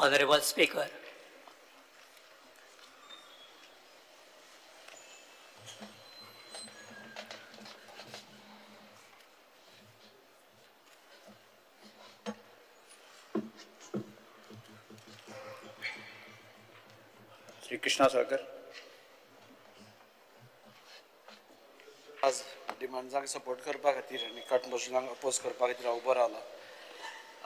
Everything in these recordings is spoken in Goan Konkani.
Honorable Speaker. Shri Krishna Salkar. आज डिमांड्सांक सपोर्ट करपा खातीर आनी कट मोशनाक अपोज करपा खातीर हांव उबो रावला.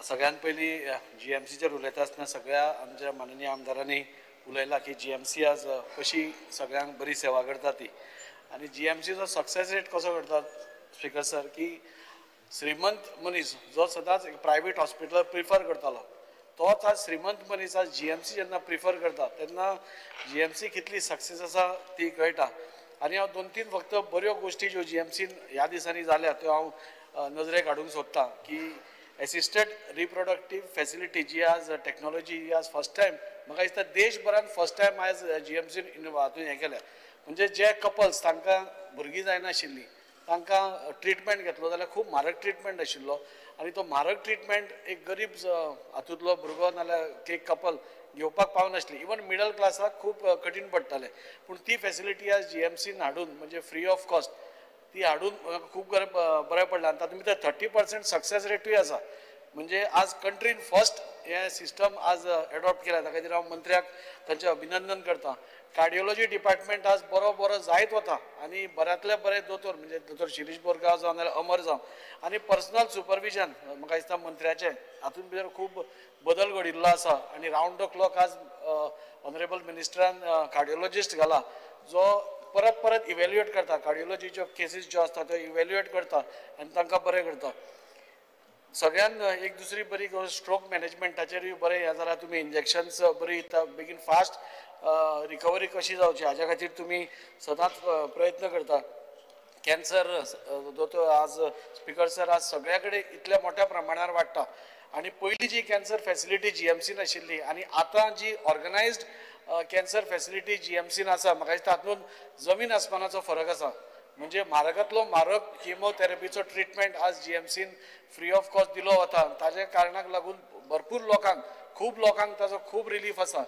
सगळ्यान पयलीं जी एम सीचेर उलयता आसतना सगळ्या आमच्या माननीय आमदारांनी उलयला की जी एम सी आज कशी सगळ्यांक बरी सेवा करता ती, आनी जी एम सीचो सक्सेस रेट कसो करता स्पीकर सर, की श्रीमंत मनीस जो सदांच एक प्रायवेट हॉस्पिटल प्रिफर करतालो तोच आज श्रीमंत मनीस आज जी एम सी जेन्ना प्रिफर करता तेन्ना जी एम सी कितली सक्सेस आसा ती कळटा. आनी हांव दोन तीन फक्त बऱ्यो गोश्टी ज्यो जी एम सीन ह्या दिसांनी जाल्या त्यो हांव नजरेक हाडूंक सोदतां की एसिस्टेड रिप्रोडक्टीव फॅसिलिटी जी आज टॅक्नोलॉजी ही आज फर्स्ट टायम म्हाका दिसता देशभरान फर्स्ट टायम आयज जी एम सीन हातून हें केलें. म्हणजे जे कपल्स तांकां भुरगीं जायनाशिल्लीं तांकां ट्रिटमेंट घेतलो जाल्यार खूब म्हारग ट्रिटमेंट आशिल्लो आनी तो म्हारग ट्रिटमेंट एक गरीब हातूंतलो भुरगो नाल्यार एक कपल घेवपाक पावनासली, इवन मिडल क्लासाक खूब कठीण पडटालें. पूण ती फॅसिलिटी आज जी एम सीन हाडून म्हणजे फ्री ऑफ कॉस्ट ती हाडून खूब बरें पडलें. आनी तातूंत भितर 30% सक्सेस रेटूय आसा. म्हणजे आज कंट्रीन फर्स्ट हें सिस्टम आज एडॉप्ट केला, त्या खातीर हांव मंत्र्याक तांचें अभिनंदन करता. कार्डियोलॉजी डिपार्टमेंट आज बरो बरो जायत वता आनी बऱ्यांतले बरे दोतोर म्हणजे दोतोर शिरीष बोरगांव जावं नाल्यार अमर जावं आनी पर्सनल सुपरविजन म्हाका दिसता मंत्र्याचें हातूंत भितर खूब बदल घडिल्लो आसा. आनी रावंड the clock आज ऑनरेबल मिनिस्टरान कार्डियोलॉजिस्ट घाला जो परत परत इवेल्युएट करता, कार्डियोलॉजीच्यो केसीस ज्यो आसता त्यो इवेल्युएट करता आनी तांकां बरें करता. सगळ्यान एक दुसरी बरी गोश्ट स्ट्रोक मॅनेजमेंटाचेरूय बरें हें जाल्यार तुमी इंजेक्शन्स बरी दिता, बेगीन फास्ट रिकवरी कशी जावची हाज्या खातीर तुमी सदांच प्रयत्न करता. कॅन्सर दोतोर आज स्पीकर सर आज सगळ्या कडेन इतल्या मोठ्या प्रमाणार वाडटा आनी पयलीं जी cancer facility G M C आशिल्ली आनी आतां जी organised cancer facility G M scene आसा म्हाका दिसता तातूंत जमीन आसमानाचो फरक आसा. म्हणजे म्हारगांतलो म्हारग किमोथेरपीचो ट्रिटमेंट आज G M scene free of cost दिलो वता, ताज्या कारणाक लागून भरपूर लोकांक खूब लोकांक ताजो खूब रिलीफ आसा.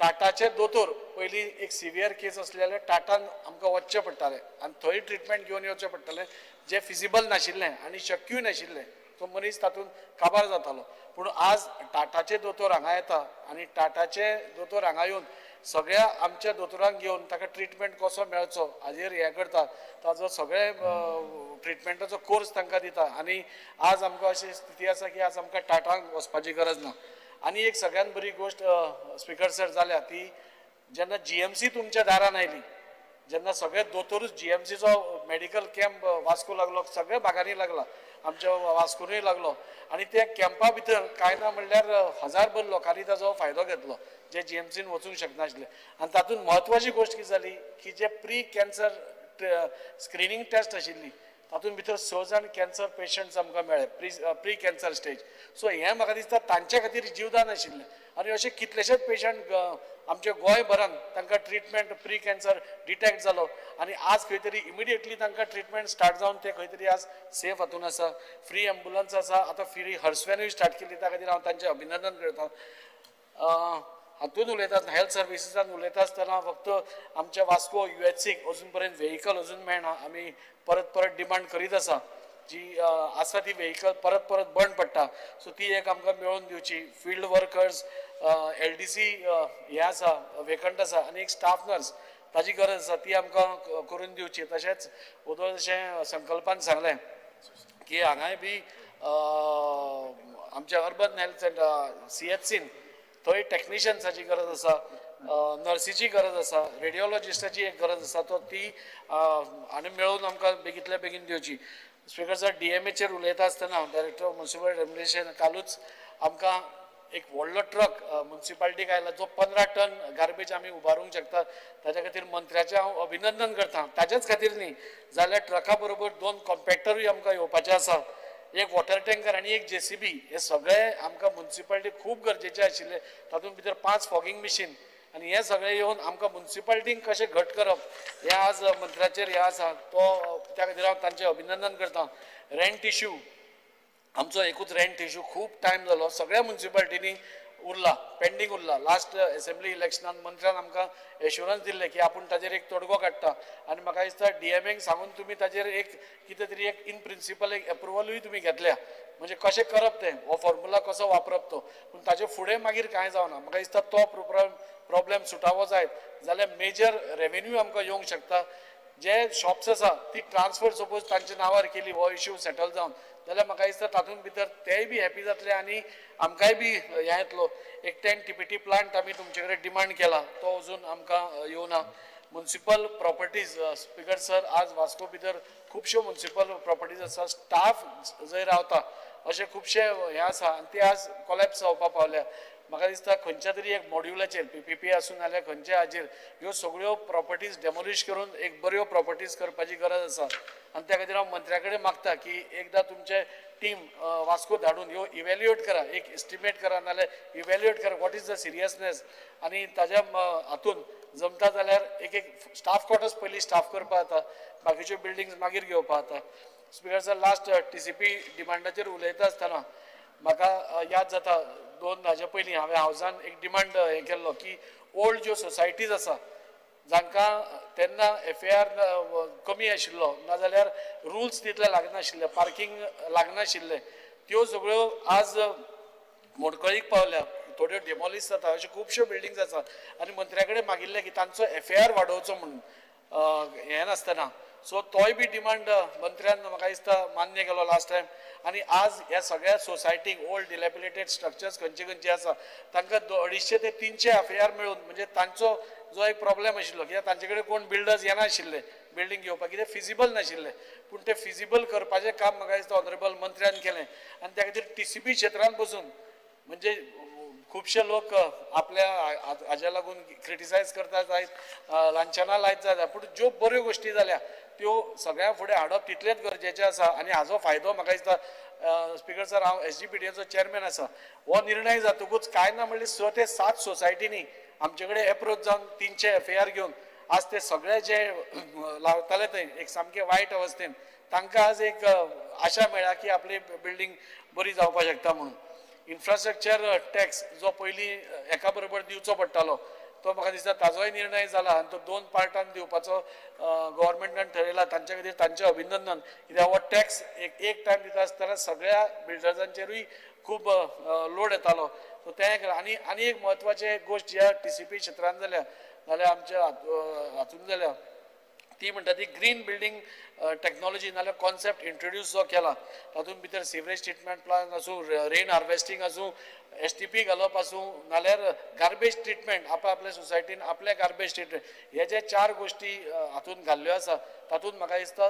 टाटाचे दोतोर पयलीं एक सिवियर केस आसले जाल्यार टाटान आमकां वचचें पडटालें आनी थंय ट्रिटमेंट घेवन येवचें पडटालें जें फिजिबल नाशिल्लें आनी शक्यूय नाशिल्लें, तो मनीस तातूंत काबार जातालो. पूण आज टाटाचे दोतोर हांगा येता आनी टाटाचे दोतोर हांगा येवन सगळ्या आमच्या दोतोरांक घेवन ताका ट्रिटमेंट कसो मेळचो हाजेर हें करता, ताजो सगळे ट्रिटमेंटाचो कोर्स तांकां दिता. आनी आज आमकां अशी स्थिती आसा की आज आमकां टाटांक वचपाची गरज ना. आनी एक सगळ्यान बरी गोश्ट स्पीकर सर जाल्या ती जेन्ना जी एम सी तुमच्या दारान आयली, जेन्ना सगळे दोतोरूच जी एम सीचो मेडिकल कॅम्प वास्को लागलो, सगळ्या भागांनी लागला, आमच्या वास्कोनूय लागलो आनी त्या कॅम्पा भितर कांय ना म्हणल्यार हजारभर लोकांनी ताजो फायदो घेतलो जे जी एम सीन वचूंक शकनाशिल्ले. आनी तातूंत म्हत्वाची गोश्ट कितें जाली की जे प्री कॅन्सर स्क्रिनींग टेस्ट आशिल्ली तातूंत भितर 6 जाण कॅन्सर पेशंट्स आमकां मेळ्ळे प्री कॅन्सर स्टेज. सो हें म्हाका दिसता तांचे खातीर जीवदान आशिल्लें आनी अशे कितलेशेच पेशंट आमच्या गोंयभरान तांकां ट्रिटमेंट प्री कॅन्सर डिटेक्ट जालो आनी आज खंय तरी इमिडिएटली तांकां ट्रिटमेंट स्टार्ट जावन ते खंय तरी आज सेफ हातून आसा. फ्री एम्बुलन्स आसा, आतां फ्री हर्सवॅनूय स्टार्ट केली, त्या खातीर हांव तांचें अभिनंदन करता. हातून उलयता आसतना हेल्थ सर्विसीसान उलयता आसतना फक्त आमच्या वास्को यू एच सीक अजून पर्यंत व्हेकल अजून मेळना, आमी परत परत डिमांड करीत आसा, जी आसा ती व्हेकल परत परत बंद पडटा, सो ती एक आमकां मेळोवन दिवची. Field workers L D C हें आसा वेकंट आसा आनी एक स्टाफ नर्स ताजी गरज आसा ती आमकां करून दिवची. तशेंच वोदोळ जशें संकल्पान सांगलें की हांगाय बी आमच्या urban health centre C H scene थंय टॅक्निशियन्साची गरज आसा, नर्सीची गरज आसा, रेडियोलॉजिस्टाची एक गरज आसा, तो ती आनी मेळोवन आमकां बेगींतल्या बेगीन दिवची. स्पीकर सर डी एम एचेर उलयता आसतना डायरेक्टर ऑफ म्युनिसिपल एडमिनिस्ट्रेशन कालूच आमकां एक व्हडलो ट्रक म्युनिसिपालिटीक आयला जो 15 टन गार्बेज आमी उबारूंक शकता, ताच्या खातीर मंत्र्याचें हांव अभिनंदन करता. ताच्याच खातीर न्ही जाल्यार ट्रका बरोबर 2 कॉम्पॅक्टरूय आमकां येवपाचे आसा, एक वॉटर टँकर आनी एक जे सी बी, हे सगळे आमकां म्युनिसिपालिटी खूब गरजेचे आशिल्ले. तातूंत भितर 5 फॉगिंग मशीन आनी हे सगळे येवन आमकां म्युनिसिपालिटींक कशें घट करप हें आज मंत्र्याचेर हें आसा, तो त्या खातीर हांव तांचें अभिनंदन करता. रेंट इश्यू आमचो एकूच रेंट इश्यू खूब टायम जालो, सगळ्या म्युनिसिपालिटींनी उरला, पेंडींग उरला. लास्ट एसेंब्ली इलेक्शनान मंत्र्यान आमकां एश्युरन्स दिल्लें की आपूण ताजेर एक तोडगो काडटा आनी म्हाका दिसता डीएमएक सांगून तुमी ताजेर एक कितें तरी एक इन प्रिंसिपल एक एप्रुवलूय तुमी घेतल्या, म्हणजे कशें करप तें, हो फॉर्मुला कसो वापरप तो. पूण ताजे फुडें मागीर कांय जावना. म्हाका दिसता तो प्रॉब्लेम सुटावो जायत जाल्यार मेजर रेवेन्यू आमकां येवंक शकता. जे शॉप्स आसा ती ट्रान्सफर सपोज तांच्या नांवार केली, हो इश्यू सेटल जावन जाल्यार म्हाका दिसता तातूंत भितर तेय बी हॅपी जातले आनी आमकांय बी हें येतलो. एक 10 TPT plant आमी तुमचे कडेन डिमांड केला, तो अजून आमकां येवना. मुन्सिपल प्रॉपर्टीज स्पिकर सर, आज वास्को भितर खुबश्यो मुन्सिपल प्रॉपर्टीज आसा, स्टाफ जंय रावता अशे खुबशे हें आसा आनी ते आज कोलॅप्स जावपाक पावल्या. म्हाका दिसता खंयच्या तरी एक मॉड्युलाचेर PPP आसूं नाल्यार खंयच्या हाजेर ह्यो सगळ्यो प्रॉपर्टीज डेमोलिश करून एक बऱ्यो प्रॉपर्टीज करपाची गरज आसा. आनी त्या खातीर हांव मंत्र्या कडेन मागता की एकदां तुमचे टीम वास्को धाडून ह्यो इवेल्युएट करा, एक एस्टिमेट करा नाल्यार इवेल्युएट करा what is the seriousness, आनी ताज्या हातून जमता जाल्यार एक एक स्टाफ क्वॉर्टर्स पयलीं स्टाफ करपा जाता, बाकीच्यो बिल्डिंग्स मागीर घेवपा जाता. स्पिकर सर, लास्ट TCP डिमांडाचेर उलयता आसतना म्हाका याद जाता 2 हाजे पयलीं हांवें हावजान एक डिमांड हें केल्लो की ओल्ड ज्यो सोसायटीज आसा जांकां तेन्ना FAR कमी आशिल्लो नाजाल्यार रुल्स तितले लागनाशिल्ले, पार्कींग लागनाशिल्लें, त्यो सगळ्यो आज मोडकळीक पावल्या, थोड्यो डेमोलिश जाता, अश्यो खुबश्यो बिल्डिंग्स आसा. आनी मंत्र्या कडेन मागिल्लें की तांचो FAR वाडोवचो म्हणून हें नासतना, सो तोय बी डिमांड मंत्र्यान म्हाका दिसता मान्य केलो लास्ट टायम. आनी आज ह्या सगळ्या सोसायटीक ओल्ड डिलेबिलेटेड स्ट्रक्चर्स खंयचे खंयचे आसा तांकां 250 ते 300 FAR मेळून म्हणजे तांचो जो एक प्रॉब्लेम आशिल्लो कित्याक तांचे कडेन कोण बिल्डर्स येनाशिल्ले बिल्डींग घेवपाक, कित्याक फिजिबल नाशिल्लें, पूण तें फिजिबल करपाचें काम म्हाका दिसता ऑनरेबल मंत्र्यान केलें. आनी त्या खातीर TCP क्षेत्रान बसून म्हणजे खुबशे लोक आपल्या हाज्या लागून क्रिटिसायज करता जायत, लांछनां लायत जायत, पूण ज्यो बऱ्यो गोश्टी जाल्या त्यो सगळ्यां फुडें हाडप तितलेंच गरजेचें आसा. आनी हाजो फायदो म्हाका दिसता स्पिकर सर, हांव SGPDAचो चेअरमॅन आसा, हो निर्णय जातकूच कांय ना म्हणल्यार 6 ते 7 सोसायटींनी आमचे कडेन एप्रोच जावन 300 FAR घेवन आज ते सगळे जे लावताले थंय एक सामके वायट अवस्थेन तांकां आज एक आशा मेळ्ळा की आपली बिल्डींग बरी जावपाक शकता म्हणून. इन्फ्रास्ट्रक्चर टॅक्स जो पयलीं एका बरोबर दिवचो पडटालो तो म्हाका दिसता ताजोय निर्णय जाला आनी तो 2 पार्टान दिवपाचो गव्हर्मेंटान ठरयला. तांचे खातीर तांचें अभिनंदन, कित्याक हो टॅक्स एक टायम दिता आसतना सगळ्या बिल्डर्सांचेरूय खूब लोड येतालो, सो तें एक. आनी आनी एक म्हत्वाची गोश्ट ह्या TCP क्षेत्रान जाल्या नाल्यार आमच्या हातून जाल्या ती म्हणटा ती ग्रीन बिल्डींग टॅक्नोलॉजी नाल्यार कॉन्सेप्ट इंट्रोड्यूस जो केला तातूंत भितर सिवरेज ट्रिटमेंट प्लांट आसूं, रेन हार्वेस्टींग आसूं, STP घालप आसूं, नाल्यार गार्बेज ट्रिटमेंट आपल्या सोसायटीन आपल्या गार्बेज ट्रिटमेंट, हे जे 4 गोश्टी हातूंत घाल्ल्यो आसा तातूंत म्हाका दिसता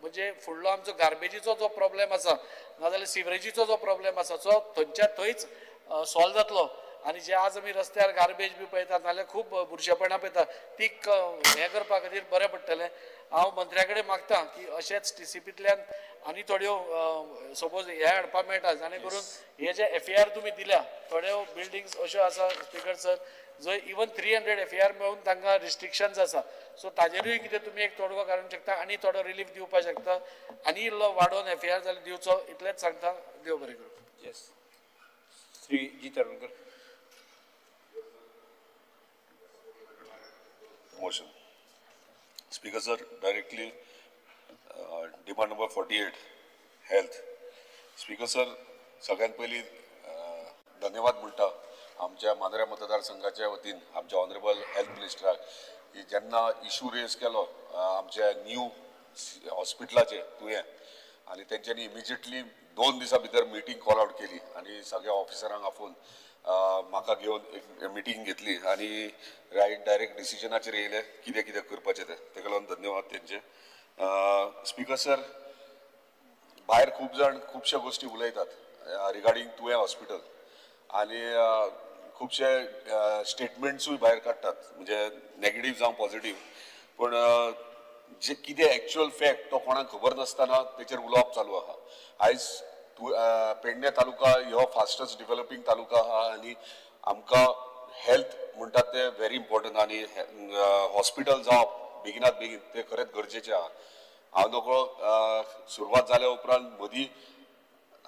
म्हणजे फुडलो आमचो गार्बेजीचो जो प्रॉब्लेम आसा नाजाल्यार सिवरेजीचो जो प्रॉब्लेम आसा तो थंयच्या थंयच सॉल्व जातलो. आनी जे आज आमी रस्त्यार गार्बेज बी पळयतात नाल्यार खूब बुरशेपणां पळयतात ती हें करपा खातीर बरें पडटलें. हांव मंत्र्या कडेन मागता की अशेंच TCPंतल्यान आनी थोड्यो सपोज हें हाडपाक मेळटा जाणे करून हे जे FAR तुमी दिल्या थोड्यो बिल्डिंग्स अश्यो आसा स्पिकर सर जंय इवन 300 FAR मेळून तांकां रिस्ट्रिक्शन्स आसा, सो ताजेरूय कितें तुमी एक तोडगो काडूंक शकता आनी थोडो रिलीफ दिवपाक शकता आनी इल्लो वाडोवन FAR जाल्यार दिवचो, इतलेंच सांगता. देव बरें करूं. Yes, Shri G Tarulkar. Motion. Speaker sir, directly demand number 48, health. Speaker sir, सगळ्यात पयलीं धन्यवाद म्हणटा आमच्या मांद्र्या मतदारसंघाच्या वतीन आमच्या ऑनरेबल हेल्थ मिनिस्टराक की जेन्ना इशू रेज केलो आमच्या न्यू हॉस्पिटलाचे तुयें, आनी तेंच्यांनी इमिजिएटली 2 दिसां भितर मिटींग कॉल आवट केली आनी सगळ्या ऑफिसरांक आपोवन म्हाका घेवन एक मिटींग घेतली आनी रायट डायरेक्ट डिसिजनाचेर येयले कितें कितें करपाचें तें, तेका लागून धन्यवाद तेंचे. स्पिकर सर, भायर खूब जाण खुबश्यो गोश्टी उलयतात रिगार्डींग तुयें हॉस्पिटल आनी खुबशे स्टेटमेंट्सूय भायर काडटात, म्हणजे नेगेटीव जावं पॉझिटीव, पूण जे कितें एक्चुअल फॅक्ट तो कोणाक खबर नासतना तेचेर उलोवप चालू आहा. आयज पेडणे तालुका हो फास्टस्ट डिवेलपींग तालुका आहा आनी आमकां हेल्थ म्हणटात तें व्हेरी इम्पॉर्टंट आनी हॉस्पिटल जावप बेगिनात बेगीन तें खरेंच गरजेचें आहा. हांव नकळो सुरवात जाल्या उपरांत मदीं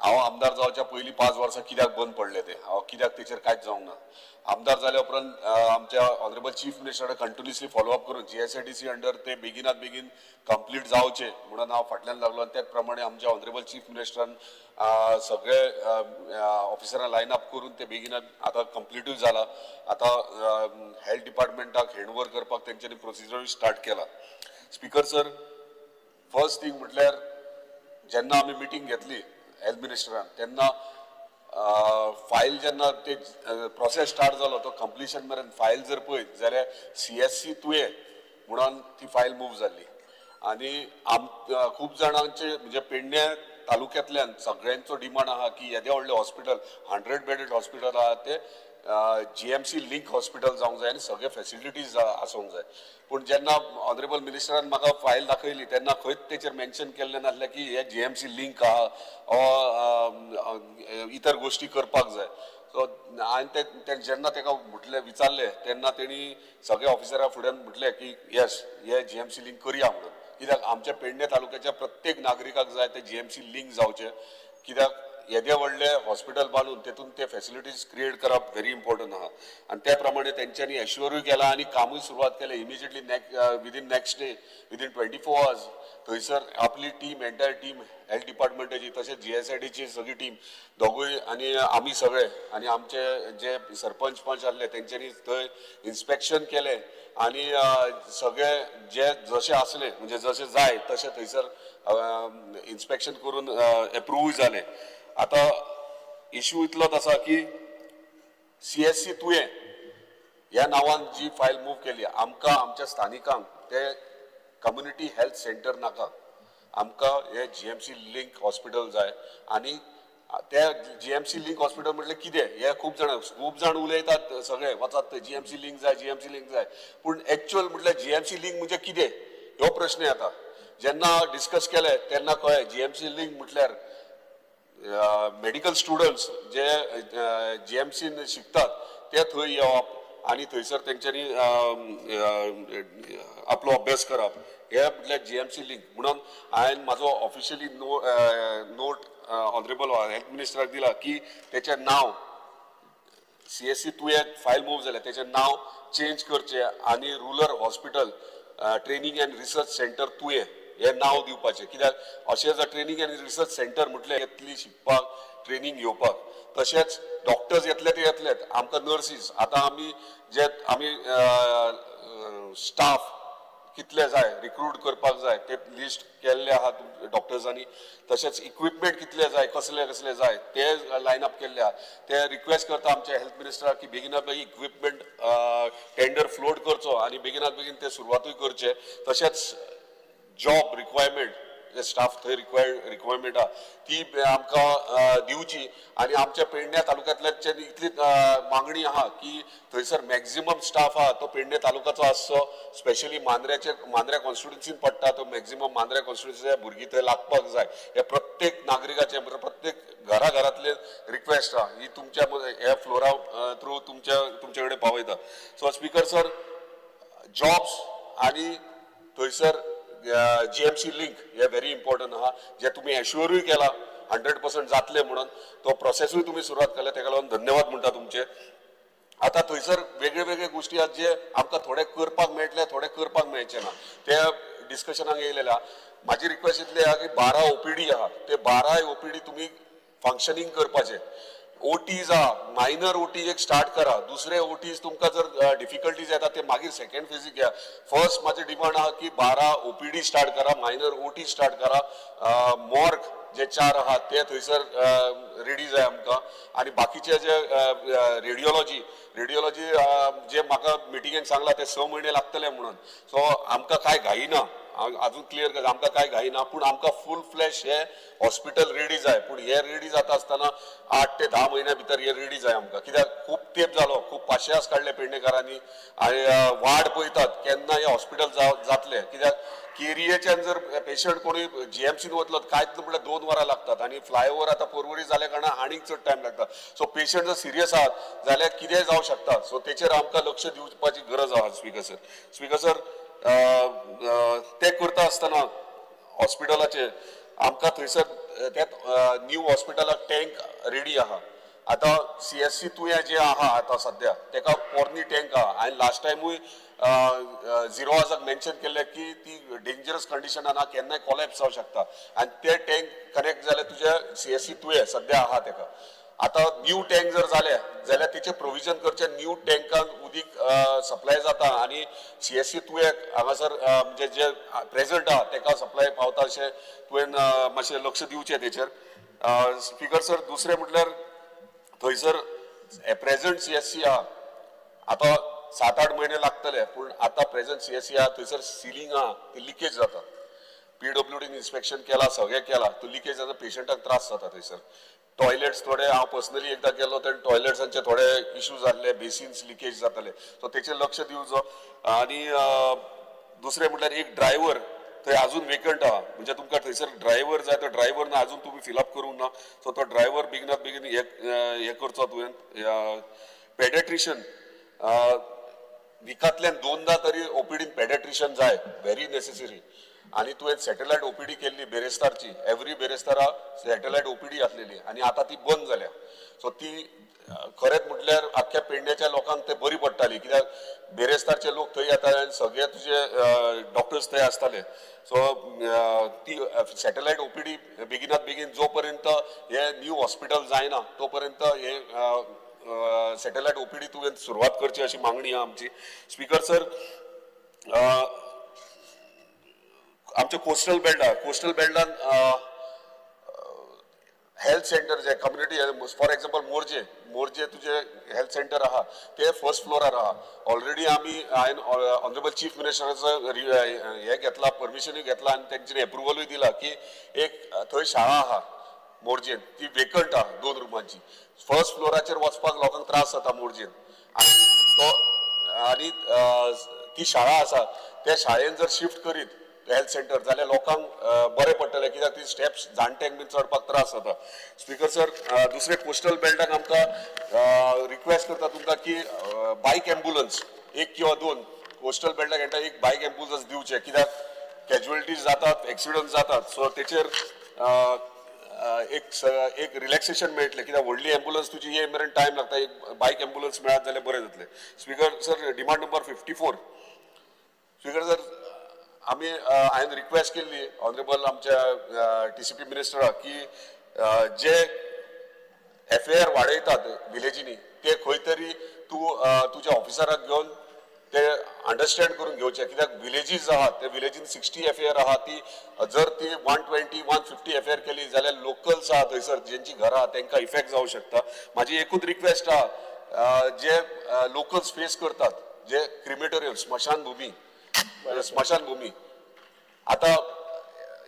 हांव आमदार जावच्या पयलीं 5 वर्सां कित्याक बंद पडले ते, हांव कित्याक तेचेर कांयच जावंक ना. आमदार जाल्या उपरांत आमच्या ऑनरेबल चीफ मिनिस्टरान कंटिन्युअसली फॉलोअप करून GSIDC under ते बेगिनात बेगीन कंप्लीट जावचे म्हणून हांव फाटल्यान लागलो आनी त्याच प्रमाणे आमच्या ऑनरेबल चीफ मिनिस्टरान सगळे ऑफिसरां लायन अप करून ते बेगिनात आतां कंप्लिटूय जाला. आतां हेल्थ डिपार्टमेंटाक हँड ओवर करपाक तेंच्यांनी प्रोसिजरूय स्टार्ट केला. स्पीकर सर, फर्स्ट थींग म्हटल्यार जेन्ना आमी मिटींग घेतली हेल्थ मिनिस्टरान तेन्ना फायल जेन्ना ते प्रोसेस स्टार्ट जालो तो कंप्लिशन मेरेन फायल जर पळयत जाल्यार CSC तुयें म्हणून ती फायल मूव जाल्ली आनी खूब जाणांचे म्हणजे पेडणे तालुक्यांतल्यान सगळ्यांचो डिमांड आहा की येदें व्हडलें हॉस्पिटल 100 बेडेड हॉस्पिटल आहा ते GMC link hospital जावंक जाय आनी सगळे फेसिलिटीज आसूंक जाय. पूण जेन्ना ऑनरेबल मिनिस्टरान म्हाका फायल दाखयली तेन्ना खंयच तेचेर मेन्शन केल्लें नासलें की हे GMC link आहा इतर गोश्टी करपाक जाय. सो हांवें ते जेन्ना ताका म्हटलें विचारलें तेन्ना तेणी सगळे ऑफिसरा फुड्यान म्हटलें की येस हे GMC link करया म्हणून, कित्याक आमच्या पेडणे तालुक्याच्या प्रत्येक नागरिकाक जाय ते GMC link जावचें, कित्याक येदें व्हडलें हॉस्पिटल बांदून तेतून ते फेसिलिटीज क्रिएट करप व्हेरी इम्पॉर्टंट आहा. आनी त्या प्रमाणे तेंच्यांनी एश्युअरूय केला आनी कामूय सुरवात केलें. Immediately within next day within 24 hours थंयसर आपली टीम, एंटायर टीम हेल्थ डिपार्टमेंटाची तशेंच GSIDची सगळी टीम दोगूय आनी आमी सगळे आनी आमचे जे सरपंच पंच आसले तेंच्यांनी थंय इन्स्पेक्शन केलें आनी सगळे जे जशे आसले म्हणजे जशे जाय तशें थंयसर इन्स्पेक्शन करून एप्रूवूय जालें. आतां इश्यू इतलोच आसा की CSC तुयें ह्या नांवान जी फायल मूव केली आमकां आमच्या स्थानिकांक ते कम्युनिटी हेल्थ सेंटर नाका, आमकां हे GMC link hospital जाय. आनी ते GMC link hospital म्हटल्यार कितें हे खूब जाण उलयतात सगळे वचात थंय GMC link जाय, GMC link जाय, पूण एक्चुअल म्हटल्यार GMC link म्हणजे कितें हो प्रश्न येता. जेन्ना डिस्कस केलें तेन्ना कळ्ळें GMC link म्हटल्यार मेडिकल स्टुडंट्स जे GMCन शिकतात ते थंय येवप आनी थंयसर तेंच्यांनी आपलो अभ्यास करप, हे म्हटल्यार GMC link. म्हणून हांवें म्हाजो ऑफिशियली नोट ऑनरेबल हेल्थ मिनिस्टराक दिला की तेचें नांव CSC तुयें फायल मूव जालें तेचें नांव चेंज करचें आनी rural hospital training and research centre तुयें हे नांव दिवपाचें, कित्याक अशें जर ट्रेनींग आनी रिसर्च सेंटर म्हटलें येतली शिकपाक ट्रेनींग घेवपाक, तशेंच डॉक्टर्स येतले ते येतलेच, आमकां नर्सीस आतां आमी जे आमी स्टाफ कितले जाय रिक्रूट करपाक जाय ते लिस्ट केल्ले आहा डॉक्टर्सांनी, तशेंच इक्विपमेंट कितले जाय कसले कसले जाय ते लायन अप केल्ले आहा. ते रिक्वेस्ट करता आमच्या हेल्थ मिनिस्टराक की बेगिनात बेगीन इक्विपमेंट टेंडर फ्लोट करचो आनी बेगिनात बेगीन ते सुरवातूय करचे. तशेंच जॉब रिक्वायरमेंट जे स्टाफ थंय रिक्वायरमेंट आहा ती आमकां दिवची आनी आमच्या पेडण्या तालुक्यांतल्यान इतली मागणी आहा की थंयसर मॅक्झिमम स्टाफ आहा तो पेडणे तालुक्याचो आसचो, स्पेशली मांद्र्या कॉन्स्टिट्युन्सीन पडटा तो मॅक्झिमम मांद्र्या कॉन्स्टिट्युन्सीच्या भुरगीं थंय लागपाक जाय. हे प्रत्येक नागरिकाचे प्रत्येक घरा घरांतले रिक्वेस्ट आहा ही तुमच्या ह्या फ्लोरा थ्रू तुमचे कडेन पावयता. सो स्पीकर सर, जॉब्स आनी थंयसर GMC link हे व्हेरी इम्पॉर्टंट आहा, जे तुमी एश्युअरूय केला 100% जातले म्हणून तो प्रोसेसूय तुमी सुरवात केल्या तेका लागून धन्यवाद म्हणटा तुमचे. आतां थंयसर वेगळे वेगळे गोश्टी आहात जे आमकां थोडे करपाक मेळटले थोडे करपाक मेळचे ना, ते डिस्कशनाक येयलेले आहा. म्हाजी रिक्वेस्ट इतली आहा की 12 OPD आहा ते 12 OPD तुमी फंक्शनींग करपाचे. OTs आहा, मायनर OT एक स्टार्ट करा, दुसरे OTs तुमकां जर डिफिकल्टीज येता ते मागीर सेकंड फेजीक घ्या. फर्स्ट म्हाजी डिमांड आहा की 12 OPD start करा, मायनर OT start करा, मॉर्ग जे 4 आहा ते थंयसर रेडी जाय आमकां आनी बाकीचे जे रेडियोलॉजी जे म्हाका मिटिंगेन सांगला ते 6 म्हयने लागतले म्हणून, सो आमकां कांय घाई ना, अजून क्लियर कर आमकां कांय घाई ना, पूण आमकां फूल फ्लॅश हे हॉस्पिटल रेडी जाय. पूण हे रेडी जाता आसतना 8 ते 10 म्हयन्या भितर हे रेडी जाय आमकां, कित्याक खूब तेंप जालो, खूब पाशयास काडले पेडणेकारांनी आनी वाट पळयतात केन्ना हे हॉस्पिटल जातले, कित्याक केरियेच्यान जर पेशंट कोणूय GMCन वतलो कांयच म्हटल्यार 2 वरां लागतात आनी फ्लायओवर आतां पोरवरी जाल्या कारणान आनीक चड टायम लागता. सो पेशंट जर सिरियस आहात जाल्यार कितेंय जावं शकता, सो तेचेर आमकां लक्ष दिवपाची गरज आहा. स्पीकर सर, ते करता आसतना हॉस्पिटलाचे आमकां थंयसर त्यात न्यू हॉस्पिटलाक टँक रेडी आहा. आतां CSC तुया जे आहा आतां सद्या तेका पोरणी टँक आहा आनी लास्ट टायमूय झिरो आजाक मेन्शन केल्लें की ती डेंजरस कंडिशनान आहा, केन्नाय कोलॅप्स जावंक शकता आनी ते टँक कनेक्ट जाल्यार तुज्या CSC तुये सद्या आहा तेका. आतां न्यू टँक जर जाले जाल्यार तेचें प्रोविजन करचें, न्यू टँकान उदीक सप्लाय जाता आनी CSC तुये हांगासर म्हणजे जे प्रेजंट आहा तेका सप्लाय पावता अशें तुवें मातशें लक्ष दिवचें तेचेर. स्पीकर सर, दुसरें म्हटल्यार थंयसर प्रेजंट CSC आहा, आतां 7-8 म्हयने लागतले पूण आतां प्रेजंट CSC आहा थंयसर सिलींग आहा ती लिकेज जाता. PWDन इन्स्पेक्शन केलां, सगळें केलां, तो लिकेज जाता, पेशंटाक त्रास जाता थंयसर. टॉयलेट्स थोडे हांव पर्सनली एकदां गेलो तेन्ना टॉयलेट्सांचे थोडे इशू जाल्ले, बेसिन्स लिकेज जाताले, सो तेचेर लक्ष दिवचो. आनी दुसरें म्हटल्यार एक ड्रायव्हर थंय आजून वेकंट आहा, म्हणजे तुमकां थंयसर ड्रायव्हर जाय तो ड्रायव्हर ना, आजून तुमी फिलअप करूंक ना, सो तो ड्रायव्हर बेगिनात बेगीन हें करचो तुवें. पेडेट्रिशन विकांतल्यान 2दा तरी ओपीडीन पेडेट्रिशन जाय, व्हेरी नेसेसरी. आनी तुवें सॅटेलायट ओपीडी केल्ली बेरेस्तारची, एवरी बेरेस्तारा सॅटेलायट ओपीडी आसलेली आनी आतां ती बंद जाल्या. सो ती खरेंच म्हटल्यार आख्ख्या पेडण्याच्या लोकांक ते बरी पडटाली, कित्याक बेरेस्तारचे लोक थंय येताले आनी सगळे तुजे डॉक्टर्स थंय आसताले. सो ती सॅटेलायट ओपीडी बेगिनात बेगीन जो पर्यंत हे न्यू हॉस्पिटल जायना तो पर्यंत हे सॅटेलायट ओपीडी तुवें सुरवात करची अशी मागणी आहा आमची. स्पीकर सर, आमचे कोस्टल बेल्ट आहा, कोस्टल बेल्टान हेल्थ सेंटर जे community, for example Morje, Morje तुजे हेल्थ सेंटर आहा ते फर्स्ट फ्लोरार आहा. ऑलरेडी आमी हांवें ऑनरेबल चीफ मिनिस्टराचो हें घेतला, परमिशनूय घेतला आनी तेंच्यांनी एप्रुवलूय दिला की एक थंय शाळा आहा मोरजेन, ती वेकंट आहा 2 रुमांची. फर्स्ट फ्लोराचेर वचपाक लोकांक त्रास जाता मोरजेन आनी तो आनी ती शाळा आसा त्या शाळेन जर शिफ्ट करीत हेल्थ सेंटर जाल्यार लोकांक बरें पडटलें, कित्याक ती स्टेप्स जाणट्यांक बीन चडपाक त्रास जाता. स्पीकर सर, दुसरे कोस्टल बेल्टाक आमकां रिक्वेस्ट करता तुमकां की बायक एम्बुलन्स 1 किंवा 2 कोस्टल बेल्टाक येता एक बायक एम्बुलन्स दिवचें, कित्याक कॅज्युअलिटीज जातात, एक्सिडंट जातात, सो तेचेर एक रिलॅक्सेशन मेळटलें, कित्याक व्हडली एम्बुलन्स तुजी ये मेरेन टायम लागता, एक बायक एम्बुलन्स मेळत जाल्यार बरें जातलें. Speaker sir, demand number 54. Speaker sir, आमी हांवें रिक्वेस्ट केल्ली ऑनरेबल आमच्या TCP मिनिस्टराक की जे FAR वाडयतात विलेजींनी ते खंय तरी तूं तुज्या ऑफिसराक घेवन ते अंडरस्टँड करून घेवचे, कित्याक विलेजीस आहात ते विलेजीन 60 FAR आहा, ती जर ती 120 150 FAR केली जाल्यार लोकल्स आहा थंयसर जेंची घरां आहा तेंकां इफेक्ट जावंक शकता. म्हाजी एकूच रिक्वेस्ट आहा, जे लोकल्स फेस करतात जे क्रिमेटोरियम स्मशानभुमी, स्मशानभूमी आतां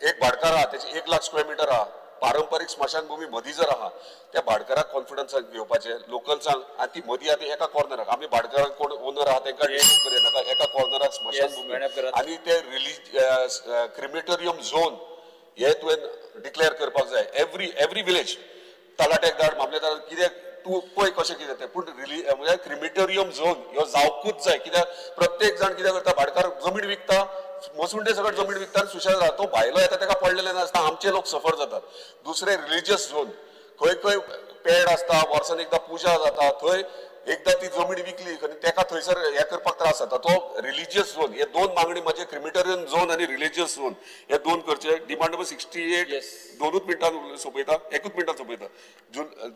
एक भाटकार आहा तेचे 1 लाख स्क्वेअर मिटर आहा, पारंपारीक स्मशानभूमी मदीं जर आहा त्या भाटकाराक कॉन्फिडन्सान घेवपाचें लोकल्सांक, आनी ती मदीं आतां एका कॉर्नराक आमी भाटकारांक कोण ओनर आहा तेंकां डिस्टर्ब करिनाका, एका कॉर्नराक स्मशानभूमी आनी ते क्रिमेटोरियम झोन हे तुवें डिक्लेअर करपाक जाय. एवरी विलेज तलाट्याक धाड, मामलेदाराक कित्याक तूं पळय कशें कितें तें, पूण म्हणजे क्रिमेटोरियम झोन ह्यो जावकूच जाय, कित्याक प्रत्येक जाण कितें करता, भाटकार जमीन विकता, मसुंडे सगळें जमीन विकता आनी सुशेगाद रावता, तो भायलो येता तेका पडलेलें नासता, आमचे लोक सफर जातात. दुसरें रिलिजियस झोन, खंय खंय पेड आसता, वर्सान एकदां पुजा जाता, थंय एकदां ती जमीन विकली आनी तेका थंयसर हें करपाक त्रास जाता, तो रिलिजियस झोन. हे 2 मागणी म्हाजे, क्रिमेटोरियम झोन आनी रिलिजियस झोन हे 2 करचे. डिमांड नंबर 68 2 मिनटां सोंपयता, 1 मिनटान सोंपयता.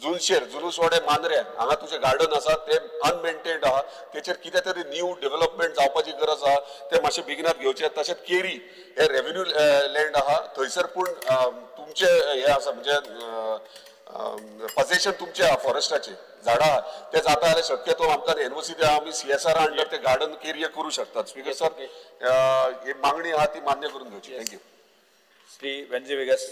जुनशेर जुलूसवाडे मांद्रे हांगा तुजें गार्डन आसा तें अनमेंटेन्ड आहा, तेचेर कितें तरी न्यू डेव्हलपमेंट जावपाची गरज आहा, तें मातशें बेगिनात घेवचें. तशेंच केरी हे रेवेन्यू लँड आहा थंयसर पूण तुमचें हें आसा म्हणजे पजेशन तुमचे आहा फॉरेस्टाचे झाडां आहा ते जाता जाल्यार शक्यतो आमकां NOC द्या, आमी CSR under ते गार्डन एरिया करूं शकतात. स्पीकर सर, ही मागणी आहा ती मान्य करून घेवची. Thank you. Shri Venzy Viegas.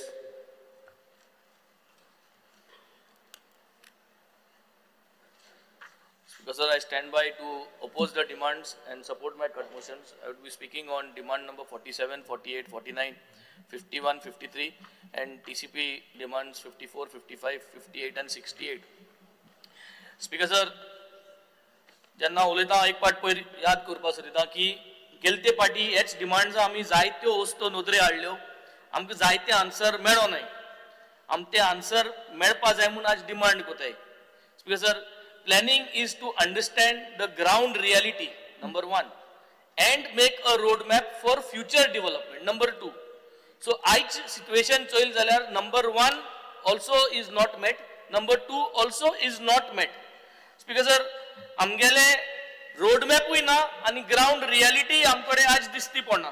Speaker sir, I stand by to oppose the demands and support my cut motions. I would be speaking on demand number 47, 48, 49, 51, 53 and TCP demands 54, 55, 58 and 68. Speaker sir, जेन्ना उलयता एक पाट पयर याद करपा सोदिता की गेलते पाटी हेच डिमांड्स आमी जायत्यो वस्तू नदरे हाडल्यो, आमकां जायते आन्सर मेळो न्हय. आम ते आन्सर मेळपा जाय म्हूण आज डिमांड कोताय. Speaker sir, planning is to understand the ground reality, number 1, and make a road map for future development, number 2. So आयज सिट्युएशन चोयल जाल्यार number 1 also is not met, number 2 also is not met. Speaker sir, आमगेले रोड मॅपूय ना आनी ग्रावंड रियलिटी आमकडे आज दिसती पडना.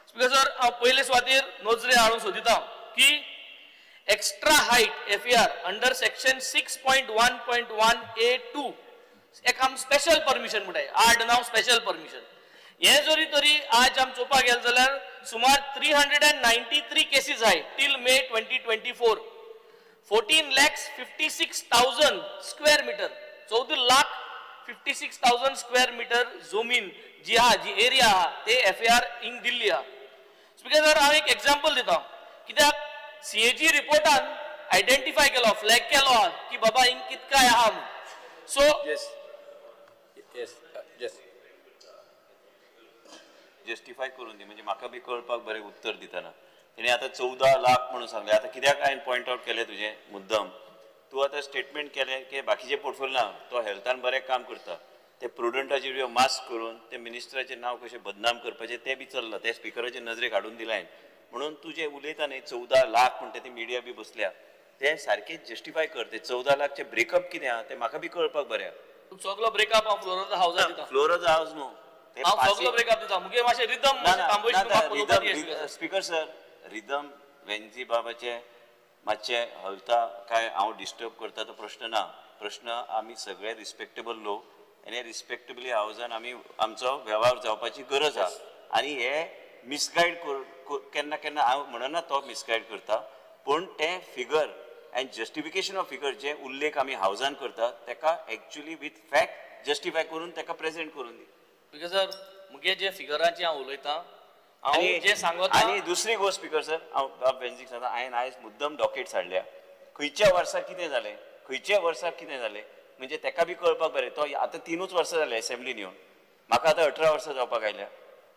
स्पीकर सर, हांव पयले सुवातेर नजरे हाडूंक सोदिता की extra height FAR under section 6.1.1A2 एक आम स्पेशल परमिशन म्हणटाय, आड नाव स्पेशल परमिशन. हे जरी तरी आज आम चोवपाक गेले जाल्यार सुमार 393 केसीस आहाय till May 2024. 14,56,000 square metre, 14,56,000 square metre जमीन जी आहा, जी एरिया आहा ते एफएआर इंग दिल्ली आहा. स्पीकर सर, हांव एक एग्जाम्पल दिता कित्याक सीएजी रिपोर्टान आयडेंटिफाय केलो, फ्लॅग केलो आहा की बाबा हिंग कितकाय आहा म्हूण. सो येस येस येस जस्टिफाय करून दी, म्हणजे म्हाका बी कळपाक बरें उत्तर दितना. तेणी आतां 14 लाख म्हणून सांगलें, आतां कित्याक हांवें पॉयंट आवट केलें तुजें मुद्दम, तूं आतां स्टेटमेंट केलें की बाकीचे पोर्टफोलियो ना, तो हेल्थान बरें काम करता, ते प्रुडंटाचे मास्क करून ते मिनिस्टराचें नांव कशें बदनाम करपाचें तें बी चल्लां, ते स्पिकराचे नजरेक हाडून दिलां हांवें. म्हणून तूं जें उलयता न्ही 14 लाख म्हणटा ती मिडिया बी बसल्या, तें सारकें जस्टिफाय कर. ते 14 लाखचें ब्रेकअप कितें आहा तें म्हाका बी कळपाक बरें आहा. सगलो ब्रेकअप हांव फ्लोर ऑफ the हावजार दिता. फ्लोर ऑफ the house न्हू, हांव सगलो ब्रेकअप दिता. मुगे मातशें रिदम मातशें. स्पीकर सर, रिदम वेन्झी बाबाचे मातशें हलता काय हांव डिस्टर्ब करता तो प्रश्न ना. प्रश्न आमी सगळे रिस्पेक्टेबल लोक आनी रिस्पेक्टेबली हावजान आमी आमचो वेव्हार जावपाची गरज आहा. आनी हे मिसगायड करून केन्ना केन्ना हांव म्हणना तो मिसगायड करता, पूण तें figure and justification of figure जे उल्लेख आमी हावजान करता तेका एक्चुअली विथ फॅक्ट जस्टिफाय करून तेका प्रेजेंट करून दी. स्पीकर सर, मुगे जे फिगरांची हांव उलयतां, हांव जे सांगता. आनी दुसरी गोश्ट स्पीकर सर, हांव बाब वेन्झीक सांगता, हांवें आयज मुद्दम डॉकेट्स हाडल्या, खंयच्या वर्सा कितें जालें, खंयच्या वर्सा कितें जालें, म्हणजे तेका बी कळपाक बरें. तो आतां 3 वर्सां जालें एसेंब्लीन येवन, म्हाका आतां 18 वर्सां जावपाक आयल्या.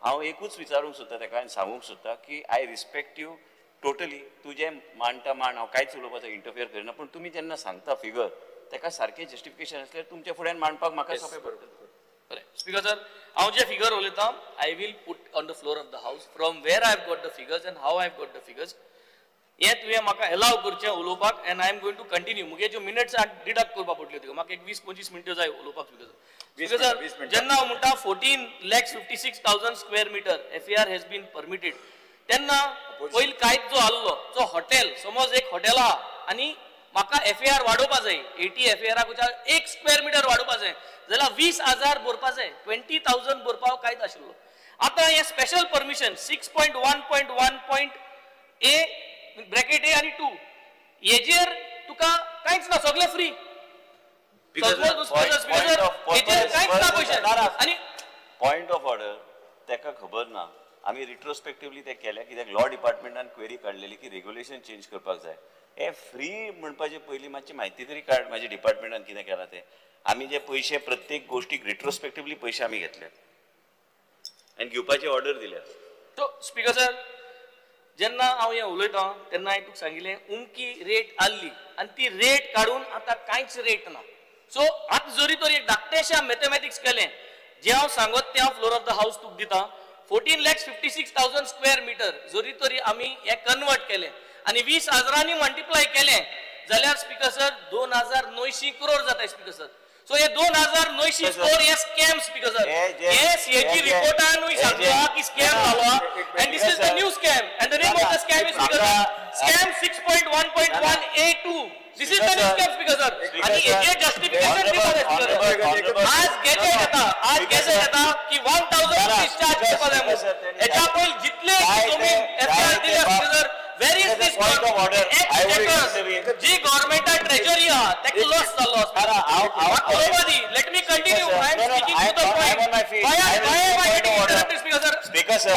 हांव एकूच विचारूंक सोदता तेका आनी सांगूंक सोदता की I respect you totally, तूं जें मांडटा मांड, हांव कांयच उलोवपाचो इंटरफियर करिना, पूण तुमी जेन्ना सांगता फिगर तेका सारकें जस्टिफिकेशन आसल्यार तुमच्या फुड्यान मांडपाक म्हाका सोंपें पडटलें. बरें स्पीकर सर, हांव जे फिगर उलयतां I will put on the floor of the house from where I have got the figures and how I have got the figures. हें तुवें म्हाका एलाव करचें उलोवपाक and I am going to continue. मुगे ज्यो मिनट्स डिडक्ट करपाक पडल्यो तुका, म्हाका एक 20-25 मिनट्यो जाय उलोवपाक. स्पीकर सर, स्पीकर सर, जेन्ना हांव म्हणटा 14,56,000 square metre FAR has been permitted, तेन्ना पयलीं कायदो जो आहलो जो हॉटेल, समज एक हॉटेल आहा आनी म्हाका एफएआर वाडोवपा जाय, 80 एफएआराक 1 स्क्वेअर मिटर वाडोवपा जाय जाल्यार 20,000 भरपा जाय, 20,000 भरपा कायदो आशिल्लो. आतां हें special permission 6.1.1.A bracket A आनी 2 हेजेर तुका कांयच ना, सगळें फ्री. हेजेर कांयच ना पयशे. आनी पॉयंट ऑफ ऑर्डर तेका खबर ना, आमी रिट्रोस्पेक्टिवली ते केल्या कित्याक लॉ डिपार्टमेंटान क्वेरी काडलेली की रेग्युलेशन चेंज करपाक जाय. हे फ्री म्हणपाचे पयलीं मातशी म्हायती तरी काड म्हाजे डिपार्टमेंटान कितें केलां तें. आमी जे पयशे प्रत्येक गोश्टीक रिट्रोस्पेक्टिवली पयशे आमी घेतले आनी घेवपाची ऑर्डर दिल्या. सो स्पीकर सर, जेन्ना हांव हें उलयतां तेन्ना हांवें तुका सांगिल्लें उमकी रेट आहली आनी ती रेट काडून आतां कांयच रेट ना. सो आतां जरी तर एक धाकटेशें मॅथमॅटिक्स केलें, जें हांव सांगत तें हांव फ्लोर ऑफ the house तुका दिता. 14,56,000 स्क्वेअर मिटर जरी तरी आमी हें कन्वर्ट केलें आनी 20,000 मल्टिप्लाय केलें जाल्यार स्पीकर सर 2,900 करोड जाता स्पीकर सर. सो हे 2,900 करोड हे स्कॅम स्पीकर सर. हे सीएजी रिपोर्टानूय सांगला की स्कॅम जालो and this is the new scam and the name of the scam is speaker sir scam 6.1.1A2. This is the new scam speaker sir. आनी हेजेर जस्टिफिकेशन दिवपाक जाय स्पीकर सर. आज गॅजेट येता, आज गॅजेट येता की 1,000 रुपीज चार्ज करपाक जाय म्हणून. हेच्या पयलीं जितले जमीन एफआर दिल्या speaker sir, where is this point of order? Ji गव्हर्नमेंटा treasury आहा तेका लॉस जाल्लो. Let me continue. I am speaking to the point. Why am I getting interrupted, Speaker sir? Speaker sir, I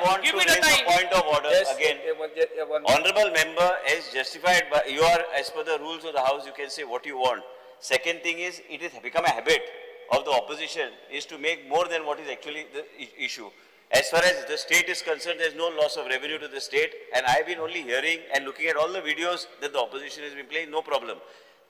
want to raise a point of order again. Honorable member is justified by you are as per the rules of the house, you can say what you want. Second thing is, it has become a habit of the opposition is to make more than what is actually the issue. As far as the state is concerned, there is no loss of revenue to the state, and I have been only hearing and looking at all the videos that the opposition has been playing, no problem.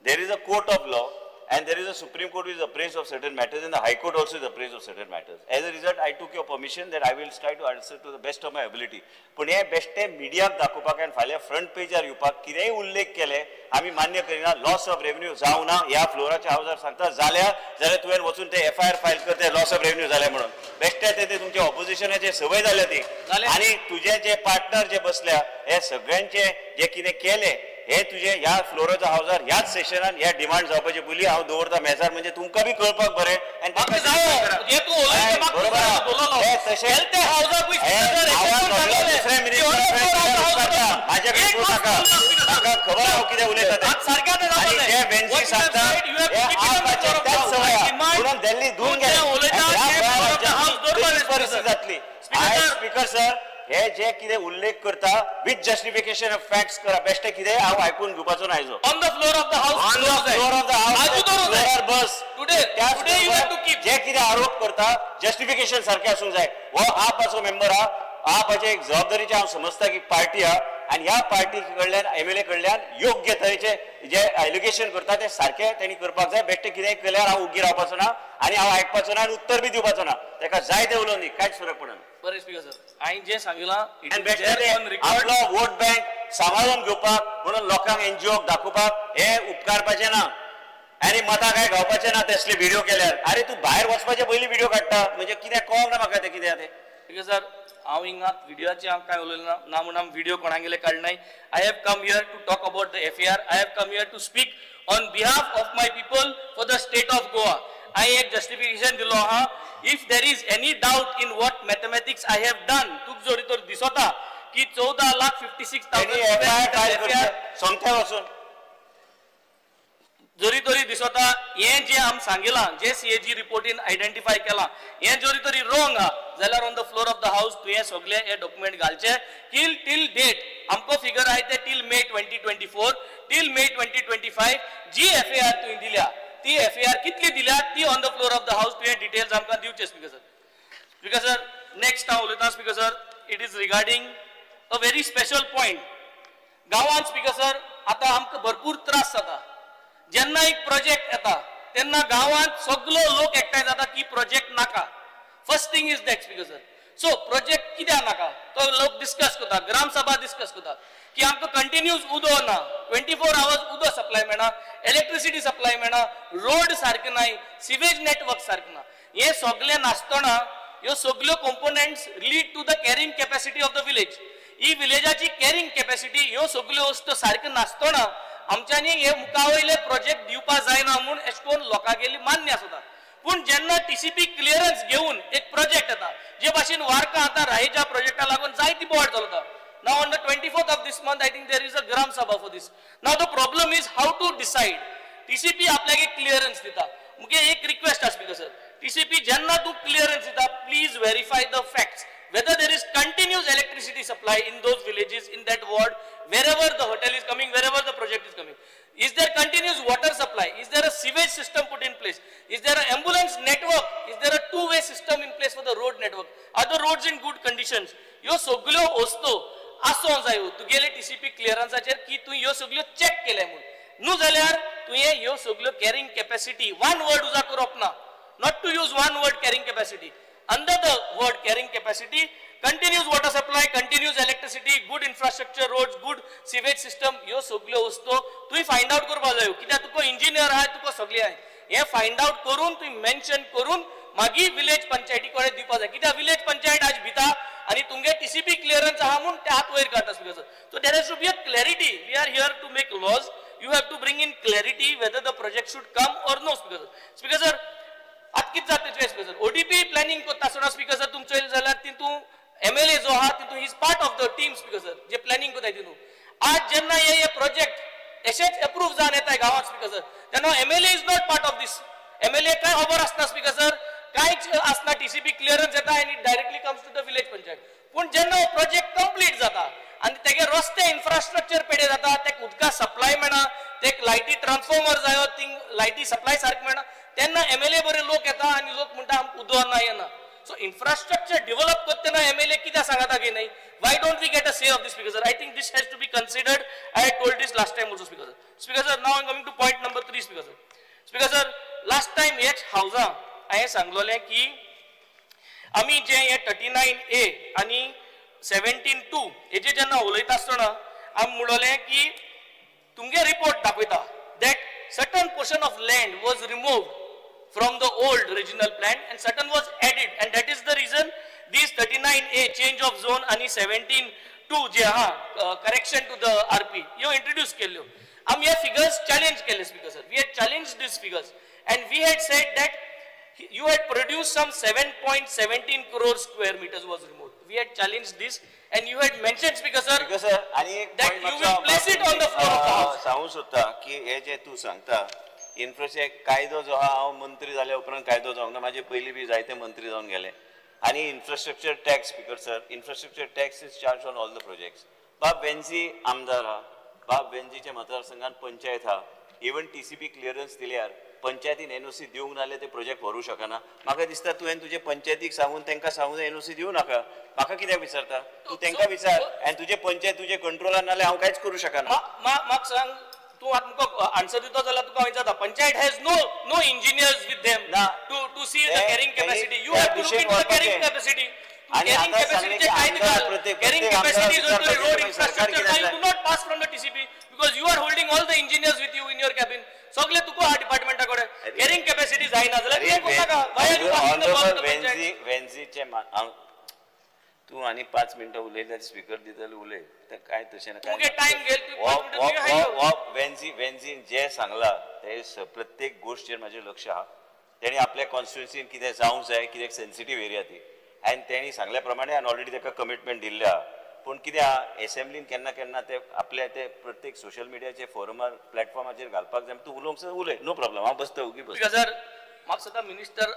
There is a court of law and there is a Supreme Court which is appraised of certain matters, and the High Court also is appraised of certain matters. As a result, I took your permission that I will try to answer to the best of my ability. पूण हे बेश्टे मिडियाक दाखोवपाक आनी फाल्यां फ्रंट पेजार येवपाक कितेंय उल्लेख केले आमी मान्य करिना. लॉस ऑफ रेव्हन्यू जावना ह्या फ्लोराच्या हावजार सांगता, जाल्यार तुवें वचून ते एफआयआर फायल कर, ते लॉस ऑफ रेव्हन्यू जाले म्हणून. बेश्टे ते तुमचे ऑपोजिशनाचे संवय जाल्या ती, आनी तुजे जे पार्टनर जे बसल्या हे सगळ्यांचे जे कितें केले हे तुजे ह्या फ्लोराच्या हावजार ह्याच सेशनान ह्या डिमांड जावपाचे पयलीं हांव दवरता मेजार, म्हणजे तुमकां बी कळपाक बरें. म्हाका खबर हांव कितें उलयता तें. सांगता म्हणून दिल्ली धुवन गेले परिस्थिती जातली. स्पीकर सर, हे जे कितें उल्लेख करता विथ जस्टिफिकेशन ऑफ फॅक्ट्स करा. बेश्टे कितें हांव आयकून घेवपाचो ना आयजो. On the floor of the house, on the floor of the house बस जे कितें आरोप करता जस्टिफिकेशन सारकें आसूंक जाय. हो आपाचो मेंबर आहा, आपाचे एक जबाबदारीचे हांव समजता की पार्टी आहा, आनी ह्या पार्टी कडल्यान एमएलए कडल्यान योग्य तरेचे जे एलिगेशन करता ते सारकें तेणी करपाक जाय. बेश्टे कितेंय केल्यार हांव उग्गी रावपाचो ना आनी हांव आयकपाचो ना आनी उत्तर बी दिवपाचो ना. ताका जाय तें उलोवंदी, कांयच फरक पडना. बरें स्पीकर सर, हांवें जें सांगिलां आपलो वोट बँक सांबाळून घेवपाक म्हणून लोकांक एनजीओक दाखोवपाक हे उपकारपाचें ना आनी मतां काय गावपाचें ना तसले व्हिडिओ केल्यार. आरे तूं भायर वचपाचे पयलीं व्हिडिओ काडटा म्हणजे कितें कळोंक ना म्हाका तें कितें तें. स्पीकर सर, हांव हिंगा व्हिडियोचे हांव कांय उलयलें ना, ना म्हूण हांव video कोणागेले काडनाय. I have come here to talk about the FIR. I have come here to speak on behalf of my people for the state of Goa. हांवें एक जस्टिफिकेशन दिलो आहा. If there is any doubt in what mathematics I have done, तुका जरी तर दिसता की 14,56,000 सोमत्या वचून जरी तरी दिसता हें जें आमी सांगिलां, जे सीएजी रिपोर्टीन आयडेंटिफाय केलां हें जरी तरी रॉंग आहा जाल्यार on the floor of the house तुवें सगळे हे डॉक्युमेंट घालचे. टील टील डेट आमकां फिगर आहाय ते till May 2024 till May 2025 जी एफआयआर तुवें दिल्या ती एफआयआर कितली दिल्या ती on the floor of the house तुवें डिटेल्स आमकां दिवचे. Speaker sir, speaker sir, next हांव उलयतां. Speaker sir, it is regarding a very special point. गांवांत स्पीकर सर आतां आमकां भरपूर त्रास जाता. जेन्ना एक प्रोजेक्ट येता तेन्ना गांवांत सगलो लोक एकठांय जाता की प्रोजेक्ट नाका. First thing is that speaker sir. So project कित्याक नाका तो लोक डिस्कस करता, ग्रामसभा डिस्कस करता की आमकां कंटिन्यूज उदक ना, 24 आवर्स उदक सप्लाय मेळना, इलेक्ट्रिसिटी सप्लाय मेळना, रोड सारके नाय, सिवेज नेटवर्क सारकें ना. हे सगळें नासतना ह्यो सगल्यो components lead to the carrying capacity of the village. ही विलेजाची कॅरिंग कॅपॅसिटी ह्यो सगल्यो वस्तू सारक्यो नासतना आमच्यांनी हे मुखा वयले प्रोजेक्ट दिवपा जायना म्हूण एश कोन लोकांगेली मान्य आसता. पूण जेन्ना टीसीपी क्लियरन्स घेवन एक प्रोजेक्ट येता, जे भाशेन वार्का आतां राहेच्या प्रोजेक्टा लागून जायती बोवाळ चलता. Now on the 24th of this month I think there is a Gram Sabha for this. Now the problem is how to decide. TCP आपल्याक एक क्लियरन्स दिता. मुगे एक रिक्वेस्ट आसा स्पीकर सर, टीसीपी जेन्ना तूं क्लियरन्स दिता please verify the facts whether there is continuous electricity supply in those villages, in that ward, wherever the hotel is coming, wherever the project is coming. Is there continuous water supply? Is there a sewage system put in place? Is there an ambulance network? Is there a two-way system in place for the road network? Are the roads in good conditions? ह्यो सगल्यो वस्तू आसूंक जायो तुगेले टीसीपी क्लियरन्साचेर की तूं ह्यो सगल्यो चॅक केले म्हूण. न्हू जाल्यार तुवें ह्यो सगल्यो कॅरिंग कॅपॅसिटी वन वर्ड उजा करप ना, not to use one word carrying capacity. Under the word carrying capacity, continuous water supply, continuous electricity, good infrastructure, roads, good sewage system, ह्यो सगल्यो वस्तू तुवें फायंड आवट करपाक जायो. कित्याक तुका इंजिनियर आहाय, तुका सगळें आहाय, हें फायंड आवट करून तुवें मेन्शन करून मागीर विलेज पंचायती कडेन दिवपाक जाय. कित्याक विलेज पंचायत आज भिता आनी तुमगे टीसीपी क्लियरन्स आहा म्हूण ते हात वयर काडटा. Speaker sir, so there has to be a clarity. We are here to make laws. You have to bring in clarity whether the project should come or no. Speaker sir, speaker sir, आतां कितें जाता स्पीकर सर, ओडीपी प्लॅनिंग करता आसतना स्पीकर सर तुमचो येयलें जाल्यार तितून एमएलए जो आहा तितून is part of the team. Speaker sir, J planning करताय तितून आज जेन्ना हे प्रोजेक्ट अशेच एप्रूव जावन येताय गांवांत स्पीकर सर, तेन्ना MLA is not part of this. MLA कांय खबर आसना स्पीकर सर, कांयच आसना. टीसीपी क्लियरन्स येता आनी directly comes to the village panchayat. पूण जेन्ना हो प्रोजेक्ट कंप्लीट जाता आनी तेगे रस्ते इन्फ्रास्ट्रक्चर पेडे जाता, तेका उदका सप्लाय मेळना, तेका लायटी ट्रान्सफॉर्मर जायो, थिंग लायटी सप्लाय सारकें मेळना, तेन्ना एमएलए बरे लोक येता आनी लोक म्हणटा आमकां उदक ना येना. So इन्फ्रास्ट्रक्चर डेव्हलप करतना एमएलए कित्याक सांगता की नाही? Why don't we get a say of this, Speaker sir? I think this has to be considered. I had told this last time also, Speaker sir. Speaker sir, now I am coming to point number 3, Speaker sir. Speaker sir, last time हेच हावजा हांवें सांगलोलें की आमी जे हे 39A आनी 17(2) हेजे जेन्ना उलयता आसतना आमी म्हणलें की तुमगे रिपोर्ट दाखयता that certain portion of land was removed from the old regional plan and certain was added, and that is the reason these 39A change of zone आणि 17(2) जे आहा correction to the RP ह्यो इंट्रोड्यूस केल्ल्यो. आमी हे फिगर्स चॅलेंज केले, Speaker sir. We had challenge these figures and we had said that you had produced some 7.17 crore square meters was removed. We had challenged this and you had mentioned, Speaker sir, that you will place it on the floor of the house. सांगू सोदता की हे जे तूं सांगता इन्फ्रास्ट्रक्चर कायदो जो आहा, हांव मंत्री जाल्या उपरांत कायदो जावंक ना, म्हाजे पयलीं बी जायते मंत्री जावन गेले. आनी infrastructure tax, Speaker sir, infrastructure tax is charge on all the projects. बाब वेन्झी आमदार आहा, बाब वेन्झीच्या मतदारसंघात पंचायत आहा, इवन TCP clearance दिल्यार पंचायतीन एनओसी दिवंक ना जाल्यार ते प्रोजेक्ट व्हरूंक शकना. म्हाका दिसता तुवें तुजे पंचायतीक सांगून तांकां सांगून एनओसी दिवं नाका. म्हाका कित्याक विचारता? तूं तांकां विचार आनी तुजे पंचायत तुजे कंट्रोलान नाल्यार हांव कांयच करूं शकना. म्हाका सांग, तूं आतां तुका आन्सर दिता जाल्यार तुका हांव विचारता, panchayat has no engineers with them to see the carrying capacity. You have to look into the carrying capacity. Carrying capacity काय कॅरिंग कॅपॅसिटी जो road infrastructure you do not pass from the TCP because you are holding all the engineers with you in your cabin. सगळे तुका हा डिपार्टमेंटा कडेन कॅरिंग कॅपॅसिटी जायना जाल्यार कितें करनाका? वेन्झीचे तूं आनी 5 मिनटां उलयल्यार स्पीकर दितले उलय, काय तशें ना. वेन्झी वेन्झीन जें सांगलां ते प्रत्येक गोश्टीचेर म्हाजें लक्ष आहा. तेणी आपल्या कॉन्स्टिट्युन्सीन कितें जावंक जाय, कित्याक सेन्सिटीव एरिया ती, आनी तेणी सांगल्या प्रमाणे हांवें ऑलरेडी ताका कमिटमेंट दिल्लें आहा. पूण कितें आहा, एसेंब्लीन केन्ना केन्ना ते आपल्या ते प्रत्येक सोशल मिडियाचे फोरमार प्लॅटफॉर्माचेर घालपाक जाय. तूं उलोवंक जाय उलय, नो प्रॉब्लम, हांव बसता उगी बसता. सर, म्हाका सदां मिनिस्टर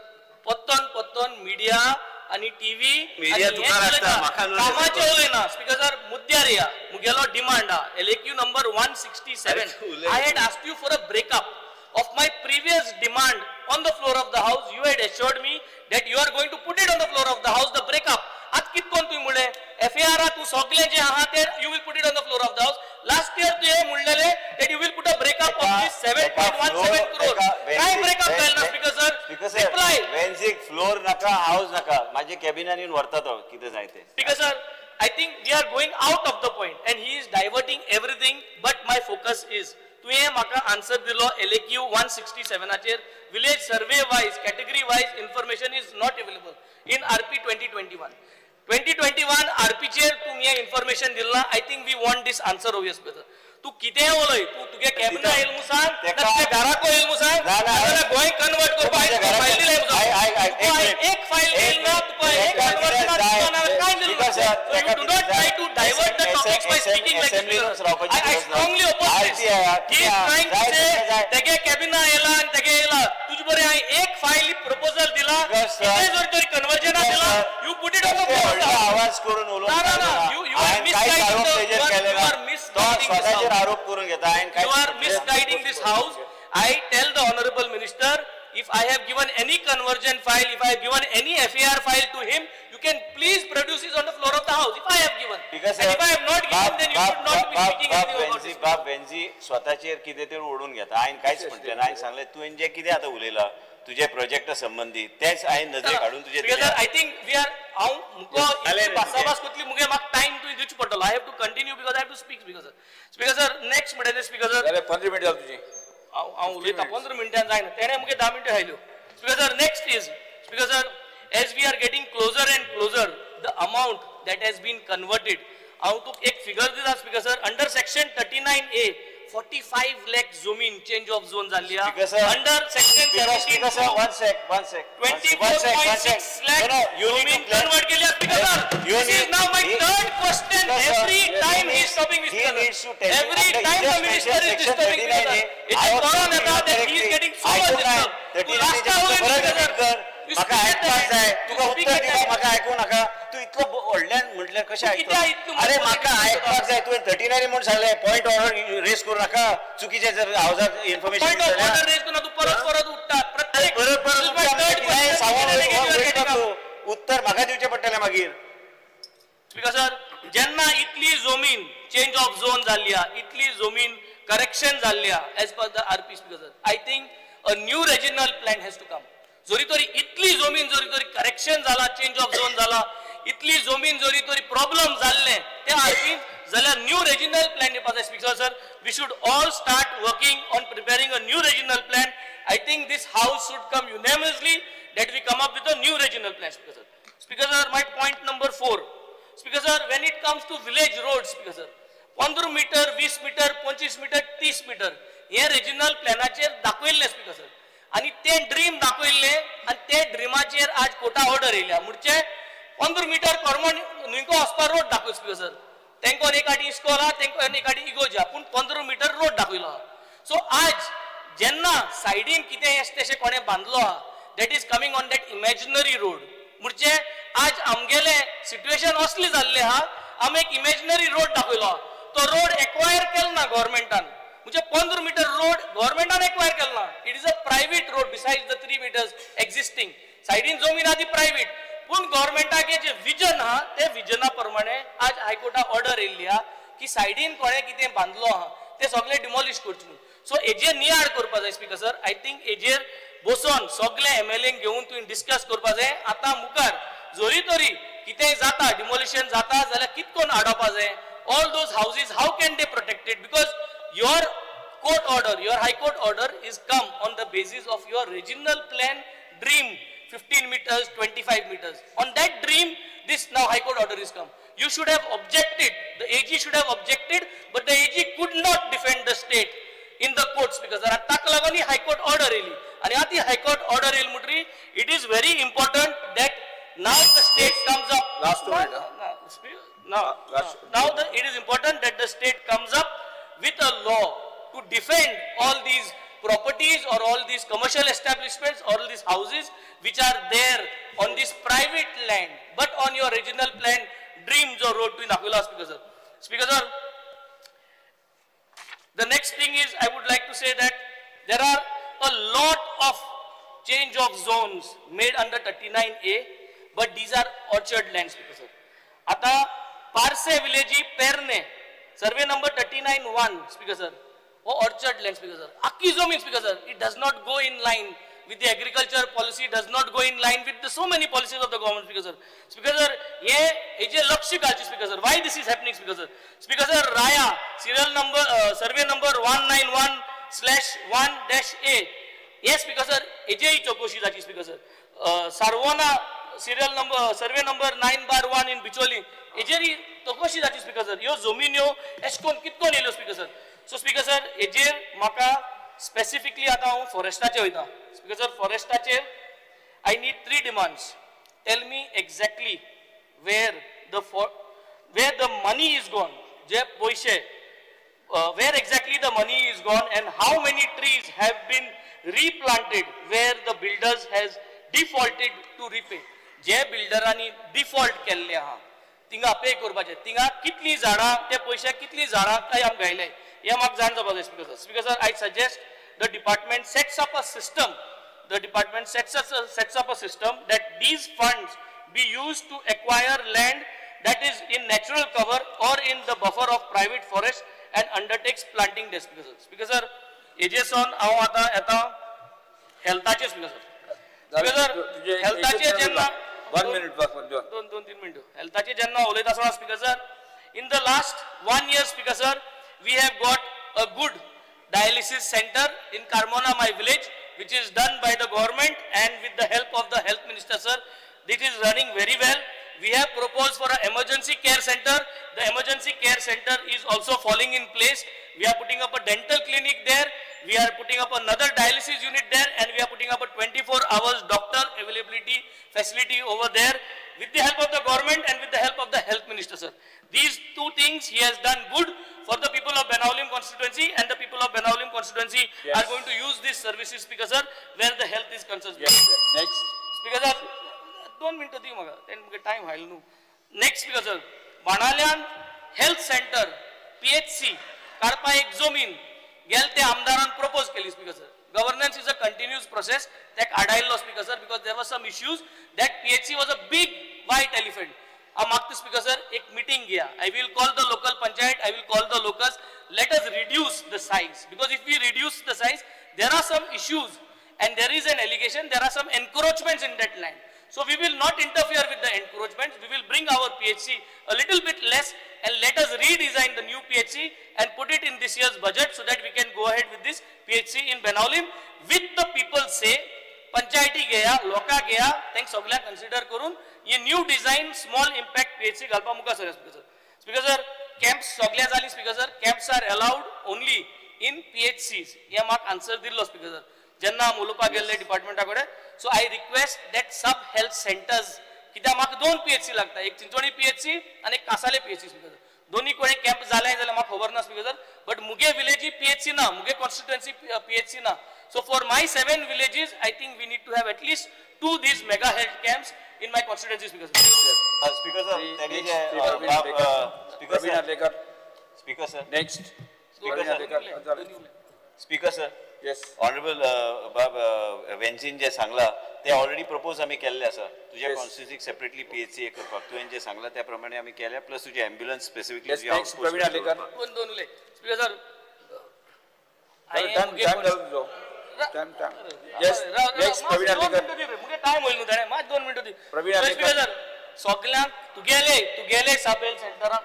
पत्तन पत्तन मिडिया आनी टीव्ही कामाचें उलयना. स्पीकर सर, मुद्द्यार या मुगेलो डिमांड आहा LAQ number 167. I had asked you for a breakup of my previous demand on the floor of the house. You had assured me that you are going to put it on the floor of the house, the breakup. आत कित कोण तुवें म्हणलें FAR तूं सगळें जें आहा तें you will put it on the floor of the house. Last year तुवें म्हणलेलें that you will put a breakup of this 7.17 crore. काय ब्रेकअप जायना स्पीकर सर? रिप्लाय. वेन्झीक फ्लोर नाका, हाऊस नाका, म्हाजे कॅबिनान येवन व्हरता तो कितें जाय तें. Speaker sir, I think we are going out of the point and he is diverting everything, but my focus is तुवें म्हाका आन्सर दिलो LAQ 167 village survey wise category wise information is not available in RP 2021. 2021 आरपीचेर तुमी इन्फॉर्मेशन दिला. I think we want this answer obvious. तूं कितेंय उलय, तूं तुगे कॅबिना येयल म्हूण सांग, तुगे घराको येयल म्हूण सांग, नाजाल्यार गोंय कन्वर्ट करपाक फायल दिल्या म्हूण सांग. एक फायल दिली ना तुका, एक कन्वर्ट ना तुका, ना कांय दिलें ना. So you do not try to divert the topics by speaking like this. I strongly oppose this. He is trying to say तेगे कॅबिना येयला आनी तेगे येयला. तुजे बरें हांवें एक फायल प्रपोजल दिला, कितें जर तरी कन्वर्जना दिला, you put it on the floor. आवाज करून उलोवंक ना. You are misguiding the, you are misguiding this house. आरोप करून घेता. You are misguiding this house. I tell the honorable minister, if I have given any conversion file, if I have given any FAR file to him, you can please produce it on the floor of the house. If I have given, and if I have not given, then you should not be speaking anything about this. बाब वेन्झी स्वताचेर कितें तरी ओडून घेता. हांवें कांयच म्हटलें ना. हांवें सांगलें तुवें जें कितें आतां उलयलां तुजे प्रोजेक्टा संबंदी तेच हांवें नजरेक हाडून तुजें. I think we are, हांव मुको भासाभास करतली मुगे म्हाका टायम तुवें दिवचो पडटलो. I have to continue because I have to speak. Speaker sir, speaker sir, next म्हणटा स्पीकर सर 15 मिनटां जाली तुजी. हांव उलयता 15 मिनटां जायना, तेणें मुगे 10 मिनटां खायल्यो. Speaker sir, next is, speaker sir, as we are getting closer and closer the amount that has been converted, हांव तुका एक फिगर दिता speaker sir. Under section 39A 45 lakh जमीन चेंज ऑफ झोन जाल्ली आहा. Under section 17 24.6 lakh जमीन कन्वर्ट केली आहा. Speaker sir, this is now my third question. Every time he is stopping me, every time the minister is disturbing me. It is कळोन येता that he is getting so much disturb. तूं लास्टा उलय स्पीकर सर. म्हाका आयकपाक जाय, तुका उत्तर दिवपाक म्हाका आयकूं नाका. तूं इतलो व्हडल्यान म्हटल्यार कशें आयकतलो? अरे म्हाका आयकपाक जाय. तुवें 39 म्हूण सांगलें, पॉयंट ऑर्डर रेज करूं नाका. चुकीचें जर हावजाक information point of order raise करूं, तूं परत परत उठ्ठा. प्रत्येक परत परत उठ्ठा. उत्तर म्हाका दिवचें पडटलें मागीर. स्पीकर सर, जेन्ना इतली जमीन चेंज ऑफ झोन जाल्ली आहा, इतली जमीन करेक्शन जाल्ली आहा as per the RP, speaker sir, I think a new regional plan has to come. जरी तरी इतली जमीन जरी तरी करेक्शन जाला, चेंज ऑफ झोन जाला, इतली जमीन जरी तरी प्रॉब्लम जाल्ले ते आरपी जाल्यार न्यू रेजिनल प्लॅन येवपा जाय. Speaker sir, we should all start working on preparing a new regional plan. I think this house should come unanimously that we come up with a new regional plan. Speaker sir. Speaker sir, my point number 4. Speaker sir, when it comes to village roads, speaker sir, 15 meter, 20 meter, 25 meter, 30 meter हे रिजनल प्लॅनाचेर दाखयल्लें स्पीकर सर, आनी ते ड्रीम दाखयल्लें आनी ते ड्रीमाचेर आज कोर्टा ऑर्डर येयल्या. म्हणजे 15 मिटर करमण न्हंयको वचपा रोड दाखय स्पीकर सर, तेंकोन एक आटी इस्कोल आहा, तेंकोन एक आटी इगोज आहा, पूण 15 मिटर रोड दाखयलो आहा. सो आज जेन्ना सायडीन कितें तशें कोणें बांदलो आहा, that is coming on that imaginary road. म्हणजे आज आमगेले सिट्युएशन असली जाल्लें आहा, आमी एक इमेजिनरी रोड दाखयलो आहा, तो रोड एक्वायर केलो ना गव्हर्मेंटान. म्हणजे 15 मिटर रोड गव्हर्मेंटान एक्वायर केलो ना, it is a private road besides the 3 meters existing. सायडीन जमीन आहा ती प्रायव्हेट, पूण गव्हर्मेंटागे जे विजन आहा ते विजना प्रमाणे आज हायकोर्टा ऑर्डर येयल्ली आहा की सायडीन कोणें कितें बांदलो आहा ते सगळें डिमॉलिश करचें म्हणून. सो हेजेर नियाळ करपा जाय स्पीकर सर. I think हेजेर बसोन सगळे एमएलए घेवन तुवें डिस्कस करपा जाय. आतां मुखार जरी तरी कितेंय जाता, डिमॉलिशन जाता जाल्यार कितकोन आडोवपा जाय. All those houses how can they protected, because your court order, your high court order is come on the basis of your regional plan dream 15 meters, 25 meters. On that dream, this now high court order is come. You should have objected, the AG should have objected, but the AG could not defend the state in the courts because ताका लागून high court order येयली. आनी आतां high court order येयली म्हणटरी it is very important that now the state comes up. Last 2 minutes. Now it is important that the state comes up with a law to defend all these properties or all these commercial establishments or all these houses which are there on this private land, but on your regional plan dreams or road to Nakula. Speaker sir. Speaker sir, the next thing is I would like to say that there are a lot of change of zones made under 39A, but these are orchard lands. Speaker sir. Ata Parse village Perne, survey number 39-1, speaker sir, oh orchard land, speaker sir. Akki zomin, speaker sir, it does not go in line with the agriculture policy, does not go in line with the so many policies of the government, speaker sir. Speaker sir, ye je lakshya kalchi, speaker sir. Why this is happening, speaker sir? Speaker sir, Raya, serial number, survey number 191/1-A. Yes, speaker sir, eje chokoshi jachi, speaker sir. Sarvona, serial number, survey number 9/1 in Bicholi. एजेरी चौकशी जाची स्पीकर सर. ह्यो जमीन ह्यो एशकोन कितकोन येयल्यो speaker sir. So speaker sir, हेजेर म्हाका स्पेसिफिकली आतां हांव फॉरेस्टाचेर वयता. स्पीकर सर, फॉरेस्टाचेर I need 3 demands. Tell me exactly where the money is gone, जे पयशे, where exactly the money is gone and how many trees have been replanted where the builders has defaulted to repay. जे बिल्डरांनी डिफॉल्ट केल्ले आहा तिंगा पे करपाचें, तिंगा कितलीं झाडां, ते पयशे कितलीं झाडां काय आमकां घायले हें म्हाका जाण जावपाक जाय. Speaker sir. Speaker sir, I suggest the department sets up a system, the department sets up a system that these funds be used to acquire land that is in natural cover or in the buffer of private forest and undertakes planting there. Speaker sir. Speaker sir, हेजे सावन हांव आतां येता हेल्थाचेर. स्पीकर सर, स्पीकर सर, हेल्थाचेर जेन्ना 1 minute, 2-3 मिनटं हेल्थाचेर जेन्ना उलयता आसतना speaker sir, in the last 1 year, speaker sir, we have got a good dialysis center in Carmona, my village, which is done by the government and with the help of the health minister, sir. It is running very well. We have proposed for an emergency care center. The emergency care center is also falling in place. We are putting up a dental clinic there. We are putting up another dialysis unit there, and we are putting up a 24 hours doctor availability facility over there with the help of the government and with the help of the health minister, sir. These 2 things he has done good for the people of Benaulim constituency, and the people of Benaulim constituency yes, are going to use these services, speaker sir, where the health is concerned. Yes, sir. Next. Speaker sir, 2 minutes दी म्हाका, then time हायल न्हू. Next, speaker sir, Benaulim health center, PHC, काडपा एक जमीन गेल ते आमदारान प्रपोज केली. Speaker sir, governance is a continuous continuous process. तेका आडायल्लो speaker sir, because there was some issues that PHC was a big white elephant. हांव मागता स्पीकर सर, एक मिटींग घेया. I will call the local panchayat, I will call the locals. Let us reduce the size, because if we reduce the size there are some issues and there is an allegation, there are some encroachments in that land. So we will not interfere with the encroachments. We will bring our PHC a little bit less and let us redesign the new PHC and put it in this year's budget so that we can go ahead with this PHC in Benaulim with the people say, पंचायती घेया, लोका घेया, तांकां सगळ्यांक कन्सिडर करून हे new design small impact PHC घालपा मुखार sir. Speaker sir, camps सगळे जाली speaker sir, camps are allowed only in PHCs. हे म्हाका आन्सर दिल्लो स्पीकर सर जेन्ना आमी उलोवपाक गेल्ले डिपार्टमेंटा कडेन. So I request that sub health centres, कित्याक म्हाका 2 PHC लागता, एक चिंचोणी PHC आनी एक कासाले PHC speaker sir. दोन्ही कडेन कॅम्प जाले जाल्यार म्हाका खबर ना स्पीकर सर, बट मुगे विलेजी PHC ना, मुगे कॉन्स्टिट्युएन्सी PHC ना. So for my 7 villages, I think we need to have at least 2 these mega health camps in my constituency, Speaker sir. Speaker sir, Speaker sir, next. Speaker sir, yes. Honorable बाब वेन्झीन जे सांगला ते ऑलरेडी प्रपोज आमी केल्ले आसा. तुज्या कॉन्स्टिट्युएन्सीक सेपरेटली PHC करपाक तुवें जे सांगला त्या प्रमाणे आमी केल्या, प्लस तुजी एम्ब्युलन्स स्पेसिफिकली. दोन उलय स्पीकर सर. सगळ्यांक तुगेले तुगेले सब हेल्थ सेंटरान,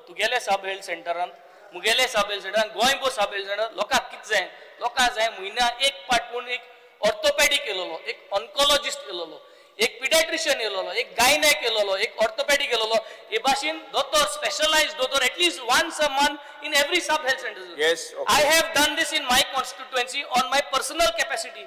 तुगेले सब हेल्थ सेंटरान, मुगेले सब हेल्थ सेंटरान, गोंयभर सब हेल्थ सेंटर लोकांक कितें जाय, लोकांक जाय म्हयन्या एक पाट पूण एक ऑर्थोपॅडीक येयलोलो, एक ऑन्कोलॉजिस्ट येयलोलो, एक पिडियाट्रिशियन येयलोलो, एक गायनॅक येयलोलो, एक ऑर्थोपॅडीक येयलोलो. हे भाशेन दोतोर, स्पेशलायज्ड दोतोर at least once a month in every sub health centre. I have done this in my constituency on my personal capacity.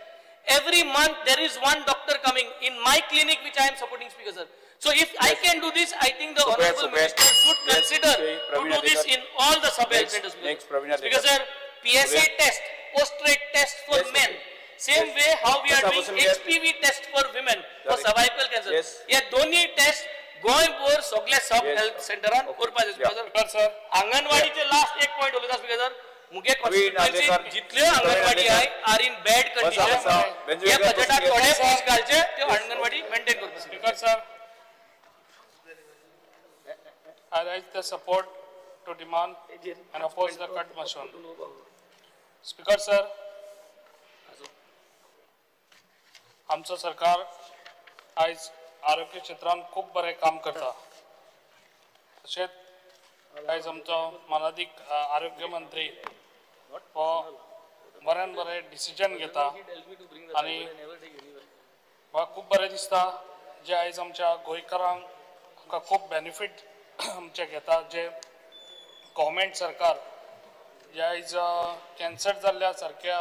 Every month there is one doctor coming in my clinic which I am supporting, Speaker sir. So if I can do this, I think the honorable minister should consider to do this in all the sub health centers. Speaker sir, PSA test, post-rate test for men. Same way how we are doing HPV test for women for cervical cancer. हे दोन्ही टेस्ट गोंयभर सगळे सब हेल्थ सेंटरान करपाचे स्पीकर सर. आंगणवाडीचे लास्ट एक पॉइंट उलयता स्पीकर सर. मुगे कॉन्स्टिट्युएन्सी जितल्यो आंगणवाडी आहाय are in bad condition. हे बजेटाक थोडे पयशे घालचे, त्यो आंगणवाडी मेंटेन करपाचे. Speaker sir, I raise the support to demand and oppose the cut motion. Speaker sir, आमचो सरकार आयज आरोग्य क्षेत्रांत खूब बरें काम करता. तशेंच आयज आमचो मानादीक आरोग्य मंत्री हो बऱ्यान बरें डिसिजन घेता आनी म्हाका खूब बरें दिसता जे आयज आमच्या गोंयकारांक आमकां खूब बेनिफीट आमचे घेता. जे गव्हर्मेंट सरकार जे आयज कॅन्सर जाल्ल्या सारक्या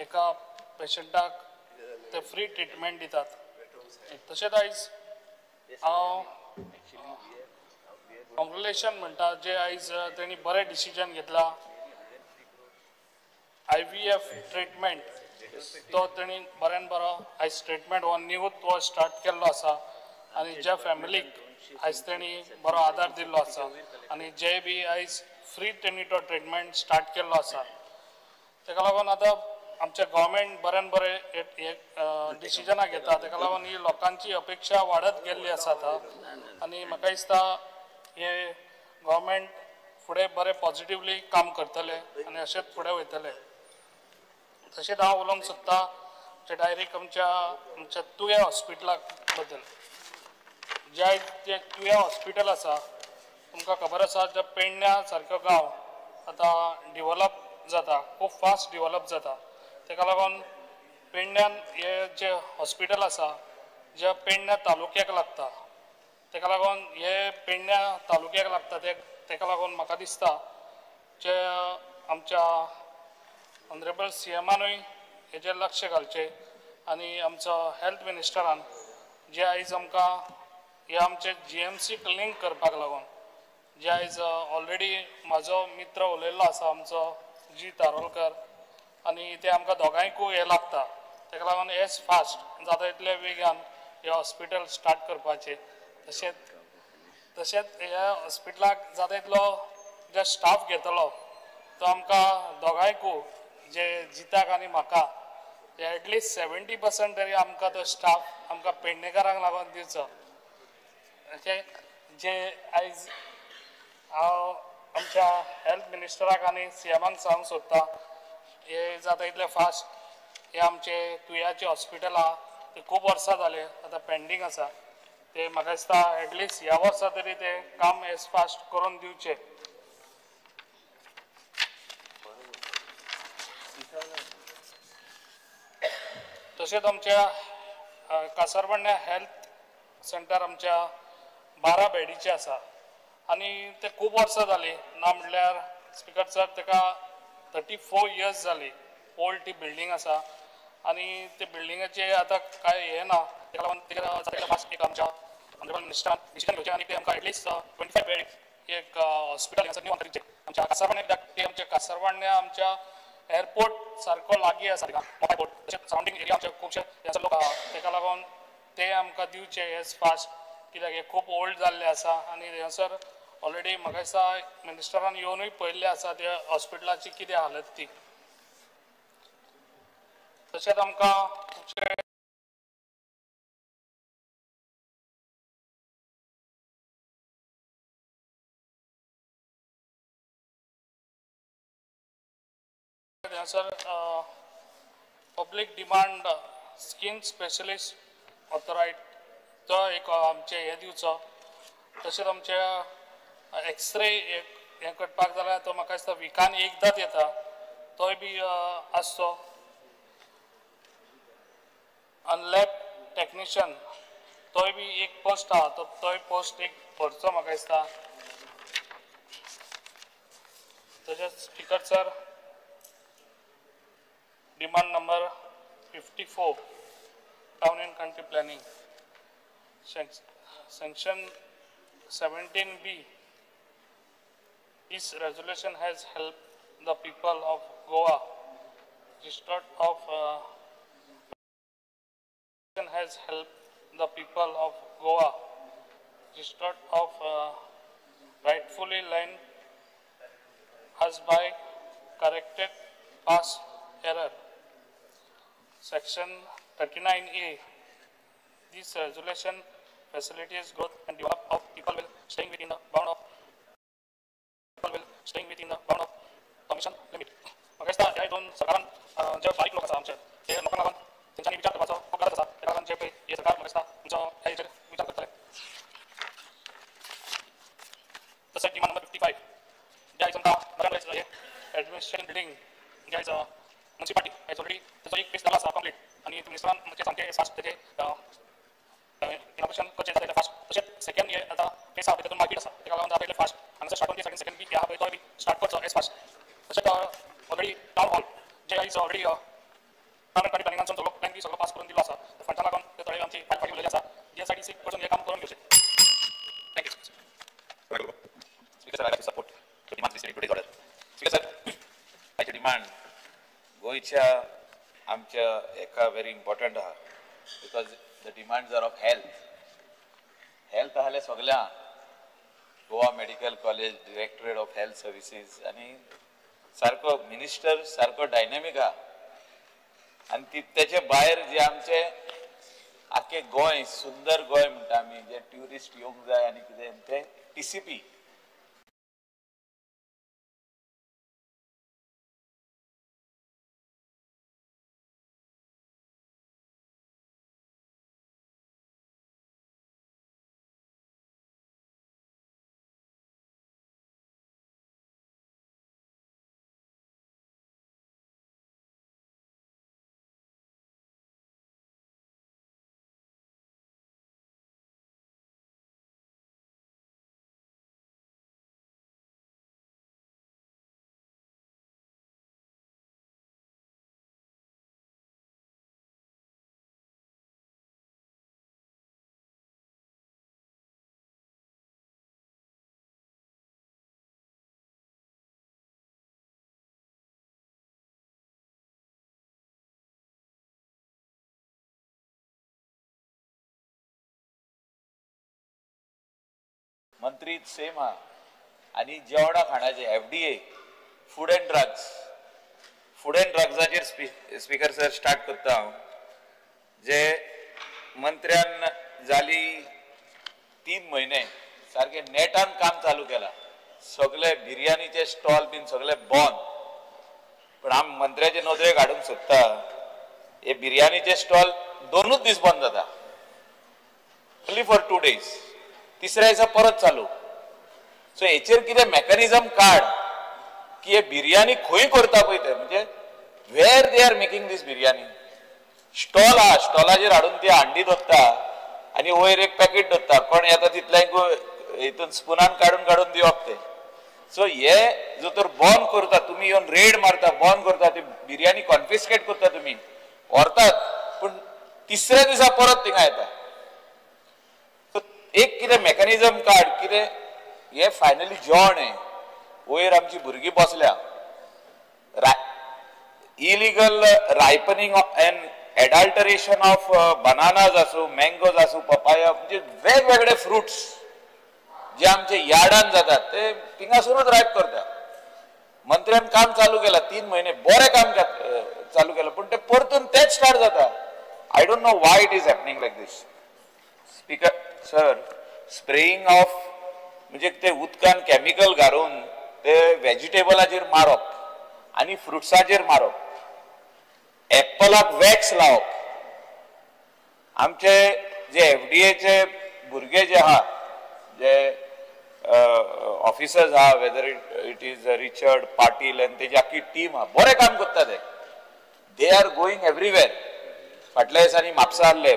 एका पेशंटाक ते फ्री ट्रिटमेंट दितात. तशेंच आयज हांव कॉंग्रेच्युलेशन म्हणटा जे आयज तेणी बरें डिसिजन घेतला. IVF treatment तो तेणी बऱ्यान बरो आयज ट्रिटमेंट हो न्यू तो स्टार्ट केल्लो आसा आनी ज्या फॅमिलीक आयज तेणी बरो आदार दिल्लो आसा आनी जे बी आयज फ्री तेणी तो ट्रिटमेंट स्टार्ट केल्लो आसा. तेका लागून आतां आमचें गव्हर्मेंट बऱ्यान बरें डिसिजनां घेता. तेका लागून ही लोकांची अपेक्षा वाडत गेल्ली आसा आतां आनी म्हाका दिसता हे गव्हर्मेंट फुडें बरें पॉजिटिवली काम करतले आनी अशेंच फुडें वयतले. तशेंच हांव उलोवंक सोदता जे डायरेक्ट आमच्या आमच्या तुया हॉस्पिटला बद्दल. जे आयज जें तुया हॉस्पिटल आसा तुमकां खबर आसा जे पेडण्या सारको गांव आतां डिवलप जाता, खूब फास्ट डिवलप जाता. तेका लागून पेडण्यान हे जे हॉस्पिटल आसा जे पेडण्या तालुक्याक लागता, तेका लागून हे पेडण्या तालुक्याक लागता. तेका लागून म्हाका दिसता जे आमच्या ऑनरेबल CMानूय हेजेर लक्ष घालचें आनी आमचो हेल्थ मिनिस्टरान जे आयज आमकां हे आमचे GMC link करपाक लागून जे आयज ऑलरेडी म्हाजो मित्र उलयल्लो आसा आमचो जी तारोलकर आनी ते आमकां दोगांयकूय हें लागता. तेका लागून एज फास्ट जाता इतले वेगान हें हॉस्पिटल स्टार्ट करपाचें. तशेंच तशेंच ह्या हॉस्पिटलाक जाता इतलो जे स्टाफ घेतलो तो आमकां दोगांयकूय जे जिताक आनी म्हाका ते एटलिस्ट 70% तरी आमकां तो स्टाफ आमकां पेडणेकारांक लागून दिवचो. अशें जे आयज हांव आमच्या हेल्थ मिनिस्टराक आनी सीएमाक सांगूंक सोदता, हे जाता इतलें फास्ट हे आमचे तुयाचें हॉस्पिटल आहा ते खूब वर्सां जाले आतां पेंडींग आसा, ते म्हाका दिसता एटलिस्ट ह्या वर्सा तरी ते काम एज फास्ट करून दिवचें. तशेंच आमच्या कासारबंड्या हेल्थ सेंटर आमच्या 12 बेडीचें आसा आनी ते खूब वर्सां जालीं, ना म्हणल्यार स्पिकर सर ताका 34 इयर्स जाली ओल्ड ती बिल्डींग आसा आनी ते बिल्डिंगाचे आतां कांय हें ना, ताका लागून तेका फास्ट एक आमच्या ऑनरेबल मिनिस्टरान डिसिजन घेवचें आनी ते आमकां एटलिस्ट 25 बेड एक हॉस्पिटल हांगासर न्यू आमकां दिवचें. आमच्या कासारबांड्या ते आमच्या कासारबांड्या आमच्या एअरपोर्ट सारको लागीं आसा, ताका मोपा एअरपोर्ट तशेंच सरावंडींग एरिया आमचे खुबशे हांगासर लोक आहा, ताका लागून ते आमकां दिवचे एज फास्ट, कित्याक हे खूब ओल्ड जाल्ले आसा आनी हांगासर ऑलरेडी म्हाका दिसता मिनिस्टरान येवनूय पळयल्लें आसा त्या हॉस्पिटलाची कितें हालत ती. तशेंच आमकां खुबशे हांगासर public demand skin specialist authorised तो एक आमचें हें दिवचो. तशेंच आमच्या एक्सरे हें करपाक जाल्यार तो म्हाका दिसता विकान एकदांच येता, तोय बी आसचो. लॅब टॅक्निशियन तोय बी एक पोस्ट आहा, तोय पोस्ट एक भरचो म्हाका दिसता. तशेंच speaker sir demand number 54 town and country planning Section 17B. This resolution has helped the people of Goa district of has helped the people of Goa district of rightfully land as by corrected past error. Section 39A. This resolution facilitates growth and development of people will staying within the bound of people will staying within the bound of commission limit. म्हाका दिसता ह्या हितून सरकारान जे बारीक लोक आसा आमचे ते लोकांक लागून तेंच्यांनी विचार करपाचो खूब गरज आसा, ताका लागून जे पळय हे सरकार म्हाका दिसता तुमचो ह्या हेचेर विचार करतले. तशेंच डिमांड नंबर 55 जे आयज आमकां नव्यान एडमिनिस्ट्रेशन बिल्डींग जे आयज म्युनिसिपालिटी आयज ऑलरेडी ताचो एक फेस जालो आसा कंप्लीट आनी मिनिस्टरान म्हणजे सामकें फास्ट तेजें इनॉग्रेशन करचें जाता फास्ट. तशेंच सेकंड हे आतां फेस आहा तातूंत मार्केट आसा, ताका लागून जाता इतलें फास्ट हांगासर स्टार्ट करून सेकंड वीक आहा पळय तोय बी स्टार्ट करचो एज फास्ट. तशेंच ऑलरेडी टावन हॉल जे आयज ऑलरेडी टावन एंड कंट्री प्लॅनिंगान सगळो प्लॅन बी सगळो पास करून दिलो आसा, फंडा लागून ते थोडे आमची फायल फाटी उरलेली आसा, जीएसआयडीसी कडसून हें काम करून घेवचें. Thank you. Speaker sir, I like to support the demands listed in today's order. Speaker sir, आयचे डिमांड गोंयच्या आमच्या एका व्हेरी इम्पॉर्टंट आहा, because the demands are of health. Health आसल्यार सगळ्या Goa medical college, directorate of health services आनी सारको मिनिस्टर सारको डायनॅमीक आहा आनी ती तेचे भायर जे आमचे आख्खे गोंय सुंदर गोंय म्हणटा आमी, जे ट्युरिस्ट येवंक जाय आनी कितें ते टीसीपी मंत्री सेम आहा आनी जेवणा खाणाचे FDA, food and drugs, food and ड्रग्साचेर स्पीकर सर स्टार्ट करता हांव. जे मंत्र्यान जाली 3 म्हयने सारके नेटान काम चालू केला, सगळे बिर्याणीचे स्टॉल बीन सगळे बंद. पण आमी मंत्र्याचे नदरेक हाडूंक सोदता, हे बिर्याणीचे स्टॉल 2 दीस बंद जाता, ओन्ली फॉर 2 डेज, तिसऱ्या दिसा परत चालू. सो हेचेर कितें मॅकॅनिझम काड की हे बिर्याणी खंय करता पळय ते, म्हणजे where they are making this biryani. Stall आहा, स्टॉलाचेर हाडून ती हांडी दोत्ता आनी वयर एक पॅकेट दोत्ता, कोण येता तितल्यांक हितून स्पुनान काडून काडून दिवप ते. सो हे जो तर बंद करता, तुमी येवन रेड मारता, बंद करता, ती बिर्याणी कॉन्फिस्केट करता, तुमी व्हरतात, पूण तिसऱ्या दिसा परत थिंगा येता. सो एक कितें मॅकॅनिझम काड कितें हे फायनली जेवण हें वयर आमची भुरगीं बसल्या. Illegal ripening and adulteration of bananas आसूं, मँगोज आसूं, पपाया, म्हणजे वेगवेगळे फ्रुट्स जे आमचे यार्डान जातात ते थिंगासरूच रायप करता. मंत्र्यान काम चालू केला 3 म्हयने, बरें काम चालू केलां, पूण ते परतून तेच स्टार्ट जाता. I don't know why it is happening like this. Speaker sir, spraying of म्हणजे ते उदकान केमिकल घालून ते वेजिटेबलाचेर मारप आनी फ्रुट्साचेर मारप, एप्पलाक वॅक्स लावप. आमचे जे एफडीएचे भुरगे जे आहा, जे ऑफिसर्स आहा, whether it is Richard Patil आनी तेजी आख्खी टीम आहा, बरें काम करता ते. They are going everywhere. फाटल्या दिसांनी म्हापसा आहले,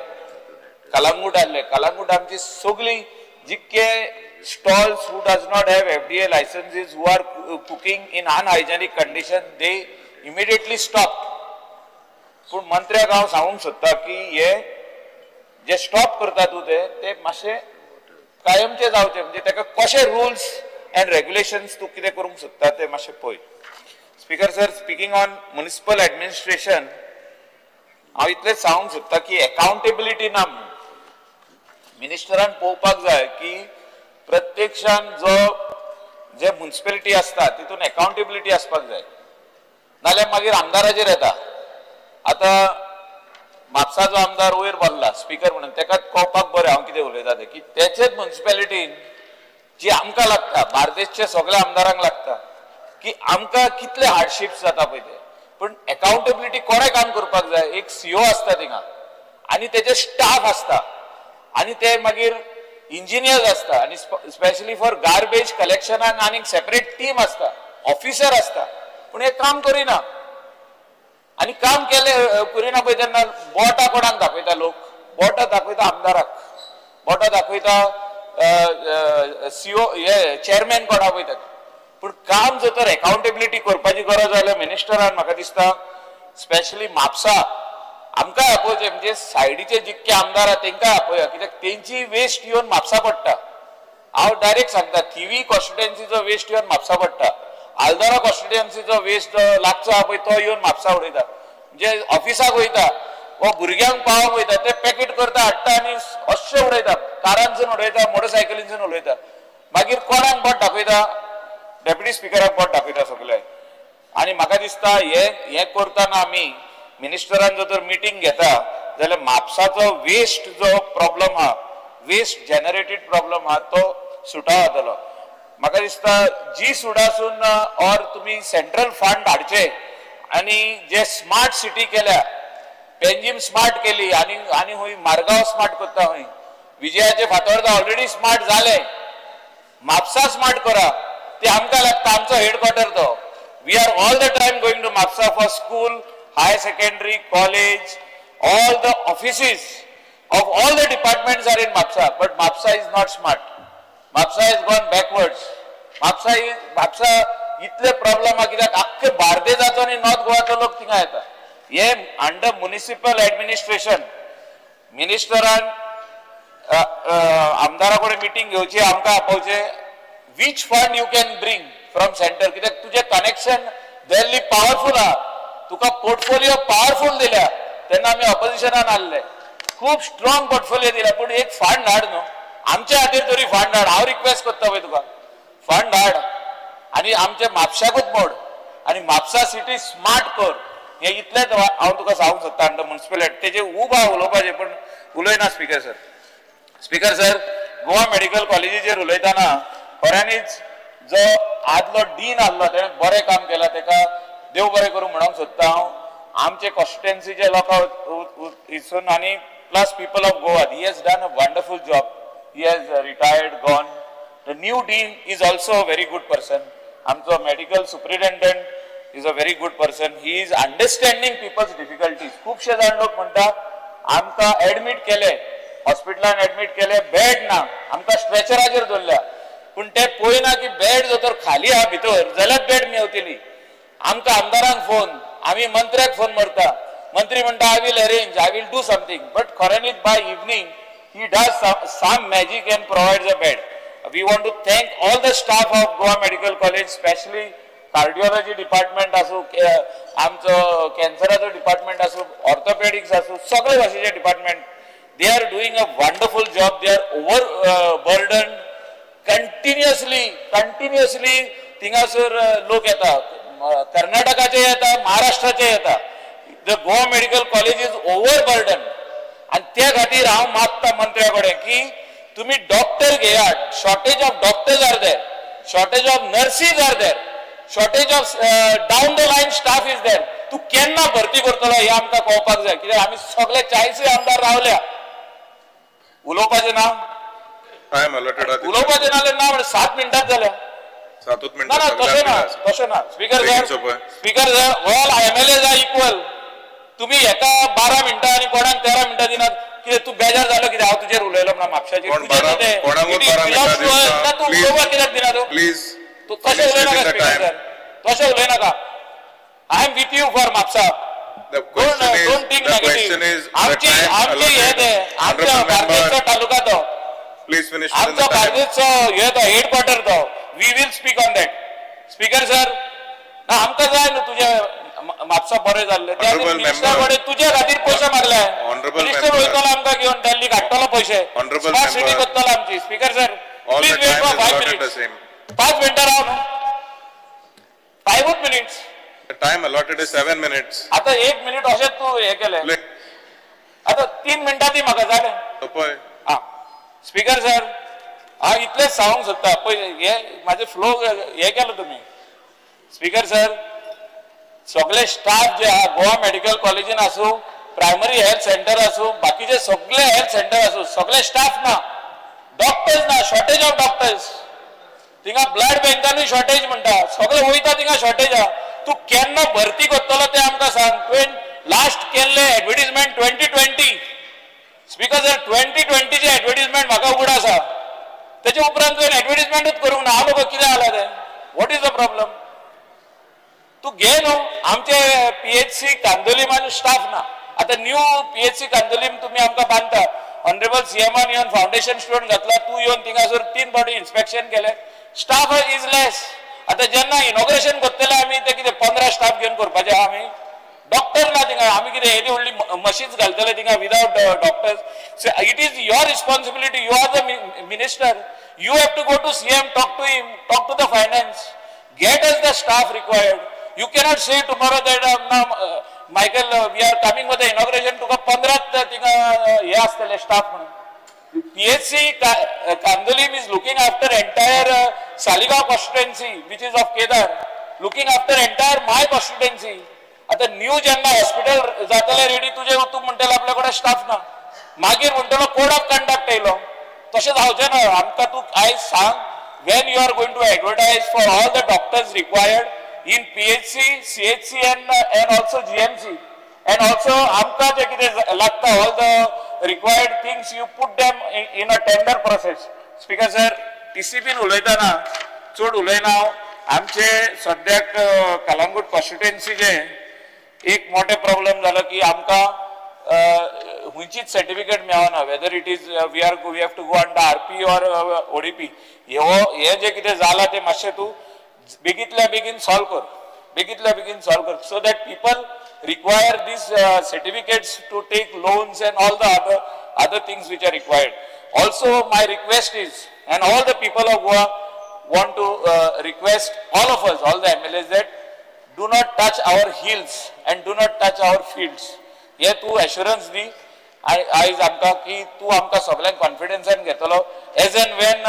कलंगूट आहले. कलंगूट आमची सगळी जितके stalls who does not have FDA licenses, who are cooking in unhygienic condition, they immediately stop. पूण मंत्र्याक हांव सांगूंक सोदता की हे जे स्टॉप करता तूं ते मातशे कायमचे जावचे, म्हणजे ताका कशे रुल्स एंड रेग्युलेशन्स तूं कितें करूंक सोदता ते मातशें पळय. Speaker sir, speaking on municipal administration, हांव इतलेंच सांगूंक सोदता की एकाउंटेबिलिटी ना म्हणून मिनिस्टरान पळोवपाक जाय की प्रत्यक्षान जो जे म्युनिसिपॅलिटी आसता तितून एकाउंटेबिलिटी आसपाक जाय, नाल्यार मागीर आमदाराचेर येता. आतां म्हापसाचो आमदार वयर बसला स्पीकर म्हणून, ताका कळपाक बरें हांव कितें उलयता तें, की तेचेच म्युनिसिपॅलिटीन जी आमकां लागता, बार्देसच्या सगळ्या आमदारांक लागता की आमकां कितले हार्डशिप्स जाता पळय ते, पूण एकाउंटेबिलिटी कोणें काम करपाक जाय. एक सीओ आसता थिंगा आनी तेजे स्टाफ आसता आनी ते मागीर इंजिनियर्स आसता आनी स्पेशली फॉर गार्बेज कलेक्शनाक आनी सेपरेट टीम आसता, ऑफिसर आसता, पूण हे काम करिना. आनी काम केलें करिना पळय तेन्ना बोटां कोणाक दाखयता लोक, बोटां दाखयता आमदाराक, बोटां दाखयता सीओ हे चेअरमॅन कोणा पळय ताका. पूण काम जर तर एकाउंटेबिलिटी करपाची गरज जाल्यार मिनिस्टरान म्हाका दिसता स्पेशली म्हापसा आमकां आपोवचें, म्हणजे सायडीचे जितके आमदार आहा तेंकां आपोवया, कित्याक तेंची वेस्ट येवन म्हापसा पडटा. हांव डायरेक्ट सांगता, थिवी कॉन्स्टिट्युएन्सीचो वेस्ट येवन म्हापसा पडटा, आल्दोरा कॉन्स्टिट्युएन्सीचो वेस्ट लागचो आहा पळय तो येवन म्हापसा उडयता, म्हणजे ऑफिसाक वयता वा भुरग्यांक पावोवंक वयता ते पॅकेट करता हाडटा आनी अशें उडयता, कारांसून उडयता, मोटरसायकलींसून उडयता. मागीर कोणाक बोट दाखयता? डेप्युटी स्पिकराक बोट दाखयता सगळे. आनी म्हाका दिसता हे करतना आमी मिनिस्टरान जर तर मिटींग घेता जाल्यार म्हापसाचो वेस्ट जो प्रॉब्लम आहा, वेस्ट जनरेटेड प्रॉब्लम आहा तो सुटाव जातलो. म्हाका दिसता जी सुडासून ऑर तुमी सेंट्रल फंड हाडचे आनी जे स्मार्ट सिटी केल्या, पेंजीम स्मार्ट केली आनी आनी हूंय मारगांव स्मार्ट करता, हूंय विजयाचे फातोर्डा ऑलरेडी स्मार्ट जाले, म्हापसा स्मार्ट करा, ते आमकां लागता, आमचो हेडक्वॉर्टर तो. We are all the time going to Mapusa for school, higher secondary, college, all the offices of all the departments are in Mapusa, but Mapusa is not smart. Mapusa has gone backwards. Mapusa इतले प्रॉब्लम आहा कित्याक आख्खे बार्देजाचो आनी नॉर्थ गोवाचो लोक थिंगा येता. हे अंडर म्युनिसिपल एडमिनिस्ट्रेशन मिनिस्टरान आमदारा कडेन मिटींग घेवची, आमकां आपोवचें, which fund you can bring from centre, कित्याक तुजें कनेक्शन दिल्ली पावरफूल आहा, तुका पोर्टफोलियो पावरफूल दिल्या तेन्ना आमी ऑपोजिशनान आहले, खूब स्ट्रॉंग पोर्टफोलियो दिल्या, पूण एक फंड हाड न्हू आमच्या खातीर तरी फंड हाड. हांव रिक्वेस्ट करता पळय तुका, फंड हाड आनी आमच्या म्हापशाकूच मोड. आनी म्हापसा सिटी स्मार्ट कर. हें इतलेंच हांव तुका सांगूंक सोदता अंडर म्युनिसिपॅलिटी. तेजेर उब आहा उलोवपाचें पूण उलयना speaker sir. Speaker sir, Goa medical कॉलेजीचेर उलयतना खऱ्यांनीच जो आदलो डीन आसलो तेणें बरें काम केलां, तेका देव बरें करूं म्हणूंक सोदता हांव. आमचे कॉन्स्टिट्युएन्सीचे लोकां हिसून आनी plus people of Goa, he has done a wonderful job. He has retired, gone. The new dean is also a very good person. आमचो medical superintendent is a very good person. He is understanding people's difficulties. खुबशे जाण लोक म्हणटा आमकां एडमीट केले, हॉस्पिटलान एडमीट केले, बेड ना, आमकां स्ट्रेचराचेर दवरल्या, पूण ते पळयना की बेड जर तर खाली आहा भितर जाल्यार बेड मेवतली. आमकां आमदारांक फोन, आमी मंत्र्याक फोन मारता, मंत्री म्हणटा I will arrange, I will do something, but खऱ्यांनीच by evening he does some magic and provides a bed. We want to thank all the staff of Goa Medical College, specially cardiology department आसूं, आमचो कॅन्सराचो डिपार्टमेंट आसूं, ऑर्थोपेडिक्स आसूं, सगळे भाशेचे department. They are doing a wonderful job. They are over burden continuously. Continuously थिंगासर लोक येता, कर्नाटकाचे येता, महाराष्ट्राचे येता. The Goa Medical College is over burden. आनी त्या खातीर हांव मागता मंत्र्या कडेन की तुमी डॉक्टर घेयात. Shortage of doctors are there, shortage of nurses are there, shortage of down the line staff is there. तूं केन्ना भरती करतलो हें आमकां कळपाक जाय, कित्याक आमी सगळे 40 आमदार रावल्या. उलोवपाचें ना, उलोवपाचें नाल्यार ना म्हणजे 7 मिनटां जाल्या. ना ना, तशें ना, तशें ना speaker sir. Speaker sir, all MLAs are equal. तुमी हेका 12 मिनटां आनी कोणाक 13 मिनटां दिनात. कितें तूं बेजार जालो कितें हांव तुजेर उलयलो म्हणून म्हापशाचेर? तूं उलोवपाक कित्याक दिना तूं? तूं तशें उलयनाका स्पीकर सर, तशें उलयनाका. I am with you for Mapusa. Don't think negative. आमची आमची हे ते आमच्या बार्देसचो तालुका तो, आमचो बार्देसचो हे तो हेडक्वॉर्टर तो. We will speak on that speaker sir. ना आमकां जाय न्हू तुजें म्हापसा बरें जाल्लें, त्या मिनिस्टर कडेन तुजे खातीर पयशे मागले. मिनिस्टर वयतलो आमकां घेवन दिल्लीक, हाडटलो पयशे, स्मार्ट सिटी करतलो आमची. Speaker sir, please wait for 5 minutes. 5 मिनटां राव न्हू, 5 minutes. The time allotted is 7 minutes. आता 1 मिनिट अशें तूं हें केलें, आतां 3 मिनटां दी म्हाका, जालें. आं स्पीकर सर, हांव इतलेंच सांगूंक सोदता. पळय हे म्हाजे फ्लो हे केलो तुमी. स्पीकर सर, सगळे स्टाफ जे आहा गोवा मेडिकल कॉलेजीन आसूं, प्रायमरी हेल्थ सेंटर आसूं, बाकीचे सगळे हेल्थ सेंटर आसूं, सगळे स्टाफ ना, डॉक्टर्स ना, शॉर्टेज ऑफ डॉक्टर्स. थिंगा ब्लड बँकानूय शॉर्टेज म्हणटा, सगळे वयता थिंगा शॉर्टेज आहा. तूं केन्ना भरती करतलो तें आमकां सांग. तुवें लास्ट केल्लें एडवर्टीजमेंट 2020. स्पीकर सर, 2020 एडवर्टीजमेंट म्हाका उगड आसा. तेचे उपरांत तुवें एडवर्टीजमेंटूच करूंक ना. हांव लोक कितें जालां तें, what is the problem? तूं घे न्हू. आमचे PHC कांदोलीमान स्टाफ ना. आतां न्यू PHC Candolim तुमी आमकां बांदता. ऑनरेबल सीएमान येवन फावंडेशन स्टोन घातला, तूं येवन थिंगासर 3 फावटी इन्स्पेक्शन केलें. Staff is less. आतां जेन्ना इनॉग्रेशन करतले आमी ते कितें 15 स्टाफ घेवन करपाचे आहा आमी? डॉक्टर ना थिंगा, आमी कितें येदी व्हडली मशीन्स घालतले थिंगा without doctors? So it is your responsibility. You are the minister. You have to go to CM, talk to him, talk to the finance, get us the staff required. You cannot say tomorrow that Michael we are coming with the inauguration, तुका 15 थिंगा हे आसतले स्टाफ म्हणून. PHC Candolim is looking after entire Saligao constituency, which is of Kedar, looking after entire my constituency. आतां न्यू जेन्ना हॉस्पिटल जातलें रेडी तुजें, तूं म्हणटलें आपल्या कडेन स्टाफ ना, मागीर म्हणटलो कोड ऑफ कंडक्ट येयलो. तशें जावचें ना. आमकां तूं आयज सांग, when you are going to advertise for all the doctors required in PHC, CHC and also GMC, and also आमकां जें कितें लागता all the required things you put them in a tender process. Speaker sir, TCPन उलयतना चड उलयना हांव. आमचे सद्याक कलंगूट कॉन्स्टिट्युएन्सीचे एक मोठे प्रॉब्लम जालो की आमकां खंयचीच सर्टिफिकेट मेळना, whether it is we have to go under RP or ODP. हे जे कितें जालां तें मातशें तूं बेगींतल्या बेगीन सॉल्व कर, बेगींतल्या बेगीन सॉल्व कर, so that people require these certificates to take loans and all the other things which are required. Also my request is, and all the people of Goa want to request all of us, all the MLAs, that Do not touch our hills and do not touch our fields. हे तूं एश्युरन्स दी आयज आमकां की तूं आमकां सगळ्यांक कॉन्फिडन्सान घेतलो as and when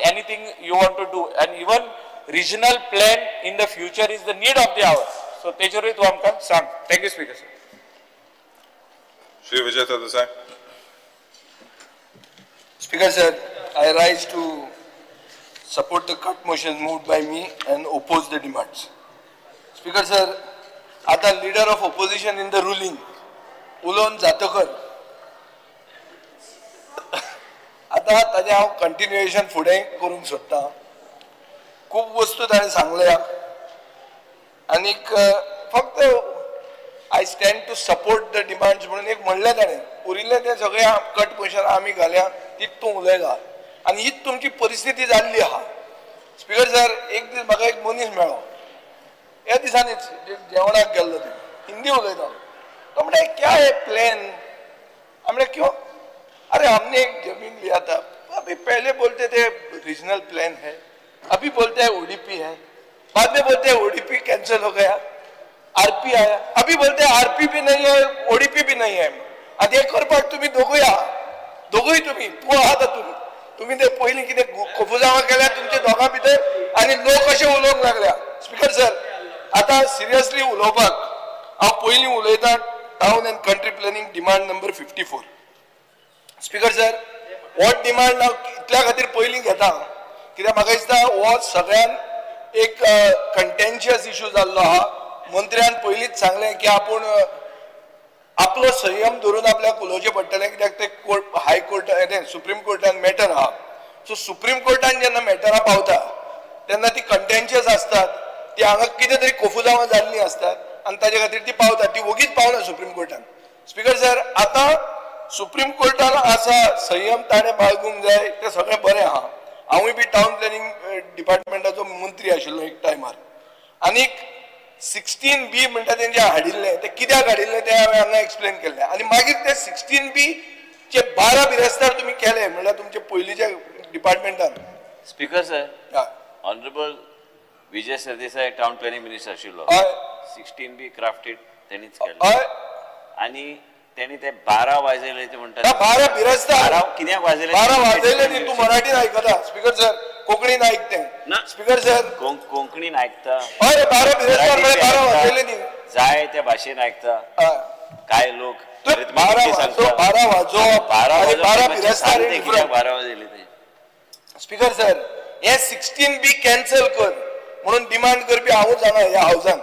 anything you want to do, and even regional plan in the future is the need of the hour. So तेचेरूय तूं आमकां सांग. Thank you speaker sir. Shri Vijay Sardesai. Speaker sir, I rise to support the cut motion moved by me and oppose the demands. Speaker sir, आता leader of opposition in the ruling उलोवन जातकर आतां ताजें हांव कंटिन्युएशन फुडें करूंक सोदतां. खूब वस्तू ताणें सांगल्या आनीक फक्त I stand to support the demands म्हणून एक म्हणलें ताणें. उरिल्लें तें सगळें कट मोशन आमी घाल्या तीच तूं उलयला आनी हीच तुमची परिस्थिती जाल्ली आहा. स्पीकर सर, एक दीस म्हाका एक मनीस मेळ्ळो, ह्या दिसांनीच जेवणाक गेल्लो, ते हिंदी उलयता. तो म्हणटा क्या है प्लॅन? म्हणलें क्यों? अरे हमने एक जमीन लिया था, अभी पहले बोलते थे रीजनल प्लान है, अभी बोलते हैं ओडीपी है, बाद में बोलते हैं ओडीपी कैंसिल हो गया, आरपी आया, अभी बोलते हैं आरपी भी नहीं है, ओडीपी भी नहीं है. आनी हें करपाक तुमी दोगूय आहा, दोगूय तुमी तूं आहा तातूंत. तुमी ते पयलीं कितें कोफुजांवां केल्या तुमच्या दोगां भितर आनी लोक अशे उलोवंक लागल्या. स्पीकर सर, आतां सिरियसली उलोवपाक हांव पयलीं उलयतां town and country planning demand number 54. Speaker sir, हो डिमांड हांव इतल्या खातीर पयलीं घेता कित्याक म्हाका दिसता हो सगळ्यान एक कंटेन्शियस इशू जाल्लो आहा. मंत्र्यान पयलींच सांगलें की आपूण आपलो संयम धरून आपल्याक उलोवचें पडटलें कित्याक ते कोर्ट, हायकोर्ट, सुप्रीम कोर्टान मॅटर आहा. सो सुप्रीम कोर्टान जेन्ना मॅटरां पावता तेन्ना ती कंटेन्शियस आसतात, ती हांगा कितें तरी कोफुजांवां जाल्लीं आसतात आनी ताजे खातीर ती पावता, ती वोगीच पावना सुप्रीम कोर्टान. स्पीकर सर, आतां सुप्रीम कोर्टान आसा संयम ताणें बाळगूंक जाय, तें सगळें बरें आहा. हांवूय बी टावन प्लॅनिंग डिपार्टमेंटाचो मंत्री आशिल्लो एक टायमार. आनीक 16B म्हणटा तेंचे हाडिल्लें, तें कित्याक हाडिल्लें तें हांवें हांगा एक्सप्लेन केल्लें. आनी मागीर ते 16B चे 12 बिरेस्तार तुमी केले म्हणल्यार तुमचे पयलींच्या डिपार्टमेंटान. Speaker sir, honourable Vijay Sardesai town planning minister आशिल्लो. 16B crafted तेणीच केलें आनी तेणी ते 12 वाजयले ते म्हणटात. 12 बिरेस्तार कित्याक वाजयले? 12 वाजयले न्ही, तूं मराठीन आयकता स्पीकर सर, कोंकणीन आयकतें. स्पीकर सर, कोंकणीन आयकता. हय, 12 बिरेस्तार म्हळ्यार 12 वाजयले न्ही, जाय त्या भाशेन आयकता. काय लोक 12 वाजोवप 12 बिरेस्तार 12 वाजयले ते. स्पीकर सर, हे 16B cancel कर म्हणून डिमांड करपी हांवूच जाणा ह्या हावजान.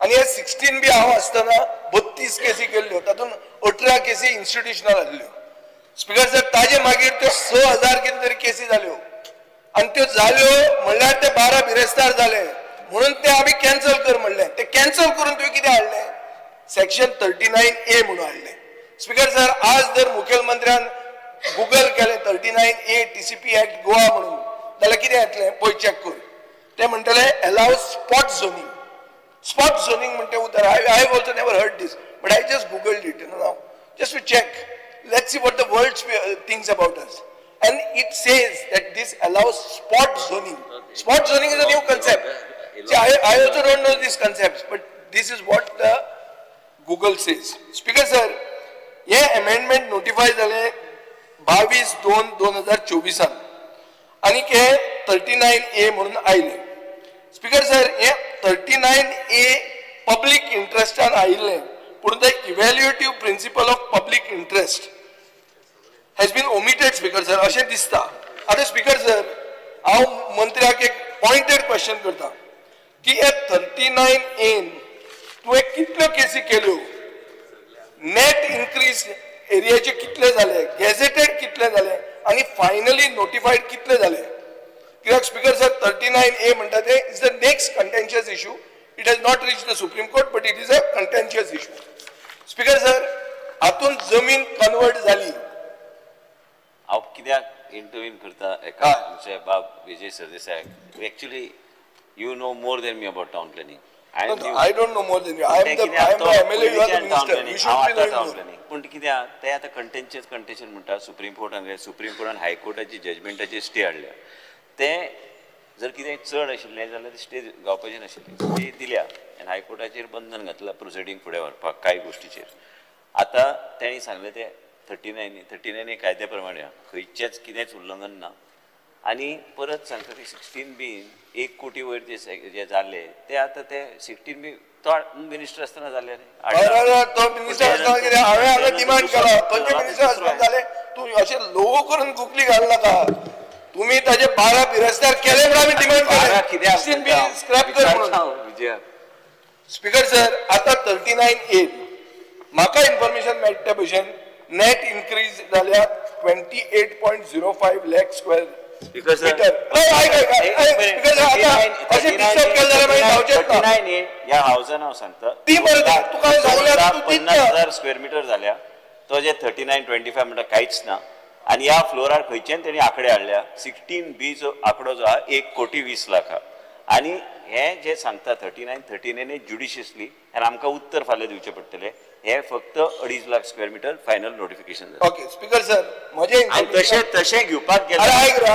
आनी हे 16B हांव आसतना 32 केसी केल्ल्यो, तातूंत 18 केसी इन्स्टिट्युशनल आसल्यो. स्पीकर सर, ताजे मागीर त्यो 6000 कितें तरी केसी जाल्यो आनी त्यो जाल्यो म्हणल्यार ते 12 बिरेस्तार जाले म्हणून ते आमी कॅन्सल कर म्हणलें. ते कॅन्सल करून तुवें कितें हाडलें? सेक्शन 39A म्हणून हाडलें. स्पीकर सर, आज जर मुखेलमंत्र्यान गुगल केलें 39A TCP act Goa म्हणून जाल्यार कितें येतलें पळय चॅक कर. ते म्हणटले एलाव स्पॉट झोनींग. स्पॉट झोनींग म्हणटे उतर I also never heard this, but I just googled it, you know, now just to check, let's see what the world thinks about us. And it says that this allows spot zoning. Spot zoning is a new concept. See, I also don't know these concepts, but this is what the Google says. Speaker sir, hey amendment notify जालें 22/2/2024 आनी हे 39A म्हणून आयलें. स्पीकर सर, हे 39A public इंट्रस्टान आयिल्लें, पूण the evaluative principle of public interest has been omitted. Speaker sir, अशें दिसता. आतां स्पीकर सर, हांव मंत्र्याक एक पॉयंटेड क्वेश्चन करता की हे 39A तुवें कितल्यो केसी केल्यो, नेट इन्क्रीज एरियाचे कितले जाले, गॅझेटेड कितले जाले आनी फायनली नोटिफायड कितले जाले? कित्याक स्पीकर सर, 39A म्हणटा ते is the next contentious issue. It has not reach the Supreme Court, but it is a contentious issue. Speaker sir, हातूंत जमीन कन्वर्ट जाली. हांव कित्याक इंटरव्हीन करता एका आमचे बाब Vijay सरदेसायाक? Actually you know more than me about town planning. I don't know more than you. I am the MLA, you are the minister. You should be knowing more. पूण कित्याक ते आतां कंटेन्शियस कंटेन्शन म्हणटा. सुप्रीम कोर्टान, सुप्रीम कोर्टान हायकोर्टाची जजमेंटाची स्टे हाडल्या. ते जर कितें चड आशिल्लें जाल्यार स्टे गावपाचें नाशिल्लें. स्टे दिल्या आनी हायकोर्टाचेर बंधन घातलां प्रोसिडींग फुडें व्हरपाक कांय गोश्टीचेर. आतां तेणी सांगलें तें 39 कायद्या प्रमाणे खंयचेंच कितेंच उल्लंघन ना. आनी परत सांगता की 16B 1 कोटी वयर जे जाल्ले ते आतां ते 16B तो मिनिस्टर आसतना जाले. तो मिनिस्टर आसतना कितें हांवें हांगा डिमांड केला खंयचे मिनिस्टर आसतना जाले. तूं अशें लोगो करून गुगली घाल नाका. तुमी ताजे 12 बिरस्तार केले म्हणून आमी डिमांड केलें 16B scrap कर म्हणून. स्पीकर सर आतां 39A म्हाका इन्फॉर्मेशन मेळटा त्या भशेन नेट इनक्रीज जाल्या 28.05 लाख स्क्वेअर मीटर. अशें डिस्टर्ब केलें जाल्यार मागीर जावचेंच ना. ह्या हावसान हांव सांगता ती बरें तुका सांगल्यार 50,000 स्क्वेअर मिटर जाल्या. तो जे 39.25 म्हणटा कांयच ना. आनी ह्या फ्लोरार खंयच्यान तेणी आंकडे हाडल्या 16B जो आंकडो जो आहा 1,20,00,000 आहा. आनी हे जे सांगता 39 ज्युडिशियसली आनी आमकां उत्तर फाल्यां दिवचें पडटलें. हे फक्त 2.5 lakh square metre final notification जालें. ओके स्पीकर सर म्हजें तशें तशें घेवपाक गेलें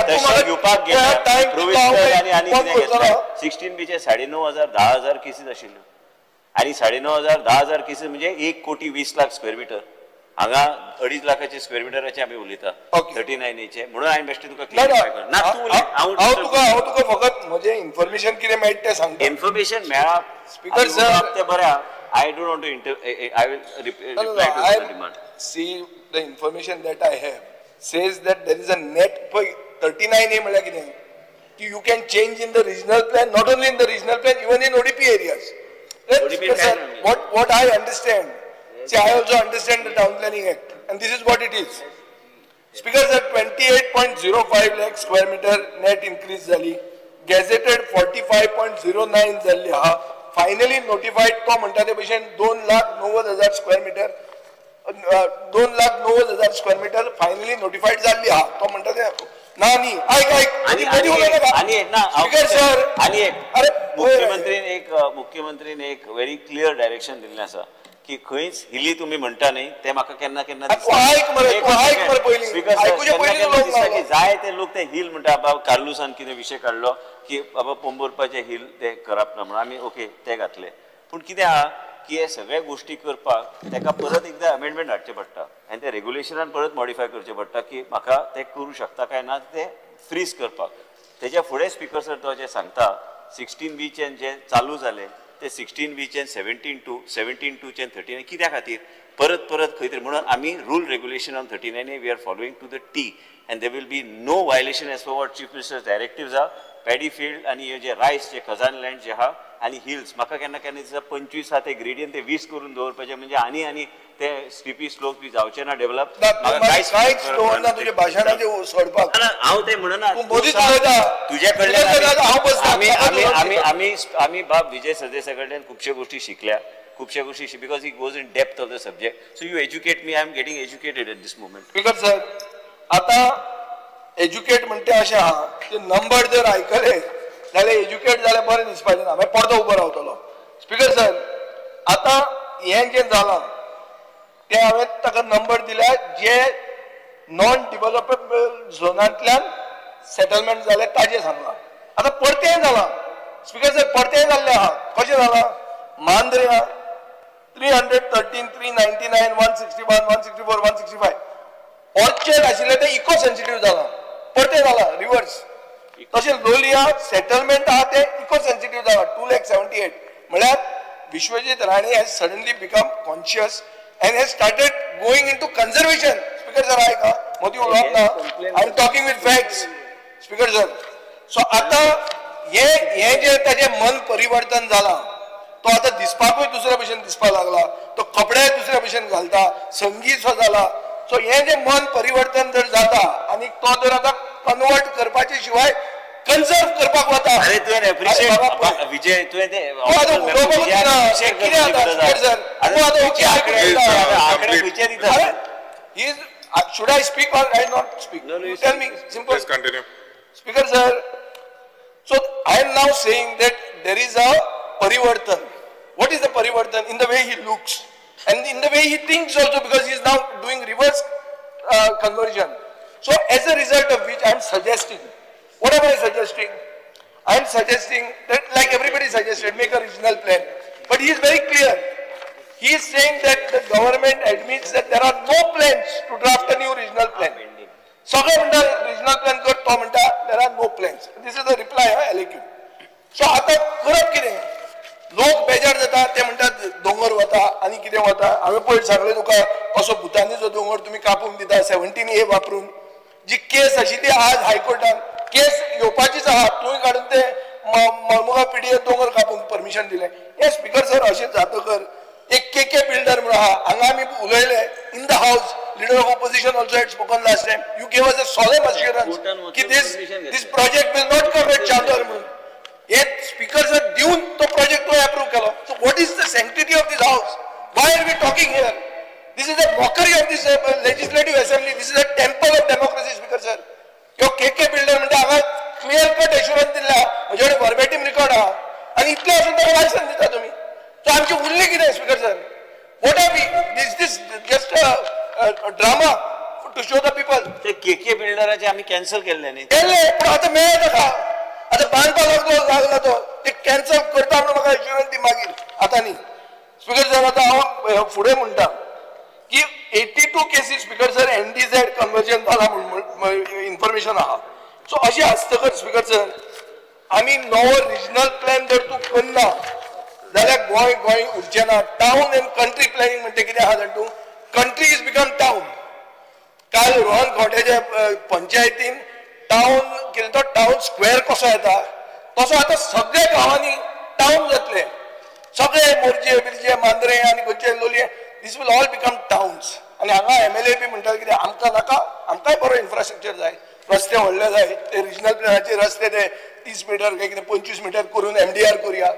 तशें घेवपाक गेलें प्रोविजनल आनी आनी कितें घेतलें 16Bचे 9,500 10,000 केसीस आशिल्ल्यो आनी 9,500 10,000 केसीस म्हणजे 1,20,00,000 स्क्वेअर मिटर. हांगा 2.5 लाखाचे स्क्वेअर मिटराचे आमी उलयता 39Aचे. म्हणून हांवें बेश्टें तुका क्लियरिफाय कर ना. तूं उलय. हांव तुका फकत म्हजें इन्फॉर्मेशन कितें मेळटा तें सांगता. इन्फॉर्मेशन मेळ्ळा स्पीकर सर तें बरें आहा. I don't want to I will reply to the demand. See, the information that I have says that there is a net 39A म्हणल्यार कितें की you can change in the regional plan, not only in the regional plan, even in ODP areas. Sir, what I understand, see, I also understand the Town Planning Act, and this is what it is. Speaker sir, 28.05 lakh square meter net increase जाली, gazetted 45.09 जाल्ली आहा, finally notified तो म्हणटा ते भशेन 2,90,000 square meter, 2,90,000 square meter finally notified जाल्ली आहा. तो म्हणटा ते ना न्ही. आयक आयक आनी एक ना स्पीकर सर आनी एक मुख्यमंत्रीन एक व्हेरी क्लियर डायरेक्शन दिल्लें आसा की खंयच हिली तुमी म्हणटा न्ही ते म्हाका केन्ना केन्ना दिसता की जाय ते लोक ते हिल म्हणटा. बाबा कार्लुसान कितें विशय काडलो की बाबा पोंबुर्पाचे हिल ते करप ना म्हणून आमी ओके ते घातले. पूण कितें आहा की हे सगळे गोश्टी करपाक ताका परत एकदां अमेंडमेंट हाडचें पडटा आनी ते रेगुलेशनान परत मॉडिफाय करचें पडटा की म्हाका ते करूं शकता काय ना ते फ्रीज करपाक. तेज्या फुडें स्पीकर सर तो जें सांगता 16Bच्यान जे चालू जालें ते 16Bच्यान 17(2), 17(2च्यान 39 कित्या खातीर परत परत खंय तरी म्हणून आमी rule regulation on 39A we are following to the T and there will be no violation as per what chief minister directives आहा. पॅडी फिल्ड आनी हे जे रायस जे खजान लँड जे आहा आनी हिल्स म्हाका केन्ना केन्ना दिसता 25 आहा ते ग्रेडियंट ते 20 करून दवरपाचें म्हणजे आनी आनी ते स्लिपी स्लोप बी जावचे ना डेव्हलप. हांव तें म्हणना तुजे कडल्यान आमी आमी आमी बाब विजय सरदेसाय कडल्यान खुबश्यो गोश्टी शिकल्या, खुबश्या गोश्टी because he goes in depth of the subject. So you educate me, I am getting educated at this moment. Speaker sir आतां एज्युकेट म्हणटा अशें आहा ते नंबर जर आयकले जाल्यार एज्युकेट जाल्यार बरें दिसपाचें ना, मागीर परतो उबो रावतलो. स्पीकर सर आतां हें जें जालां तें हांवें ताका नंबर दिल्या जे नॉन डिवेलपेबल झोनांतल्यान सेटलमेंट जालें ताजें सांगलां. आतां परतेंय जालां स्पीकर सर, परतेंय जाल्लें आहा. कशें जालां? मांद्र्या 313, 399, 161, 164, 165 ऑर्चर्ड आशिल्लें तें इको सेन्सिटीव जालां, परतें जालां रिवर्स. तशें लोलिया सेटलमेंट आहा तें इको सेन्सिटीव जालां 2,78,000. म्हळ्यार Vishwajit Rane has suddenly become conscious and has started going into conservation. Speaker sir आयक मदीं उलोवप ना, I am talking with facts speaker sir. So आतां हें जें ताजें मन परिवर्तन जालां, तो आतां दिसपाकूय दुसऱ्या भशेन दिसपाक लागला, तो कपडेय दुसऱ्या भशेन घालता, संगीत सो जाला. सो हें जें मन परिवर्तन जर जाता आनी तो जर आतां कन्वर्ट करपाचे शिवाय कन्जर्व करपाक वता. अरे तुवें एप्रिशिएट विजय तुवें तें कितें जाता स्पीकर सर? आंकडे खंयचे दिता? Should I speak or I not speak? No, no, tell me. Simple. Please continue. Speaker sir, so I am now saying that there is a parivartan. What is the parivartan? In the way he looks and in the way he thinks also, because he is now doing reverse conversion. So as a result of which I am suggesting, what am I suggesting? I am suggesting that, like everybody suggested, make a regional plan. But he is very clear. He is saying that the government admits that there are no plans to draft a new regional plan. सगळे म्हणटा रिजनल प्लॅन कर, तो म्हणटा there are no plans. This is the reply LAQ. So आतां करप कितें? लोक बेजार जाता, ते म्हणटात दोंगर वता आनी कितें वता. हांवें पयर सांगलें तुका कसो भुतानीचो दोंगर तुमी कापून दिता 17A वापरून. जी केस आशिल्ली आज हायकोर्टान केस येवपाचीच आहा, तुवें काडून ते मळमुगा पिडये दोंगर कापूंक परमिशन दिलें. हें स्पीकर सर अशें जातकर एक के के बिल्डर म्हणून आहा, हांगा आमी उलयले in the house, leader of opposition also had spoken last time. You gave us a solemn assurance की this project will not come at Chandor म्हणून. हे स्पीकर सर दिवन तो प्रोजेक्ट तो अप्रूव केलो. So what is the sanctity of this house? Why are we talking here? This is a mockery of this legislative assembly. This is a temple of democracy, speaker sir. ह्यो के के बिल्डर म्हणटा हांगा क्लियर कट एश्युरन्स दिल्ला, म्हजे कडेन वर्बेटीम रिकॉर्ड आहा, आनी इतलें आसून ताका लायसन्स दिता तुमी. सो आमची उरली कितें speaker sir? What are we? This this just drama to show the people. ते के के बिल्डराचे आमी कॅन्सल केल्ले न्ही? केल्ले, पूण आतां मेळ्ळें ताका. आतां बांदपाक लागला तो, ते कॅन्सल करता म्हणून म्हाका एश्युरन्स दी मागीर. आतां न्ही स्पीकर सर, आतां हांव फुडें म्हणटा की 82 cases speaker sir NDZ conversion जाला म्हूण इन्फॉर्मेशन आहा. सो अशें आसतकच स्पीकर सर आमी नवो रिजनल प्लॅन जर तूं करना जाल्यार गोंय गोंय उरचें ना. टावन एंड कंट्री प्लॅनिंग म्हणटा कितें आहा जाणा तूं? Country is become town. काल रोहन खंवट्याच्या पंचायतीन टावन कितें तो टावन स्क्वेअर कसो येता तसो आतां सगळ्या गांवांनी टावन जातले. सगळे मोरजे बिरजे मांद्रे आनी खंयचे लोलये, this will all become towns. आनी हांगा एम एल ए बी म्हणटात कितें आमकां नाका, आमकांय बरो इन्फ्रास्ट्रक्चर जाय, रस्ते व्हडले जाय, ते रिजनल प्लॅनाचे रस्ते ते 30 मिटर काय कितें 25 मिटर करून MDR करुया.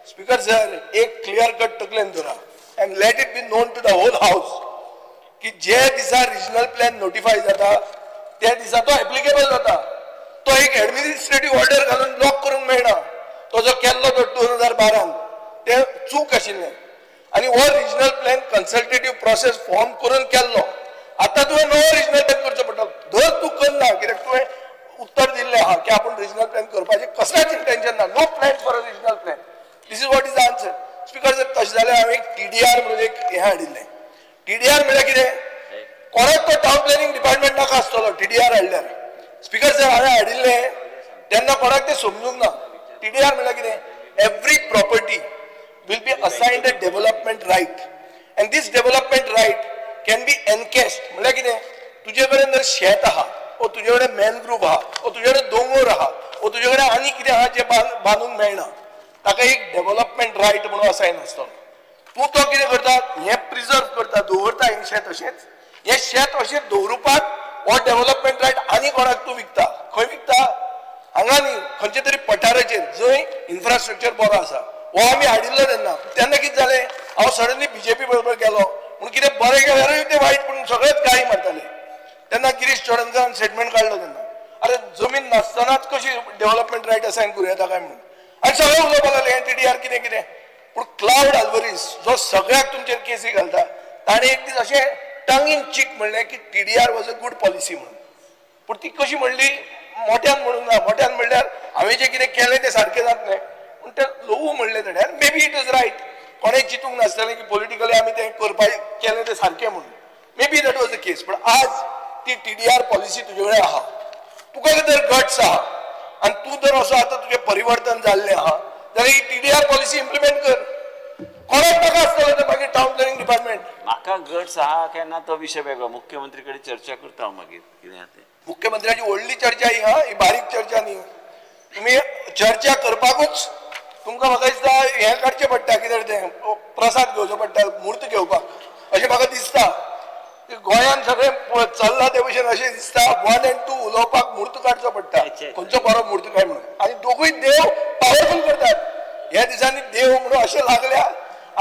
स्पीकर सर एक क्लियर कट तकलेन दवरा and let it be known to the whole house की जे दिसा रिजनल प्लॅन नोटिफाय जाता त्या दिसा तो एप्लिकेबल जाता. तो एक एडमिनिस्ट्रेटीव ऑर्डर घालून लॉक करूंक मेळना. तो जो केल्लो तो 2012 ते चूक आशिल्लें आनी हो regional plan consultative process form करून केल्लो. आतां तुवें नवो रिजनल प्लॅन करचो पडटलो. धर तूं करना, कित्याक तुवें उत्तर दिल्लें आहा की आपूण रिजनल प्लॅन करपाचें कसलेंच इंटेन्शन ना. No plan for a regional plan. This is what is the answer. Speaker sir तशें जाल्यार हांवें एक TDR म्हणून एक हें हाडिल्लें. TDR म्हणल्यार कितें? कोणाक तो टावन प्लॅनिंग डिपार्टमेंट नाका आसतलो TDR हाडल्यार. स्पीकर सर हांवें हाडिल्लें तेन्ना कोणाक तें समजूंक ना. TDR म्हणल्यार कितें? Every property will be assigned a development right and this development right can be encashed. म्हणल्यार कितें? तुजे कडेन जर शेत आहा ओ तुजे कडेन मॅनग्रूव आहा ओ तुजे कडेन दोंगर आहा ओ तुजे कडेन आनी कितें आहा जें बांदूंक मेळना, ताका एक डेव्हलपमेंट रायट म्हणून असायन आसतलो. तूं तो कितें करता, हें प्रिजर्व करता, दवरता हें शेत अशेंच, हें शेत अशें दवरुपाक हो डेव्हलपमेंट रायट आनी कोणाक तूं विकता. खंय विकता? हांगा न्ही, खंयचे तरी पठाराचेर जंय इन्फ्रास्ट्रक्चर बरो आसा. हो आमी हाडिल्लो तेन्ना. तेन्ना कितें जालें, हांव सडनली बीजेपी बरोबर गेलो म्हणून कितें बरें केल्यारूय तें वायट म्हणून सगळेच गाळी मारताले. तेन्ना गिरीश चोडणकारान स्टेटमेंट काडलो तेन्ना, अरे जमीन नासतनाच कशी डेव्हलपमेंट रायट असायन करूं येता काय म्हणून, आनी सगळें उलोवपाक लागलें TDR कितें कितें. पूण क्लावड आल्वरीस जो सगळ्याक तुमचेर केसी घालता ताणें एक दीस अशें टंग इन चीक म्हणलें की TDR was a good policy म्हणून. पूण ती कशी म्हणली मोठ्यान म्हणूंक ना. मोठ्यान म्हणल्यार हांवें जें कितें केलें तें सारकें जातलें पूण तें ल्हवू म्हणलें ताणें. आनी maybe it is right. कोणें चिंतूंक नासतलें की पॉलिटिकली आमी तें करपाक केलें तें सारकें म्हणून. Maybe that was the case. पूण आज ती TDR policy तुजे कडेन आहा, तुका जर गट्स आहा आनी तूं जर असो आतां तुजें परिवर्तन जाल्लें आहा जाल्यार ही TDR policy implement कर. कोणाक नाका आसतलो तें मागीर टावन प्लॅनिंग डिपार्टमेंट. म्हाका गट्स आहा काय ना तो विशय वेगळो. मुख्यमंत्री कडेन चर्चा करता हांव मागीर कितें आहा तें. मुख्यमंत्र्याची व्हडली चर्चा ही हा, ही बारीक चर्चा न्ही. तुमी चर्चा करपाकूच तुमकां म्हाका दिसता हें काडचें पडटा, कितें तें प्रसाद घेवचो पडटा म्हूर्त घेवपाक अशें म्हाका दिसता. गोंयांत सगळें चल्लां ते भशेन अशें दिसता. 1 and 2 उलोवपाक म्हूर्त काडचो पडटा, खंयचो बरो म्हूर्त काय म्हणून. आनी दोगूय देव पावरफूल करतात. ह्या दिसांनी देव म्हणून अशें लागल्या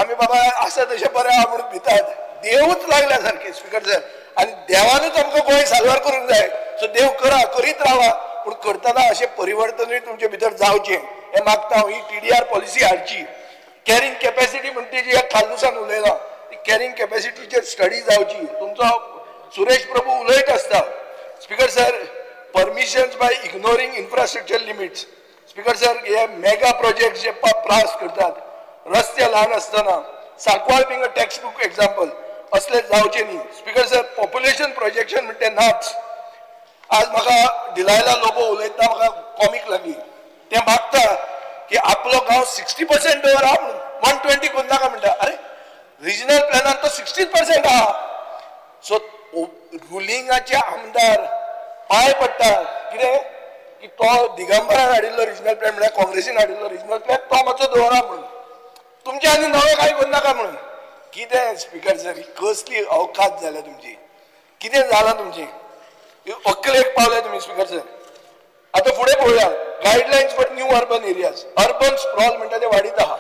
आमी बाबा आसा तशें बरें आहा म्हणून भितात. देवूच लागल्या सारके स्पीकर सर. आनी देवानूच आमकां गोंय साल्वार करूंक जाय. सो देव करा, करीत रावा, पूण करतना अशें परिवर्तनूय तुमचे भितर जावचें हें मागता हांव. ही TDR policy हाडची. कॅरिंग कॅपॅसिटी म्हणटा जी ह्या खालूसान उलयलां ती कॅरिंग कॅपॅसिटीचेर स्टडी जावची. तुमचो सुरेश प्रभू उलयत आसता. Speaker sir, permissions by ignoring infrastructure limits. Speaker sir, हे मेगा प्रोजेक्ट जे प्रास करतात, रस्ते ल्हान आसतना, Sancoale being a text book example, असले जावचे न्ही. स्पीकर सर, पॉप्युलेशन प्रोजेक्शन म्हणटे नाच. आज म्हाका डिलायला लोबो उलयतना म्हाका कॉमीक लागली. ते मागता की आपलो गांव 60% दवर आहा म्हणून, 120 करूं नाका म्हणटा. अरे रिजनल प्लॅनान तो 60% आहा. सो रुलिंगाचे आमदार पांय पडटा कितें की तो दिगंबरान हाडिल्लो रिजनल प्लॅन म्हळ्यार काँग्रेसीन हाडिल्लो रिजनल प्लॅन तो मातसो दवरा म्हणून, तुमचे आनी नवें कांय करूं नाका म्हणून. कितें स्पीकर सर, ही कसली अवकात जाल्या तुमची, कितें जालां तुमचें, अकलेक पावले तुमी स्पीकर सर. आतां फुडें पळोवया, guidelines for new urban areas. Urban sprawl म्हणटा ते वाडीत आहा,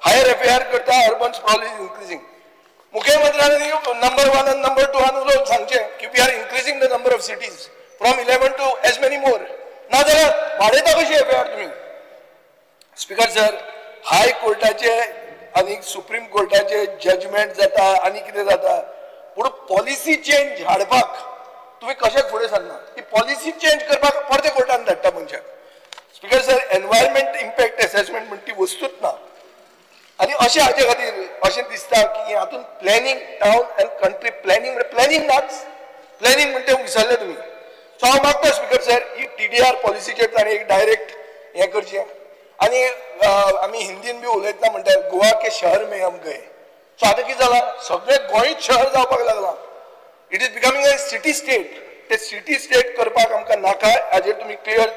हायर एफ करता, अर्बन स्प्रॉल is increasing. मुख्यमंत्र्यांनी नंबर 1 आनी नंबर 2 उलोवन सांगचें की we are increasing the number of cities from 11 to as many more. नाजाल्यार वाडयता कशी एफ तुमी. स्पीकर सर, हाय कोर्टाचे आनी सुप्रीम कोर्टाचे जजमेंट जाता आनी कितें जाता, पूण पॉलिसी चेंज हाडपाक तुमी कशेंच फुडें सरना. ती पॉलिसी चेंज करपाक परते कोर्टान धाडटा मनशाक. Speaker sir, environment impact assessment म्हण ती वस्तूच ना. आनी अशें हाचे खातीर अशें दिसता की हातूंत planning, town and country planning, planning नाच, प्लॅनिंग म्हणटे विसरले तुमी. सो हांव मागता स्पीकर सर, ही TDR पॉलिसीचेर ताणें एक डायरेक्ट हें करचें. आनी आमी हिंदीन बी उलयतना म्हणटा गोवा के शहर में हम गए. सो आतां कितें जालां, सगळें गोंयच शहर जावपाक लागलां. It is becoming a city state. ते सिटी स्टेट करपाक आमकां नाका, हाजेर तुमी क्लियर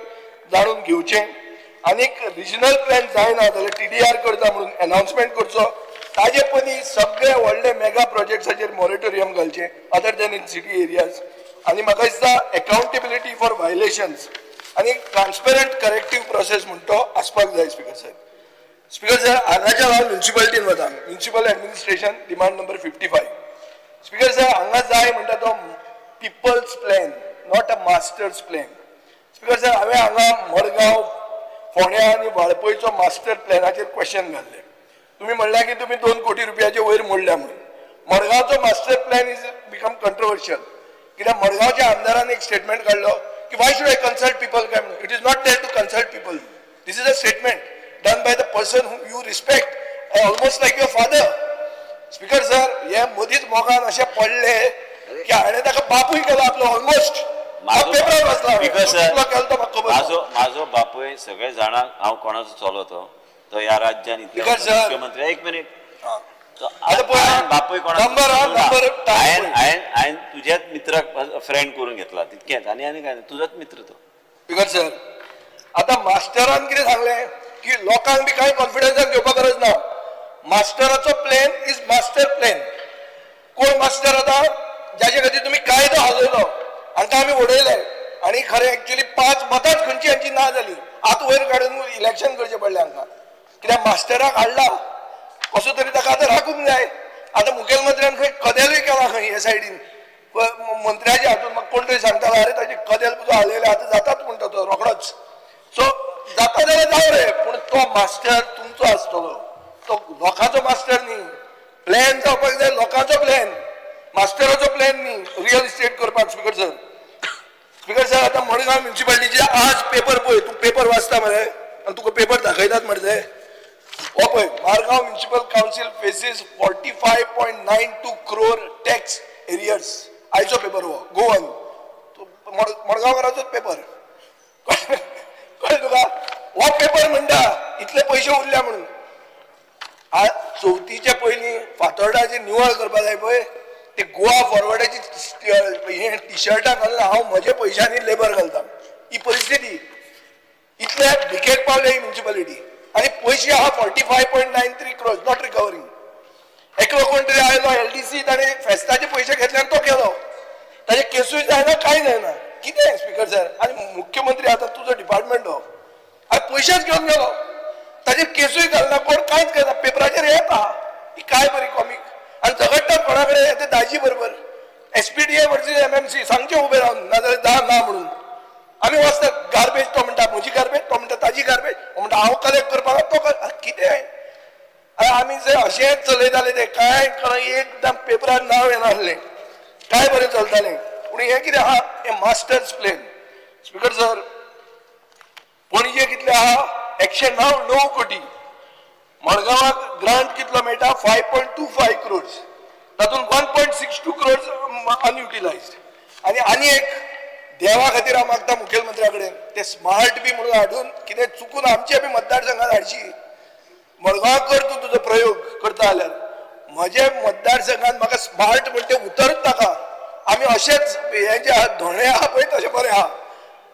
जाणून घेवचें. आनीक रिजनल प्लॅन जायना जाल्यार TDR करता म्हणून अनाउन्समेंट करचो. ताजे पयलीं सगळे व्हडले मेगा प्रोजेक्ट्साचेर मॉरेटोरियम घालचें other than in city areas. आनी म्हाका दिसता अकाउंटेबिलिटी फॉर व्हायलेशन्स आनी ट्रान्सपेरंट करेक्टीव प्रोसेस म्हण तो आसपाक जाय स्पीकर सर. स्पीकर सर, हांगाच्या हांव म्युनिसिपालिटीन वता, municipal administration demand number 55. Speaker sir, हांगा जाय म्हणटा तो people's plan, not a master's plan. Speaker sir, हांवें हांगा मडगांव, फोंड्या आनी वाळपयचो मास्टर प्लॅनाचेर क्वेश्चन घाल्लें. तुमी म्हणल्यार की तुमी 2 कोटी रुपयाचे वयर मोडल्या म्हणून. मडगांवचो master plan is become controversial. कित्याक मडगांवच्या आमदारान एक स्टेटमेंट काडलो की why should I consult people काय म्हणून. It is not there to consult people. This is a statement done by the person who you respect almost like your father. Speaker sir, हे मदींच मोगान अशें पडले की हाणें ताका बापूय केलो आपलो ऑलमोस्ट. म्हाजो बापूय सगळे जाणांक हांव कोणाचो चलो तो ह्या राज्यान मुख्यमंत्री. एक मिनीट, बापूय कोणाचो हांवें तुज्याच मित्राक फ्रेंड करून घेतला तितकेंच, आनी आनी काय तुजोच मित्र तो. स्पीकर सर, आतां मास्टरान कितें सांगलें की लोकांक बी कांय कॉन्फिडन्सान घेवपाक गरज ना. मास्टराचो प्लॅन is master plan. कोण मास्टर आतां जाचे खातीर तुमी कायदो हालयलो, हांकां आमी उडयले आनी खरें एक्चुअली 5 मतांच खंयची हांची ना जाली. आतां वयर काडून इलेक्शन करचें पडलें हांकां, कित्याक मास्टराक हाडला कसो तरी ताका आतां राखूंक जाय. आतां मुखेलमंत्र्यान खंय कदेलूय केलां खंय हे सायडीन मंत्र्याच्या हातून. म्हाका कोण तरी सांगतालो, अरे ताची कदेल तुजो हालयलें आतां जाताच म्हणटा तो रोखडोच. सो जाता जाल्यार जावं रे, पूण तो मास्टर तुमचो आसतलो, तो लोकांचो मास्टर न्ही. प्लॅन जावपाक जाय लोकांचो प्लॅन, मास्टराचो प्लॅन न्ही रियल इस्टेट करपाक. स्पीकर सर, स्पीकर सर, आतां मडगांव म्युनिसिपालिटीचे आज पेपर पळय, तूं पेपर वाचता मरे आनी तुका पेपर दाखयतात मरे ते. हो पळय, Margao municipal council faces 45.92 crore tax arrears. आयचो पेपर हो, गोवन मडगांवकाराचोच पेपर. कळ्ळें तुका? हो पेपर म्हणटा इतले पयशे उरल्या म्हणून. आज चवथीच्या पयलीं फातोर्डाचेर निवळ करपाक जाय पळय, ते गोवा फॉरवर्डाची हे टिशर्टां घालून हांव म्हज्या पयशांनी लेबर घालता. ही परिस्थिती इतल्या भिकेक पावल्या ही म्युनिसिपालिटी. आनी पयशे आहा 45.93 crores not recovering. एकलो कोण तरी आयलो LDC, ताणें फेस्ताचे पयशे घेतले आनी तो गेलो, ताजे केसूय जायना कांय जायना. कितें स्पीकर सर? आनी मुख्यमंत्री आतां तुजो डिपार्टमेंट हो, आनी पयशेच घेवन गेलो, ताजेर केसूय घालना, कोण कांयच करना. पेपराचेर येता ही काय बरी कॉमीक. आनी झगडटात कोणा कडेन ते दाजी बरोबर. SPDA versus MMC सांगचें उबें रावन, नाजाल्यार दा ना म्हणून. आमी वचतात गार्बेज, तो म्हणटा म्हजी गार्बेज, तो म्हणटा ताजी गार्बेज, तो म्हणटा हांव कलेक्ट करपाक, तो कितें. आनी आमी जे अशेंच चलयताले ते कांय कळना, एकदम पेपरार नांव येनासलें, काय बरें चलतालें. पूण हें कितें आहा, हें masters plan. Speaker sir, Panaji कितले आहा 109 कोटी. मडगांवाक ग्रांट कितलो मेळटा 5.25 क्रोर्स, तातूंत 1.62 क्रोर्स अनयुटिलायज्ड. आनी आनी एक देवा खातीर हांव मागता मुखेलमंत्र्या कडेन ते स्मार्ट बी म्हणून हाडून कितें चुकून आमचे बी मतदारसंघात हाडशी. मडगांवाक कर तूं तुजो प्रयोग करता जाल्यार, म्हजे मतदारसंघात म्हाका स्मार्ट म्हणटे उतरच नाका. आमी अशेंच हे जे आहा धोणे आहा पळय तशें बरें आहा,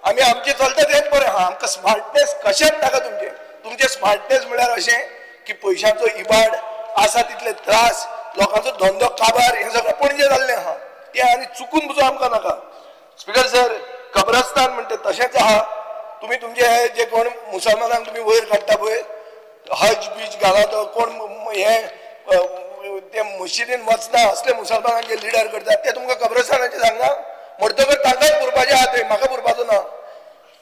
आमी आमचें चलता तेंच बरें आहा. आमकां स्मार्टनेस कशेंच नाका तुमचें. तुमचें स्मार्टनेस म्हळ्यार अशें की पयशांचो इबाड आसा तितले त्रास, लोकांचो धंदो काबार, हें सगळें पणजे जाल्लें आहा तें आनी चुकून पसून आमकां नाका. स्पीकर सर, कब्रस्तान म्हणटे तशेंच आहा. तुमी तुमचे हे जे कोण मुसलमानांक तुमी वयर काडटा पळय, हज बीज घाला तो कोण हे ते मशिदीन वचना असले मुसलमानांक जे लिडर करतात ते तुमकां कब्रस्तानाचें सांगना. म्हणटकच तांकांच पुरपाचें आहा थंय, म्हाका पुरपाचो ना.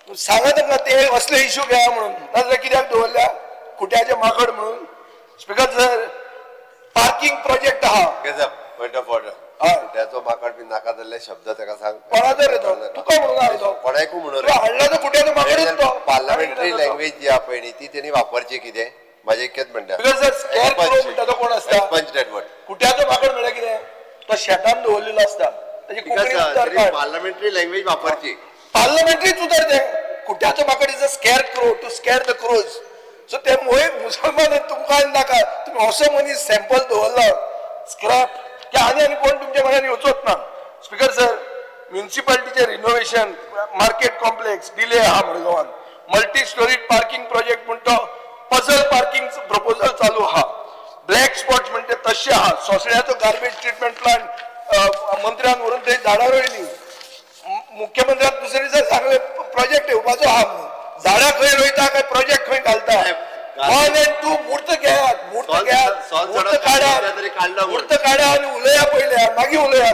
सांगा तांकां ते असले इश्यू घेया म्हणून, नाजाल्यार कित्याक दवरल्या खुट्याचे माकड म्हणून. स्पीकर सर, पार्किंग प्रोजेक्ट आहा. पॉयंट ऑफ ऑर्डर, खुट्याचो माकड बी नाका जाल्ले शब्द ताका सांग. कोणाचो रे तो? तुका म्हणून हाडलो, कोणाकूय म्हणून हाडला तो खुट्याचो माकडूच तो. पार्लमेंटरी लँग्वेज जी आहा पळय न्ही ती तेणी वापरची. कितें म्हाजें इतकेंच म्हणटा. स्पीकर सर, स्कॅर क्रो म्हणटा तो कोण आसता? खुट्याचो माकड म्हळ्यार कितें? तो शेतान दवरलेलो आसता. ताची कोंकणी उतर काड. पार्लमेंटरी लँग्वेज वापरची, पार्लमेंटरीच उतर तें. खुट्याचो माकड is a scare crow, to scare the crows. So ते मोय मुसलमान तुमकां नाका. तुमी असो मनीस सॅम्पल दवरला स्क्रॅप की आनी आनी कोण तुमच्या मनान येवचोच ना. स्पीकर सर, म्युनिसिपालिटीचे रिनोव्हेशन, मार्केट कॉम्प्लेक्स डिले आहा मडगांवान. मल्टी स्टोरी पार्किंग प्रोजेक्ट म्हण तो पझल पार्किंग प्रपोजल चालू आहा. ब्लॅक स्पॉट्स म्हणटे तशें आहा. सोसण्याचो गार्बेज ट्रिटमेंट प्लांट मंत्र्यान व्हरून थंय झाडां रोयली. मुख्यमंत्र्यान दुसरे दिसा सांगलें प्रोजेक्ट येवपाचो आहा म्हणून. झाडां खंय रोयता काय प्रोजेक्ट खंय घालता? 1 and 2 मूर्त घेयात, मूर्त घेयात, मूर्त काडात, मूर्त काडा आनी उलया पयले, मागीर उलया.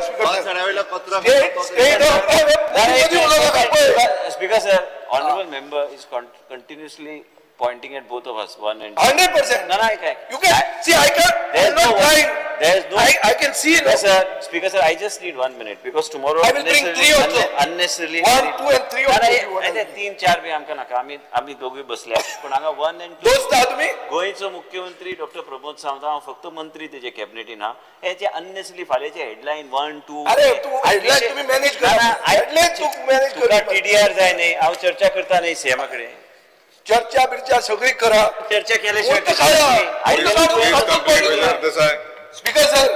Speaker sir, honourable member is continuously pointing at both of us, 1 and 2. 100%. No, no, I can. You can see. I can. There's not no trying. There's no. I can see. No, sir. Speaker sir, I just need 1 minute because tomorrow. I will bring 3 also. Unnecessarily. 1, 2 and 3 also. अरे 3 4 बी आमकां नाका. आमी आमी दोगूय बसल्या. पूण हांगा 1 and 2. दोस्त आहा तुमी. गोंयचो मुख्यमंत्री डॉक्टर प्रमोद सावंत, हांव फक्त मंत्री तेजे कॅबिनेटीन हा. हेचे अननेसरी फाल्यांचे हेडलायन 1 2. अरे तूं हेडलायन तुमी मॅनेज करा. हेडलायन तूं मॅनेज कर. टीडीआर जाय न्ही. हांव चर्चा करता न्ही सीएमा कडेन. चर्चा बिर्चा सगळी करा. चर्चा केल्याशिवाय. स्पीकर सर,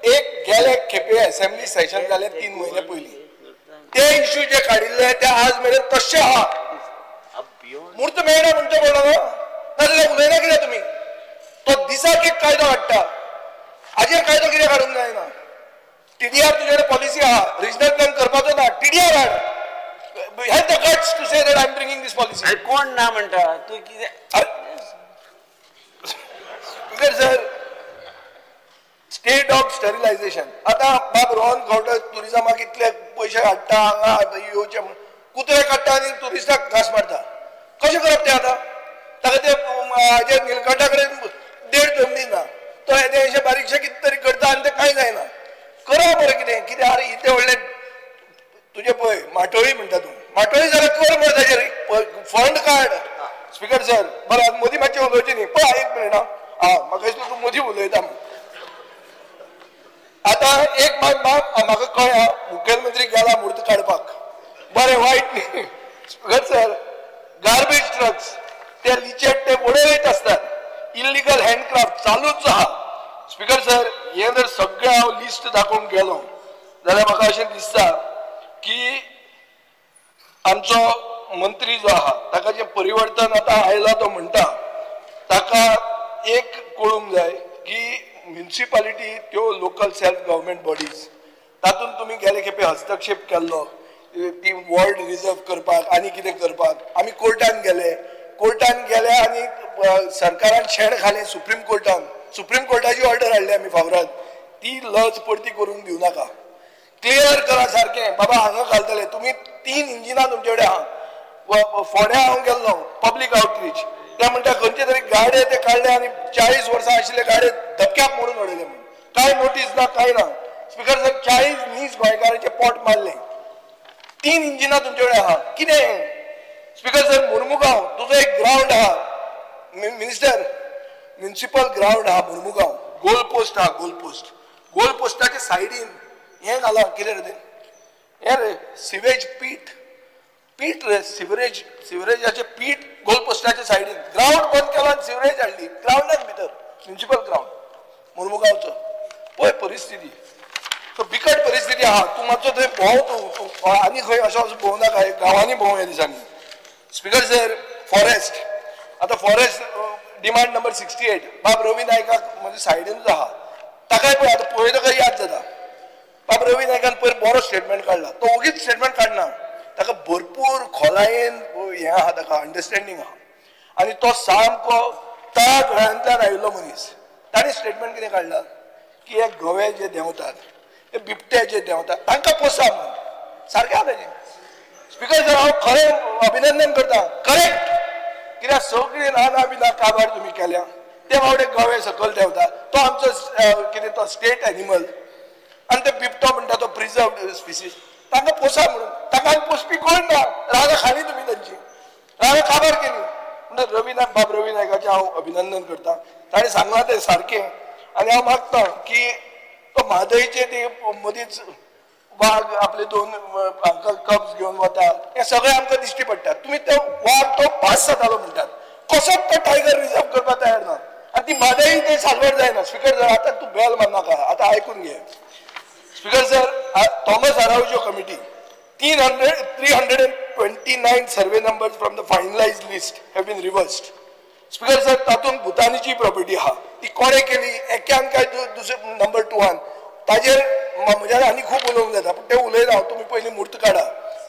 एक गेले खेपे असेंब्ली सेशन जाले 3 म्हयने पयलीं, ते इश्यू जे काडिल्ले ते आज मेरेन तशे आहा. मूर्त मेळना म्हणचे पडलो नाजाल्यार उलयना कित्याक तुमी? तो दिसाक एक कायदो हाडटा, हाजेर कायदो कित्याक हाडूंक जायना? टीडीआर तुजे कडेन पॉलिसी आहा, रिजनल प्लॅन करपाचो ना, टीडीआर हाड. Have the guts to say that I am bringing this policy. अरे कोण ना म्हणटा तू कितें? Speaker sir, state of sterilisation. आतां बाब रोहन खंवटे टुरिजमाक इतले पयशे हाडटा, हांगा येवचे म्हूण कुत्रे काडटा आनी टुरिस्टाक घांस मारता. कशें करप तें आतां? ताका ते हाजे निलकंठा कडेन देड जमनी ना, तो हेजें अशें बारीकशें कितें तरी करता आनी तें कांय जायना. करा बरें कितें कितें. आरे इतलें व्हडलें तुजें पळय माटोळी म्हणटा तूं, माटोळी जाल्यार कर मरे ताजेर फंड काड. स्पीकर सर, बरें मोदी मातशें उलोवचें न्ही, पळय 1 मिनट. आं, म्हाका दिसता तूं मोदी उलयता. आतां एक मात म्हाका कळ्ळा, मुखेलमंत्री गेला मूर्त काडपाक, बरें वायट न्ही. स्पीकर सर, गार्बेज ट्रक्स ते लिचेट ते उडयत आसतात, इल्लिगल हँडक्राफ्ट चालूच आहा. स्पीकर सर, हें जर सगळें हांव लिस्ट दाखोवंक गेलो जाल्यार म्हाका अशें दिसता की आमचो मंत्री जो आहा ताका जें परिवर्तन आतां आयलां तो म्हणटा, ताका एक कळूंक जाय की म्युनिसिपालिटी त्यो लोकल सेल्फ गव्हर्मेंट बॉडीज, तातूंत तुमी गेले खेपे हस्तक्षेप केल्लो ती वॉर्ड रिजर्व करपाक आनी कितें करपाक. आमी कोर्टान गेले, कोर्टान गेले आनी सरकारान शेण घालें सुप्रीम कोर्टान. सुप्रीम कोर्टाची ऑर्डर हाडली आमी फावराद, ती लज परती करूंक दिवं नाका. क्लियर करा सारकें, बाबा हांगा घालतले तुमी. 3 इंजिनां तुमचे कडेन आहा. फोंड्या हांव गेल्लो पब्लीक आउटरीच, ते म्हणटा खंयचे तरी गाडे ते काडले आनी 40 वर्सां आशिल्ले गाडे धपक्याक मोडून उडयले म्हणून. कांय नोटीस ना, कांय ना. स्पीकर सर, 40 नीज गोंयकारांचे पोट मारले. 3 इंजिनां तुमचे कडेन आहा. कितें? स्पीकर सर, मुर्मुगांव तुजो एक ग्रावंड आहा मिनिस्टर, म्युनिसिपल ग्रावंड आहा मुर्मुगांव, गोल पोस्ट आहा, गोल पोस्ट, गोल पोस्टाच्या सायडीन हें घालां कितें रे तें, हें रे सिवेज पीट, पीट रे सिवरेज, सिवरेजाचें पीट गोल पोस्टाच्या सायडीन, ग्रावंड बंद केला आनी सिवरेज हाडली ग्रावंडान भितर, म्युनिसिपल ग्रावंड मुर्मुगांवचो. पळय परिस्थिती, सो बिकट परिस्थिती आहा. तूं मातसो थंय भोंव, तूं आनी खंय असो असो भोंव नाका, गांवांनी भोंव ह्या दिसांनी. स्पीकर सर, फॉरेस्ट, आतां फॉरेस्ट डिमांड नंबर 68, बाब रवी नायकाक म्हज्या सायडीनूच आहा, ताकाय पळय आतां पळयतकच याद जाता. बाब रवी नायकान पयर बरो स्टेटमेंट काडला, तो ओगीच स्टेटमेंट काडना, ताका भरपूर खोलायेन हें आहा, ताका अंडरस्टँडींग आहा आनी तो सामको तळागाळांतल्यान आयिल्लो मनीस. ताणें स्टेटमेंट कितें काडला की हे गवे जे देंवतात, हे बिबटे जे देंवतात तांकां पोसा म्हणून, सारकें आहा तेजें. स्पीकर सर, हांव खरें अभिनंदन करता, करेक्ट, कित्याक सगळीं रानां बिनां काबार तुमी केल्या, ते फावटे गवे सकयल देंवता, तो आमचो कितें तो स्टेट एनिमल, आनी ते बिबटो म्हणटा तो प्रिजर्वड स्पिसीज, तांकां पोसा म्हणून, तांकां पोसपी कोण ना, रानां खाली तुमी तांची, रानां काबार केली. म्हणटा रवी नायक, बाब रवी नायकाचें हांव अभिनंदन करता, ताणें सांगलां तें सारकें. आनी हांव मागता की तो म्हादयचे ती मदींच वाग आपले दोन हांकां कप्स घेवन वता, हें सगळें आमकां दिश्टी पडटा. तुमी तो वाग तो पास जातालो म्हणटात, कसोच तो टायगर रिजर्व करपाक तयार ना आनी ती म्हादय ते साल्वार जायना. स्पीकर सर, आतां तूं बेल मारनाका, आतां आयकून घे. Speaker sir, Thomas Araujo committee 329 survey numbers from the finalised list have been reversed. Speaker sir, तातूंत भुतानीची प्रॉपर्टी आहा, ती कोणें केली एक्यान काय दुसरे नंबर 2 ताजेर म्हज्यान आनी खूब उलोवंक जाता, पूण तें उलयना हांव, तुमी पयलीं म्हूर्त काडा.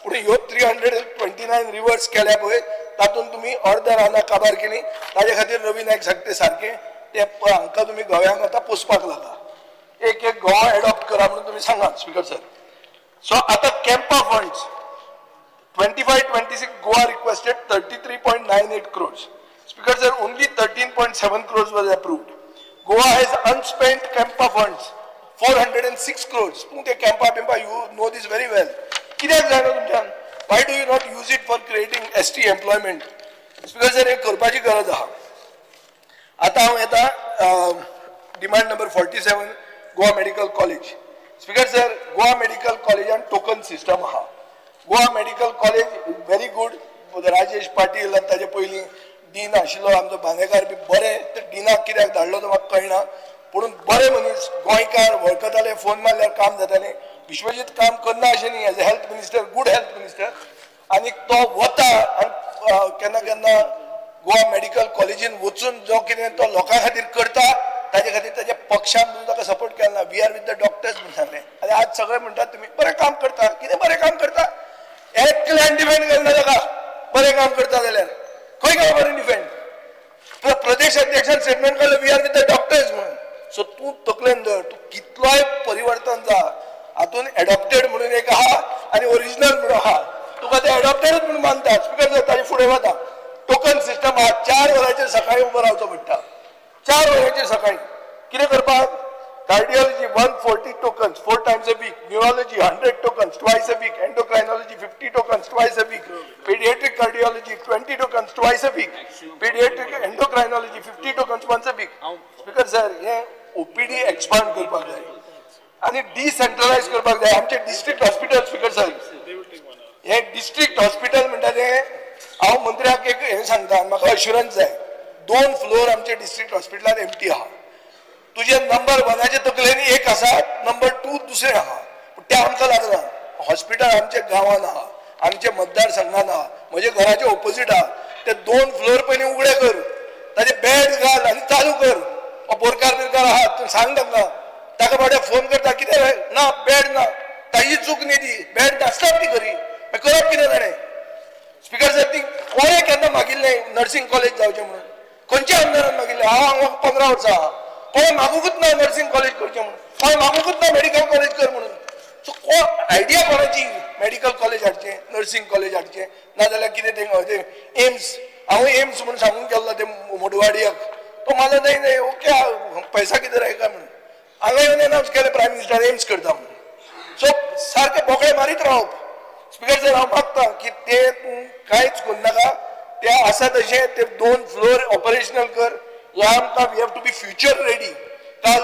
पूण ह्यो 329 रिवर्स केल्या पळय, तातूंत तुमी अर्द रानां काबार केली, ताजे खातीर रवी नायक सांगता सारकें, ते हांकां तुमी गोव्यांक आतां पोसपाक लागा, एक एक गोवा एडॉप्ट करा म्हणून तुमी सांगात. स्पीकर सर, सो आतां CAMPA funds 25-26 Goa requested 33.98 crores. Speaker sir, only 13.7 crores was approved. Goa has unspent CAMPA funds 406 crores. तूं ते CAMPA बिम्पा, you know this very well, कित्याक जायना तुमच्यान? Why do you not use it for creating ST employment? Speaker sir, हें करपाची गरज आहा. आतां हांव येता demand number 47, Goa medical college. Speaker sir, Goa medical कॉलेजान टोकन सिस्टम आहा. Goa medical college very good, Rajesh Patil आनी ताजे पयलीं डीन आशिल्लो आमचो बांदेकार बी बरें, ते डिनाक कित्याक धाडलो तो म्हाका कळना, पूण बरे मनीस, गोंयकार, वळखताले, फोन मारल्यार काम जातालें. विश्वजीत काम करना अशें न्ही, as a health minister, good health minister, आनी तो वता आनी केन्ना केन्ना गोवा मेडिकल कॉलेजीन वचून जो कितें तो लोकां खातीर करता, ताजे खातीर ताज्या पक्षान म्हणून ताका सपोर्ट केला ना. We are with the doctors म्हणून सांगलें. आनी आज सगळे म्हणटात तुमी बरें काम करता, कितें बरें काम करता, एकल्यान डिफेंड करना ताका, बरें काम करता जाल्यार खंय गेलो बरें डिफेंड? प्रदेश अध्यक्षान स्टेटमेंट काडलें we are with the doctors म्हणून. सो तूं तकलेन धर, तूं कितलोय परिवर्तन जा, हातून एडॉप्टेड म्हणून एक आहा आनी ओरिजिनल म्हणून आहा, तुका ते एडॉप्टेडूच म्हणून मानता. स्पीकर सर, ताजे फुडें वता. टोकन सिस्टम आहा, 4 वरांचेर सकाळीं उबो रावचो पडटा, 4 वरांचेर सकाळीं कितें करपाक? Cardiology 140 tokens 4 times a week, neurology 100 tokens twice a week, endocrinology 50 tokens twice a week, paediatric cardiology 20 tokens twice a week, paediatric endocrinology 50 tokens once a week. Speaker sir, हें ओपीडी एक्सपांड करपाक जाय आनी डिसेंट्रलायज करपाक जाय आमचे डिस्ट्रिक्ट हॉस्पिटल. स्पीकर सर, हें डिस्ट्रिक्ट हॉस्पिटल म्हणटा तें हांव मंत्र्याक एक हें सांगता, म्हाका अश्युरन्स जाय, 2 फ्लोर आमचे डिस्ट्रिक्ट हॉस्पिटलान एम्प्टी आहा. तुजे नंबर 1 तकलेन एक आसा, नंबर 2 दुसरें आहा, पूण तें आमकां लागना. हॉस्पिटल आमच्या गांवान आहा, आमच्या मतदारसंघान आहा, म्हज्या घराचे ओपोजीट आहा, ते 2 फ्लोर पयलीं उगडे कर, ताजे बेड घाल आनी चालू कर. बोरकार बिरकार आहा तूं सांग तांकां, ताका फावटे फोन करता कितें ना बेड ना, ताजी चूक न्ही ती, बेड नासतात ती खरी, करप कितें ताणें? स्पीकर सर, ती कोणें केन्ना मागिल्लें नर्सिंग कॉलेज जावचें म्हणून? खंयच्या आमदारान मागिल्लें? हांव हांगा 15 वर्सां आहा, कोणें मागुंकूच ना नर्सिंग कॉलेज करचें म्हणून, कोणें मागुंकूच ना मेडिकल कॉलेज कर म्हणून. सो कोण आयडिया कोणाची मेडिकल कॉलेज हाडचें, नर्सिंग कॉलेज हाडचें, नाजाल्यार कितें तें एम्स, हांव एम्स म्हणून सांगून गेल्लो ते मोडवाडियाक, तो मला नाही नाही ओके पैसा कितें आयका म्हणून, हांगा येवन अनावन्स केलें प्रायम मिनिस्टर एम्स करता म्हणून. सो सारकें बोकडे मारीत रावप. स्पीकर सर हांव मागता की ते तूं कांयच करनाका, ते आसा तशें ते 2 फ्लोर ऑपरेशनल कर. ह्या आमकां we have to be future ready. काल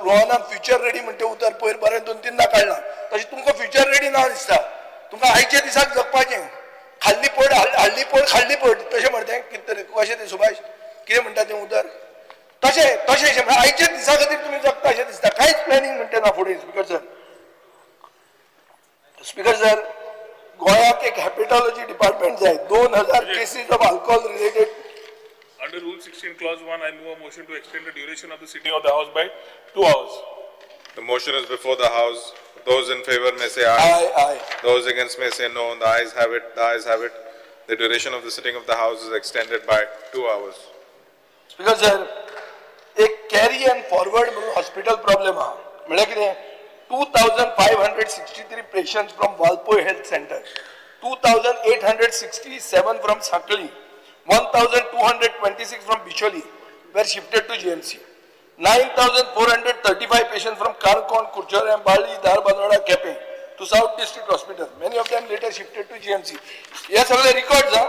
रोहनान फ्युचर रेडी म्हणटे उतर पयर बरें 2-3 काडलां, तशें तुमकां फ्युचर रेडी ना दिसता. तुमकां आयच्या दिसाक जगपाचें, खाल्ली पड हाडली पड खाल्ली पड तशें म्हणटा कितें तरी कशें तें सुभाष कितें म्हणटा तें उतर तशें तशें म्हळ्यार आयच्या दिसा खातीर तुमी जगता अशें दिसता. कांयच प्लॅनिंग म्हणटा ना फुडें. स्पीकर सर, स्पीकर सर गोंयाक एक हेपेटॉलॉजी डिपार्टमेंट जाय. 2000 cases of alcohol related. Under Rule 16, Clause 1, I move a motion to extend the duration of the sitting of the House by 2 hours. The motion is before the House. Those in favor may say aye. Aye, aye. Those against may say no. The ayes have it. The ayes have it. The duration of the sitting of the House is extended by 2 hours. Speaker sir, एक carry and forward म्हणून हॉस्पिटल प्रॉब्लेम आहा. म्हळ्यार कितें, 2563 patients from Valpoi health centre, 2867 from Sanquelim, 1226 from Bicholim were shifted to GMC. 9,435 patients from Canacona, Curchorem, Balli, Dharbandora, Quepem to South District Hospital. Many of them later shifted to GMC. हे सगळे records हा.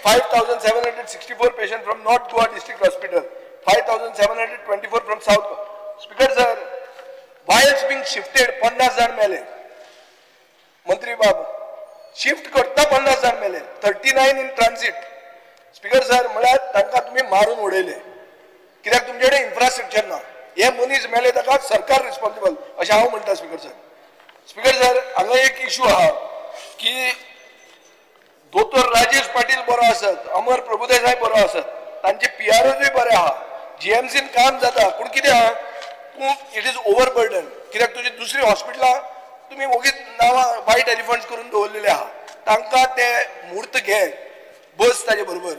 5,764 patients from North Goa District Hospital, 5,724 from South Goa. Speaker sir, while being shifted 50 जाण मेले. मंत्री बाब शिफ्ट करता 50 जाण मेले, 39 इन ट्रान्झिट. स्पीकर सर म्हळ्यार तांकां तुमी मारून उडयले कित्याक तुमचे कडेन इन्फ्रास्ट्रक्चर ना. हे मनीस मेले ताका सरकार रिस्पॉन्सिबल अशें हांव म्हणटा. स्पीकर सर, स्पीकर सर हांगा एक इशू आहा की दोतोर राजेश पाटील बरो आसत, अमर प्रभुदेसाय बरो आसत, तांचे पीआरओजूय बरे आहा, जीएमसीन काम जाता, पूण कितें आहा तूं it is over burden. कित्याक तुजी दुसरी हॉस्पिटलां तुमी वोगीच नांवां वायट एलिफंट्स करून दवरलेले आहा. तांकां ते म्हूर्त घे, बस ताजे बरोबर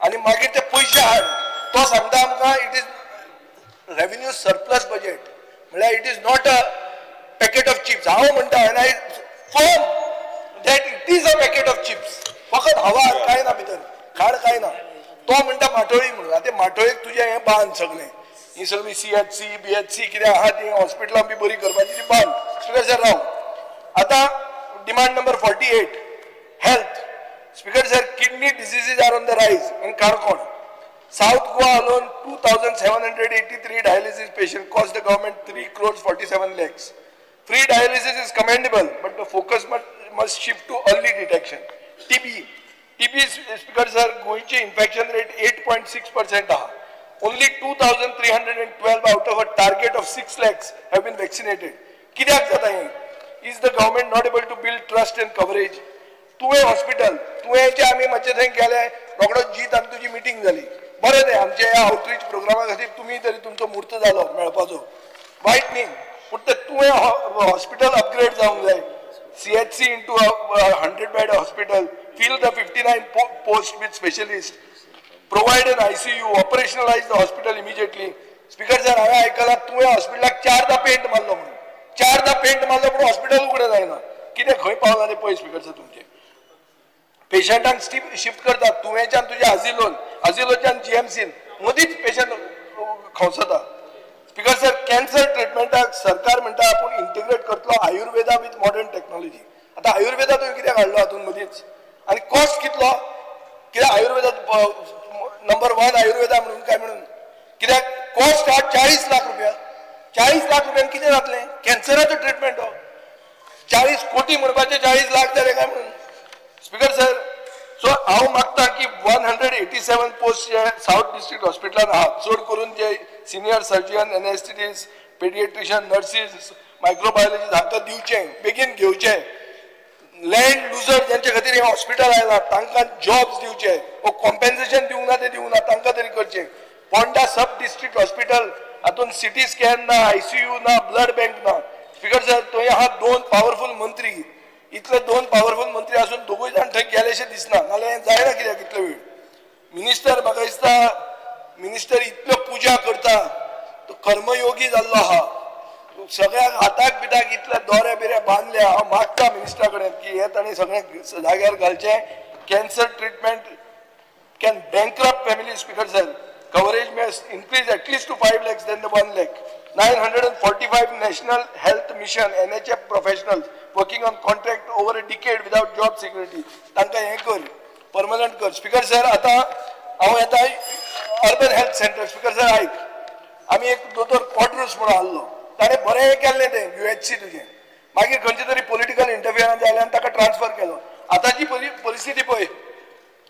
आनी मागीर ते पयशे हाड. तो सांगता आमकां it is revenue surplus budget, म्हळ्यार it is not a packet of chips. हांव म्हणटा and I firm that it is a packet of chips. फकत हवा कांय ना, भितर खाड कांय ना. तो म्हणटा माटोळी म्हणून. आतां माटोळीक तुजें हें बांद सगळें, ही सगळी CHC BHC कितें आहा ती हॉस्पिटलां बी बरी करपाची ती बांद. स्पीकर सर राव. आतां demand number 48 health. Speaker sir, kidney diseases are on the rise in Canacona. South Goa alone 2783 dialysis patient cost the government 3 crores 47 lakhs. Free dialysis is commendable, but the focus must shift to early detection. TB, Speaker sir, गोंयचे infection rate 8.6% आहा. Only 2,312 out of a target of 6 lakhs have been vaccinated. कित्याक जाता हें? Is the government not able to build trust and coverage? तुवें हॉस्पिटल, तुवेंचे आमी मातशें थंय गेले, रोखडो जीत आनी तुजी मिटींग जाली. बरें तें आमच्या ह्या आउटरीच प्रोग्रामा खातीर तुमी तरी तुमचो म्हूर्त जालो मेळपाचो, वायट न्ही, पूण तें तुवें हॉस्पिटल अपग्रेड जावंक जाय. CHC into 100 bed hospital, fill the 59 post with specialist, provide an ICU, operationalize the hospital immediately. Speaker sir, हांवें आयकलां तुवें हॉस्पिटलाक 4दा पेंट मारलो म्हणून, 4दा पेंट मारलो पूण हॉस्पिटल उगडें जायना. कितें खंय पावलां तें पळय स्पीकर सर. तुमचें पेशंटांक शिफ्ट करतात तुवेंच्यान तुज्या आजिलोन, आजिलोच्यान जीएमसीन, मदींच पेशंट खंवसता. स्पीकर सर, कॅन्सर ट्रिटमेंटाक सरकार म्हणटा आपूण इंटिग्रेट करतलो आयुर्वेदा विथ मॉडर्न टेक्नॉलॉजी. आतां आयुर्वेदा तुवें कित्याक हाडलो हातूंत मदींच आनी कॉस्ट कितलो? कित्याक आयुर्वेदा नंबर 1 आयुर्वेदा म्हणून काय म्हणून कित्याक कॉस्ट आहा 40 लाख रुपया. 40 लाख रुपयान कितें जातलें? कॅन्सराचो ट्रिटमेंट हो 40 कोटी म्हणपाचे 40 लाख जाले काय म्हणून. स्पीकर सर, सो हांव मागता की 187 पोस्ट जे सावथ डिस्ट्रिक्ट हॉस्पिटलान आहा, चड करून जे senior surgeon, anaesthetist, paediatrician, nurses, microbiologist हांकां दिवचें, बेगीन घेवचें. लँड लुजर जांचे खातीर हें हॉस्पिटल आयलां तांकां जॉब्स दिवचे, वो कॉम्पेन्सेशन दिवंक ना तें दिवंक ना, तांकां तरी करचें. पोंडा सब डिस्ट्रिक्ट हॉस्पिटल हातूंत सिटी स्कॅन ना, ICU ना, ब्लड बँक ना. स्पीकर सर, थंय आहा 2 पावरफूल मंत्री. इतले 2 पावरफूल मंत्री आसून दोगूय जाण थंय गेलेशें दिसना, नाल्यार हें जायना कित्याक इतलो वेळ. मिनिस्टर म्हाका दिसता मिनिस्टर इतल्यो पुजा करता, तो कर्मयोगी जाल्लो आहा, सगळ्यांक हाताक बिताक इतले दोरे बिरे बांदले. हांव मागता मिनिस्टरा कडेन की हे तांणी सगळें जाग्यार घालचें. Cancer treatment can bankrupt family. Speaker sir, coverage may increase at least to 5 lakhs than the 1 lakh. 945 National Health Mission NHF professionals working on contract over a decade without job security, तांकां हें कर, परमनंट कर. स्पीकर सर, आतां हांव येता urban health centre. Speaker sir आयक, आमी एक दोतोर क्वाड्रूस म्हणून आहलो, ताणें बरें केल्लें तें UHC तुजें, मागीर खंयचे तरी पॉलिटिकल इंटरफियरन्स जालें आनी ताका ट्रान्सफर केलो. आतांची परिस्थिती पळय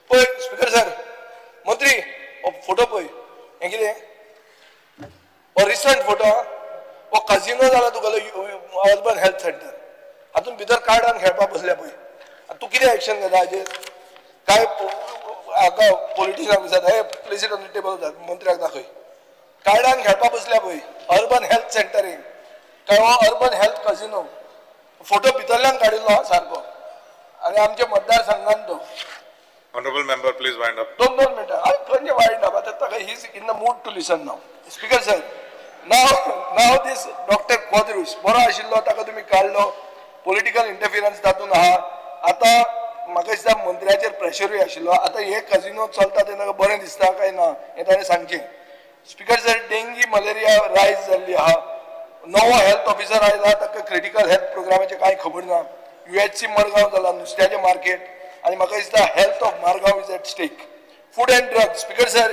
पळय स्पीकर सर, मंत्री हो फोटो पळय, हें कितें हो रिसंट फोटो, हो कजिनो जाला तुगेलो अर्बन हेल्थ सेंटर, हातूंत भितर कार्डान खेळपाक बसल्या पळय. तूं कितें एक्शन घेता हाजेर? काय हाका पॉलिटिशनाक विचारता, हे place it on the table, मंत्र्याक दाखय. कार्डान खेळपाक बसल्या पळय अर्बन हेल्थ सेंटरीन, काय हो अर्बन हेल्थ कजिनो, फोटो भितरल्यान काडिल्लो सारको, आनी आमच्या मतदारसंघान तो. Honorable member, please wind up. दोन दोन मिनटां. आनी खंयचे वायंड अप? आतां ताका he is in the mood to listen now. Speaker sir, now this doctor Quadros बरो आशिल्लो, ताका तुमी काडलो, पॉलिटिकल इंटरफिरन्स तातूंत आहा. आतां म्हाका दिसता मंत्र्याचेर प्रेशरूय आशिल्लो. आतां हे कजिनो चलता तें ताका बरें दिसता काय ना हें ताणें सांगचें. Speaker sir, dengue malaria rise जाल्ली आहा, नवो हेल्थ ऑफिसर आयला, ताका क्रिटिकल हेल्थ प्रोग्रामाचें कांय खबर ना. UHC Madgaon जाला नुस्त्याचें मार्केट, आनी म्हाका दिसता health of Margao is at stake. Food and drugs, speaker sir,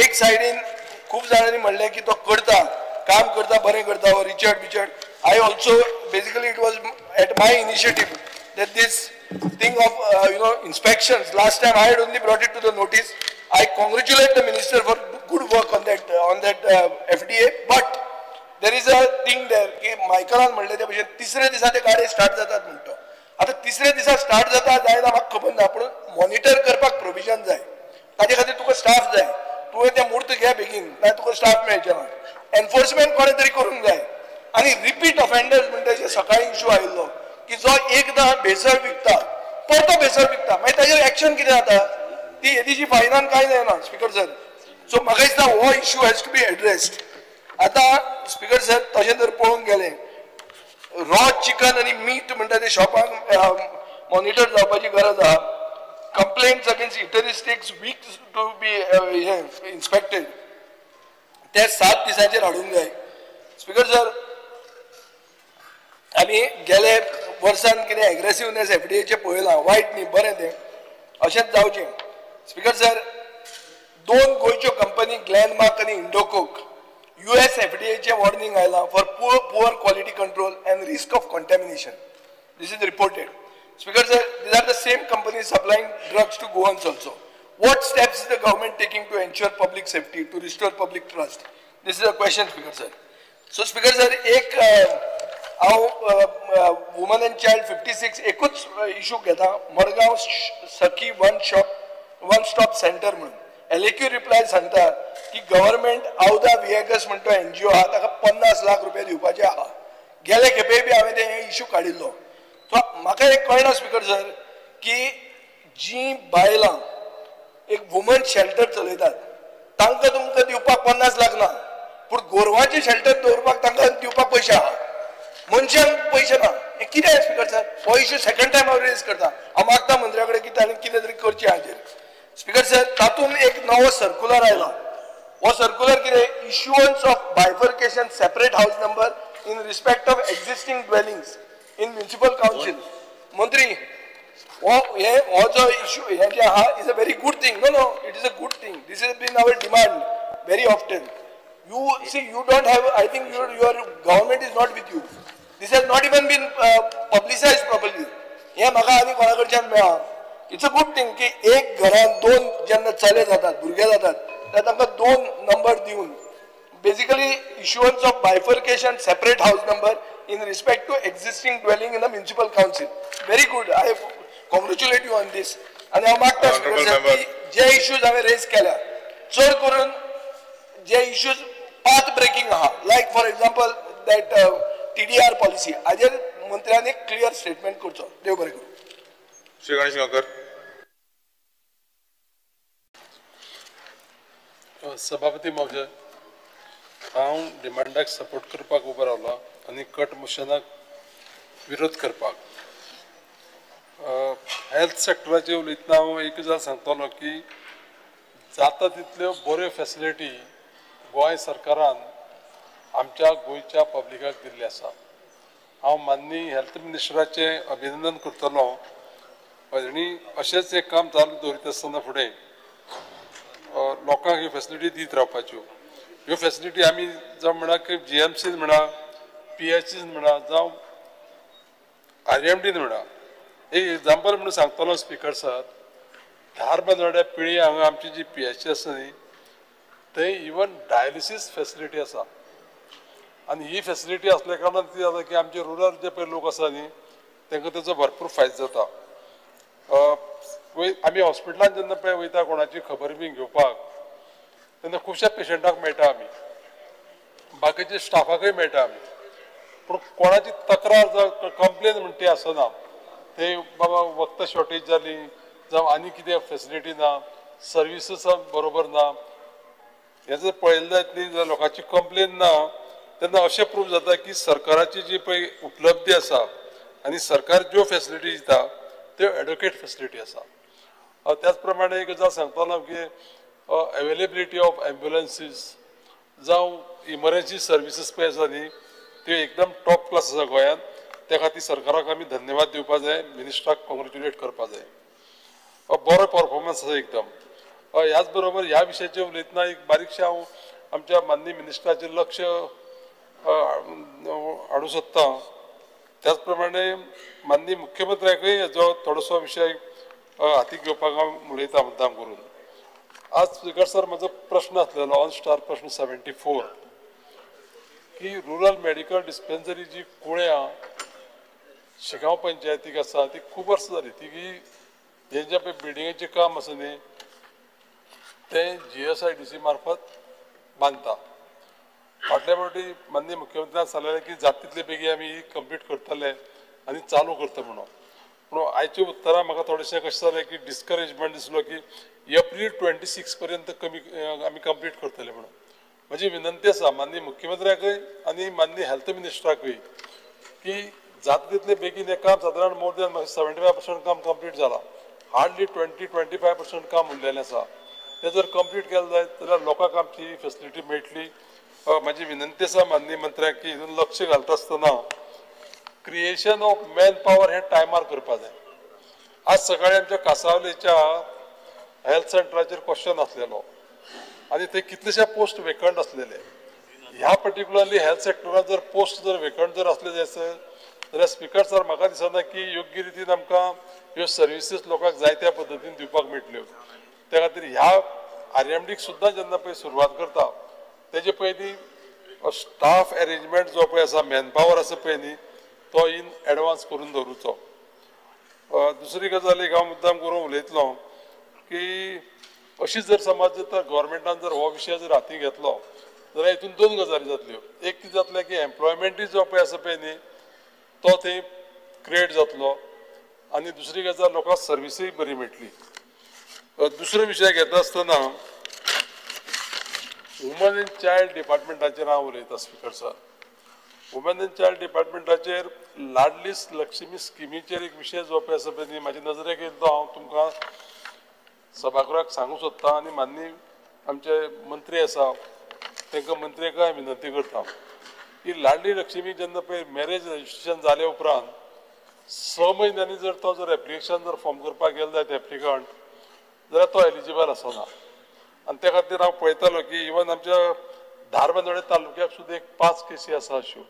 एक सायडीन खूब जाणांनी म्हणलें की तो करता, काम करता, बरें करता, हो Richard Bichard. I also basically it was at my initiative that this thing of you know inspections last time I had only brought it to the notice. I congratulate the minister for good work on that FDA, but there is a thing there की मायकलान म्हणलें ते भशेन तिसऱ्या दिसा ते गाडये स्टार्ट जातात म्हणटा. आतां तिसऱ्या दिसा स्टार्ट जाता जायना म्हाका खबर ना, पूण मॉनिटर करपाक प्रोविजन जाय, ताजे खातीर तुका स्टाफ जाय. तुवें तें मूर्त घे बेगीन, नाल्यार तुका स्टाफ मेळचें ना. एनफोर्समेंट कोणें तरी करूंक जाय. आनी रिपीट ऑफेंडर्स म्हणटा जे सकाळीं इशू आयिल्लो की जो एकदां भेसळ विकता परतो भेसळ विकता, मागीर ताजेर एक्शन कितें जाता? ती येदीशी फायनान कांय जायना स्पीकर सर. सो म्हाका दिसता हो issue has to be addressed. आतां स्पीकर सर, तशें जर पळोवंक गेलें रॉ चिकन आनी मीट म्हणटा ते शॉपांक मॉनिटर जावपाची गरज आहा. Complaints against eateries takes weeks to be inspected, ते 7 दिसांचेर हाडूंक जाय. स्पीकर सर, आमी गेले वर्सान कितें एग्रेसिवनेस एफडीएचें पळयलां, वायट न्ही, बरें तें, अशेंच जावचें. स्पीकर सर, 2 गोंयच्यो कंपनी ग्लॅनमार्क आनी इंडोकोक US FDAचे वॉर्निंग आयलां for poor quality control and risk of contamination. This is reported. Speaker sir, these are the same companies supplying drugs to Goans also. What steps is the government taking to ensure public safety, to restore public trust? This is a question, Speaker sir. So Speaker sir, एक हांव वुमन एंड चायल्ड 56 एकूच इशू घेता, मडगांव सखी वन स्टॉप सेंटर म्हणून. LAQ reply सांगता की गव्हर्मेंट आवदा विएगस म्हणटो NGO आहा, ताका 50 लाख रुपया दिवपाचे आहा. गेले खेपे बी हांवें ते इशू काडिल्लो. सो म्हाका एक कळना स्पीकर सर की जी बायलां एक वुमन शेल्टर चलयतात तांकां तुमकां दिवपाक 50 लाख ना, पूण गोरवांचें शेल्टर दवरपाक तांकां दिवपाक पयशे आहा, मनशांक पयशे ना. हें कितें स्पीकर सर? हो इशू सेकंड टायम हांव रेज करता. हांव मागता मंत्र्या कडेन की ताणें कितें तरी करचें हाजेर. स्पीकर सर, तातूंत एक नवो सर्कुलर आयला. हो सर्कुलर कितें? Issuance of bifurcation separate house number in respect of existing dwellings in municipal council. मंत्री, हो जो इशू हें जें आहा is a very good thing. No no, it is a good thing. This is been our demand very often. You see, you don't have, I think your government is not with you. This has not even been publicised properly. हें म्हाका आनी कोणा कडच्यान मेळ्ळां. It's a good thing की एक घरान 2 जेन्ना चले जातात, भुरगे जातात, तेन्ना तांकां 2 नंबर दिवन basically issuance of bifurcation separate house number in respect to existing dwelling in the municipal council. Very good, I congratulate you on this. आनी हांव मागता की जे इश्यूज हांवें रेज केल्या, चड करून जे इश्यूज पाथ ब्रेकिंग आहा, like for example that TDR policy, हाजेर मंत्र्यान एक क्लियर स्टेटमेंट करचो. देव बरें करूं. श्री गणेश गांवकर. सभापती महोदय, हांव डिमांडाक सपोर्ट करपाक उबो रावला आनी कट मोशनाक विरोध करपाक. हेल्थ सेक्टराचेर उलयतना हांव एक गजाल सांगतलो की जाता तितल्यो बऱ्यो फेसिलिटी गोंय सरकारान आमच्या गोंयच्या पब्लिकाक दिल्ली आसा. हांव माननीय हेल्थ मिनिस्टराचें अभिनंदन करतलो आनी अशेंच एक काम चालू दवरीत आसतना फुडें लोकांक ह्यो फेसिलिटी दीत रावपाच्यो. ह्यो फेसिलिटी आमी जावं म्हणा की जीएमसीन म्हणा, पीएचसीन म्हणा, जावं आरएमडीन म्हणा. एक एग्जाम्पल म्हणून सांगतलो स्पीकर सर, धारबांदोड्या पिळी हांगा आमची जी पीएचसी आसा न्ही, थंय इवन डायलिसीस फेसिलिटी आसा. आनी ही फेसिलिटी आसल्या कारणान कितें जाता की आमचे रुरल जे पळय लोक आसा न्ही तांकां तेचो भरपूर फायदो जाता. आमी हॉस्पिटलान जेन्ना पळय वयता कोणाची खबर बी घेवपाक तेन्ना खुबश्या पेशंटाक मेळटा आमी, बाकीच्या स्टाफाकय मेळटा आमी, पूण कोणाची तक्रार जावं कंप्लेन म्हणटा ती आसना. ते बाबा वखदां शॉर्टेज जाली जावं आनी कितें फेसिलिटी ना, सर्विसीस बरोबर ना, हें जर पळयलें जायत न्ही जाल्यार लोकांची कंप्लेन ना तेन्ना अशें प्रूव जाता की सरकाराची जी पळय उपलब्धी आसा आनी सरकार ज्यो फेसिलिटी दिता त्यो एडवोकेट फेसिलिटी आसा. त्याच प्रमाणे एक गजाल सांगतलो की अवेलेबिलिटी ऑफ एम्ब्युलन्सीस जावं इमर्जन्सी सर्विसीस पळय आसा न्ही त्यो एकदम टॉप क्लास आसा गोंयांत. त्या खातीर सरकाराक आमी धन्यवाद दिवपा जाय, मिनिस्टराक कॉंग्रेच्युलेट करपा जाय. बरो परफॉर्मन्स आसा एकदम. ह्याच बरोबर ह्या विशयाचेर उलयतना एक बारीकशें हांव आमच्या माननीय मिनिस्टराचेर लक्ष हाडूंक सोदता. त्याच प्रमाणे माननीय मुख्यमंत्र्याकय हेजो थोडोसो विशय हातीक घेवपाक हांव उलयता मुद्दाम करून. आज स्पीकर सर म्हजो प्रश्न आसलेलो ऑन स्टार प्रश्न 74 की रुरल मेडिकल डिस्पेन्सरी जी कुळ्या शिगांव पंचायतीक आसा ती खूब वर्सां जाली. ती हें जें पळय बिल्डिंगेचें काम आसा न्ही तें GSIDC मार्फत बांदता. फाटल्या फावटी माननीय मुख्यमंत्र्यान सांगलेलें की जाता तितले बेगीन आमी ही कंप्लीट करतले आनी चालू करता म्हणून. पूण आयच्या उत्तरां म्हाका थोडेशें कशें जालें की डिस्करेजमेंट दिसलो की एप्रील 26 पर्यंत कमी आमी कंप्लीट करतले म्हणून. म्हजी विनंती आसा माननीय मुख्यमंत्र्याकय आनी माननीय हेल्थ मिनिस्टराकय की जाता तितले बेगीन हें काम सादारण मोर दॅन 75% काम कंप्लीट जालां, हार्डली 20-25% काम उरलेलें आसा. तें जर कंप्लीट केलें जायत जाल्यार लोकांक आमची फेसिलिटी मेळटली. म्हजी विनंती आसा माननीय मंत्र्याक की हितून लक्ष घालता आसतना क्रिएशन ऑफ मॅन पावर हें टायमार करपा जाय. आज सकाळी आमच्या कासावलेच्या हेल्थ सेंटराचेर क्वेश्चन आसलेलो आनी थंय कितलेशे पोस्ट वेकंट आसलेले. ह्या पर्टिक्युलरली हेल्थ सेक्टरान जर पोस्ट जर वेकंट जर आसले जायत जाल्यार स्पीकर सर म्हाका दिसना की योग्य रितीन आमकां ह्यो सर्विसीस लोकांक जाय त्या पद्दतीन दिवपाक मेळटल्यो. त्या खातीर ह्या आरएमडीक सुद्दां जेन्ना पळय सुरवात करता तेजे पयलीं स्टाफ एरेंजमेंट जो पळय आसा मॅनपावर आसा पळय न्ही तो इन एडवान्स करून दवरुचो. दुसरी गजाल एक हांव मुद्दाम करून उलयतलो की अशी जर समज जर गव्हर्मेंटान जर हो विशय जर हाती घेतलो जाल्यार हितून दोन गजाली जातल्यो. एक कितें जातलें की एम्प्लॉयमेंटूय जो पळय आसा पळय न्ही तो थंय क्रिएट जातलो आनी दुसरी गजाल लोकांक सर्विसूय बरी मेळटली. दुसरो विशय घेता आसतना वुमन एंड चायल्ड डिपार्टमेंटाचेर हांव उलयतां speaker sir. Women and child डिपार्टमेंटाचेर Ladli Lakshmi स्किमीचेर एक विशय जो पळय आसा पळय न्ही म्हाजे नजरेक येयलो तो हांव तुमकां सभागृहाक सांगूंक सोदता आनी माननीय आमचे मंत्री आसा तांकां मंत्र्याक हांव विनंती करता की लाडली लक्ष्मी जेन्ना पळय मॅरेज रजिस्ट्रेशन जाले उपरांत 6 म्हयन्यांनी जर तो जर एप्लिकेशन जर फॉर्म करपाक गेलो जायत एप्लिकंट जाल्यार तो एलिजिबल आसना. आनी त्या खातीर हांव पळयतालो की इवन आमच्या धारबांदोडे तालुक्याक सुद्दां एक 5 केसी आसा अश्यो.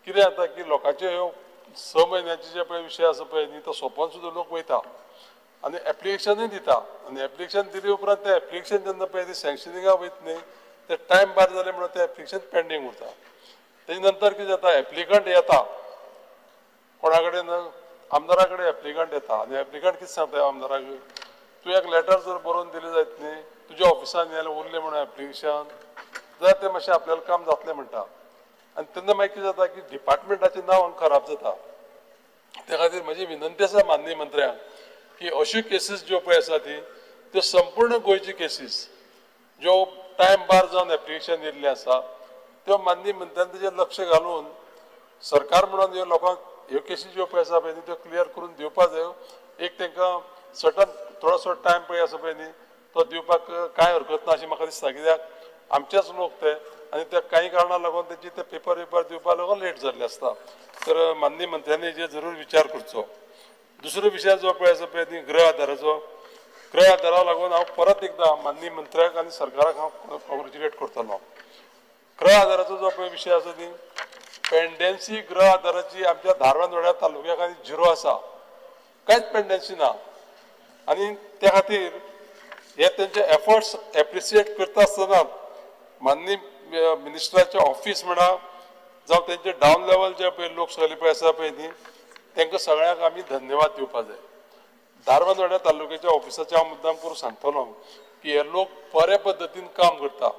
कितें जाता की लोकांच्यो ह्यो 6 म्हयन्याचे जे पळय विशय आसा पळय न्ही तो सोंपोवन सुद्दां लोक वयता आनी एप्लिकेशनूय दिता आनी एप्लिकेशन दिले उपरांत तें एप्लिकेशन जेन्ना पळय तें सँक्शनिंगाक वयता न्ही तें टायम भार जालें म्हणून तें एप्लिकेशन पेंडींग उरता. तेजे नंतर कितें जाता एप्लिकंट येता कोणा कडेन आमदारा कडेन एप्लिकंट येता आनी एप्लिकंट कितें सांगता आमदाराक तूं एक लेटर जर बरोवन दिलें जायत न्ही तुज्या ऑफिसान जाल्यार उरलें म्हणून एप्लिकेशन जाल्यार तें मातशें आपल्याला काम जातलें म्हणटा. आनी तेन्ना मागीर कितें जाता की डिपार्टमेंटाचें नांव हांगा खराब जाता. त्या खातीर म्हजी विनंती आसा माननीय मंत्र्यांक की अश्यो केसीस ज्यो पळय आसा ती त्यो संपूर्ण गोंयची केसीस ज्यो टायम बार जावन एप्लिकेशन येयल्लें आसा त्यो माननीय मंत्र्यान तेजेर लक्ष घालून सरकार म्हणून ह्यो लोकांक ह्यो केसी ज्यो पळय आसा पळय न्ही त्यो क्लियर करून दिवपा जायो. एक तांकां सर्टन थोडोसो टायम पळय आसा पळय न्ही तो दिवपाक कांय हरकत ना अशें म्हाका दिसता कित्याक आमचेच लोक ते आनी त्या कांय कारणां लागून तेची ते पेपर वेपर दिवपा लागून लेट जाल्ले आसता. तर माननीय मंत्र्यांनी हेजेर जरूर विचार करचो. दुसरो विशय जो पळय आसा पळय न्ही गृह आदाराचो, गृह आदारा लागून हांव परत एकदां माननीय मंत्र्याक आनी सरकाराक हांव कॉंग्रेच्युलेट करतलो. गृह आदाराचो जो पळय विशय आसा न्ही, पेंडन्सी गृह आदाराची आमच्या धारबांदोड्या तालुक्याक आनी झिरो आसा, कांयच पेंडन्सी ना. आनी त्या खातीर हे तेंचे एफर्ट्स एप्रिसिएट करता आसतना माननीय मिनिस्टराचें ऑफीस म्हणा जावं तेंचे डावन लेवल जे पळय लोक सगळे पळय आसा पळय न्ही, तांकां सगळ्यांक आमी धन्यवाद दिवपा जाय. धारबांदोड्या तालुक्याच्या ऑफिसाचे हांव मुद्दाम करून सांगतलो की हे लोक बऱ्या पद्दतीन काम करता.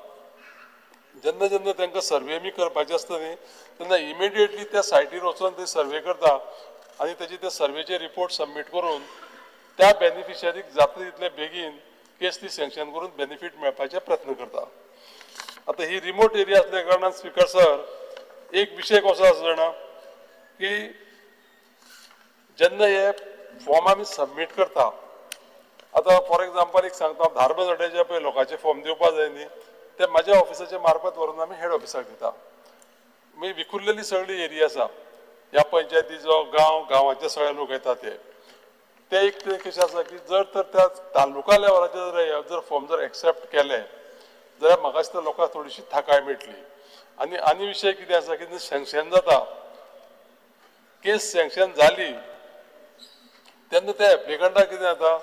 जेन्ना जेन्ना तांकां सर्वे बी करपाचें आसता न्ही तेन्ना इमिडिएटली त्या सायटीर वचून ते सर्वे करता आनी तेजे ते सर्वेचे रिपोर्ट सबमीट करून त्या बेनिफिशरीक जाता तितले बेगीन केस ती सँक्शन करून बेनिफीट मेळपाचे प्रयत्न करता. आतां ही रिमोट एरिया आसल्या कारणान स्पीकर सर एक विशय कसो आसा जाणा की जेन्ना हे फॉर्म आमी सबमीट करता, आतां फॉर एग्जाम्पल एक सांगता, धारबांदोड्याचे पळय लोकांचे फॉर्म दिवपा जाय न्ही, ते म्हाज्या ऑफिसाचे मार्फत व्हरून आमी हेड ऑफिसाक दिता. मागीर विखुरलेली सगळी एरिया आसा, ह्या पंचायतीचो गांव, गांवाचे सगळे लोक येता ते ते एक ते कशें आसा की जर तर त्या तालुका लेवलाचेर जर फॉर्म जर एक्सेप्ट केले जाल्यार म्हाका दिसता लोकांक थोडीशी थाकाय मेळटली. आनी आनी विशय कितें आसा की सँक्शन जाता, केस सँक्शन जाली तेन्ना त्या एप्लिकंटाक कितें जाता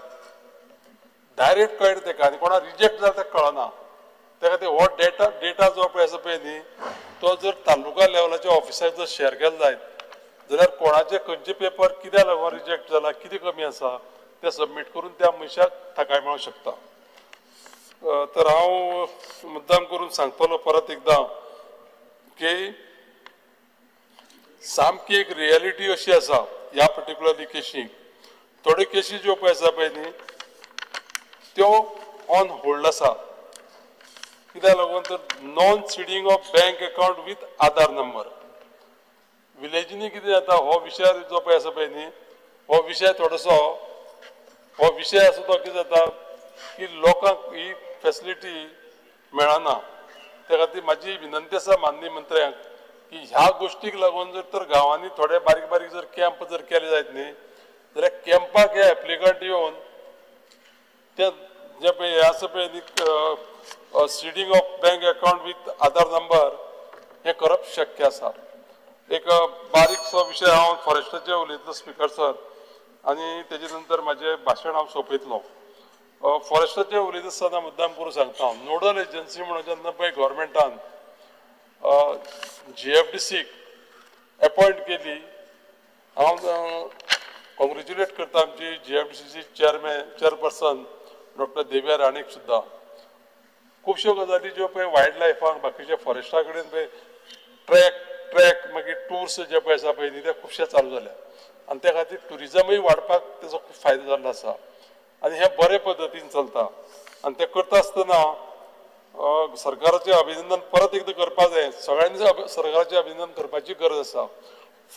डायरेक्ट कळटा तेका आनी कोणाक रिजेक्ट जाता तेका कळना. त्या खातीर हो डेटा डेटा जो पळय आसा पळय न्ही तो जर तालुका लेवलाच्या ऑफिसाक जर शेअर केलो जायत जाल्यार कोणाचे खंयचे पेपर कित्याक लागून रिजेक्ट जाला, कितें कमी आसा तें सबमीट करून त्या मनशाक थाकाय मेळूंक शकता. तर हांव मुद्दाम करून सांगतलो परत एकदां की सामकी एक रियलिटी अशी आसा ह्या पर्टिक्युलरली केशीक. थोड्यो केशी ज्यो पळय आसा पळय न्ही त्यो ऑन होल्ड आसा, कित्याक लागून तर non seeding of bank account with Aadhaar number. विलेजींनी कितें जाता हो विशय जो पळय आसा पळय न्ही हो विशय थोडोसो हो विशय आसा तो कितें जाता की लोकांक ही फेसिलिटी मेळना. त्या खातीर म्हाजी विनंती आसा माननीय मंत्र्यांक की ह्या गोश्टीक लागून जर तर गांवांनी थोडे बारीक बारीक जर कॅम्प जर केले जायत न्ही जाल्यार कॅम्पाक हे एप्लिकंट येवन ते जे पळय हें आसा पळय न्ही seeding of bank account with Aadhaar number हें करप शक्य आसा. एक बारीकसो विशय हांव फॉरेस्टाचेर उलयतलो स्पीकर सर आनी तेजे नंतर म्हाजें भाशण हांव सोंपयतलो. फॉरेस्टाचेर उलयता आसतना मुद्दाम करून सांगता हांव, नोडल एजन्सी म्हणून जेन्ना पळय गव्हर्मेंटान GFDCक एपॉयंट केली, हांव कॉंग्रेच्युलेट करता आमची GFDCची चेअरपर्सन डॉक्टर देविया राणेक सुद्दां. खुबश्यो गजाली ज्यो पळय वायल्ड लायफाक बाकीच्या फॉरेस्टा कडेन पळय ट्रॅक मागीर टूर्स जे पळय आसा पळय न्ही ते खुबशे चालू जाल्या आनी त्या खातीर ट्युरिजमूय वाडपाक तेजो खूब फायदो जाल्लो आसा आनी हें बरे पद्दतीन चलता. आनी तें करता आसतना सरकाराचें अभिनंदन परत एकदां करपाक जाय, सगळ्यांनी सरकाराचें अभिनंदन करपाची गरज आसा.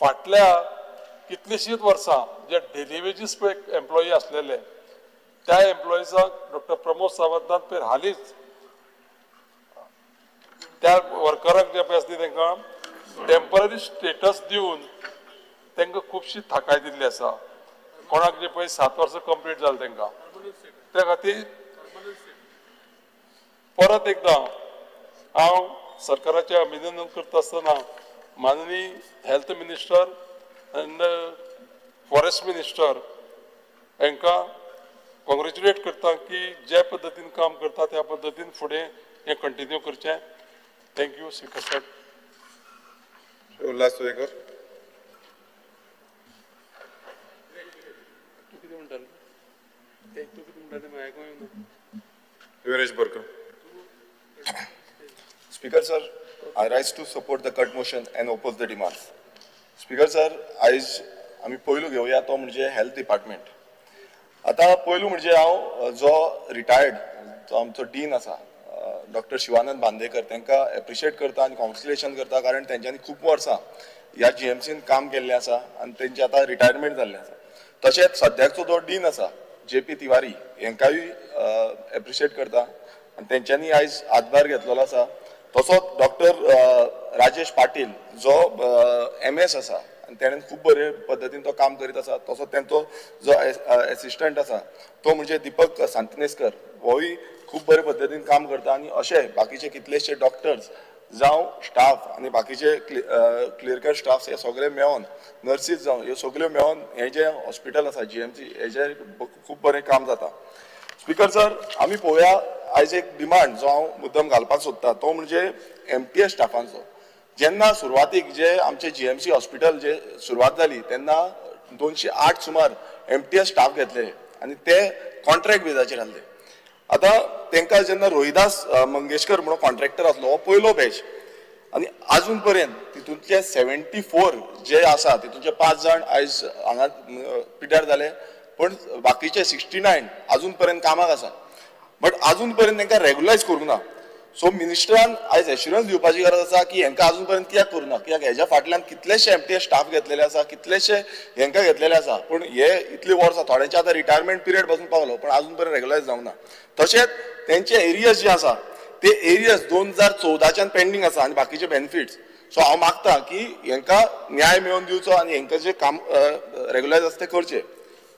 फाटल्या कितलींशींच वर्सां जे डेली वेजीस पळय एम्प्लॉई आसलेले त्या एम्प्लॉइजांक डॉक्टर प्रमोद सावंतान पळय हालींच त्या वर्करांक जे पळय आसली तांकां टेम्पररी स्टेटस दिवन तांकां खुबशी थाकाय दिल्ली आसा. कोणाक जे पळय 7 वर्सां कंप्लीट जालें तांकां. त्या खातीर परत एकदां हांव सरकाराचें अभिनंदन करता आसतना माननीय health minister and forest minister हांकां कॉंग्रेच्युलेट करता की जे पद्दतीन काम करता त्या पद्दतीन फुडें हें कंटिन्यू करचें. Thank you speaker sir. Ulhas Tuyenkar. तूं कितें म्हणटालो? तूं कितें म्हणटालें म्हाका आयकूंक येवना. Viresh Borkar. Speaker sir, I rise to support the cut motion and oppose the demands. Speaker sir, आयज आमी पयलू घेवया तो म्हणजे हेल्थ डिपार्टमेंट. आतां पयलू म्हणजे हांव जो रिटायर्ड जो आमचो डीन आसा डॉक्टर शिवानंद बांदेकर तांकां एप्रिशिएट करता आनी कॉंग्रेच्युलेशन करता, कारण तेंच्यांनी खूब वर्सां ह्या GMCन काम केल्लें आसा आनी तेंचें आतां रिटायरमेंट जाल्लें आसा. तशेंच सद्याकचो जो डीन आसा JP Tiwari हांकांय एप्रिशिएट करता आनी तेंच्यांनी आयज हातभार घेतलेलो आसा. तसोच डॉक्टर राजेश पाटील जो MS आसा आनी तेणेन खूब बरे पद्दतीन तो काम करीत आसा. तसोच तेंचो जो एसिस्टंट आसा तो म्हणजे दीपक सांतिनेस्कर होय खूब बरे पद्दतीन काम करता. आनी अशे बाकीचे कितलेशे डॉक्टर्स जावं स्टाफ आनी बाकीचे क्लियरकल स्टाफ हे सगळे मेळोन, नर्सीस जावं, ह्यो सगळ्यो मेळोन हें जें हॉस्पिटल आसा GMC हेजें खूब बरें काम जाता. स्पीकर सर, आमी पळोवया आयज एक डिमांड जो हांव मुद्दम घालपाक सोदता तो म्हणजे MTS स्टाफांचो. जेन्ना सुरवातीक जे आमचे GMC hospital जे सुरवात जाली तेन्ना 208 सुमार MTS staff घेतले आनी ते कॉन्ट्रॅक्ट बेजाचेर आसले. आतां तांकां जेन्ना रोहिदास मंगेशकर म्हणून कॉन्ट्रॅक्टर आसलो हो पयलो बॅच आनी आजून पर्यंत तितूंतले 74 जे आसा तितूंतले 5 जाण आयज हांगा पिड्ड्यार जाले, पण बाकीचे 69 आजून पर्यंत कामाक आसा, बट आजून पर्यंत तांकां रेगुलायज करूंक ना. सो मिनिस्टरान आयज एश्युरन्स दिवपाची गरज आसा की हेंकां आजून पर्यंत कित्याक करूं ना, कित्याक हेज्या फाटल्यान कितलेशे MTS staff घेतलेले आसा, कितलेशे हेंकां घेतलेले आसा, पूण हे इतली वर्सां थोड्यांचे आतां रिटायरमेंट पिरियड पासून पावलो पण आजून पर्यंत रेगुलायज जावंक ना. तशेंच तेंचे एरियज जे आसा ते एरियज 2014च्यान पेंडींग आसा आनी बाकीचे बेनिफिट्स. सो हांव मागता की हेंकां न्याय मेळोवन दिवचो आनी हेंकां जे काम रेगुलायज आसा तें करचें.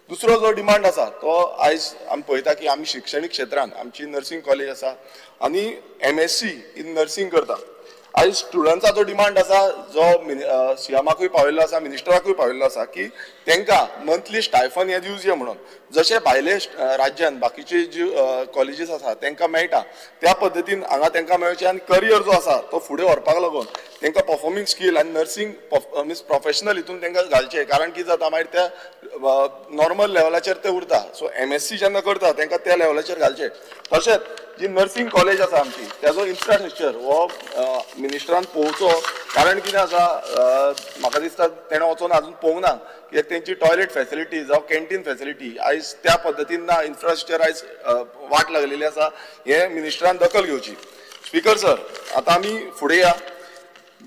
दुसरो जो डिमांड आसा तो आयज आमी पळयता की आमी शिक्षणीक क्षेत्रान आमची नर्सिंग कॉलेज आसा आनी MSc in nursing करता. आयज स्टुडंट्साचो डिमांड आसा जो सीएमाकूय पाविल्लो आसा, मिनिस्टराकूय पाविल्लो आसा की तांकां मंथली स्टायफन हें दिवचें म्हणून, जशें भायले राज्यान बाकीचे जी कॉलेजीस आसा तांकां मेळटा त्या पद्दतीन हांगा तांकां मेळचें आनी करियर जो आसा तो फुडें व्हरपाक लागून तांकां परफॉर्मिंग स्कील आनी नर्सिंग मिन्स प्रोफेशनल हितून तांकां घालचें, कारण कितें जाता मागीर त्या नॉर्मल लेवलाचेर ते उरता. सो MSc जेन्ना करता तांकां त्या लेवलाचेर घालचें. तशेंच जी नर्सिंग कॉलेज आसा आमची तेजो इन्फ्रास्ट्रक्चर हो मिनिस्टरान पळोवचो, कारण कितें आसा म्हाका दिसता तेणें वचोन आजून पळोवंक ना कित्याक तेंची टॉयलेट फॅसिलिटी जावं कॅन्टीन फॅसिलिटी आयज त्या पद्दतीन ना, इन्फ्रास्ट्रक्चर आयज वाट लागलेली आसा, हें मिनिस्टरान दखल घेवची. स्पीकर सर, आतां आमी फुडें या.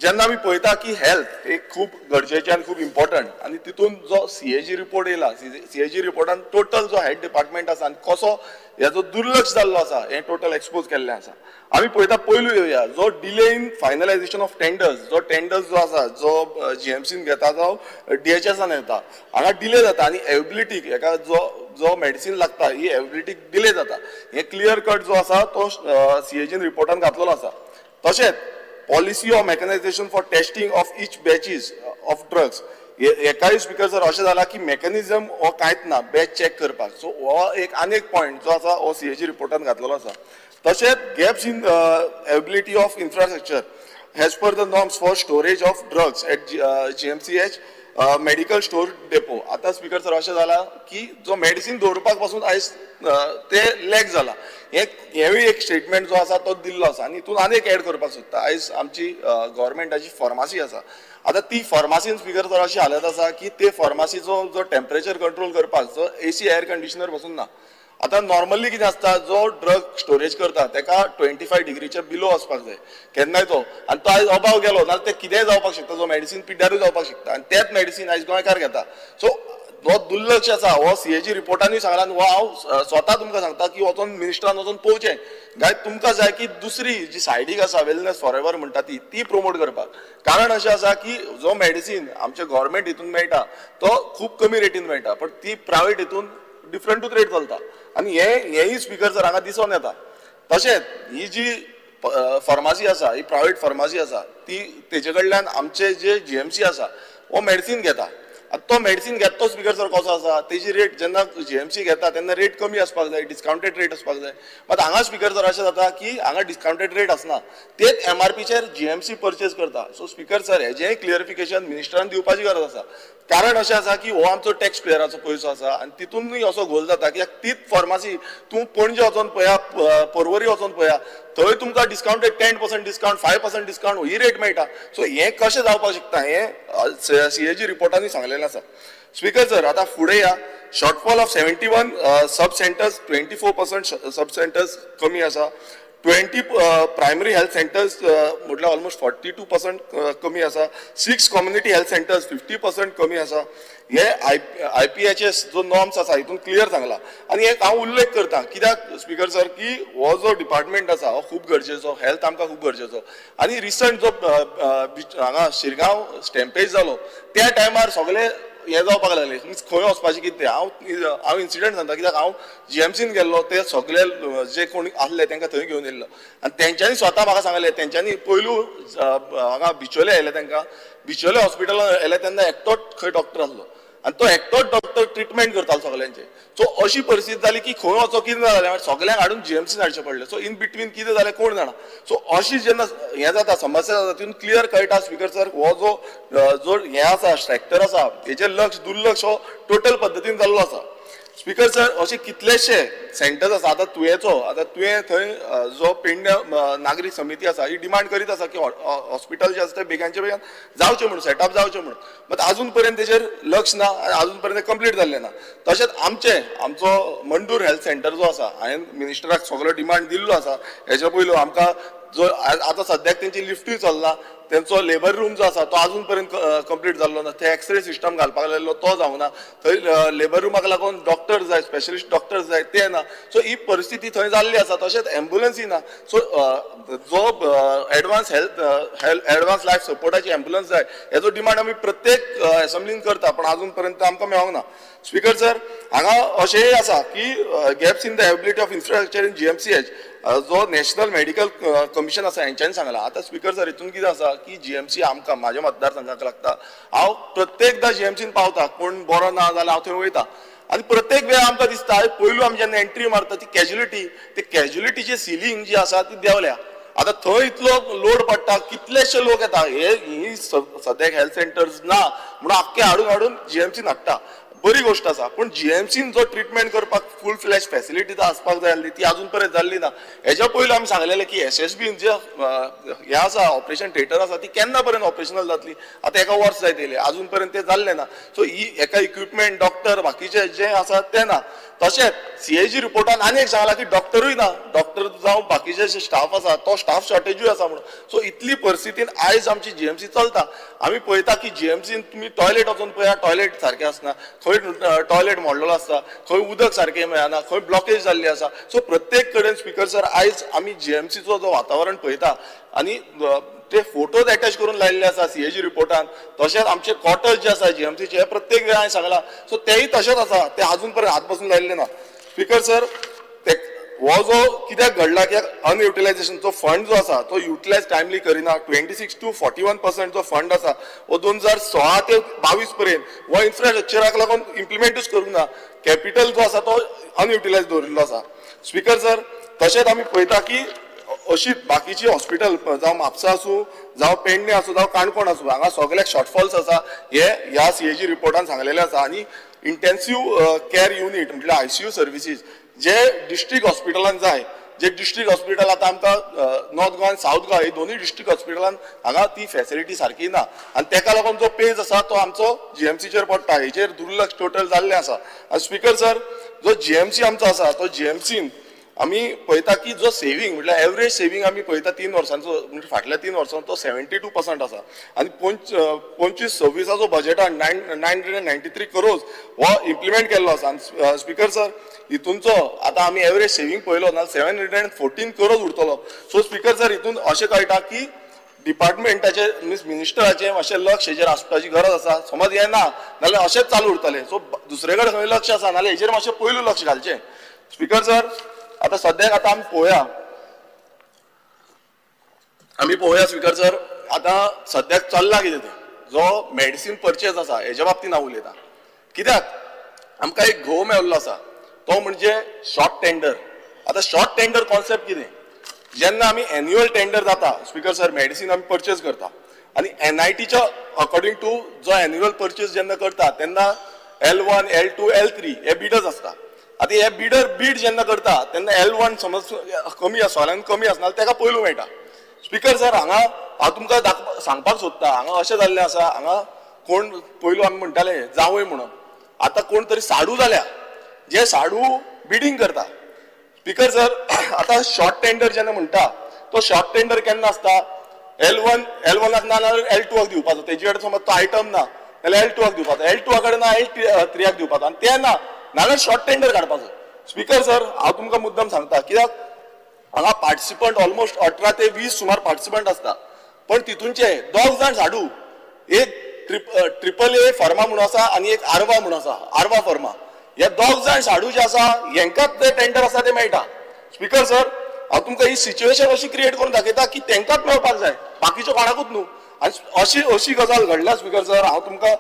जेन्ना आमी पळयता की हेल्थ एक खूब गरजेचें आनी खूब इम्पॉर्टंट आनी तितून जो CAG report येयला, CAG रिपोर्टान टोटल जो हेल्थ डिपार्टमेंट आसा आनी कसो हेजो दुर्लक्ष जाल्लो आसा हें टोटल एक्सपोज केल्लें आसा. आमी पळयता पयलू येवया जो delay in finalization of tenders, जो टेंडर्स जो आसा जो GMCन घेता जावं DHSान घेता हांगा डिले जाता आनी एवेबिलिटीक हेका जो जो मेडिसीन लागता ही एवेबिलिटीक डिले जाता, हें क्लियर कट जो आसा तो CAGन रिपोर्टान घातलेलो आसा. तशेंच policy of mechanization for testing of each batches of drugs, एकाय स्पीकर सर अशें जालां की मेकॅनिजम हो कांयच ना बॅच चॅक करपाक. सो हो एक आनी एक पॉयंट जो आसा हो CAG रिपोर्टान घातलेलो आसा. तशेंच gaps in availability of infrastructure as per the norms for storage of drugs at GMCH medical store depot. आतां स्पीकर सर अशें जालां की जो मेडिसीन दवरपाक पासून आयज ते लॅक जाला, हेंवूय एक स्टेटमेंट जो आसा तो दिल्लो आसा. आनी हितून आनी एक एड करपाक सोदता, आयज आमची गव्हर्मेंटाची फार्मासी आसा, आतां ती फार्मासीन स्पीकर सर अशी हालत आसा की ते फार्मासीचो जो टेम्परेचर कंट्रोल करपाक जो AC air कंडिशनर पासून ना. आतां नॉर्मली कितें आसता जो ड्रग स्टोरेज करता तेका 25 डिग्रीच्या बिलो वचपाक जाय केन्नाय तो, आनी तो आयज अभाव गेलो नाल्यार तें कितेंय जावपाक शकता, जो मेडिसीन पिड्ड्यारूय जावपाक शकता आनी तेंच मेडिसीन आयज गोंयकार घेता. सो हो दुर्लक्ष आसा हो CAG रिपोर्टानूय सांगला आनी हो हांव स्वता तुमकां सांगता की वचोन मिनिस्टरान वचोन पळोवचें. काय तुमकां जाय की दुसरी जी सायडीक आसा वेलनेस फॉर एवर म्हणटा ती ती प्रोमोट करपाक, कारण अशें आसा की जो मेडिसीन आमच्या गव्हर्मेंट हितून मेळटा तो खूब कमी रेटीन मेळटा, पण ती प्रायवेट हितून डिफरंटूच रेट चलता आनी हेंय स्पीकर सर हांगा दिसून येता. तशेंच ही जी फार्मासी आसा ही प्रायवेट फार्मासी आसा ती तेजे कडल्यान आमचे जे GMC आसा हो मेडिसीन घेता. आतां तो मेडिसीन घेता तो स्पीकर सर कसो आसा तेजी रेट जेन्ना GMC घेता तेन्ना रेट कमी आसपाक जाय, डिस्कावंटेड रेट आसपाक जाय, मात हांगा स्पीकर सर अशें जाता की हांगा डिस्कावंटेड रेट आसना, तेच MRPचेर GMC purchase करता. सो स्पीकर सर हेजेंय क्लियरिफिकेशन मिनिस्टरान दिवपाची गरज आसा, कारण अशें आसा की हो आमचो टॅक्स पेयराचो पयसो आसा आनी तितूनय असो घोल जाता कित्याक तीच फार्मासी तूं पणजे वचोन पळया, पर्वरी वचोन पळया, थंय तुमकां डिस्कावंटेड 10% डिस्कावंट, 5% डिस्कावंट ही रेट मेळटा. सो हें कशें जावपाक शकता हें CAG रिपोर्टांनी सांगलेलें आसा. स्पीकर सर आतां फुडें या, shortfall of 71 sub centres, 24% sub centres कमी आसा, 20 प्रायमरी हेल्थ सेंटर्स म्हटल्यार ऑलमोस्ट 42% कमी आसा. 6 कम्युनिटी हेल्थ सेंटर्स 50% कमी आसा. हे IPHS जो नॉर्म्स आसा हितून क्लियर सांगला. आनी एक हांव उल्लेख करता कित्याक स्पीकर सर की हो जो डिपार्टमेंट आसा हो खूब गरजेचो, हेल्थ आमकां खूब गरजेचो. आनी रिसंट जो हांगा शिरगांव स्टॅम्पेज जालो त्या टायमार सगळे हें जावपाक लागलें, मीन्स खंय वचपाचें कितें तें. हांव इन्सिडंट सांगता कित्याक हांव GMCन गेल्लो, ते सगळे जे कोण आसले तांकां थंय घेवन येयल्लो आनी तेंच्यांनी स्वता म्हाका सांगलें, तेंच्यांनी पयलू हांगा बिचोले आयले, तांकां बिचोले हॉस्पिटलान आयले तेन्ना एकटोच खंय डॉक्टर आसलो आनी तो एकटोच डॉक्टर ट्रिटमेंट करतालो सगळ्यांचे. सो अशी परिस्थिती जाली की खंय वचो कितें जालें, सगळ्यांक हाडून GMCन हाडचें पडलें. सो इन बिटवीन कितें जालें कोण जाणा. सो अशी जेन्ना हें जाता, समस्या जाता, तितून क्लियर कळटा स्पीकर सर हो जो जो हें आसा सेक्टर आसा हेचेर लक्ष दुर्लक्ष हो टोटल पद्दतीन जाल्लो आसा. स्पीकर सर अशे कितलेशे सेंटर्स आसा. आतां तुयेचो, आतां तुयें थंय जो पेडण्या नागरीक समिती आसा ही डिमांड करीत आसा की हॉस्पिटल जे आसा ते बेगानचे बेगान जावचें म्हणून, सेटअप जावचें म्हणून, बट आजून पर्यंत तेजेर लक्ष ना आनी आजून पर्यंत कंप्लीट जाल्लें ना. तशेंच आमचें आमचो मंडूर हेल्थ सेंटर जो आसा हांवें मिनिस्टराक सगळो डिमांड दिल्लो आसा. हेच्या पयलू आमकां जो आतां सद्याक तेंची लिफ्टूय चलना, तेंचो लेबर रूम जो आसा तो आजून पर्यंत कंप्लीट जाल्लो ना, थंय एक्सरे सिस्टम घालपाक लायल्लो तो जावना, थंय लेबर रुमाक लागून डॉक्टर जाय, स्पेशलिस्ट डॉक्टर जाय ते ना. सो ही परिस्थिती थंय जाल्ली आसा. तशेंच एम्बुलन्सी ना. सो जो एडवान्स हेल्थ एडवान्स लायफ सपोर्टाची एम्बुलन्स जाय हेजो डिमांड आमी प्रत्येक एसेंब्लीन करता, पण आजून पर्यंत आमकां मेळोंक ना. स्पीकर सर हांगा अशेंय आसा की gaps in the availability of infrastructure in GMCH जो नॅशनल मेडिकल कमिशन आसा हेंच्यांनी सांगलां. आतां स्पीकर सर हितून कितें आसा की GMC आमकां म्हाज्या मतदारसंघाक लागता. हांव प्रत्येकदां GMCन पावता, कोण बरो ना जाल्यार हांव थंय वयता आनी प्रत्येक वेळा आमकां दिसता पयलू आमी जेन्ना एंट्री मारता ती कॅज्युलिटी, ते कॅज्युलिटीची सिलींग जी आसा ती देंवल्या. आतां थंय इतलो लोड पडटा, कितलेशे लोक येता. हे ही सद्याक हेल्थ सेंटर्स ना म्हणून आख्खे हाडून हाडून GMCन हाडटा, बरी गोश्ट आसा. पूण GMCन जो ट्रिटमेंट करपाक फूल फ्लॅश फॅसिलिटी आसपाक जाय आसली ती आजून पर्यंत जाल्ली ना. हेच्या पयलू आमी सांगलेलें की SSBन जे हें आसा ऑपरेशन थिएटर आसा ती केन्ना पर्यंत ऑपरेशनल जातली, आतां एका वर्स जायत येयलें आजून पर्यंत तें जाल्लें ना. सो ही एका इक्विपमेंट डॉक्टर बाकीचे जे आसा ते ना. तशेंच CAG रिपोर्टान आनी एक सांगलां की डॉक्टरूय ना, डॉक्टर जावं बाकीचे जे स्टाफ आसा तो स्टाफ शॉर्टेजूय आसा म्हणून. सो इतली परिस्थितीन आयज आमची GMC चलता. आमी पळयता की GMCन तुमी टॉयलेट वचून पळया, टॉयलेट सारकें आसना, खंय टॉयलेट मोडलेलो आसता, खंय उदक सारकें मेळना, खंय ब्लॉकेज जाल्ली आसा. सो प्रत्येक कडेन स्पीकर सर आयज आमी GMCचो जो वातावरण पळयता आनी ते फोटोज एटॅच करून लायिल्ले आसा CAG रिपोर्टान. तशेंच आमचे क्वॉर्टर्स जे आसा GMCचे हे प्रत्येक वेळा हांवें सांगलां, सो तेय तशेंच आसा, ते आजून पर्यंत हात पसून लायिल्ले ना. स्पीकर सर ते हो जो कित्याक घडला कित्याक अनयुटिलायझेशन जो फंड जो आसा तो युटिलायज टायमली करिना. 26 to 41% जो फंड आसा हो 2016 ते 22 पर्यंत हो इन्फ्रास्ट्रक्चराक लागून इम्प्लिमेंटूच करूंक ना. कॅपिटल जो आसा तो अनयुटिलायज दवरिल्लो आसा. स्पीकर सर तशेंच आमी पळयता की अशी बाकीची हॉस्पिटल जावं म्हापसा आसूं, जावं पेडणे आसूं, जावं काणकोण आसूं, हांगा सगळ्याक शॉर्टफॉल्स आसा हे ह्या CAG रिपोर्टान सांगलेलें आसा. आनी इंटेन्सीव केअर युनीट म्हटल्यार ICU services जे डिस्ट्रिक्ट हॉस्पिटलान जाय, जे डिस्ट्रिक्ट हॉस्पिटल आतां आमकां नॉर्थ गोवा आनी सावथ गोवा ही दोनूय डिस्ट्रिक्ट हॉस्पिटलान हांगा ती फॅसिलिटी सारकी ना आनी तेका लागून जो पेज आसा तो आमचो GMCचेर पडटा. हेचेर दुर्लक्ष टोटल जाल्लें आसा. आनी स्पीकर सर जो GMC आमचो आसा तो GMCन आमी पळयता की जो सेवींग म्हटल्यार एवरेज सेवींग आमी पळयता 3 वर्सांचो म्हणजे फाटल्या 3 वर्सांचो तो 72% आसा आनी 25-26 बजेटान 993 करोज हो इम्प्लिमेंट केल्लो आसा. आनी स्पीकर सर हितूनचो आतां आमी एवरेज सेवींग पळयलो ना 714 करोज उरतलो. सो स्पीकर सर हितून अशें कळटा की डिपार्टमेंटाचे मिन्स मिनिस्टराचें मातशें लक्ष हेजेर आसपाची गरज आसा. समज हें ना नाल्यार अशेंच चालू उरतलें. सो दुसरे कडेन खंय लक्ष आसा नाल्यार हेजेर मातशें पयलू लक्ष घालचें. स्पीकर सर आतां सद्याक आतां आमी पळोवया स्पीकर सर आतां सद्याक चल्लां कितें तें जो मेडिसीन परचेज आसा हेज्या बाबतीन हांव उलयतां. कित्याक आमकां एक घोव मेळिल्लो आसा तो म्हणजे शॉर्ट टेंडर. आतां शॉर्ट टेंडर कॉन्सेप्ट कितें, जेन्ना आमी एन्युअल टेंडर जाता स्पीकर सर मेडिसीन आमी परचेज करता आनी NITच्या अकॉर्डिंग टू जो एन्युअल परचेज जेन्ना करता तेन्ना L1, L2, L3 हे बिडर्स आसता. आतां हे बिडर बीड जेन्ना करता तेन्ना L1 समज कमी आसा सोल्यान कमी आसना तेका पयलू मेळटा. स्पीकर सर हांगा हांव तुमकां सांगपाक सोदता हांगा अशें जाल्लें आसा, हांगा कोण पयलू आमी म्हणटाले जावय म्हणून, आतां कोण तरी साडू जाल्या जे साडू बिडींग करता. स्पीकर सर आतां शॉर्ट टेंडर जेन्ना म्हणटा तो शॉर्ट टेंडर केन्ना आसता, L1 ना जाल्यार L2 दिवपाचो, तेजे कडेन समज तो आयटम ना जाल्यार L2 दिवपाचो, L2 कडेन ना L3 दिवपाचो, आनी ते ना नाजाल्यार शॉर्ट टेंडर काडपाचो. स्पीकर सर हांव तुमकां मुद्दम सांगता कित्याक हांगा पार्टिसिपंट ऑलमोस्ट 18 ते 20 सुमार पार्टिसिपंट आसता, पण तितूनचे 2 जाण झाडू, एक ट्रिपल ए फर्मा म्हणून आसा आनी एक आरवा म्हणून आसा, आरवा फर्मा, हे 2 जाण झाडू जे आसा हेंकाच ते टेंडर आसा ते मेळटा. स्पीकर सर हांव तुमकां ही सिच्युएशन अशी क्रिएट करून दाखयता की तेंकाच मेळपाक जाय, बाकीच्यो कोणाकूच न्हू. आनी अशी अशी गजाल घडल्या स्पीकर सर. हांव तुमकां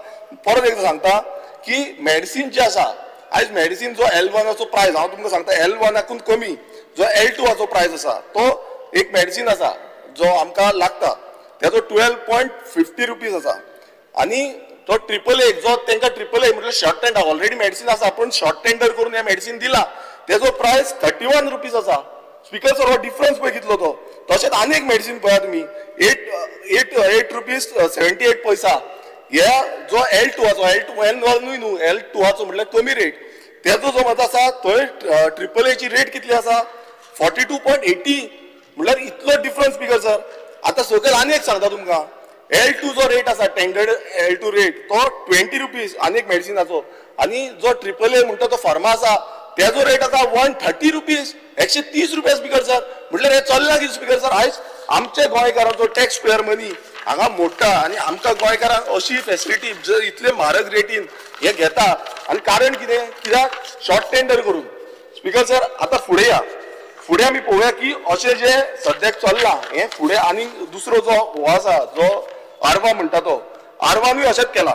परत एकदां सांगता की मेडिसीन जे आसा आयज मेडिसीन जो L1 प्रायस हांव तुमकां सांगता L1 कमी जो L2 प्रायस आसा तो एक मेडिसीन आसा जो आमकां लागता तेजो 12.50 रुपीज आसा, आनी तो ट्रिपल ए जो तांकां ट्रिपल ए म्हटल्यार शॉर्ट टेंडर ऑलरेडी मेडिसीन आसा पूण शॉर्ट टेंडर करून हें मेडिसीन दिला तेजो प्रायस 31 रुपीज आसा. स्पीकर सर हो डिफरन्स पळय कितलो तो. तशेंच आनी एक मेडिसीन पळया तुमी 8 रुपीज 78 पैसा, हे जो L2 L2 L1 न्हू न्हू L2 म्हटल्यार कमी रेट, तेजो जो मत आसा थंय ट्रिपल एची रेट कितली आसा 42.80, म्हटल्यार इतलो डिफरन्स स्पीकर सर. आतां सकयल आनी एक सांगता तुमकां L2 जो रेट आसा टेंडर्ड L2 rate तो 20 रुपीज आनी एक मेडिसिनाचो, आनी जो ट्रिपल ए म्हणटा तो फार्मा आसा तेजो रेट आसा 130 रुपीज, 130 रुपया स्पीकर सर. म्हटल्यार हे चल्ला कितें स्पीकर सर? आयज आमचे गोंयकारांचो टॅक्स पेयर मनी हांगा मोडटा आनी आमकां गोंयकारांक अशी फेसिलिटी जर इतले म्हारग रेटीन हे घेता, आनी कारण कितें, कित्याक शॉर्ट टेंडर करून. स्पीकर सर आतां फुडें या, फुडें आमी पळोवया की अशें जें सद्याक चल्लां हें फुडें आनी दुसरो जो हो आसा जो आरवा म्हणटा तो आरवानूय अशेंच केलां.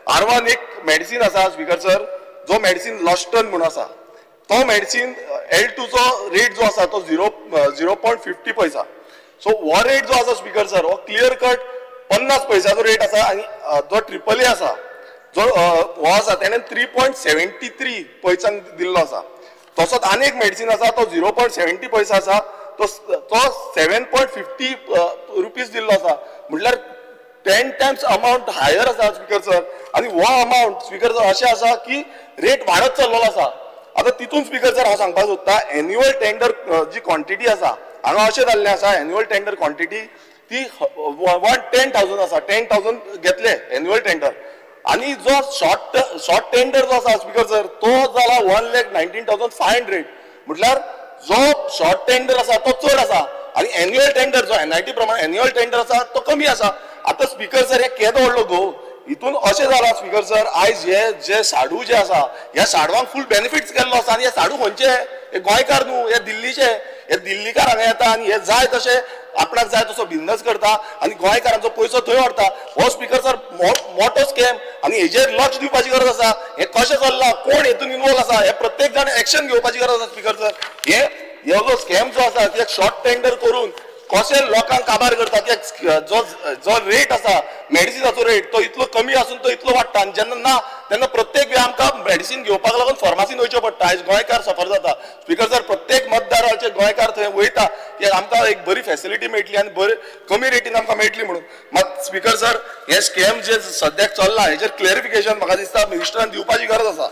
आरवान एक मेडिसीन आसा स्पीकर सर जो मेडिसीन लॉस्टन म्हणून आसा, तो मेडिसीन L2 rate जो आसा तो 0.50 पैसा. सो हो रेट जो आसा स्पीकर सर हो क्लियर कट 50 पैसाचो रेट आसा, आनी जो ट्रिपल ए आसा जो हो आसा तेणें 3.73 पैसांक दिल्लो आसा. तसोच आनी एक मेडिसीन आसा तो 0.70 पैसा आसा तो 7.50 रुपीज दिल्लो आसा, म्हटल्यार 10 टायम्स अमावंट हायर आसा स्पीकर सर. आनी हो अमावंट स्पीकर सर अशें आसा की रेट वाडत चल्लेलो आसा. आतां तितून स्पीकर सर हांव सांगपाक सोदता एन्युअल टेंडर जी क्वॉन्टिटी आसा हांगा अशें जाल्लें आसा एन्युअल टेंडर क्वॉन्टिटी ती 10,000 आसा, 10,000 घेतले एन्युअल टेंडर, आनी जो शॉर्ट टेंडर जो आसा स्पीकर सर तो जाला 1,19,500, म्हटल्यार जो शॉर्ट टेंडर आसा तो चड आसा आनी एन्युअल टेंडर जो NIT प्रमाणे एन्युअल टेंडर आसा तो कमी आसा. आतां स्पीकर सर हे केदो व्हडलो घोव हितून अशें जालां स्पीकर सर आयज हे जे साडू जे आसा ह्या साडवांक फूल बेनिफिट्स केल्लो आसा, आनी हे साडू खंयचे, हे गोंयकार न्हू, हे दिल्लीचे, हे दिल्लीकार हांगा येता आनी हे जाय तशे आपणाक जाय तसो बिजनस करता आनी गोंयकारांचो पयसो थंय व्हरता. हो स्पीकर सर मोटो स्कॅम आनी हेजेर लक्ष दिवपाची गरज आसा. हें कशें चल्लां, कोण हेतून इनवॉल्व आसा, हे प्रत्येक जाण एक्शन घेवपाची गरज आसा स्पीकर सर. हे जो स्कॅम जो आसा कित्याक शॉर्ट टेंडर करून कशें लोकांक काबार करता, कित्याक जो जो रेट आसा मेडिसिनाचो रेट तो इतलो कमी आसून तो इतलो वाडटा, आनी जेन्ना ना तेन्ना प्रत्येक वेळा आमकां मेडिसीन घेवपाक लागून फार्मासीन वयचें पडटा. आयज गोंयकार सफर जाता स्पीकर सर, प्रत्येक मतदाराचे गोंयकार थंय वयता की आमकां एक बरी फेसिलिटी मेळटली आनी बरी कमी रेटीन आमकां मेळटली म्हणून. मात स्पीकर सर हे स्कॅम जे सद्याक चल्ला हेचेर क्लॅरिफिकेशन म्हाका दिसता मिनिस्टरान दिवपाची गरज आसा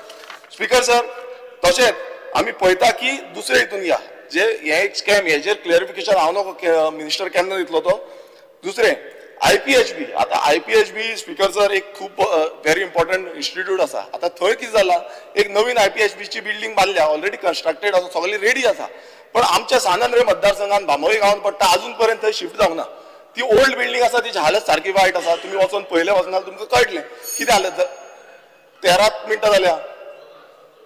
स्पीकर सर. तशेंच आमी पळयता की दुसरे हितून या जे हे एक स्कॅम हेजेर क्लॅरिफिकेशन हांव नको मिनिस्टर केन्ना दितलो तो. दुसरें IPHB, आतां IPHB speaker sir एक खूब व्हेरी इम्पॉर्टंट इन्स्टिट्यूट आसा. आतां थंय कितें जालां, एक नवीन IPHBची बिल्डींग बांदल्या, ऑलरेडी कन्स्ट्रक्टेड आसा, सगळी रेडी आसा, पण आमच्या सान आंद्रे मतदारसंघान बांबोळी गांवांत पडटा अजून पर्यंत थंय शिफ्ट जावंक ना. ती ओल्ड बिल्डींग आसा, तिची हालत सारकी वायट आसा. तुमी वचोन पयलें वचना तुमकां कळटलें कितें हालत. 13 मिनटां जाल्या,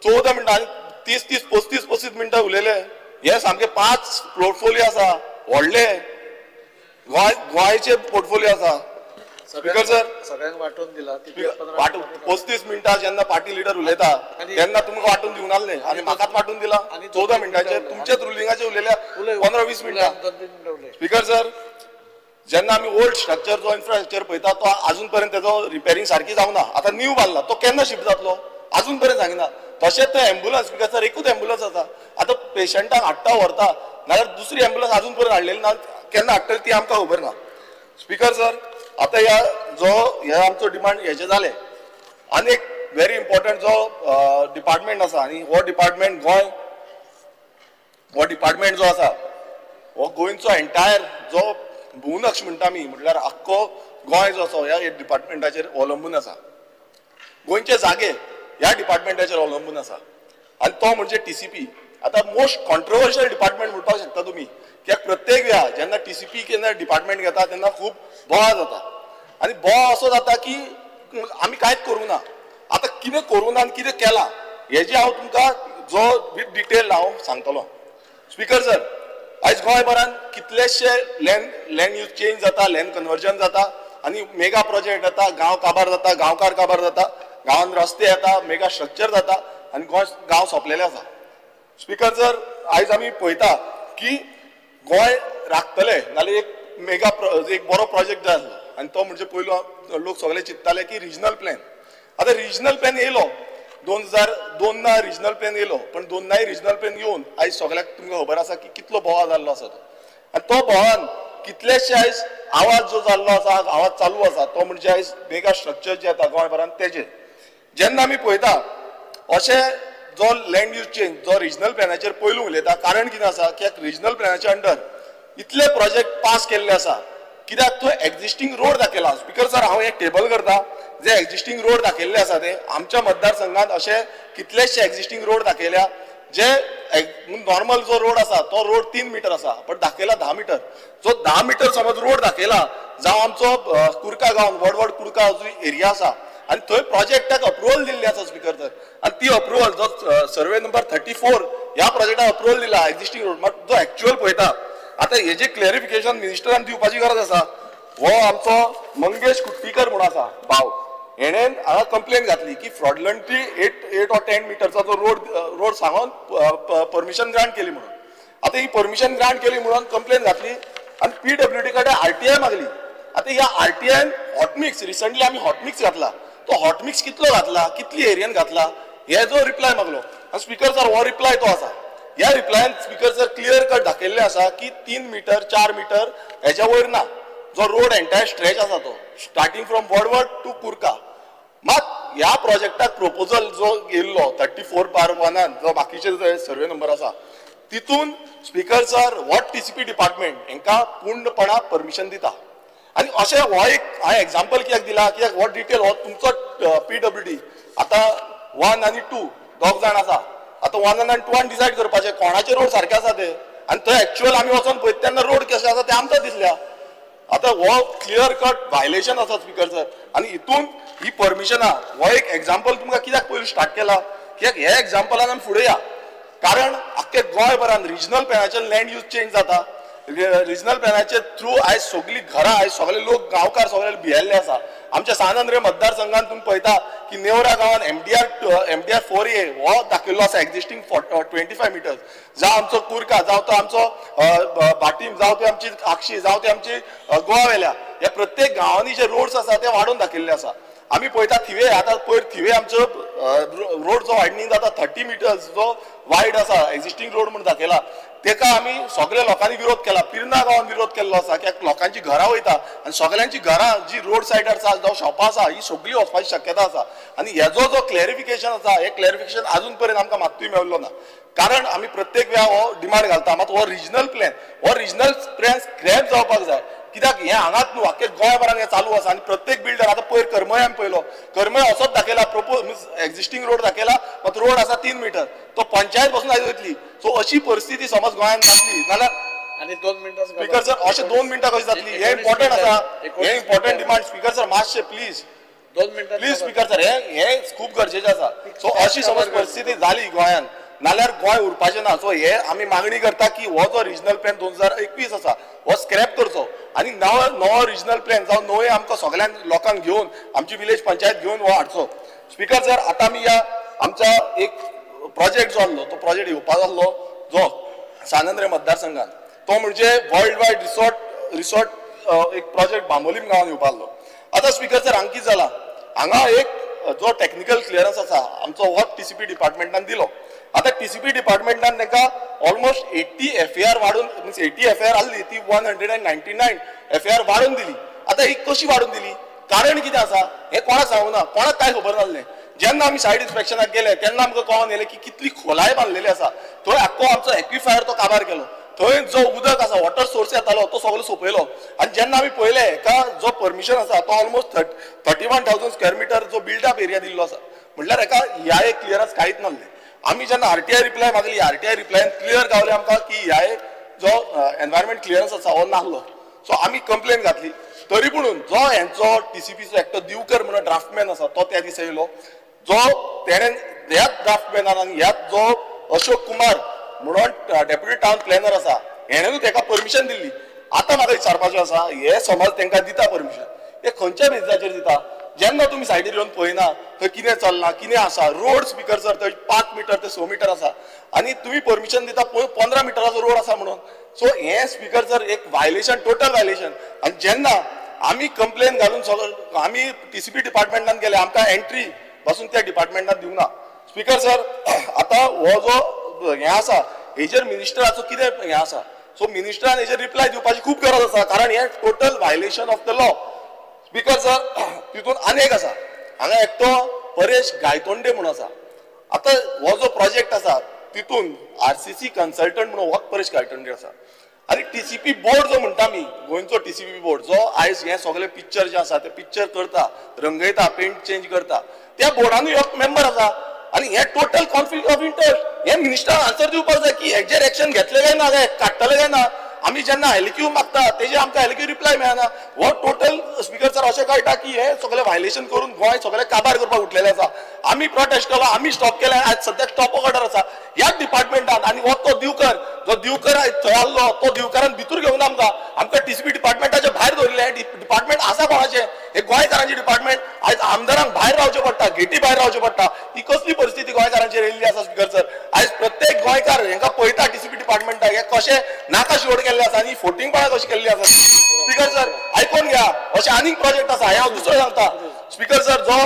14 मिनटां आनी 30 30 35 35 मिनटां उलयले. हे सामके 5 पोर्टफोलियो आसा व्हडले, गोंयचे पोर्टफोलियो आसा स्पीकर सर. सगळ्यांक वांटून दिला वांटून 35 मिनटां जेन्ना पार्टी लिडर उलयता तेन्ना तुमकां वांटून दिवंक नासलें आनी म्हाकाच वांटून दिला 14 मिनटांचेर, तुमचेच रुलिंगाचेर उलयल्या 15-20 मिनटां. स्पीकर सर जेन्ना आमी ओल्ड स्ट्रक्चर जो इन्फ्रास्ट्रक्चर पळयता तो अजून पर्यंत तेजो रिपेरींग सारकी जावना. आतां न्यू बांदला तो केन्ना शिफ्ट जातलो अजून पर्यंत सांगिना. तशेंच तो एम्बुलन्स स्पीकर सर एकूच एम्बुलन्स आसा, आतां पेशंटाक हाडटा व्हरता नाजाल्यार दुसरी एम्बुलन्स अजून पर्यंत हाडलेली ना, केन्ना हाडटली ती आमकां खबर ना. स्पीकर सर आतां ह्या जो ह्या आमचो डिमांड हेजे जालें. आनी एक व्हेरी इम्पॉर्टंट जो डिपार्टमेंट आसा आनी हो डिपार्टमेंट गोंय हो डिपार्टमेंट जो आसा हो गोंयचो एंटायर जो भुवनक्ष म्हणटा आमी, म्हटल्यार आख्खो गोंय जो आसा ह्या डिपार्टमेंटाचेर अवलंबून आसा. गोंयचे जागे ह्या डिपार्टमेंटाचेर अवलंबून आसा आनी तो म्हणजे TCP. आतां मोस्ट कॉन्ट्रोवर्शियल डिपार्टमेंट म्हणपाक शकता तुमी, कित्याक प्रत्येक वेळा जेन्ना TCP केन्ना डिपार्टमेंट घेता तेन्ना खूब बोवाळ जाता आनी बोवाळ असो जाता की आमी कांयच करूंक ना. आतां कितें करूंक ना आनी कितें केलां हेजें हांव तुमकां जो विथ डिटेल हांव सांगतलो. स्पीकर सर, आयज गोंयभरान कितलेशे लँड यूज चेंज जाता, लँड कन्वर्जन जाता आनी मेगा प्रोजेक्ट जाता, गांव काबार जाता, गांवकार काबार जाता, गांवान रस्ते येता, मेगा स्ट्रक्चर जाता आनी गोंय गांव सोंपलेले आसा. स्पीकर सर, आयज आमी पळयता की गोंय राखतले नाल्यार एक मेगा एक बरो प्रोजेक्ट जाय आसलो आनी तो म्हणजे पयलो लोक सगळे चिंत्ताले की रिजनल प्लॅन. आतां रिजनल प्लॅन येयलो 2002 रिजनल प्लॅन येयलो, पण 2002 रिजनल प्लॅन येवन आयज सगळ्याक तुमकां खबर आसा की कितलो बोवाळ जाल्लो आसा तो. आनी तो बोवाळान कितलेशे आयज आवाज जो जाल्लो आसा, आवाज चालू आसा तो म्हणजे आयज मेगा स्ट्रक्चर जे येता गोंयभरान तेजेर. जेन्ना आमी पळयता अशें जो लँड यूज चेंज जो रिजनल प्लॅनाचेर पयलू उलयता, कारण कितें आसा की रिजनल प्लॅनाच्या अंडर इतले प्रोजेक्ट पास केल्ले आसा, कित्याक थंय एक्झिस्टींग रोड दाखयला. स्पीकर सर, हांव एक टेबल करता जे एक्झिस्टींग रोड दाखयल्ले आसा ते आमच्या मतदारसंघात अशे कितलेशे एक्झिस्टींग रोड दाखयल्या जे नॉर्मल जो रोड आसा तो रोड 3 मिटर आसा पण दाखयला 10 मिटर. जो 10 मिटर समज रोड दाखयला जावं आमचो कुर्का गांव, वडवड कुर्का जो एरिया आसा आनी थंय प्रोजेक्टाक अप्रुवल दिल्ली आसा स्पीकर सर. आनी ती अप्रुवल जो सर्वे नंबर 34 ह्या प्रोजेक्टाक अप्रुवल दिला एक्झिस्टींग रोड, मात जो एक्च्युअल पळयता आतां हेजें क्लॅरिफिकेशन मिनिस्टरान दिवपाची गरज आसा. हो आमचो मंगेश कुट्टीकर म्हूण आसा भाव, हेणेन हांगा कंप्लेन घातली की फ्रॉडलंटली 8 or 10 मिटरचा जो रोड सांगून परमिशन ग्रांट केली म्हणून. आतां ही परमिशन ग्रांट केली म्हणून कंप्लेन घातली आनी PWD कडेन RTI मागली. आतां ह्या RTI hot mix recently आमी हॉटमिक्स घातला, तो हॉटमिक्स कितलो घातला, कितली एरियन घातला हे जो रिप्लाय मागलो. आनी स्पीकर सर, हो रिप्लाय तो आसा, ह्या रिप्लायन स्पीकर सर क्लियर कट दाखयल्लें आसा की 3 मिटर 4 मिटर हेच्या वयर ना जो रोड एंटायर स्ट्रेच आसा तो starting from Wadvad to Curca. मात ह्या प्रोजेक्टाक प्रपोजल जो येयल्लो 34/1 जो बाकीचे सर्वे नंबर आसा तितून speaker sir what TCP department हेंकां पूर्णपणान परमिशन दिता. आनी अशें हो एक हांवें एग्जाम्पल कित्याक दिला, कित्याक हो डिटेल हो तुमचो PWD आतां 1 आनी 2 दोग जाण आसा, आतां 1 आनी 2 डिसायड करपाचें कोणाचे रोड सारके आसा ते, आनी थंय एक्च्युअल आमी वचोन पळयता तेन्ना रोड कशे आसा ते आमकां दिसल्या. आतां हो क्लियर कट व्हायलेशन आसा स्पीकर सर. आनी हितून ही परमिशनां हो एक एग्जाम्पल तुमकां कित्याक पयलीं स्टार्ट केला, कित्याक हे एग्जाम्पलान आमी फुडें या, कारण आख्खे गोंयभरान रिजनल प्लॅनाचेर लँड यूज चेंज जाता. रिजनल प्लॅनाचे थ्रू आयज सगळीं घरां, आयज सगळे लोक गांवकार सगळे भियेल्ले आसा. आमच्या सान आंद्रे मतदारसंघात तुमी पळयता की नेवरा गांवान MDR 4A हो दाखयल्लो आसा एक्झिस्टींग 25 मिटर्स. जावं आमचो कुर्का, जावं तो आमचो भाटीम, जावं ती आमची आक्षी, जावं ती आमची गोवा वेल्या, ह्या प्रत्येक गांवांनी जे रोड्स आसा ते वाडोवन दाखयल्ले आसा. आमी पळयता थिवे, आतां पयर थिवे आमचो रोड जो वायडनींग जाता 30 मिटर्स जो वायड आसा एक्झिस्टींग रोड म्हूण दाखयला, तेका आमी सगळे लोकांनी विरोध केला. पिर्ना गांवान विरोध केल्लो आसा कित्याक लोकांची घरां वयता आनी सगळ्यांची घरां जी रोड सायडार आसा जावं शॉपां आसा ही सगळी वचपाची शक्यता आसा. आनी हेजो जो क्लॅरिफिकेशन आसा हे क्लॅरिफिकेशन आजून पर्यंत आमकां मात्तूय मेळ्ळो ना, कारण आमी प्रत्येक वेळा हो डिमांड घालता. मात हो रिजनल प्लॅन, हो रिजनल प्लॅन स्क्रॅप जावपाक जाय, कित्याक हें हांगाच न्हू आख्खे गोंयभरान हें चालू आसा. आनी प्रत्येक बिल्डर आतां पयर करमय आमी पळयलो, करमय असोच दाखयला प्रपोज मिन्स एक्झिस्टींग रोड दाखयला, मात रोड आसा 3 मिटर, तो पंचायत बसून आयज वयतली. सो अशी परिस्थिती समज गोंयांत जातली नाल्यार आनी 2 मिनटां स्पीकर सर अशें 2 मिनटां कशी जातली, हें इम्पॉर्टंट आसा, हें इम्पॉर्टंट डिमांड. स्पीकर सर मातशें प्लीज 2 मिनटां प्लीज स्पीकर सर, हें खूब गरजेचें आसा. सो अशी समज परिस्थिती जाली गोंयांत नाल्यार गोंय उरपाचें ना. सो हे आमी मागणी करता की हो जो रिजनल प्लॅन 2021 आसा हो स्क्रॅप करचो आनी नवो रिजनल प्लॅन जावं नवे आमकां सगळ्यांक लोकांक घेवन आमची विलेज पंचायत घेवन हो हाडचो. स्पीकर सर, आतां आमी ह्या आमच्या एक प्रोजेक्ट जो आसलो तो प्रोजेक्ट येवपाचो आसलो जो सान आंद्रे मतदारसंघात, तो म्हणजे वर्ल्ड वायड रिसॉर्ट एक प्रोजेक्ट बांबोलीम गांवांत येवपा आसलो. आतां स्पीकर सर हांगा कितें जाला, हांगा एक जो टॅक्निकल क्लियरन्स आसा आमचो हो TCP डिपार्टमेंटान दिलो. आतां TCP डिपार्टमेंटान तांकां ऑलमोस्ट 80 FAR वाडोवन मिन्स 80 FAR आहली ती 199 FAR वाडोवन दिली. आतां ही कशी वाडोवन दिली, कारण कितें आसा हें कोणाक सांगूना, कोणाक कांय खबर नासलें. जेन्ना जेन्ना आमी सायड इन्स्पेक्शनाक गेले तेन्ना आमकां कळोन येयलें की कितली खोलाय बांदलेली आसा. थंय आख्खो आमचो एक्विफायर तो काबार केलो, थंय जो उदक आसा वॉटर सोर्स येतालो तो सगळो सोंपयलो. आनी जेन्ना आमी पळयलें हेका जो परमिशन आसा तो ऑलमोस्ट 31,000 स्क्वेअर मिटर जो बिल्डअप एरिया दिल्लो आसा, म्हटल्यार हेका ह्या एक क्लियरन्स कांयच नासलें. आमी जेन्ना आरटीआय रिप्लाय मागली, आरटीआय रिप्लायन क्लियर गावले आमकां की ह्या जो एनवायरमेंट क्लियरन्स आसा हो नासलो. सो आमी कंप्लेन घातली. तरी पुणून जो हेंचो टीसीपीचो एकटो दिवकर म्हणून ड्राफ्टमॅन आसा तो त्या दिसा येयलो, जो तेणें ह्याच ड्राफ्टमॅनान आनी ह्याच जो अशोक कुमार म्हणून डेप्युटी टावन प्लॅनर आसा हेणेनूच तेका परमिशन दिल्ली. आतां म्हाका विचारपाचें आसा, हे समज तेंकां दिता परमिशन, हे खंयच्या बेजिसाचेर दिता? जेन्ना तुमी सायडीर येवन पळयना थंय कितें चल्लां कितें आसा, रोड स्पिकर सर थंय 5 मिटर ते 6 मिटर आसा आनी तुमी परमिशन दिता 15 मिटराचो रोड आसा म्हणून. सो हें स्पिकर सर एक व्हायलेशन, टोटल व्हायलेशन. आनी जेन्ना आमी कंप्लेन घालून सगळो आमी टीसीपी डिपार्टमेंटान गेले, आमकां एंट्री पासून त्या डिपार्टमेंटान दिवंक ना. स्पिकर सर आतां हो जो हें आसा हेजेर मिनिस्टराचो कितें हें आसा, सो मिनिस्टरान हेजेर रिप्लाय दिवपाची खूब गरज आसा, कारण हें total violation of the law. Speaker sir तितून आनी एक आसा, हांगा एकटो परेश गायतोंडे म्हणून आसा. आतां हो जो प्रोजेक्ट आसा तितून आरसीसी कन्सल्टंट म्हणून हो परेश गायतोंडे आसा आनी टीसीपी बोर्ड जो म्हणटा आमी, गोंयचो टीसीपी बोर्ड जो आयज हें सगळें पिक्चर जें आसा तें पिक्चर करता, रंगयता, पेंट चेंज करता, त्या बोर्डानूय एक मेंबर आसा. आनी हें टोटल कॉन्फ्लिक्ट ऑफ इंटरेस्ट. हें मिनिस्टरान आन्सर दिवपाक जाय की हेजेर एक्शन घेतलें काय ना, काय काडटले काय ना. आमी जेन्ना एलक्यू मागता तेजेर आमकां एलक्यू रिप्लाय मेळना. हो टोटल स्पिकर सर अशें कळटा की हें सगळें व्हायलेशन करून गोंय सगळें काबार करपाक उठलेलें आसा. आमी प्रोटेस्ट केलो, आमी स्टॉप केलें, आयज सद्याक स्टॉप ऑर्डर आसा ह्याच डिपार्टमेंटान. आनी हो तो दिवकर, जो दिवकर आयज थंय आसलो तो दिवकरान भितर घेवन आमकां आमकां टीसीपी डिपार्टमेंटाच्या भायर दवरिल्लें. डिपार्टमेंट आसा कोणाचें? हें गोंयकारांचें डिपार्टमेंट. आयज आमदारांक भायर रावचें पडटा, गेटी भायर रावचें पडटा. ही कसली परिस्थिती गोंयकारांचेर येयल्ली आसा स्पिकर सर? आयज प्रत्येक गोंयकार हेंकां पळयता टीसीपी डिपार्टमेंटाक हें कशें नाका शिवड केल्लें आसा आनी फोटिंगपणां कशी केल्ली आसा. स्पिकर सर आयकोन घ्या, अशें आनीक प्रोजेक्ट आसा हें हांव दुसरो सांगता. स्पिकर सर जो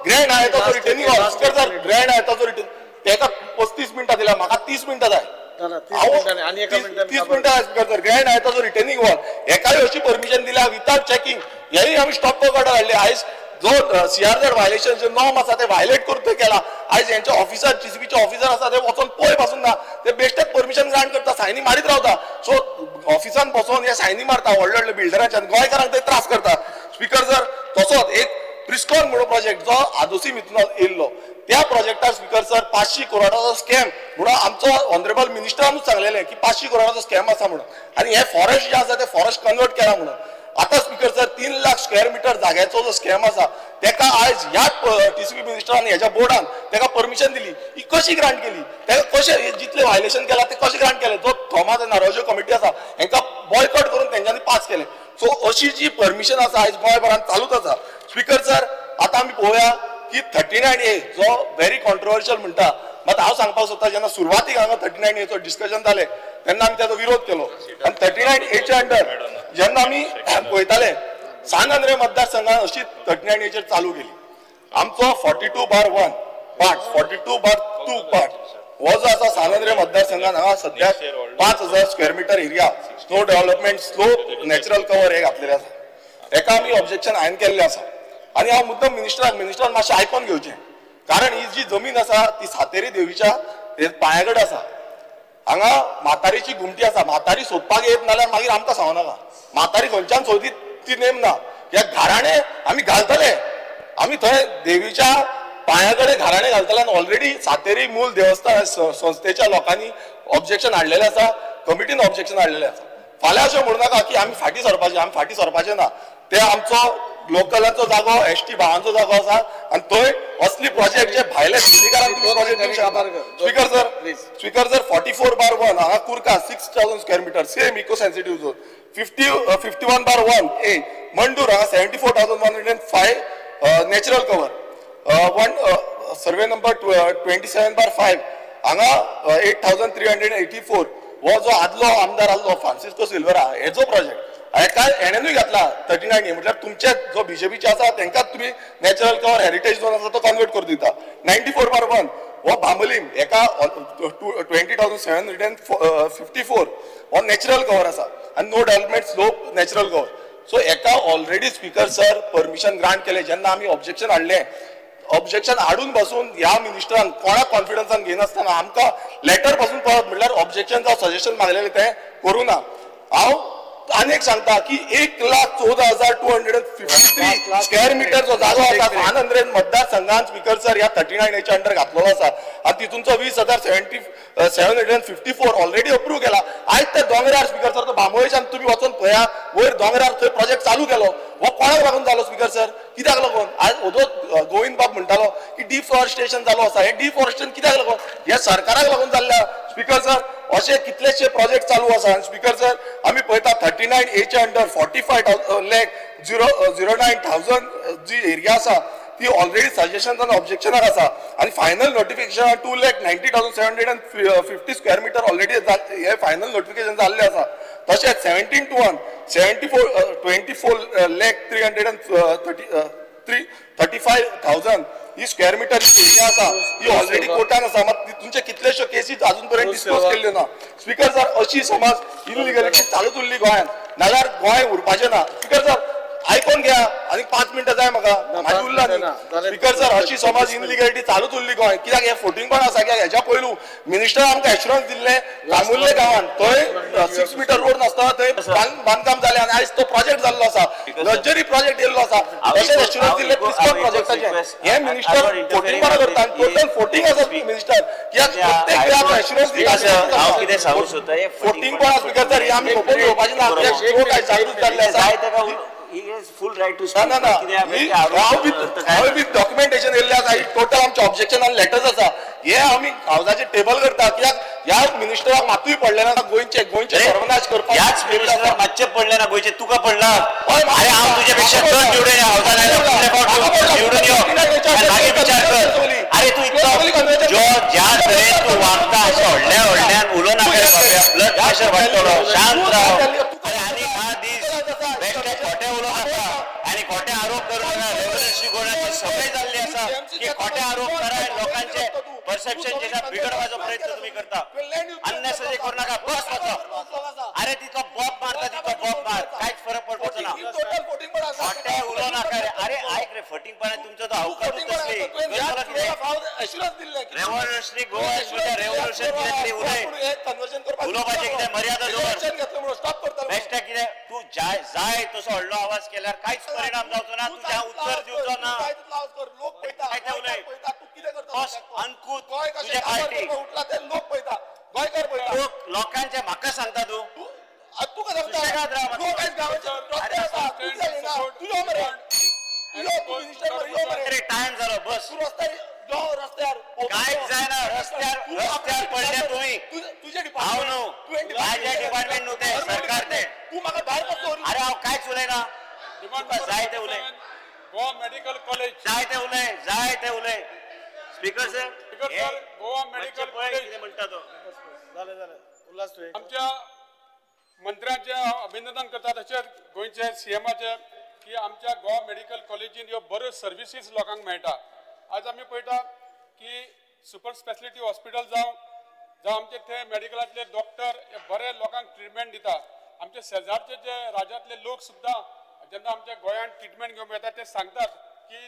ग्रँड आहा तो returning hall, speaker sir grand आहा तो रिटर्न तेका 35 मिनटां दिल्या, म्हाका 30 मिनटां जाय. 30 मिनटां स्पिकर सर ग्रँड आहा तो रिटर्निंग हॉल हेकाय अशी परमिशन दिल्या विथआउट चॅकिंग. हेय आमी स्टॉप ऑर्डर हाडले. आयज जो सीआरझेड व्हायलेशन जे नॉर्म आसा ते व्हायलेट करून ते केला. आयज हेंचे ऑफिसर टीसीपीचे ऑफिसर आसा ते वचोन पळय पासून ना, ते बेश्टेच परमिशन ग्रांट करता, सायनी मारीत रावता. सो ऑफिसान बसोन हे सायनी मारता व्हडले व्हडले बिल्डरांच्या, गोंयकारांक ते त्रास करता. स्पिकर सर तसोच एक प्रिस्कॉन म्हणून प्रोजेक्ट जो आदोसी मिथुनान येयल्लो त्या प्रोजेक्टार स्पिकर सर 500 करोडाचो स्कॅम म्हणून आमचो ऑनरेबल मिनिस्टरानूच सांगलेलें की 500 करोडाचो स्कॅम आसा म्हणून. आनी हे फॉरेस्ट जे आसा ते फॉरेस्ट कन्वर्ट केला म्हणून. आतां speaker sir 3 lakh square metre जाग्याचो जो स्कॅम आसा तेका आयज ह्याच टीसीपी मिनिस्टरान हेज्या बोर्डान तेका परमिशन दिली. ही कशी ग्रांट केली? तेका कशें जितलें व्हायलेशन केलां तें कशें ग्रांट केलें? जो थॉमास नारोजो कमिटी आसा हेंकां बॉयकॉट करून तेंच्यांनी पास केलें. सो अशी जी परमिशन आसा आयज गोंयभरान चालूच आसा. स्पिकर सर आतां आमी पळोवया की 39A जो व्हेरी कॉन्ट्रोवर्शियल म्हणटा, मात हांव सांगपाक सोदता जेन्ना सुरवातीक हांगा 39Aचो डिस्कशन जालें तेन्ना आमी ताचो विरोध केलो. आनी 39Aच्या अंडर जेन्ना आमी पळयताले सान आंद्रे मतदारसंघान अशी 39Aचेर चालू केली. आमचो 42/1 पार्ट, 42/2 पार्ट हो जो आसा सान आंद्रे मतदारसंघान हांगा सद्याक 5000 square metre area snow development slope natural cover हे घातलेलें आसा. हेका आमी ऑब्जेक्शन हांवें केल्लें आसा. आनी हांव मुद्दम मिनिस्टरान मातशें आयकोन घेवचें, कारण ही जी जमीन आसा ती सातेरी देवीच्या पांया कडेन आसा. हांगा म्हातारीची घुमटी आसा. म्हातारी सोदपाक येत नाल्यार मागीर आमकां सांगू नाका. म्हातारी खंयच्यान सोदीत ती नेम ना. ह्या घराणे आमी घालतले, आमी थंय देवीच्या पांया कडेन घराणे घालतले. आनी ऑलरेडी सातेरी मूल देवस्थान संस्थेच्या लोकांनी ऑब्जेक्शन हाडलेलें आसा, कमिटीन ऑब्जेक्शन हाडलेलें आसा. फाल्यां अशें म्हणू नाका की आमी फाटीं सरपाचें, आमी फाटीं सरपाचें ना. ते आमचो लोकलांचो जागो, एसटी भावांचो जागो आसा आनी थंय असली प्रोजेक्ट जे भायले दिल्लीकारांक प्रोजेक्ट दिवंक शकना. स्पिकर सर, स्पिकर सर 44/1 हांगा कुर्का 6000 square metre same eco sensitive zone. 51/1 A Mandur हांगा 74,105 natural cover. Survey number 27/5 हांगा 8,384 हो जो आदलो आमदार आसलो फ्रांसिस्को सिल्वेरा हेजो प्रोजेक्ट हेका हेणेनूय घातला 39A. म्हटल्यार तुमचे जो बीजेपीचे आसा तेंकां तुमी नॅचरल कवर हेरिटेज झोन आसा तो कन्वर्ट करून दिता. 94/1 हो बांबोलीम हेका 20,754 हो नॅचरल कवर आसा आनी no development slope natural cover. So हेका already speaker sir permission grant केलें. जेन्ना आमी ऑब्जेक्शन हाडलें ऑब्जेक्शन हाडून बसून ह्या मिनिस्टरान कोणाक कॉन्फिडन्सान घेयनासतना आमकां लेटर पासून परत म्हणल्यार ऑब्जेक्शन जावं सजेशन मागलेलें तें करूं ना. हांव आनी एक सांगता की 1,14,253 स्क्वेअर मिटर जो जागो आसा आनंद्रेन मतदारसंघान स्पीकर सर ह्या 39 च्या अंडर घातलेलो आसा आनी तितूनचो 20,754 ऑलरेडी अप्रूव केला. आयज त्या दोंगरार स्पीकर सर तो बांबोळेच्यान तुमी वचोन पळया वयर दोंगरार थंय प्रोजेक्ट चालू केलो हो कोणाक लागून जालो स्पीकर सर कित्याक लागून? आयज ओदो गोविंद बाब म्हणटालो की डिफॉरेस्टेशन चालू आसा, हें डिफॉरेस्टेशन कित्याक लागून? हे सरकाराक लागून जाल्लें स्पीकर सर. अशे कितलेशे प्रोजेक्ट चालू आसा आनी स्पीकर सर आमी पळयता 39A च्या अंडर 45,09,000 जी एरिया आसा ती ऑलरेडी सजेशन आनी ऑब्जेक्शनाक आसा आनी final notification 2,90,750 square metre already हे फायनल नोटिफिकेशन जाल्लें आसा. तशेंच 17 to 1 24,24,335,000 ही स्क्वेअर मिटर एरिया आसा ही ऑलरेडी कोर्टान आसा, मात तितूनचे कितलेशो केसीस अजून पर्यंत डिस्पोज केल्ल्यो ना. स्पीकर सर अशी समज इलिगलिटी चालूच उरली गोंयांत नाल्यार गोंय उरपाचें ना. स्पीकर सर आयकोन घ्या आनी 5 मिनटां जाय म्हाका म्हाजी उरला न्ही. स्पीकर सर अशी समज इनलिगलिटी चालूच उरली गोंय कित्याक हें फोटिंगपण आसा कित्याक हेज्या पयलू मिनिस्टर आमकां एश्युरन्स दिल्लें लांबुल्ले गांवांत थंय 6 मिटर रोड नासतना थंय बांदकाम जालें आनी आयज तो प्रोजेक्ट जाल्लो आसा, लक्झरी प्रोजेक्ट येयल्लो आसा. तशेंच एश्युरन्स दिल्लें प्रिस्कॉन प्रोजेक्टाचें. हें मिनिस्टर फोटिंगपणां करता आनी टोटल फोटिंग आसा मिनिस्टर कित्याक प्रत्येक वेळार एश्युरन्स दिता. फोटिंगपणां स्पीकर सर हें आमी खबर घेवपाचें ना कित्याक लोक आयज जागृत जाल्ले आसा. He has full right to speak. ना ना हांव विथ डॉक्युमेंटेशन येयल्लें आसा, टोटल आमचे ऑब्जेक्शन आनी लेटर्स आसा. हे आमी हावजाचेर टेबल करता कित्याक ह्या मिनिस्टराक मातूय पडलें ना गोंयचे गोंयचे सर्वनाश करपाक. ह्याच मिनिस्टराक मातशें पडलें ना गोंयचे, तुका पडला? अरे हांव तुजे पेक्षा चड निवडून हावजान आयलो, निवडून यो मागीर विचार कर. अरे तूं इतलो जो ज्या तरेन तूं वागता अशें व्हडल्या व्हडल्यान उलोवं नाका रे बाबा, ब्लड प्रेशर वाडटलो. शांत राव. आनी हा दीस बेश्टे खोटे उलोवं नाका आनी खोटे आरोप करूं नाका. रेव्होल्युशनरी गोवाची सवय जाल्ली आसा की खोटे आरोप करा लोकांचे परसेप्शन जें बिगडपाचो प्रयत्न तुमी करता. अननेसेसरी करूं नाका. बस वचो. अरे तितलो बॉब मारता तितलो बॉब मार, कांयच फरक पडपाचो ना. खोटे उलोवं नाका रे. अरे आयक रे, फटींगपणा तुमचो तो अवकाशूच तसली. रेव्होल्युशनरी गोवा रेव्होल्युशन कितें तरी उलय, उलोवपाचें कितें मर्यादा दवर. बेश्टें कितें तूं जाय तसो व्हडलो आवाज केल्यार कांयच परिणाम जावचो ना. तुजें हांव उत्तर दिवचो ना. बस अंकूत तुजे पार्टी लोक लोकांचे म्हाका सांगता तूं. टायम जालो बस. कांयच जायना. रस्त्यार रस्त्यार पडले तुमी. हांव न्हू, म्हाजें डिपार्टमेंट न्हू तें, सरकार तें. अरे हांव कांयच उलयना, तुका जाय तें उलय. गोवा मेडिकल कॉलेज जाय तें उलय, जाय तें उलय. Speaker sir, Goa medical college कितें म्हणटा तो. जालें जालें उल्हास तुवें. आमच्या मंत्र्यांचें हांव अभिनंदन करता, तशेंच गोंयचे सीएमाचें की आमच्या गोवा मेडिकल कॉलेजीन ह्यो बऱ्यो सर्विसीस लोकांक मेळटा. आज आमी पळयता की सुपर स्पेशलिटी हॉस्पिटल जावं जावं आमचे थंय मेडिकलांतले डॉक्टर हे बरे लोकांक ट्रिटमेंट दिता. आमचे शेजारचे जे राज्यांतले लोक सुद्दां जेन्ना आमच्या गोंयांत ट्रिटमेंट घेवंक येता ते सांगतात की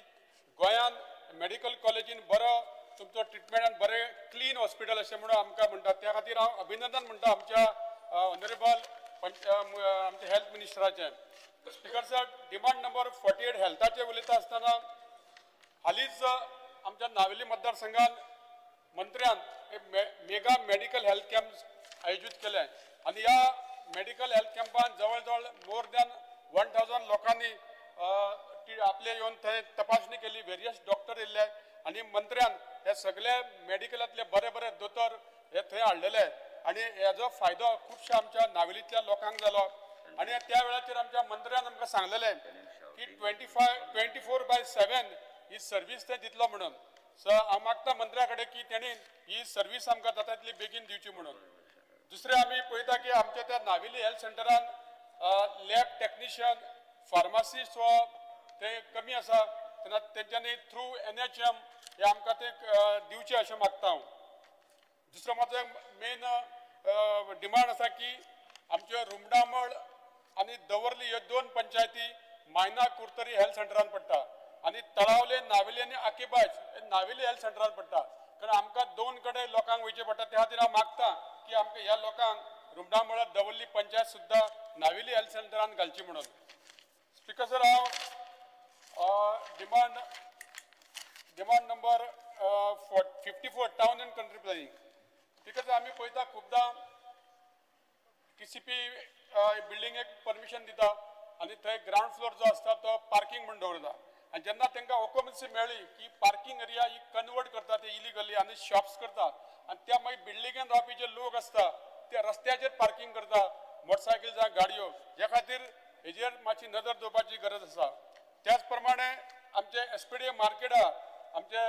गोंयांत मेडिकल कॉलेजीन बरो तुमचो ट्रिटमेंट आनी बरें क्लीन हॉस्पिटल अशें म्हणून आमकां म्हणटात. त्या खातीर हांव अभिनंदन म्हणटा आमच्या ऑनरेबल आमच्या हेल्थ मिनिस्टराचें. स्पीकर सर, डिमांड नंबर 48 हेल्थाचेर उलयता आसतना हालींच आमच्या नावेली मतदारसंघान मंत्र्यान एक मेगा मेडिकल हेल्थ कॅम्प आयोजीत केलें आनी ह्या मेडिकल हेल्थ कॅम्पान जवळ जवळ मोर दॅन 1000 लोकांनी आपले येवन थंय तपासणी केली. वेरियस डॉक्टर येयल्ले आनी मंत्र्यान हे सगळे मेडिकलांतले बरे बरे दोतोर हे थंय हाडलेले आनी हेजो फायदो खुबश्या आमच्या नावेलींतल्या लोकांक जालो. आनी त्या वेळाचेर आमच्या मंत्र्यान आमकां सांगलेलें की 24/7 ही सर्वीस ते दितलो म्हणून. सो हांव मागता मंत्र्या कडेन की तेणी ही सर्वीस आमकां जाता तितली बेगीन दिवची म्हणून. दुसरें आमी पळयता की आमच्या त्या Naveli health centre lab technician, pharmacist हो ते कमी आसा, तेन्ना तेंच्यांनी थ्रू NHM हे आमकां ते दिवचें अशें मागता हांव. दुसरो म्हाजो मेन डिमांड आसा की आमच्यो रुमडामळ आनी दवर्ली ह्यो 2 पंचायती मायना कुर्तरी हेल्थ सेंटरान पडटा आनी तळावले नावेली आनी आकेबाज नावेली हेल्थ सेंटरान पडटा. कारण आमकां 2 कडेन लोकांक वयचें पडटा. त्या खातीर हांव मागता की आमकां ह्या लोकांक रुमडामळा दवर्ली पंचायत सुद्दां नावेली हेल्थ सेंटरान घालची म्हणून. स्पीकर सर, हांव demand number 54 town and country planning. Speaker sir, आमी पळयता खुबदां TCP बिल्डिंगेक परमिशन दिता आनी थंय ग्रावंड फ्लोर जो आसता तो पार्किंग म्हूण दवरता आनी जेन्ना तांकां ऑक्युपन्सी मेळ्ळी की पार्किंग एरिया ही कन्वर्ट करता ते इलिगली आनी शॉप्स करता आनी त्या मागीर बिल्डिंगेन रावपी जे लोक आसता ते रस्त्याचेर पार्किंग करता मोटरसायकल जावं गाडयो. ह्या खातीर हेजेर मातशी नदर दवरपाची गरज आसा. त्याच प्रमाणे आमचे SPDA market आहा, आमचे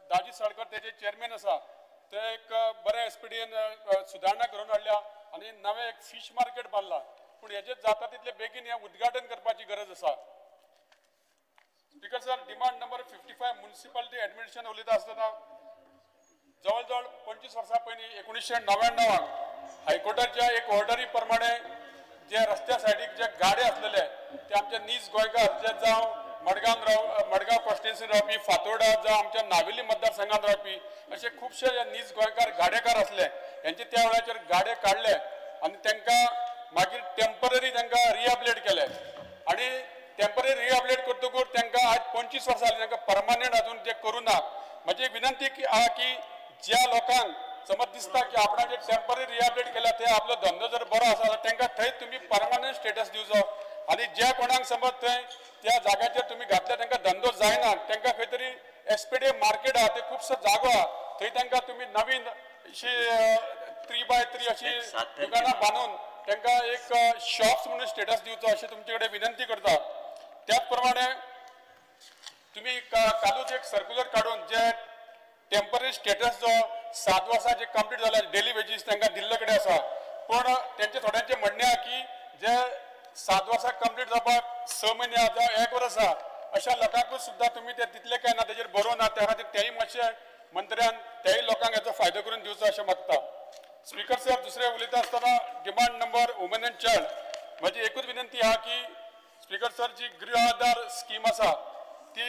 दाजी साळकर तेजे चेअरमॅन आसा, ते एक बरें SPDAन सुदारणा करून हाडल्या आनी नवें एक फीश मार्केट बांदला. पूण हेजेर जाता तितले बेगीन हें उद्घाटन करपाची गरज आसा. Speaker sir, demand number 55 municipality administration उलयता आसतना जवळ जवळ 25 वर्सां पयलीं 1999 हायकोर्टाच्या एक ऑर्डरी प्रमाणे जे रस्त्या सायडीक जे गाडे आसलेले ते आमचे नीज गोंयकार जे जावं मडगांव मडगांव कॉन्स्टिट्युएन्सीन रावपी, फातोर्डा जावं आमच्या नावेली मतदारसंघात रावपी असे खुबशे नीज गोंयकार गाडेकार आसले हेंचे त्या वेळाचेर गाडे काडले आनी तांकां मागीर टेंपररी तांकां रिहेबिलिटेट केले आनी टेंपररी रिहेबिलिटेट करतकूच तांकां आज 25 वर्सां जालीं तांकां परमनंट अजून ते करूं ना. म्हजी एक विनंती आहा की ज्या लोकांक समज दिसता की आपणाचे टेंपररी रिहेबिलिटेट केल्या ते आपलो धंदो जर बरो आसा जाल्यार तांकां थंय तुमी परमनंट स्टेटस दिवचो आनी ज्या कोणाक समज थंय त्या जाग्याचेर तुमी घातल्या तांकां धंदो जायना तांकां खंय तरी SPDA market आहा ते खुबसो जागो आहा थंय तांकां तुमी नवीन अशी 3x3 अशी दुकानां बांदून तांकां एक शॉप्स म्हणून स्टेटस दिवचो अशें तुमचे कडेन विनंती करता. त्याच प्रमाणे तुमी कालूच एक सर्क्युलर काडून जे टेंपररी स्टेटस जो 7 वर्सां जे कंप्लीट जाला डेली वेजीस तांकां दिल्ले कडेन आसा, पूण तेंचे थोड्यांचें म्हणणें आहा की जे 7 वर्सां कंप्लीट जावपाक 6 म्हयने जावं 1 वर्स आसा अशा लोकांकूच सुद्दां तुमी ते दितले काय ना तेजेर बरोवं ना, त्या खातीर तेय मातशें मंत्र्यान तेय लोकांक हेचो फायदो करून दिवचो अशें मागता. स्पीकर सर, दुसरें उलयता आसतना demand number women and child म्हजी एकूच विनंती आहा की स्पीकर सर जी गृह आधार स्कीम आसा ती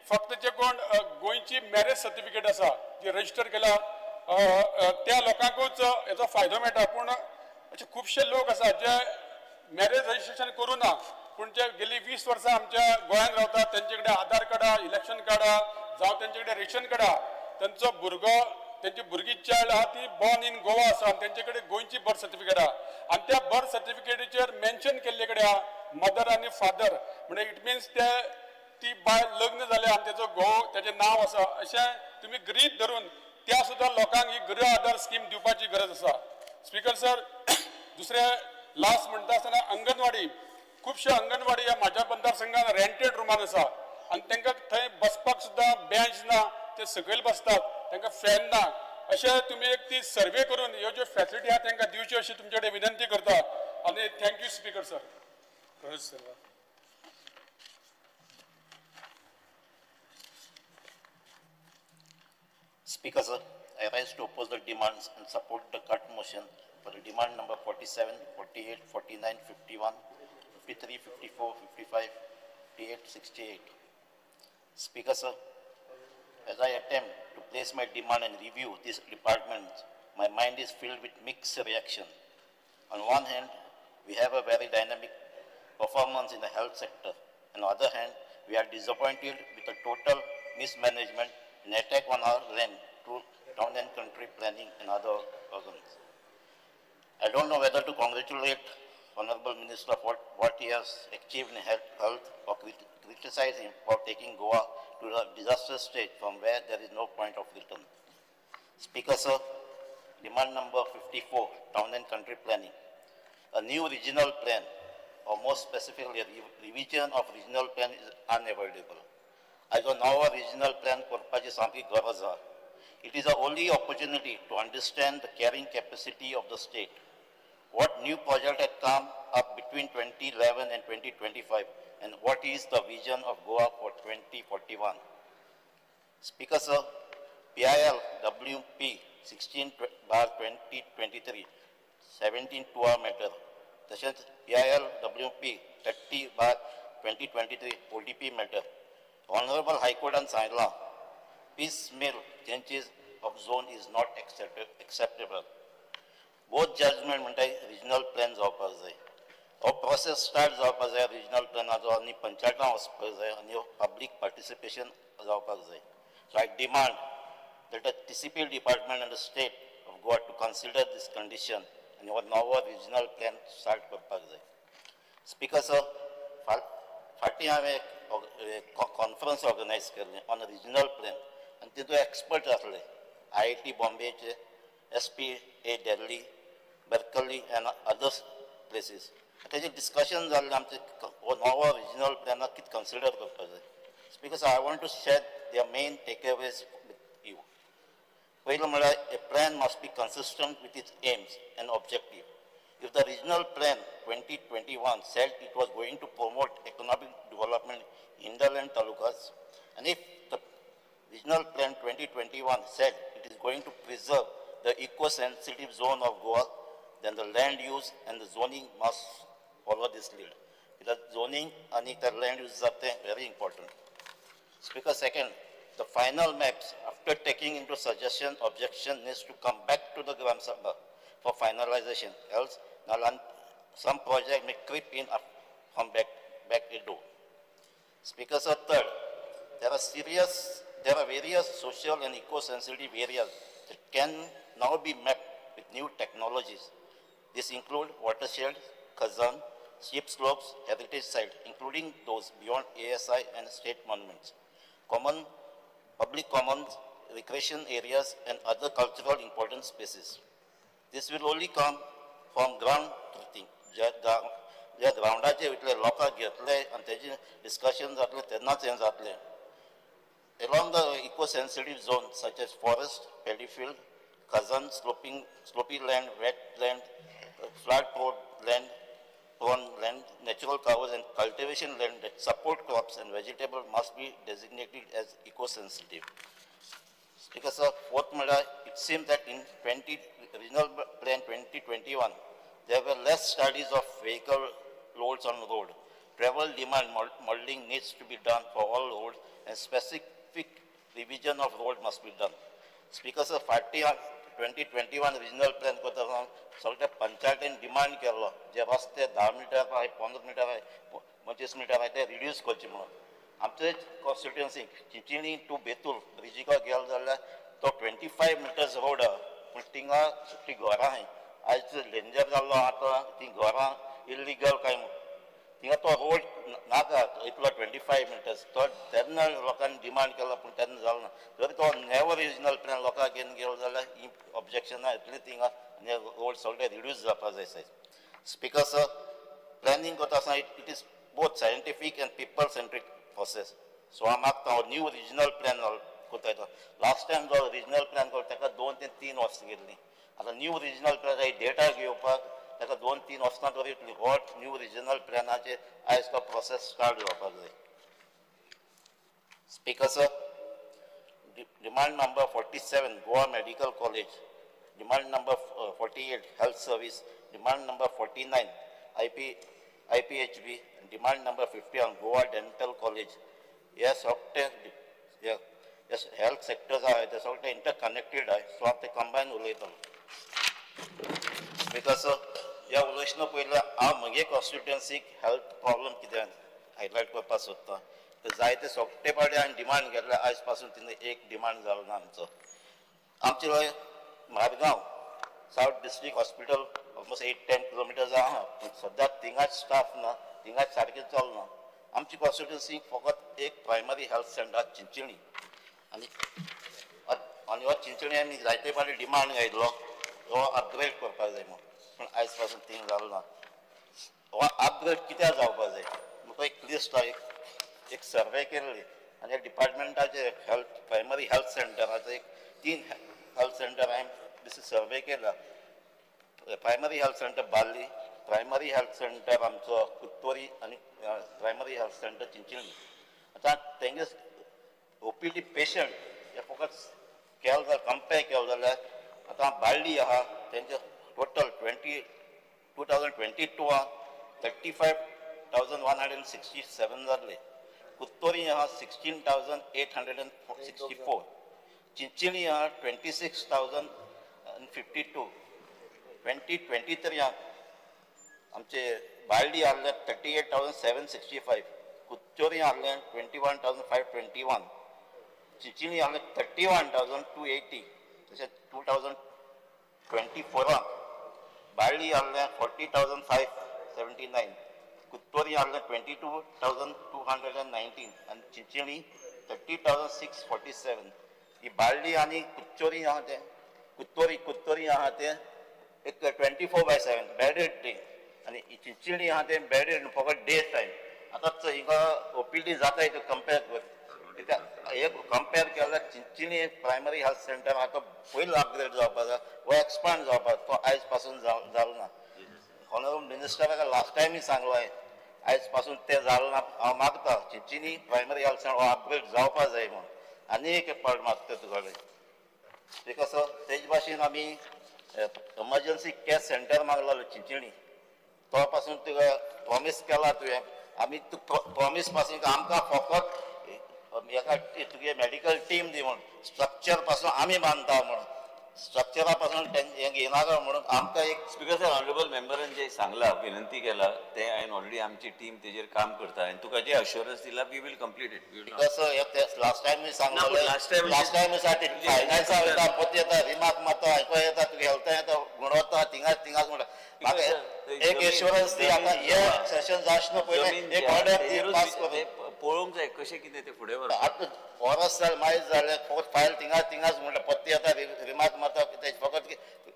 फक्त जे कोण गोंयची मॅरेज सर्टिफिकेट आसा जी रजिस्टर केला त्या लोकांकूच हेचो फायदो मेळटा, पूण अशे खुबशे लोक आसा जे मॅरेज रजिस्ट्रेशन करूं ना पूण जे गेली 20 वर्सां आमच्या गोंयांत रावतात तेंचे कडेन आधार कार्ड, इलेक्शन कार्ड जावं तेंचे कडेन रेशन कार्ड, तेंचो भुरगो तेंची भुरगीं चायल्ड आहा ती बॉर्न इन गोवा आसा आनी तेंचे कडेन गोंयची बर्थ सर्टिफिकेट आहा आनी त्या बर्थ सर्टिफिकेटीचेर मेन्शन केल्ले कडेन आहा मदर आनी फादर, म्हणजे it mince ते ती बायल लग्न जाल्या आनी तेचो घोव तेजें नांव आसा अशें तुमी गृहीत धरून त्या सुद्दां लोकांक ही गृह आधार स्कीम दिवपाची गरज आसा. स्पीकर सर, दुसरें लास्ट म्हणटा आसतना अंगणवाडी, खुबश्यो अंगणवाडी ह्या म्हाज्या मतदारसंघान रेंटेड रुमान आसा आनी तांकां थंय बसपाक सुद्दां बेंच ना, ते सकयल बसतात, तांकां फॅन ना, अशें तुमी एक ती सर्वे करून ह्यो ज्यो फॅसिलिटी आहा तांकां दिवच्यो अशी तुमचे कडेन विनंती करता आनी thank you speaker sir. Speaker sir, I rise to oppose the demands and support the cut motion for the demand number 47, 48, 49, 51, 53, 54, 55, 58, 68. Speaker sir, as I attempt to place my demand and review this department, my mind is filled with mixed reaction. On one hand, we have a very dynamic performance in the health sector. On the other hand, we are disappointed with the total mismanagement and attack on our land through town and country planning and other organs. I don't know whether to congratulate Honorable Minister for what he has achieved in health or criticize him for taking Goa to the disaster state from where there is no point of return. Speaker sir, demand number 54, town and country planning. A new regional plan, or more specifically a revision of regional plan, is unavoidable. As a now regional plan करपाची सामकी गरज आसा. It is the only opportunity to understand the carrying capacity of the state. What new project had come up between 2011 and 2025, and what is the vision of Goa for 2041? Speaker sir, PIL WP 16/2023, 17 2-hour matter. तशेंच PIL WP 30/2023 ODP matter. Honourable हायकोर्टान सांगलां piecemeal changes of zone is not acceptable. Both judgment म्हणटा रिजनल प्लॅन जावपाक जाय. हो प्रोसेस स्टार्ट जावपाक जाय रिजनल प्लॅनाचो आनी पंचायतां वचपाक जाय आनी पब्लीक पार्टिसिपेशन जावपाक जाय. So I demand that the TCP department and the state of Goa to consider this condition आनी हो नवो रिजनल प्लॅन स्टार्ट करपाक जाय. स्पीकर सर, फाटीं हांवें एक कॉन्फरन्स ऑर्गनायज केल्लें ऑन रिजनल प्लॅन आनी तितूंत एक्सपर्ट आसले IIT बॉम्बेचे, SPA Delhi, Berkeley and other places. तेजें डिस्कशन जाल्लें आमचें हो नवो रिजनल प्लॅनाक कितें कन्सिडर करपाक जाय. Speaker sir, I want to share their main takeaways with you. पयलें म्हळ्यार a plan must be consistent with its aims and objective. If the regional plan 2021 said it was going to promote economic development in hinterland talukas, and if the regional plan 2021 said it is going to preserve the eco-sensitive zone of Goa, then the land use and the zoning must follow this lead. Because zoning and the land use are very important. Speaker, second, the final maps, after taking into suggestion, objection, needs to come back to the Gram Sabha for finalization. Else, some project may creep in from back the door. Speaker, sir, third, there are various social and eco-sensitive areas that can now be mapped with new technologies. This include watersheds, khazan, steep slopes, heritage sites, including those beyond ASI and state monuments, common public commons, recreation areas, and other cultural important spaces. This will only come from ground truthing. ज्या ग्रावंडाचे इतले लोकांक घेतले आनी तेजे डिस्कशन जातलें तेन्नाच हें जातलें. Along the eco-sensitive zone such as forest, paddy field, khazan, slopy land, wet land, flood prone land, natural covers and cultivation land that support crops and vegetables must be designated as eco-sensitive. Because sir, fourth, it seems that in regional plan 2021, there were less studies of vehicle loads on road. Travel demand modeling needs to be done for all roads and specific revision of road must be done. Speaker sir, 2021 regional plan करता सगळे पंचायतीन डिमांड केल्लो जे रस्ते 10 मिटर आहाय, 15 मिटर आहाय, 25 मिटर आहाय ते रिड्यूस करचे म्हणून. आमचे कॉन्स्टिट्युएन्सी चिंचिणी टू बेतूल ब्रिजीक गेलो जाल्यार तो 25 मिटर्स रोड आहा, पूण थिंगा ती घरां आहाय. आयज डेंजर जाल्लो आतां ती घरां इल्लिगल काय म्हूण थिंगा तो रोड नाका इतलो 25 मिटर्स तो तेन्ना लोकांनी डिमांड केलो पूण तेन्ना जालो ना. जर तो नेवर रिजनल प्लॅन लोकांक घेवन गेलो जाल्यार ही ऑब्जेक्शनां येतलीं थिंगा आनी रोड सगळे रिड्यूस जावपाक जाय. सायज स्पीकर सर, प्लॅनिंग करता आसतना it is both scientific and people centric process. So हांव मागता हो न्यू रिजनल प्लॅन करता येता. लास्ट टायम जो रिजनल प्लॅन करता ताका 2 ते 3 वर्सां गेल्लीं. आतां न्यू रिजनल प्लॅन डेटा घेवपाक ताका 2-3 वर्सां तरी येतली. हो न्यू रिजनल प्लॅनाचेर आयज तो प्रोसेस स्टार्ट जावपाक जाय. Speaker sir, demand number 47 Goa medical college, demand number 48 health service, demand number 49 IPHB, demand number 51 Goa dental college. हे सगळे हेल्थ सेक्टर्स आहाय ते सगळे इंटरकनेक्टेड आहाय. सो हांव ते कंबायन उलयतलो. Because ह्या उलयतना पयलीं हांव म्हगे कॉन्स्टिट्युएन्सीक हेल्थ प्रॉब्लम कितें हायलायट करपाक सोदता. जायते सगळे पावटी हांवें डिमांड केल्ले, आयज पासून तितून एक डिमांड जालो ना आमचो. आमचे Margao south district hospital almost 8-10 kilometres आहा, पूण सद्याक थिंगाच स्टाफ ना, थिंगाच सारकें चलना. आमची कॉन्स्टिट्युएन्सी फकत एक प्रायमरी हेल्थ सेंटर चिंचिणी आनी आनी हो चिंचिणी आमी जायते फावटी डिमांड घायल्लो हो अपग्रेड करपाक जाय म्हणून, पूण आयज पासून थिंग जालो ना. हो अपग्रेड कित्याक जावपाक जाय म्हाका एक लिस्ट आहा, एक सर्वे केल्ली आनी डिपार्टमेंटाचे हेल्थ प्रायमरी हेल्थ सेंटराचो एक 3 हेल्थ सेंटर हांवें दिस सर्वे केला. Primary health centre Balli, primary health centre आमचो कुत्तोरी आनी प्रायमरी हेल्थ सेंटर चिंचिणी. आतां तेंगे OPD patient हे फकत केलो जाल्यार कंपेर केलो जाल्यार आतां बाळ्ळी आहा तेंचे टोटल 2022 35,167 जाल्ले. कुत्तोरी आहा 16,864, चिंचिणी आहा 26,052, 2023 आहा आमचे बाळडी आहले 38,765, कुत्तोरी आहले 21,521, चिंचिणी आहले 31,280, तशेंच 2024 बाळडी आहले 40,579, कुत्तोरी आहले 22,219 आनी चिंचिणी 30,647. ही बाळडी आनी कुत्तोरी आहा ते कुत्तोरी आहा ते एक 24/7 बेडेड डे आनी चिंचिणी आहा ते बेडेड फकत डे टायम. आतां हिंगा ओपीडी जाता हितून कंपेर कर, कित्याक एक कंपेर केल्यार चिंचिणी प्रायमरी हेल्थ सेंटर आहा तो पयलो अपग्रेड जावपाक जाय वो एक्सपांड जावपाक, तो आयज पासून जालो ना. ऑनरेबल मिनिस्टराक लास्ट टायमूय सांगलो हांवें, आयज पासून तें जालें ना. हांव मागता चिंचिणी प्रायमरी हेल्थ सेंटर हो अपग्रेड जावपाक जाय म्हूण आनी एक पावट मागता तुका कडेन. Because तेज भाशेन आमी एमर्जन्सी कॅर सेंटर मागलेलो चिंचिणी, तो पासून तुका प्रॉमीस केला तुवें, आमी तूं प्रॉमीस पासून आमकां फकत एका तुगे मेडिकल टीम दी म्हूण, स्ट्रक्चर पासून आमी बांदता म्हूण, स्ट्रक्चरा पासून हें घेयनाका म्हणून आमकां एक. स्पीकर सर, ऑनरेबल मेंबरान जें सांगलां, विनंती केला तें हांवें ऑलरेडी आमची टीम तेजेर काम करता आनी तुका जें अश्योरन्स दिला we will complete it. Because last टायमूय सांगलें, लास्ट टायमूय फायनान्सा वयता पोत येता रिमार्क मारता, आयको येता तुगे हेल्था येता गुणवत्ता थिंगाच थिंगाच म्हणटा. म्हाका एक एश्योरन्स दी आतां हे सेशन जावचें पयलीं एक ऑर्डर दी पास करून पळोवंक जाय कशें कितें तें फुडें व्हरपाक. आतां वरस जालें मायज जालें फकत फायल थिंगाच थिंगाच म्हणटा, पत्ती येता रिमार्क मारता, ते फकत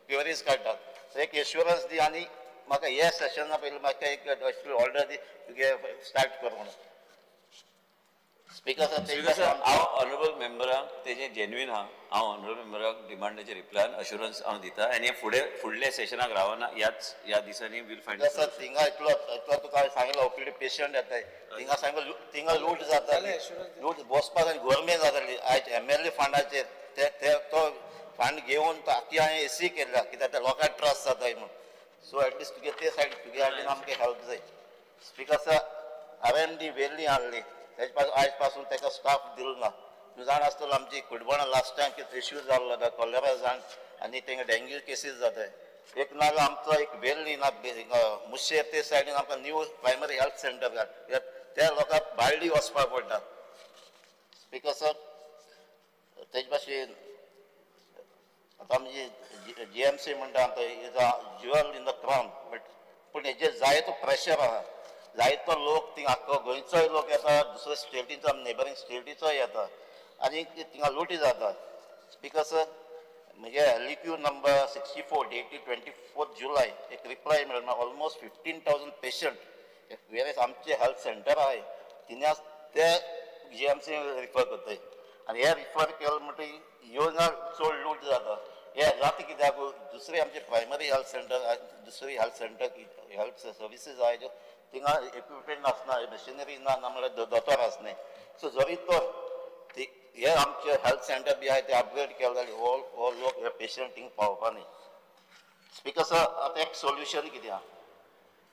क्वेरीज काडटात. एक एश्योरन्स दी आनी म्हाका हे सेशना पयलीं म्हाका एक ऑर्डर दी तुगे स्टार्ट कर म्हणून. स्पीकर सर, हांव ऑनरेबल मेंबराक तेजें जेन्युइन आहा, हांव ऑनरेबल मेंबराक डिमांडाचेर रिप्लाय अश्योरन्स हांव दिता आनी हे फुडें फुडल्या सेशनाक रावना ह्याच ह्या दिसांनी वील फायंड. सर थिंगा इतलो इतलो तुका सांगलो ओपीडी पेशंट येताय थिंगा सांगलो, थिंगा लूट जाता, लूट बसपाक आनी गोरमेंट जाताली. आयज एमएलए फंडाचेर ते तो फंड घेवन तो आख्खी हांवें एसी केल्या कित्याक ते लोकांक ट्रस्ट जाताय म्हूण. सो एटलिस्ट तुगे ते सायड तुगे हाडून आमकां हेल्प जाय. स्पीकर सर, RMD वेल्ली हाडली तेजे पासून आयज पासून ताका स्टाफ दिलो ना. तूं जाण आसतलो आमची कुडबणां लास्ट टायम कितें इश्यू जाल्लो तो कॉलेरा जाण आनी तेंगा डेंग्यू केसीस जाताय. एक नाजाल्यार आमचो एक वेल्ली ना मुशेर ते सायडीन आमकां न्यू प्रायमरी हेल्थ सेंटर घाल, कित्याक त्या लोकांक बाळडी वचपाक पडटा. स्पीकर सर, तेजे भाशेन आतां आमची GMC म्हणटा आमकां is a jewel in the crown, but पूण हेजेर जायतो प्रेशर आहा, जायतो लोक थिंगा आख्खो गोंयचोय लोक येता, दुसऱ्या स्टेटीचो नेबरींग स्टेटीचोय येता आनी थिंगा लुटी जाता. स्पीकर सर, म्हजे LEQ number 64 dated 24 जुलय एक रिप्लाय मेळ्ळो, ऑलमोस्ट 15,000 पेशंट वेरेस आमचे हेल्थ सेंटर आहाय थिंगा ते GMC refer करताय आनी हे रिफर केलें म्हणटकीर येवना चड लूट जाता. हे जाता कित्याक दुसरे आमचे प्रायमरी हेल्थ सेंटर दुसरी हेल्थ सेंटर हेल्थ सर्विसीस आहाय ज्यो थिंगा इक्विपमेंट आसना, मशिनरी ना, ना म्हणल्यार दोतोर आसनाय. सो जरी तर हे आमचे हेल्थ सेंटर बी आहाय ते अपग्रेड केलें जाल्यार हो लोक हे पेशंट थिंग पावपा न्ही. स्पीकर सर, आतां एक सोल्युशन कितें आहा,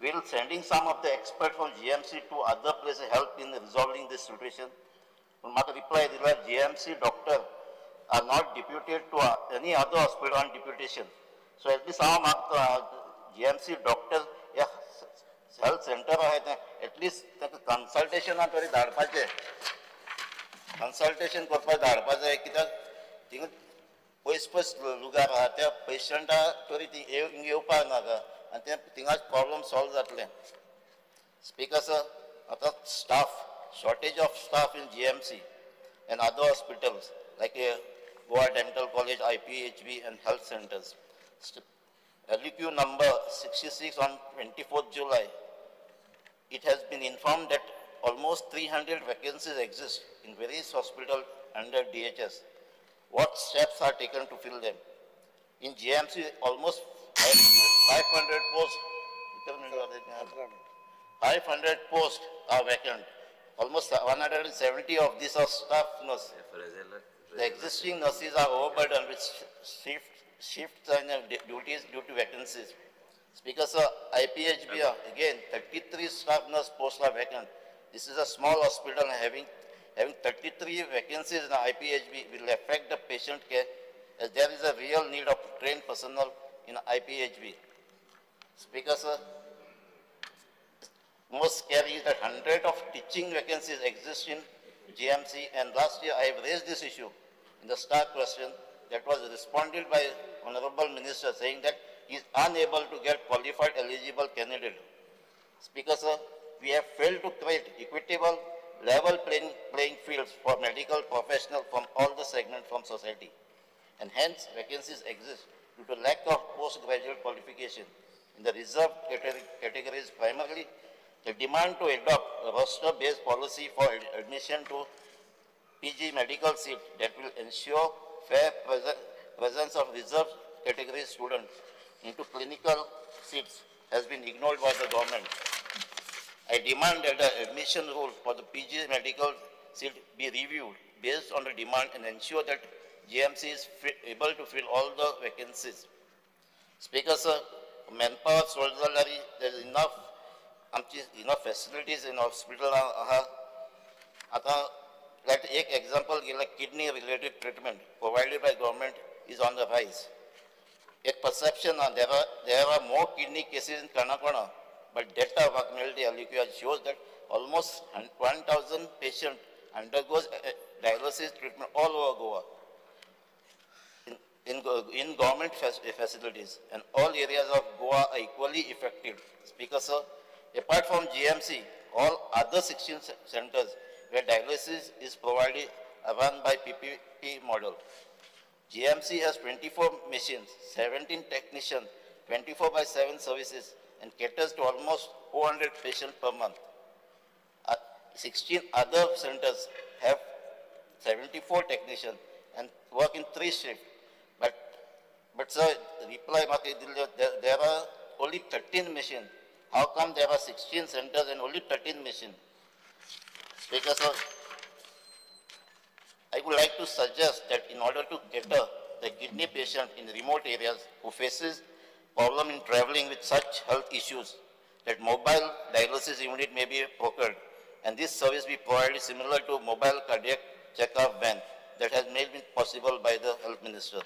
will sending some of the expert from GMC to other place help in resolving this situation. पूण म्हाका रिप्लाय दिला GMC doctor are not deputed to any other hospital on deputation. So at least हांव मागता GMC doctor हे हेल्थ सेंटर आहाय तें एटलिस्ट ताका कन्सल्टेशनाक तरी धाडपाचें, कन्सल्टेशन करपाक धाडपाक जाय. कित्याक थिंगा पयस पयस लुगार आहा त्या पेशंटाक तरी ती येवपाक नाका आनी तें थिंगाच प्रॉब्लम सॉल्व जातलें. स्पीकर सर, आतां staff shortage of staff in GMC and other hospitals like Goa Dental College, IPHB and health centres. LEQ number 66 on 24th July, it has been informed that almost 300 vacancies exist in various hospitals under DHS. What steps are taken to fill them? In GMC, almost 500 posts, 500 posts are vacant. Almost 170 of these are staff nurses. The existing nurses are overburdened with shifts and duties due to vacancies. Speaker sir, IPHB, again, 33 staff nurse posts are vacant. This is a small hospital and having 33 vacancies in IPHB will affect the patient care, as there is a real need of trained personnel in IPHB. Speaker sir, most scary is that hundreds of teaching vacancies exist in GMC, and last year I have raised this issue in the star question that was responded by Honorable Minister saying that he is unable to get qualified eligible candidate. Speaker sir, we have failed to create equitable level playing fields for medical professionals from all the segments from society, and hence vacancies exist due to lack of postgraduate qualification in the reserved categories. Primarily, the demand to adopt a roster-based policy for admission to PG medical seat that will ensure fair presence of reserved category students into clinical seats has been ignored by the government. I demand that the admission rule for the PG medical seat be reviewed based on the demand and ensure that GMC is able to fill all the vacancies. Speaker sir, manpower solidarity, there is enough enough facilities in hospital आहा. आतां like एक example घेतल्यार kidney related treatment provided by government is on the rise. एक perception आहा there are more kidney cases in Canacona, but data म्हाका मेळ्ळी LQR shows that almost 1,000 patient undergoes dialysis treatment all over Goa in government facilities, and all areas of Goa are equally affected. Speaker sir, apart from GMC, all other 16 centers where dialysis is provided are run by PPP model. GMC has 24 machines, 17 technicians, 24/7 services, and caters to almost 400 patients per month. 16 other centers have 74 technicians and work in 3 shifts. But sir, reply there are only 13 machines. How come there are 16 centers and only 13 machines? Speaker sir, I would like to suggest that in order to cater the kidney patient in remote areas who faces problem in traveling with such health issues, that mobile dialysis unit may be procured, and this service be provided similar to mobile cardiac checkup van that has made it possible by the health minister.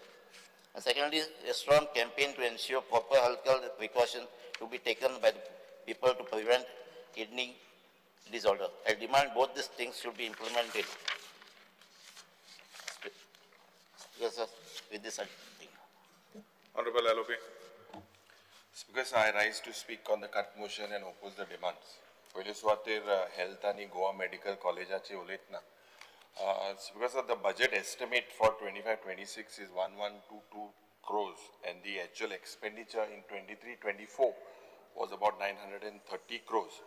And secondly, a strong campaign to ensure proper health precautions to be taken by the people to prevent kidney disorder. I demand both these things should be implemented. Yes, sir, with this I think. Honorable LOP. Speaker sir, I rise to speak on the cut motion and oppose the demands. पयले सुवातेर हेल्थ आनी गोवा मेडिकल कॉलेजाचे उलयतना, Speaker sir, the budget estimate for 25-26 is 1122 crores and the actual expenditure in 23-24 was about 930 crores.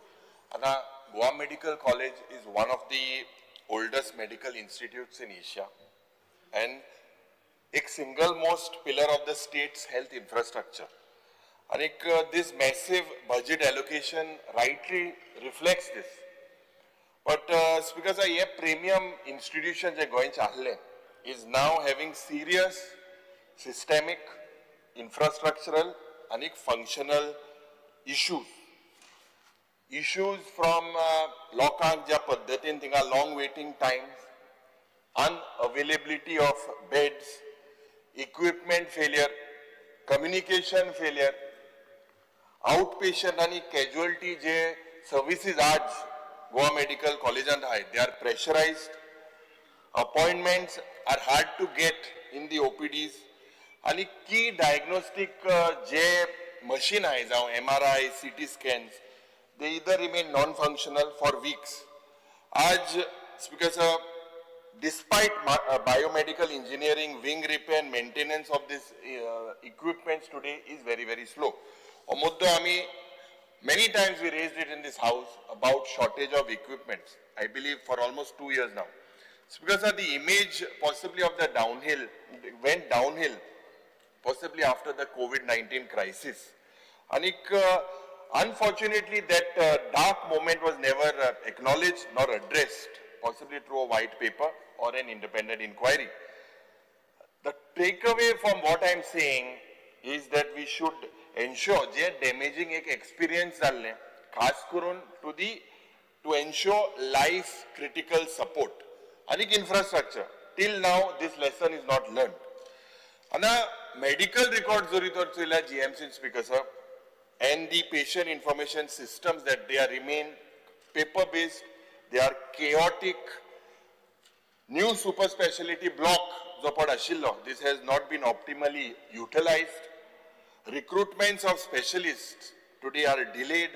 Now, Goa Medical College is one of the oldest medical institutes in Asia and a single most pillar of the state's health infrastructure. And this massive budget allocation rightly reflects this. But Speaker sir, a premium institution je goenche ahle is now having serious systemic, infrastructural and functional issues. Issues from lokank jya paddhatin thinga long waiting times, unavailability of beds, equipment failure, communication failure, outpatient ani casualty je services aaj Goa Medical College and high, they are pressurized, appointments are hard to get in the OPDs, ani key diagnostic je machine hai jaun MRI, CT scans, they either remain non-functional for weeks. Aaj, Speaker sir, despite biomedical engineering, wing repair and maintenance of this equipments today is very, very slow. Many times we raised it in this house about shortage of equipments, I believe for almost 2 years now. Speaker sir, the image possibly of the downhill went downhill possibly after the COVID-19 crisis. And unfortunately, that dark moment was never acknowledged nor addressed, possibly through a white paper or an independent inquiry. The takeaway from what I am saying is that we should ensure J damaging एक experience जाल्लें, खास करून to to ensure life critical support. Anik infrastructure, till now this lesson is not learned. Ana medical records jori tor choyla GMC Speaker sir, and the patient information systems that they are remain paper based, they are chaotic. New super specialty block jo pad ashillo, this has not been optimally utilized. Recruitments of specialists today are delayed.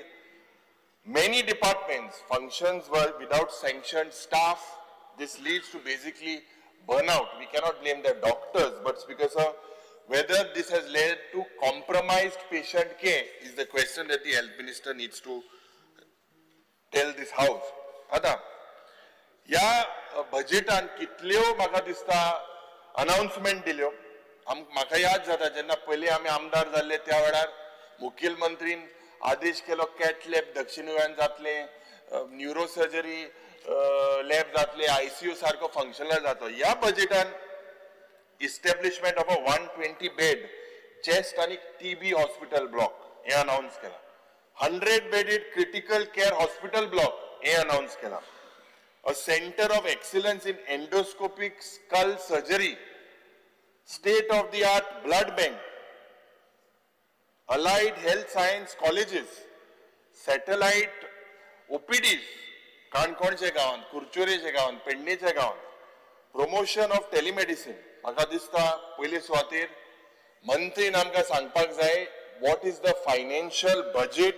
Many departments functions were without sanctioned staff. This leads to basically burnout. We cannot blame the doctors, but Speaker sir, whether this has led to compromised patient care is the question that the health minister needs to tell this house. आता या बजेटान कितल्यो म्हाका दिसता अनाउन्समेंट दिल्यो. म्हाका याद जाता जेन्ना पयलीं आमी आमदार जाल्ले त्या वेळार मुखेलमंत्रीन आदेश केलो कॅट लॅब दक्षिण गोंयांत जातलें, न्युरो सर्जरी लॅब जातले, आयसीयू सारको फंक्शनल जातो. ह्या बजेटान establishment of a 120 bed chest आनी टीबी हॉस्पिटल ब्लॉक हें अनाउन्स केलां. 100 bedded critical care hospital block हें अनाउन्स केलां. A center of excellence in endoscopic skull surgery, state of the art blood bank, allied health science colleges, satellite OPDs, काणकोणच्या गांवांत, कुरचोरेच्या गांवांत, पेडणेच्या गांवांत, promotion of telemedicine. म्हाका दिसता पयले सुवातेर मंत्रीन आमकां सांगपाक जाय what is the financial budget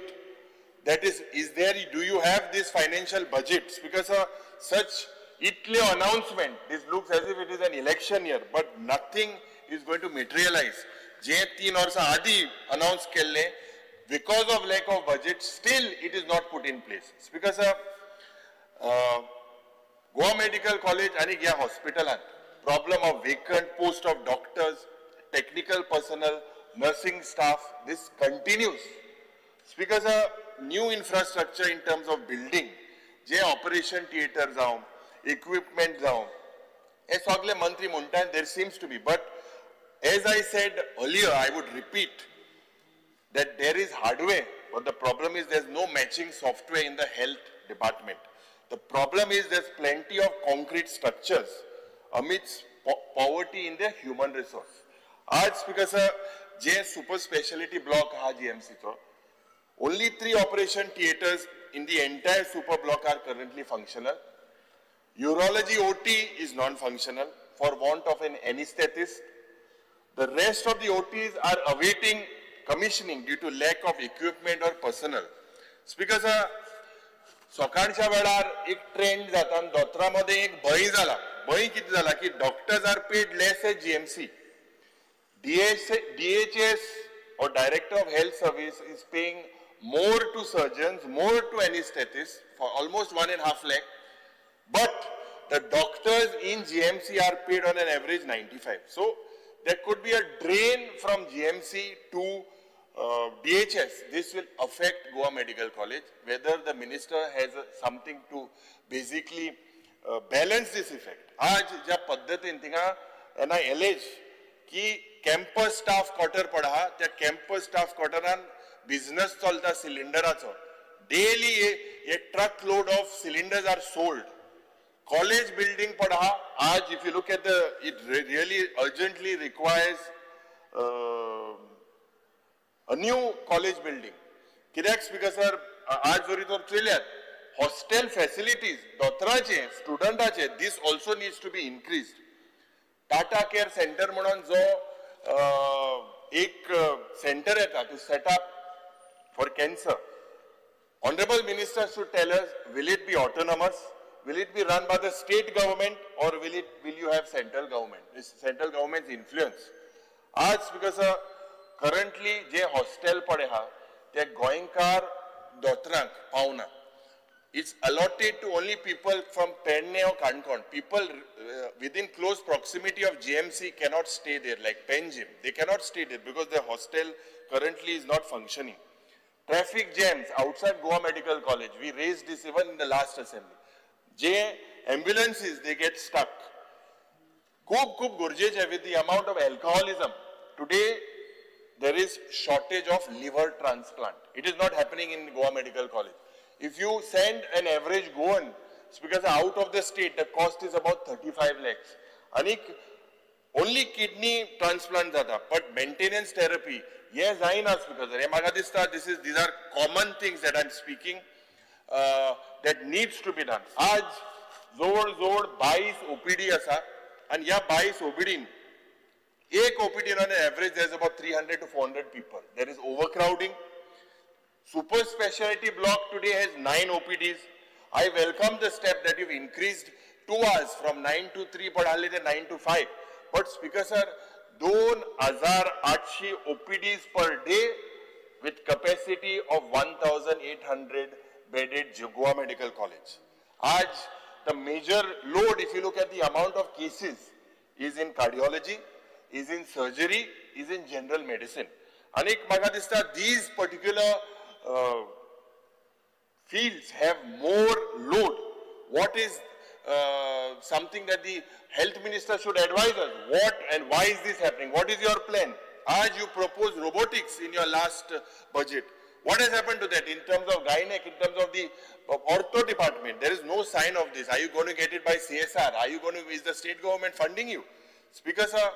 that is there. Do you have this financial budgets? Because such itle announcement, this looks as if it is an election year, but nothing is going to materialize. Je 3 varsa adi announce kelle, because of lack of budget, still it is not put in place. Because Goa Medical College ani ह्या hospitalan problem of vacant post of doctors, technical personnel, nursing staff, this continues. Speaker sir, new infrastructure in terms of building, J operation theatre जावं, equipment जावं, हे सगळे मंत्री म्हणटा there seems to be, but as I said earlier, I would repeat that there is hardware, but the problem is there is no matching software in the health department. The problem is there is plenty of concrete structures amidst poverty in the human resource. आज Speaker sir, J super speciality block हा GMC चो, only 3 operation theatres in the entire super block are currently functional. Urology OT is non-functional for want of an anesthetist. The rest of the OTs are awaiting commissioning due to lack of equipment or personnel. Speaker sir, सकाळच्या वेळार एक ट्रेंड जाता आनी दोतोरां मदें एक भंय जाला. भंय कितें जाला की doctors are paid less at GMC. DHS or Director of Health Service is paying more to surgeons, more to anesthetists for almost 1.5 lakh, but the doctors in GMC are paid on an average 95. So there could be a drain from GMC to DHS. This will affect Goa Medical College, whether the minister has something to basically balance this effect. आज ज्या पद्धतीन थिंगा एना एलेज की कॅम्पस स्टाफ क्वार्टर पडा, त्या कॅम्पस स्टाफ क्वार्टरान बिझनस चलता सिलिंडराचो. Daily a truck load of cylinders are sold. College building पडा, आज if you look at the, it really urgently requires a new college building. कित्याक स्पीकर सर, आज जरी तर चोयल्यात हॉस्टेल फॅसिलिटीज दोतोराचे, स्टुडंटाचे, this also needs to be increased. Tata care centre म्हणून जो एक सेंटर येता to set up for cancer. Honourable minister should tell us, will it be autonomous, will it be run by the state government, or will you have central government, this central government influence. आज स्पीकर सर, करंटली जे हॉस्टेल पडे आहा ते गोंयकार दोतोरांक पावना. It's allotted to only people from Pernem or Canacona. People within close proximity of GMC cannot stay there, like Panjim. They cannot stay there because the hostel currently is not functioning. Traffic jams outside Goa Medical College. We raised this even in the last assembly. J ambulances, they get stuck. Khub गरजेचें with the amount of alcoholism. Today, there is shortage of liver transplant. It is not happening in Goa Medical College. If you send an average Goan, Speaker sir, out of the state, the cost is about 35 lakhs. आनीक only kidney transplant जाता, but maintenance therapy हे जायना स्पीकर सर. हे म्हाका दिसता this is these are common things that I am speaking that needs to be done. आज जवळ जवळ 22 OPD आसा आनी ह्या 22 OPDन एक OPD on average there is about 300 to 400 people. There is overcrowding. Super speciality block today has 9 OPDs. I welcome the step that you've increased 2 hours from 9 to 3, but only the 9 to 5. But Speaker sir, 2,800 OPDs per day with capacity of 1,800 bedded Goa Medical College. Aaj, the major load, if you look at the amount of cases, is in cardiology, is in surgery, is in general medicine. Anik maka dista, these particular fields have more load. What is something that the health minister should advise us? What and why is this happening? What is your plan? As you propose robotics in your last budget, what has happened to that in terms of gynec, in terms of the ortho department? There is no sign of this. Are you going to get it by CSR? Are you going to, is the state government funding you? Speaker sir,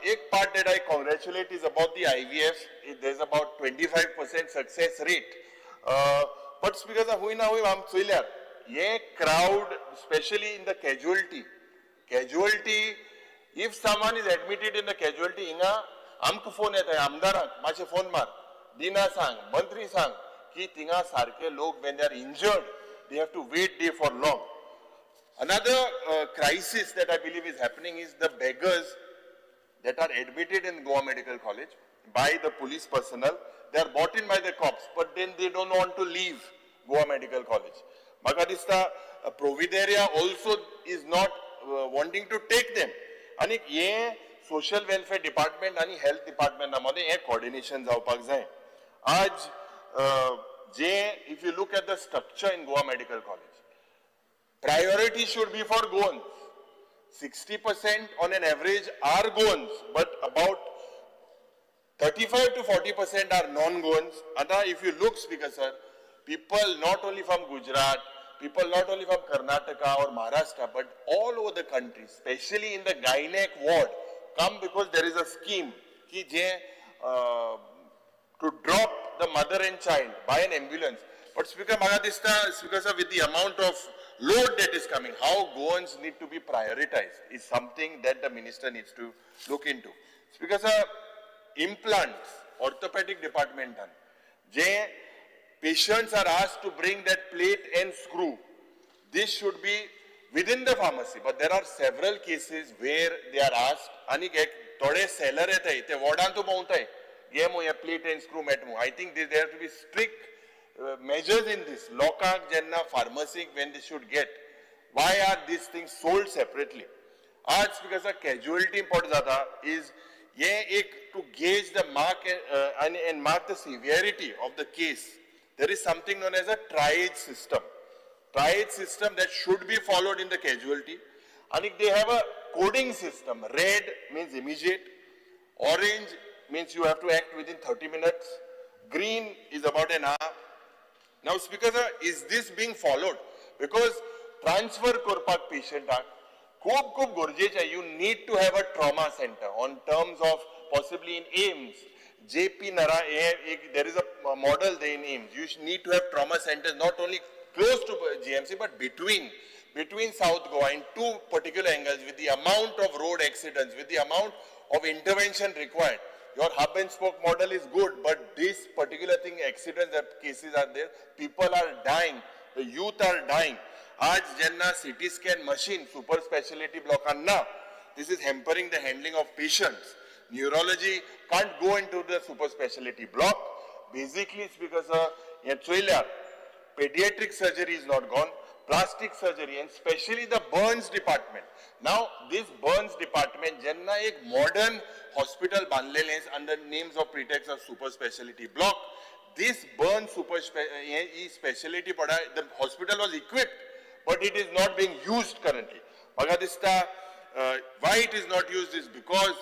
ek part that I congratulate is about the IVF. There is about 25% success rate. But Speaker sir, hui na hui am choyल्यार ye crowd, especially in the casualty, if someone is admitted in the casualty, hinga आमकां फोन येता आमदारांक मातशें फोन मार, दिना सांग, मंत्री सांग की थिंगा सारके लोक when they are injured, they have to wait there for long. Another crisis that I believe is happening is the beggars that are admitted in Goa Medical College by the police personnel. They are brought in by the cops, but then they don't want to leave Goa Medical College. Maka dista Provideria also is not wanting to take them. Ani ye social welfare department ani health department मध्ये हे coordination जावपाक जाय. आज जे if you look at the structure in Goa Medical College, priority should be for Goans. 60% on an average are Goans, but about 35 to 40% are non-Goans. Ata if you look, Speaker sir, people not only from Gujarat, people not only from Karnataka or Maharashtra, but all over the country, especially in the gynec ward, come because there is a scheme ki je, to drop the mother and child by an ambulance. But Speaker, maka dista, Speaker sir, with the amount of load that is coming, how Goans need to be prioritized is something that the minister needs to look into. Speaker sir, implants, orthopedic department done. Je patients are asked to bring that plate and screw. This should be within the pharmacy, but there are several cases where they are asked, ani ek thode seller yetai, te wardan tu bhavtai, ye mo ye plate and screw met mo. I think there have to be strict measures in this. Lokank jenna pharmacy when they should get. Why are these things sold separately? Aaj because a casualty import jata is ye ek to gauge the mark and mark the severity of the case. There is something known as a triage system. Triage system that should be followed in the casualty. And if they have a coding system, red means immediate, orange means you have to act within 30 minutes, green is about an hour. Now, Speaker sir, is this being followed? Because transfer korpak patient khub khub gorjecha, you need to have a trauma center on terms of possibly in AIIMS. JP Nara, there is a model there in AIIMS. You need to have trauma centers not only close to GMC but between South Goa in two particular angles, with the amount of road accidents, with the amount of intervention required. Your hub and spoke model is good, but this particular thing, accidents, that cases are there, people are dying, the youth are dying. Aaj jenna CT scan machine, super speciality block anna, this is hampering the handling of patients. Neurology can't go into the super speciality block. Basically, it's because pediatric surgery is not gone, plastic surgery, and especially the burns department. Now, this burns department, jenna ek modern hospital bandlele under names of pretext of super speciality block. This burn super speciality, the hospital was equipped, but it is not being used currently. Magadista, why it is not used is because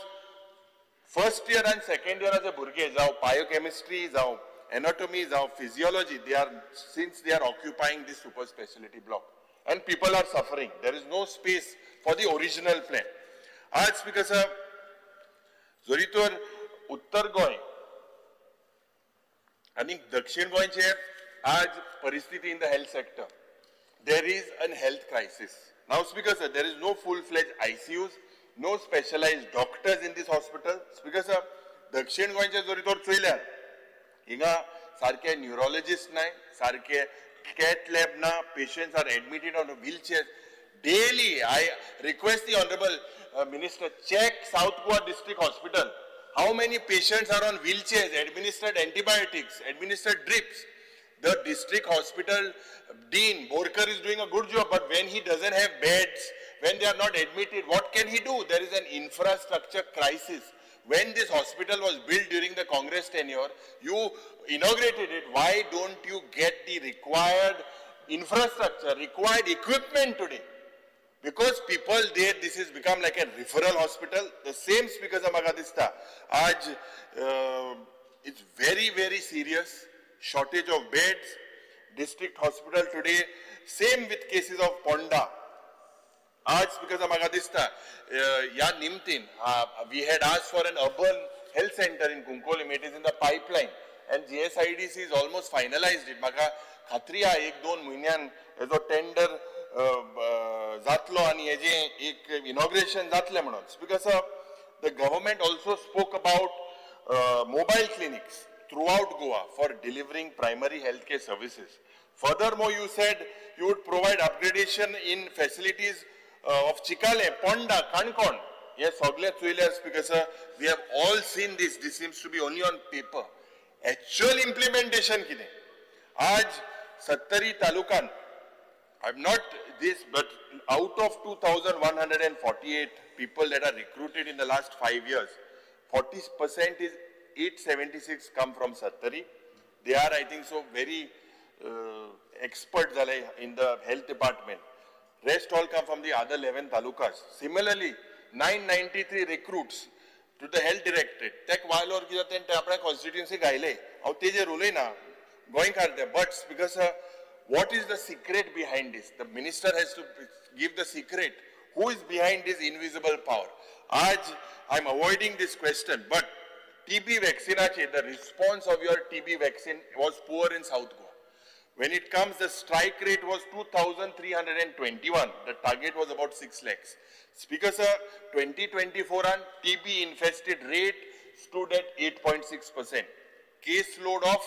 first year and second year as a burge, jao biochemistry, jao anatomy जावं physiology, they are since they are occupying this super speciality block and people are suffering. There is no space for the original plan. आज स्पीकर सर, जरी तर उत्तर गोंय आनी दक्षिण गोंयचे आज परिस्थिती in the health sector, there is an health crisis. Now speaker sir, there is no full fledged ICUs, no specialized doctors in this hospital. Speaker sir, दक्षिण गोंयचे जरी तर चोयल्यार हिंगा सारके न्युरोलॉजिस्ट नाय, सारके कॅथ लॅब ना, patients are admitted on wheelchair daily. I request the honourable minister, check South Goa district hospital, how many patients are on wheelchairs, administered antibiotics, administered drips. The district hospital dean Borkar is doing a good job, but when he doesn't have beds, when they are not admitted, what can he do? There is an infrastructure crisis. When this hospital was built during the Congress tenure, you inaugurated it. Why don't you get the required infrastructure, required equipment today? Because people there, this has become like a referral hospital. The same speakers म्हाका दिसता आज it's very very serious shortage of beds. District hospital today, same with cases of Ponda. आज स्पीकर म्हाका दिसता ह्या निमतीन we had asked for an urban health center in Cuncolim. It is in the pipeline and GSIDC is almost finalized it. म्हाका खात्री आहा एक दोन म्हयन्यान हेजो टेंडर जातलो आनी हेजें एक इनॉग्रेशन जातलें म्हणून. Speaker sir, the government also spoke about mobile clinics throughout Goa for delivering primary health care services. Furthermore, you said you would provide upgradation in facilities of Chikhale, Ponda, Canacona. Hey सगळे चोयल्यार speaker sir, we have all seen this. This seems to be only on paper. Actual implementation कितें? आज सत्तरी तालुकान, I'm not this, but out of 2,148 people that are recruited in the last 5 years, 40% is 876 come from Sattari. They are, I think so, very expert in the health department. Rest all come from the other 11 talukas. Similarly, 993 recruits to the health directorate. तेक वायलोर कितें तें आपल्या कॉन्स्टिट्युएन्सी घायले. हांव तेजेर उलयना, गोंयकार ते. But because what is the secret behind this? The minister has to give the secret. Who is behind this invisible power? Aaj I am avoiding this question, but TB vaccinache, the response of your TB vaccine was poor in South Goa. When it comes, the strike rate was 2,321. The target was about 6 lakhs. Speaker sir, 2024 on TB infested rate stood at 8.6%. Case load of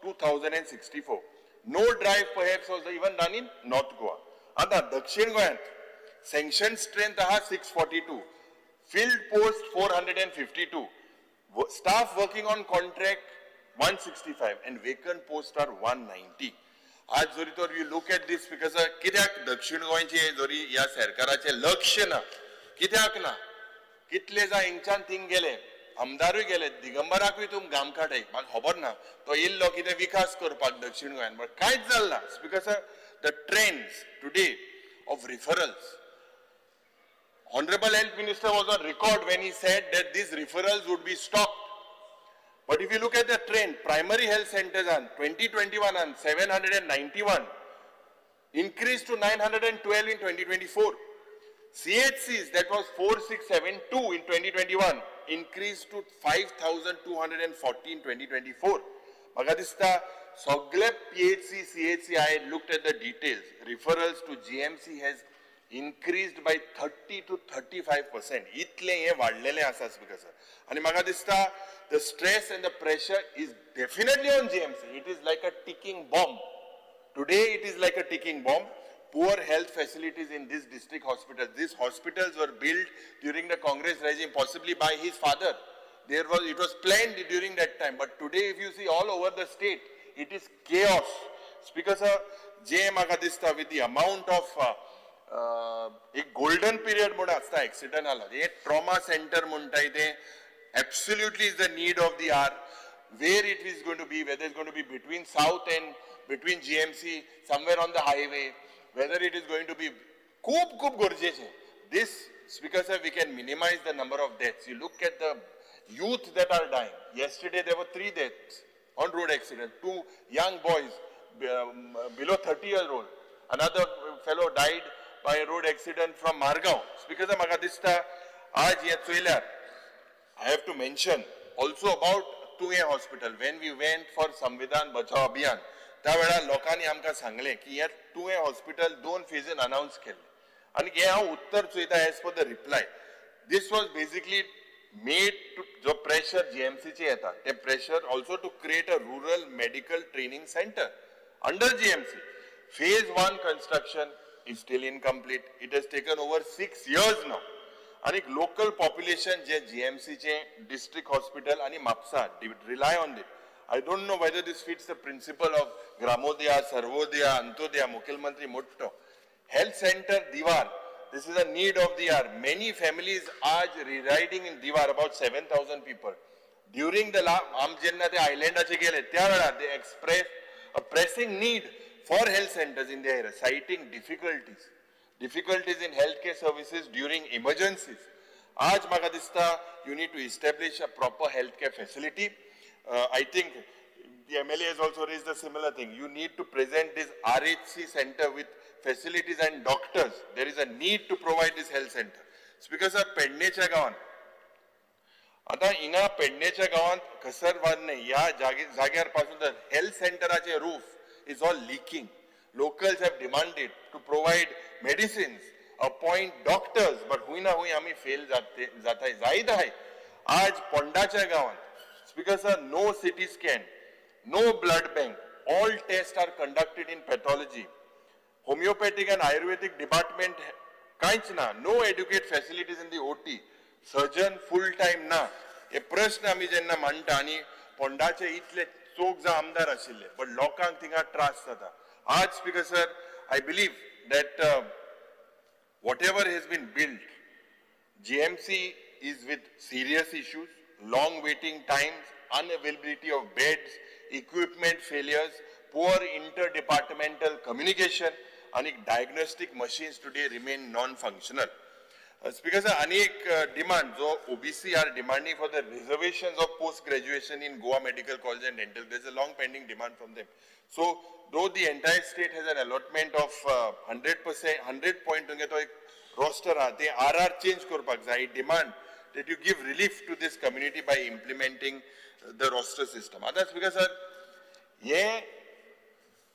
2,064. No drive perhaps was even done in North Goa. आता दक्षिण गोयांत sanction strength आहा 642, field post 452, staff working on contract 165 and vacant posts are 190. आज जरी तर you look at this because कित्याक दक्षिण गोंयचे जरी ह्या सरकाराचें लक्ष ना, कित्याक ना? कितले जाण हिंगच्यान थिंग गेले, आमदारूय गेले, दिगंबराकूय तूं गामकाट म्हाका खबर ना तो येयल्लो कितें विकास करपाक दक्षिण गोंयान, बट कांयच जालें ना. Because the trends today of referrals, honourable health minister was on record when he said that these referrals would be stopped. But if you look at the trend, primary health centers on 2021 on 791 increased to 912 in 2024. CHCs that was 4672 in 2021 increased to 5,240 in 2024. म्हाका दिसता सगळे PHC, CHC, I looked at the details. Referrals to GMC has increased by 30 to 35%. इतलें हें वाडलेलें आसा स्पीकर सर. आनी म्हाका दिसता the stress and the pressure is definitely on GMC. It is like a ticking bomb. Today it is like a ticking bomb. Poor health facilities in this district hospitals. These hospitals were built during the Congress regime, possibly by his father. It was planned during that time. But today, if you see all over the state, it is chaos. Speaker sir, जे म्हाका दिसता with the amount of एक golden period म्हूण आसता accident जाला, हे trauma center म्हणटाय ते absolutely is the need of the hour. Where it is going to be, whether it's going to be between South and between GMC, somewhere on the highway, whether it is going to be खूब खूब गरजेचें. This, Speaker sir, we can minimize the number of deaths. You look at the youth that are dying. Yesterday there were 3 deaths. on road accident. 2 young boys below 30 year old. Another fellow died by a road accident from Margao. Speaker sir, म्हाका दिसता आज हे चोयल्यार I have to mention also about Tuem hospital. When we went for Samvidhan Bachao Abhiyan, त्या वेळार लोकांनी आमकां सांगलें की हे तुयें हॉस्पिटल 2 फेजीन अनावन्स केल्लें आनी हें हांव उत्तर चोयता as per the reply. This was basically made to जो प्रेशर जीएमसीचे येता ते pressure also to create a rural medical training centre under GMC. Phase 1 construction is still incomplete. It has taken over 6 years now. आणि लोकल पॉप्युलेशन जे जीएमसीचे डिस्ट्रिक्ट हॉस्पिटल आणि Mapusa rely on it. I don't know whether this fits the principle of Gramodaya, Sarvodaya, Antyodaya, मुख्यमंत्री मोठो. Health centre Divar, this is a need of the hour. Many families आज residing in Divar, about 7,000 people. During the आम जेन्ना ते आयलँडाचे गेले त्या वेळार they express a pressing need for health centers in the area, citing difficulties in healthcare services during emergencies. आज म्हाका दिसता you need to establish a proper healthcare facility. I think the MLA has also raised a similar thing. You need to present this RHC center with facilities and doctors. There is a need to provide this health center. Speaker sir, पेडणेच्या गांवांत आता हिंगा पेडणेच्या गांवांत कसरवारने ह्या जाग्यार पासून तर health सेंटराचे roof is all leaking. Locals have demanded to provide medicines, appoint doctors, but हुई ना हुई आमी फेल जाताय जायत आहाय. आज पोंडाच्या गांवांत Speaker sir, no CT scan, no blood bank, all tests are conducted in pathology. Homeopathic and Ayurvedic department कांयच ना, no adequate facilities in the OT, surgeon full time ना. हे प्रश्न आमी जेन्ना मांडटा आनी पोंडाचे इतले चोग जाण आमदार आशिल्ले, बट लोकांक थिंगा त्रास जाता. आज speaker sir, I believe that whatever has been built, GMC is with serious issues, long waiting times, unavailability of beds, equipment failures, poor interdepartmental communication, and diagnostic machines today remain non-functional. Speaker sir, anek demand, so OBC are demanding for the reservations of post-graduation in Goa Medical College and Dental. There's a long pending demand from them. So, though the entire state has an allotment of 100%, 100 point to ek roster, they RR change karpak jai. Demand that you give relief to this community by implementing the roster system. Others, because sir, ye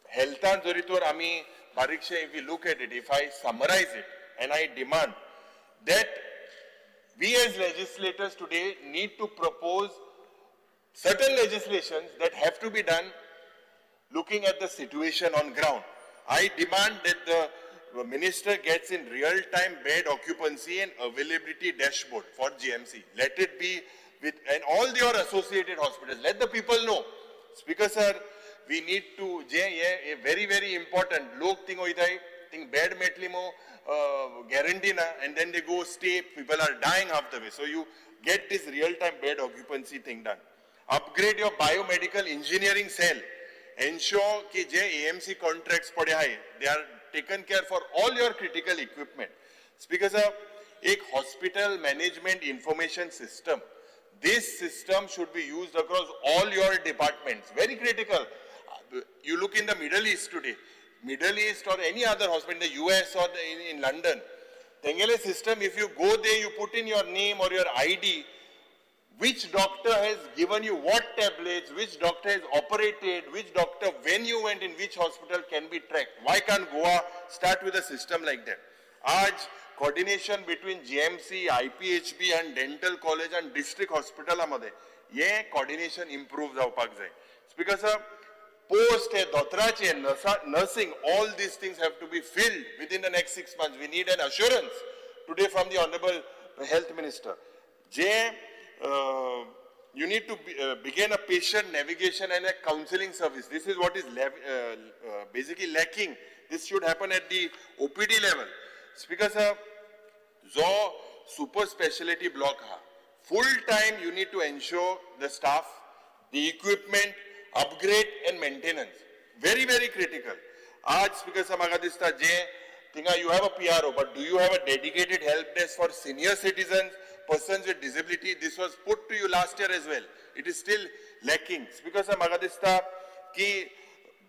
health and zori ami barikshe, if we look at it, if I summarize it, and I demand that we as legislators today need to propose certain legislations that have to be done looking at the situation on ground. I demand that the minister gets in real-time bed occupancy and availability dashboard for GMC. Let it be with and all your associated hospitals. Let the people know. Speaker sir, we need to, very, very important. Lok thing hoitai, think bed metli mo guarantee na, and then they go stay, people are dying half the way. So you get this real-time bed occupancy thing done. Upgrade your biomedical engineering cell. Ensure ki je AMC contracts pade hai, they are taken care for all your critical equipment. Speaker sir, ek hospital management information system. This system should be used across all your departments. Very critical. You look in the Middle East today, Middle East or any other hospital in the US or in London, Tengele system, if you go there, you put in your name or your ID, which doctor has given you what tablets, which doctor has operated, which doctor, when you went in which hospital can be tracked. Why can't Goa start with a system like that? Aaj, coordination between GMC, IPHB and dental college and district hospital amadhe, ye coordination improve javpak jai. Speaker sir, post, dotrache, nursing, all these things have to be filled within the next 6 months. We need an assurance today from the Honorable Health Minister. You need to begin a patient navigation and a counseling service. This is what is basically lacking. This should happen at the OPD level. Speaker sir, zo super specialty block ha. Full time you need to ensure the staff, the equipment, upgrade and maintenance. Very, very critical. Aaj speaker sir, maga dista je thinga you have a PRO, but do you have a dedicated help desk for senior citizens, persons with disability? This was put to you last year as well. It is still lacking. Speaker sir, म्हाका दिसता की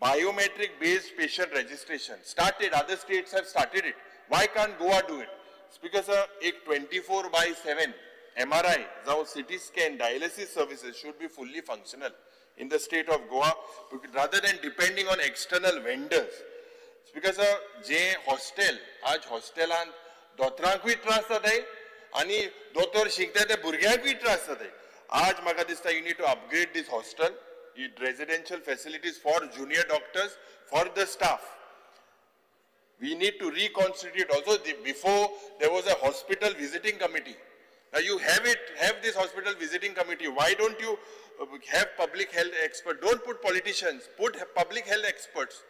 biometric based patient registration started, other states have started it. Why can't Goa do it? Speaker sir, एक 24/7 MRI जावं CT scan, dialysis services should be fully functional in the state of Goa rather than depending on external vendors. Speaker sir, J hostel, आज हॉस्टेलांत दोतरांकूय त्रास जाताय आनी दोतोर शिकता ते भुरग्यांकूय त्रास जाताय. आज म्हाका दिसता you need to upgrade this hostel, residential facilities for junior doctors, for the staff. We need to reconstitute also. Before there was a hospital visiting committee. Now you have it, have this hospital visiting committee. Why don't you have public health experts? Don't put politicians, put public health experts.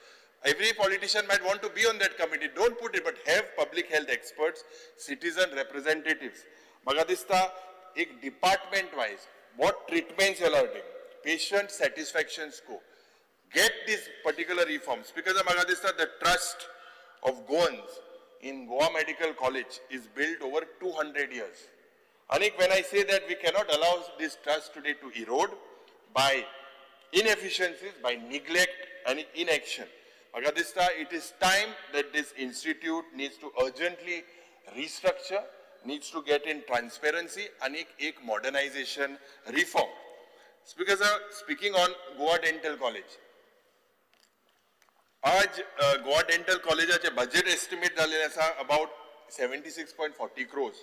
Every politician might want to be on that committee. Don't put it, but have public health experts, citizen representatives. Maka dista, ek department wise, what treatments you are doing, patient satisfaction score. Get these particular reforms. Because maka dista, the trust of Goans in Goa Medical College is built over 200 years. Anik, when I say that we cannot allow this trust today to erode by inefficiencies, by neglect and inaction. Maka dista, it is time that this institute needs to urgently restructure, needs to get in transparency and ek modernization reform. Speaker sir, speaking on Goa Dental College. आज Goa Dental College budget estimate जालेले आसा about 76.40 crores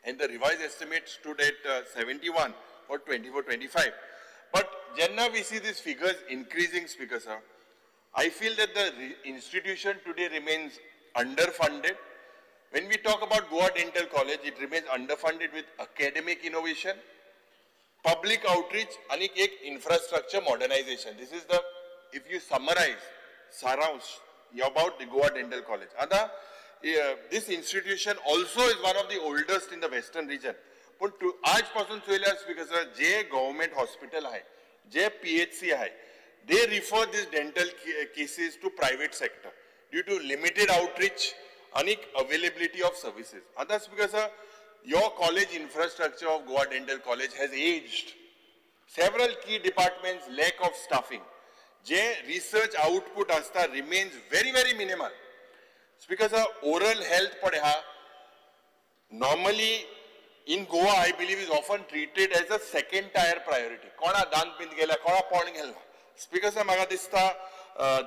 and the revised estimate stood at 71 for 24-25. But jenna we see these figures increasing, Speaker sir, I feel that the institution today remains underfunded. When we talk about Goa Dental College, it remains underfunded with academic innovation, public outreach, and ek infrastructure modernization. This is the, if you summarize, saransh about the Goa Dental College. Ada, this institution also is one of the oldest in the western region. But aaj pasun चोयल्यार Speaker sir, J government hospital hai, J PHC hai, they refer these dental cases to private sector due to limited outreach and availability of services. And that's because sir, your college infrastructure of Goa Dental College has aged. Several key departments lack of staffing. J research output asta remains very, very minimal. Because sir, oral health padeha normally in Goa, I believe, is often treated as a second tier priority. Kona dant pind gela, kona pon gela. Speaker sir, maka dista,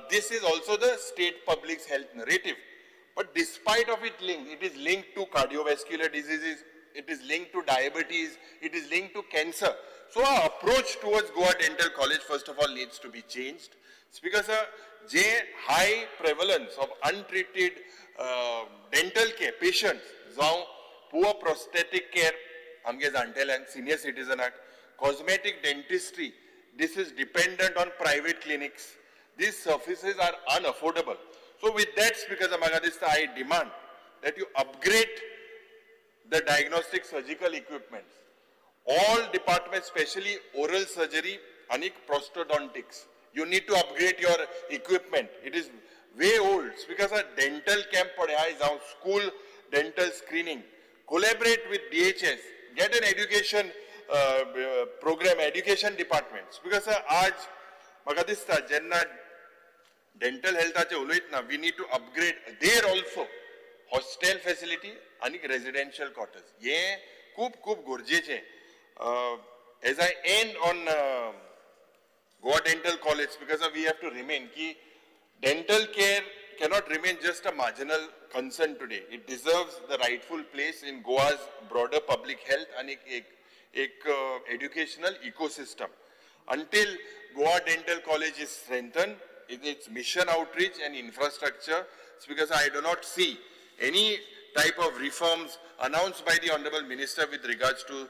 this is also the state public's health narrative. But despite of it link, it is linked to cardiovascular diseases, it is linked to diabetes, it is linked to cancer. So our approach towards Goa Dental College, first of all, needs to be changed. Speaker sir, J high prevalence of untreated dental care patients, जावं poor prosthetic care, आमगे जाणटेल्यांक, senior citizen, cosmetic dentistry, this is dependent on private clinics. These services are unaffordable. So with that, Speaker sir, I demand that you upgrade the diagnostic surgical equipment. All departments, especially oral surgery and prosthodontics, you need to upgrade your equipment. It is way old. Because a dental camp is our school dental screening. Collaborate with DHS. Get an education program, education departments. Because aaj maka dista jenna dental health ache uloytna, we need to upgrade there also hostel facility and residential quarters. Ye khub khub gorjeche. As I end on Goa Dental College, because we have to remain ki dental care cannot remain just a marginal concern today. It deserves the rightful place in Goa's broader public health and ek educational ecosystem. Until Goa Dental College is strengthened in its mission outreach and infrastructure, it's because I do not see any type of reforms announced by the Honorable Minister with regards to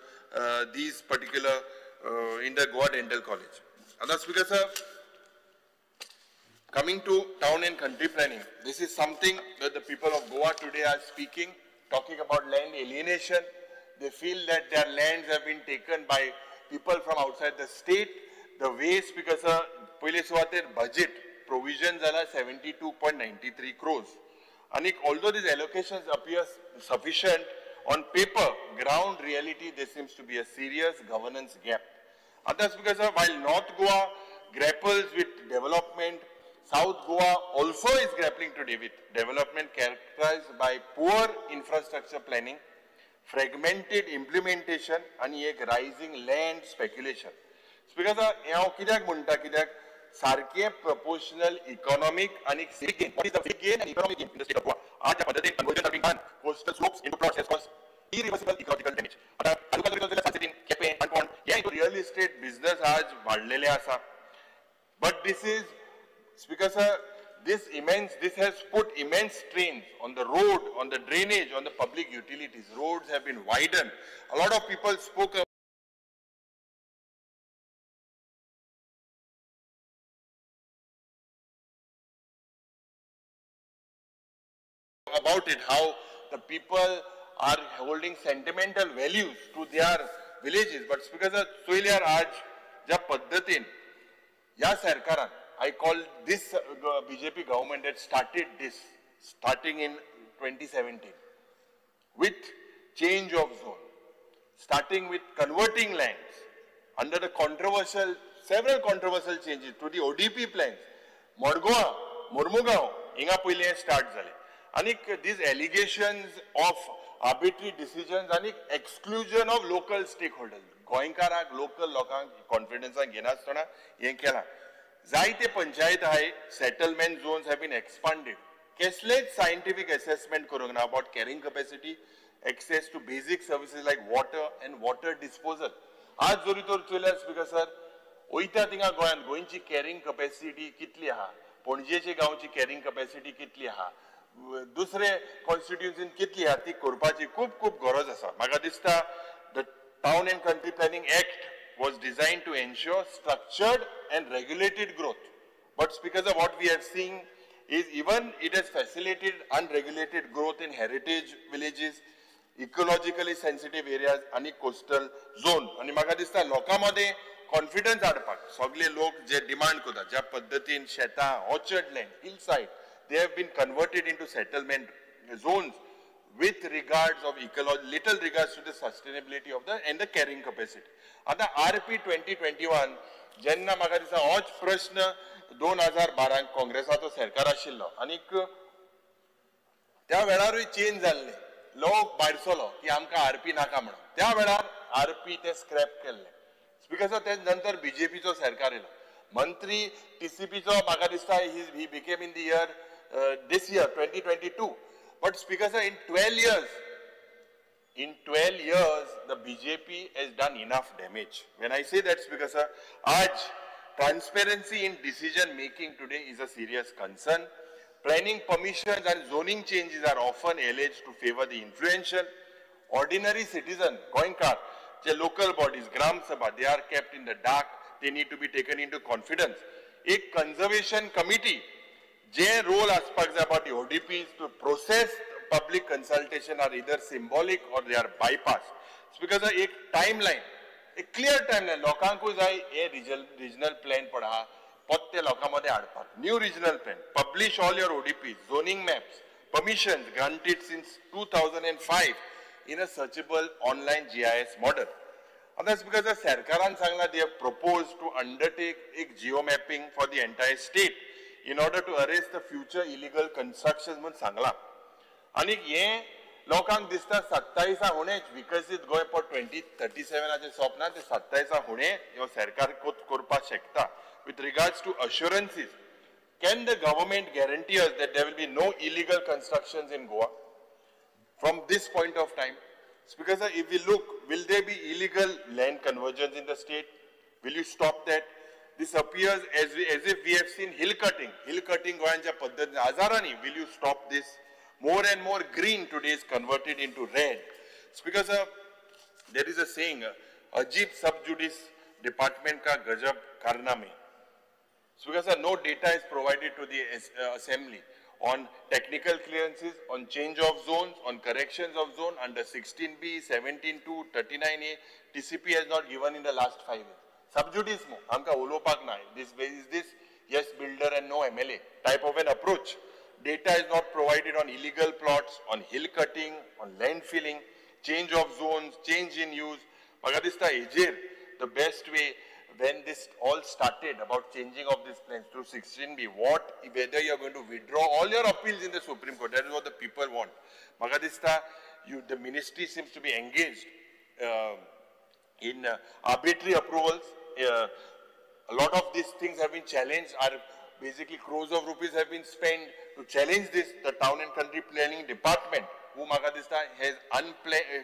these particular in the Goa Dental College. And that's because, sir, coming to town and country planning, this is something that the people of Goa today are speaking, talking about land alienation. They feel that their lands have been taken by people from outside the state. The waste, because sir, पयले सुवातेर budget provision जाला 72.93 crores. And although these allocations appear sufficient on paper, ground reality, there seems to be a serious governance gap. आतां Speaker sir, while North Goa grapples with development, South Goa also is grappling today with development characterized by poor infrastructure planning, fragmented implementation आनी एक rising land speculation. Speaker sir, हें हांव कित्याक म्हणटा, कित्याक सारकें प्रपोर्शनल इकॉनॉमीक आनी gain and economic gain in the state of Goa. आज ज्या पद्दतीन conversion are being done, coastal slopes into plots has caused irreversible ecological damage. आतां तालुका जरी जाल्यार सालसेतीन, केपें, काणकोण हे रियल इस्टेट बिझनस आज वाडलेले आसा. But this is, Speaker sir, this has put immense strains on the road, on the drainage, on the public utilities. Roads have been widened. A lot of people spoke about it, how the people are holding sentimental values to their villages. But Speaker sir, चोयल्यार आज ज्या पद्दतीन ह्या सरकारान, I call this BJP government that started this, starting in 2017, with change of zone, starting with converting lands under the controversial, several controversial changes to the ODP plans, Modgoa, Mormugao, हिंगा पयलीं start जालें. आनीक these allegations of arbitrary decisions आनी exclusion of local stakeholders, गोंयकारांक, local लोकांक कॉन्फिडन्सान घेनासतना हें केलां. जायते पंचायत आहाय, settlement zones have been expanded. कसलेच सायंटिफीक एसेसमेंट करूंक ना about carrying capacity, access to basic services like water and water disposal. आज जरी तर चोयल्यार स्पीकर सर, वयता थिंगा गोंयांत गोंयची कॅरिंग कपॅसिटी कितली आहा, पणजेची गांवची कॅरिंग कपॅसिटी कितली आहा, दुसरे कॉन्स्टिट्युन्सीन कितली आहा, ती करपाची खूब खूब गरज आसा. म्हाका दिसता the Town and Country Planning Act was designed to ensure structured and regulated growth. But because of what we have seen is even it has facilitated unregulated growth in heritage villages, ecologically sensitive areas आणि coastal zone. आणि म्हाका दिसता लोकां मदें कॉन्फिडन्स हाडपाक सगळे लोक जे डिमांड करतात, ज्या पद्दतीन शेतां, orchard land, hill side, they have been converted into settlement zones with regards of little regards to the sustainability of the and the carrying capacity. आतां RP 2021 जेन्ना म्हाका दिसता होच प्रश्न 2012 काँग्रेसाचो सरकार आशिल्लो आनीक त्या वेळारूय चेंज जाल्ले, लोक भायर सरलो की आमकां RP नाका म्हणून, त्या वेळार RP ते स्क्रॅप केल्ले. स्पीकर सर, ते नंतर बीजेपीचो सरकार येयलो, मंत्री TCPचो म्हाका दिसता he became in the year this year 2022. But Speaker sir, in 12 years, the BJP has done enough damage. When I say that, Speaker sir, aaj transparency in decision making today is a serious concern. Planning permissions and zoning changes are often alleged to favor the influential. Ordinary citizen, Goenkar, the local bodies, Gram Sabha, they are kept in the dark. They need to be taken into confidence. A conservation committee, J role आसपाक जाय about the ODPs to process public consultation are either symbolic or they are bypassed. Because एक timeline, एक clear timeline, लोकांकूय जाय हे regional plan पण आहा, पत्ते लोकां मदें हाडपाक. New regional plan, publish all your ODPs, zoning maps, permissions granted since 2005 in a searchable online GIS model. आतां because सरकारान सांगलां they have proposed to undertake एक geo mapping for the entire state in order to arrest the future illegal constructions म्हूण सांगलां. आनी हें लोकांक दिसता 27 हुणेच विकसीत गोंय फॉर 2037 स्वप्न ते 27 हुणे ह्यो सरकार करपाक शकता. With regards to assurances, can the government guarantee us that there will be no illegal constructions in Goa from this point of time? Speaker sir, if we look, will there be illegal land conversions in the state? Will you stop that? This appears as if we have seen hill cutting. Hill cutting गोंयांच्या पद्दतीन हजारांनी. Will you stop this? More and more green today is converted into red. Speaker sir, there is a saying, अजीब सब जुडिस department का गजब कारनामे. Speaker sir, no data is provided to the assembly on technical clearances, on change of zones, on corrections of zone under 16B, 17(2), 39A. TCP has not given in the last 5 years. Sub judice mo, आमकां उलोवपाक ना. This is this yes builder and no MLA type of an approach. Data is not provided on illegal plots, on hill cutting, on land filling, change of zones, change in use. म्हाका दिसता हेजेर the best way when this all started about changing of these plans through 16B, whether you are going to withdraw all your appeals in the Supreme Court, that is what the people want. Maka dista, the ministry seems to be engaged in arbitrary approvals. A lot of these things have been challenged, are basically crores of rupees have been spent to challenge this. The Town and Country Planning Department, who maka dista has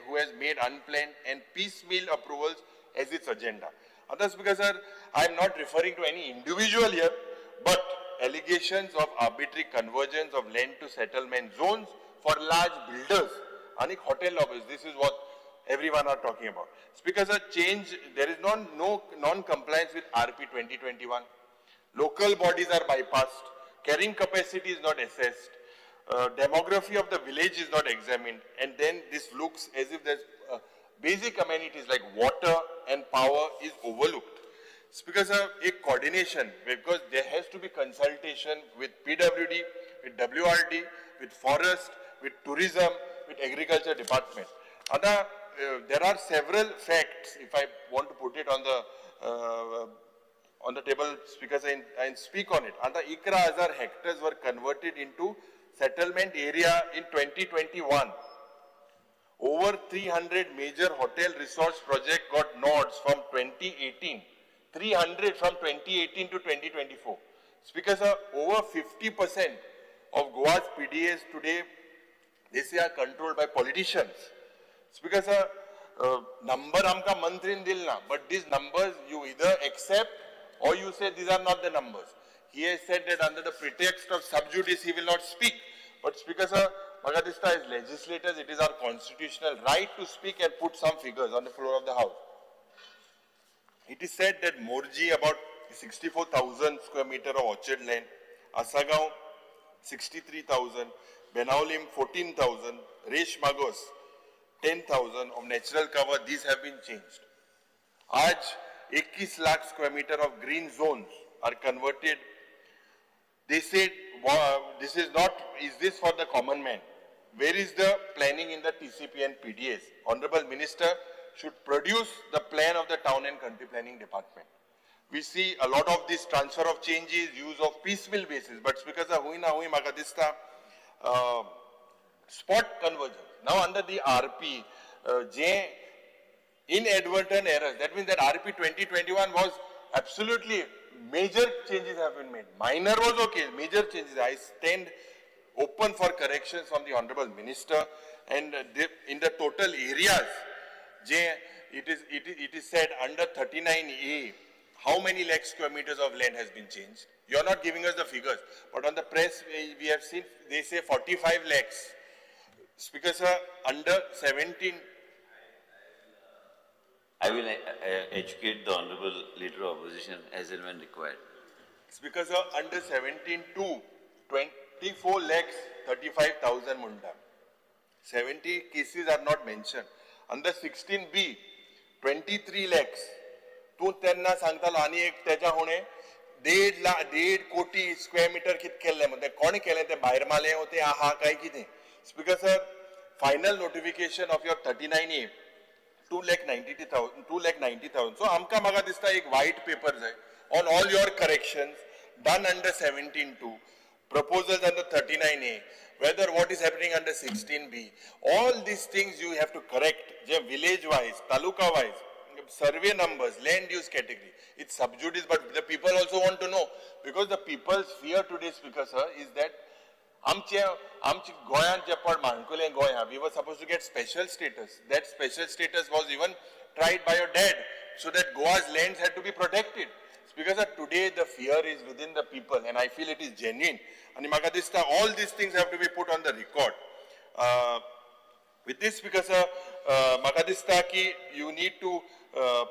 who has made unplanned and piecemeal approvals as its agenda. Others, because sir, I am not referring to any individual here, but allegations of arbitrary convergence of land to settlement zones for large builders, and hotel lobbies. This is what everyone are talking about. Speaker sir, change, there is no non-compliance with RP 2021. Local bodies are bypassed. Carrying capacity is not assessed. Demography of the village is not examined. And then this looks as if there's basic amenities like water and power is overlooked. Speaker sir, a coordination, because there has to be consultation with PWD, with WRD, with forest, with tourism, with agriculture department. Other, there are several facts, if I want to put it on the table, Speaker sir, and speak on it. Under 11,000 hectares were converted into settlement area in 2021. Over 300 major hotel resorts project got nods from 2018. 300 from 2018 to 2024. Speaker sir, over 50% of Goa's PDAs today, they say are controlled by politicians. Speaker sir, number amka mantrin dilna, but these numbers you either accept or you say these are not the numbers. He has said that under the pretext of sub judice he will not speak. But Speaker sir, maka dista, as legislators, it is our constitutional right to speak and put some figures on the floor of the house. It is said that Morji about 64,000 square meter of orchard land, Asagaon 63,000, Benaulim 14,000, Resh Magos 10,000 of natural cover, these have been changed. Aaj 21 lakh square meter of green zones are converted. They said, this is not, is this for the common man? Where is the planning in the TCP and PDAs? Honorable Minister should produce the plan of the Town and Country Planning Department. We see a lot of this transfer of changes, use of piecemeal basis, but because of hui na hui maka dista, spot convergence. Now under the RP, J inadvertent errors, that means that RP 2021 was absolutely major changes have been made. Minor was okay, major changes. I stand open for corrections from the Honorable Minister, and in the total areas, J, it is said under 39A, how many lakh square meters of land has been changed? You are not giving us the figures, but on the press we have seen, they say 45 lakhs. Speaker sir, under 17. I will educate the Honorable Leader of Opposition as and when required. Speaker sir, under 17.2, 24 lakhs 35,000 munda. 70 cases are not mentioned. Under 16B, 23 lakhs. तूं तेन्ना सांगतालो आनी एक तेज्या हुणे 1.5 कोटी स्क्वेअर मिटर कितें केल्लें म्हण तें कोणें केलें तें भायर मारलें वो तें आहा काय कितें. Speaker sir, final notification of your 39A 2,90,000, 2,90,000. So आमकां म्हाका दिसता एक व्हायट पेपर जाय on all your corrections done under 17.2, proposals under 39A, whether what is happening under 16B, all these things you have to correct, je village wise, taluka wise, survey numbers, land use category. It's sub judice, but the people also want to know, because the people's fear today, Speaker sir, is that amche Goyan je pad Mankule Goya, we were supposed to get special status. That special status was even tried by your dad, so that Goa's lands had to be protected. Because today the fear is within the people, and I feel it is genuine. And maka dista, all these things have to be put on the record. With this, because maka dista ki you need to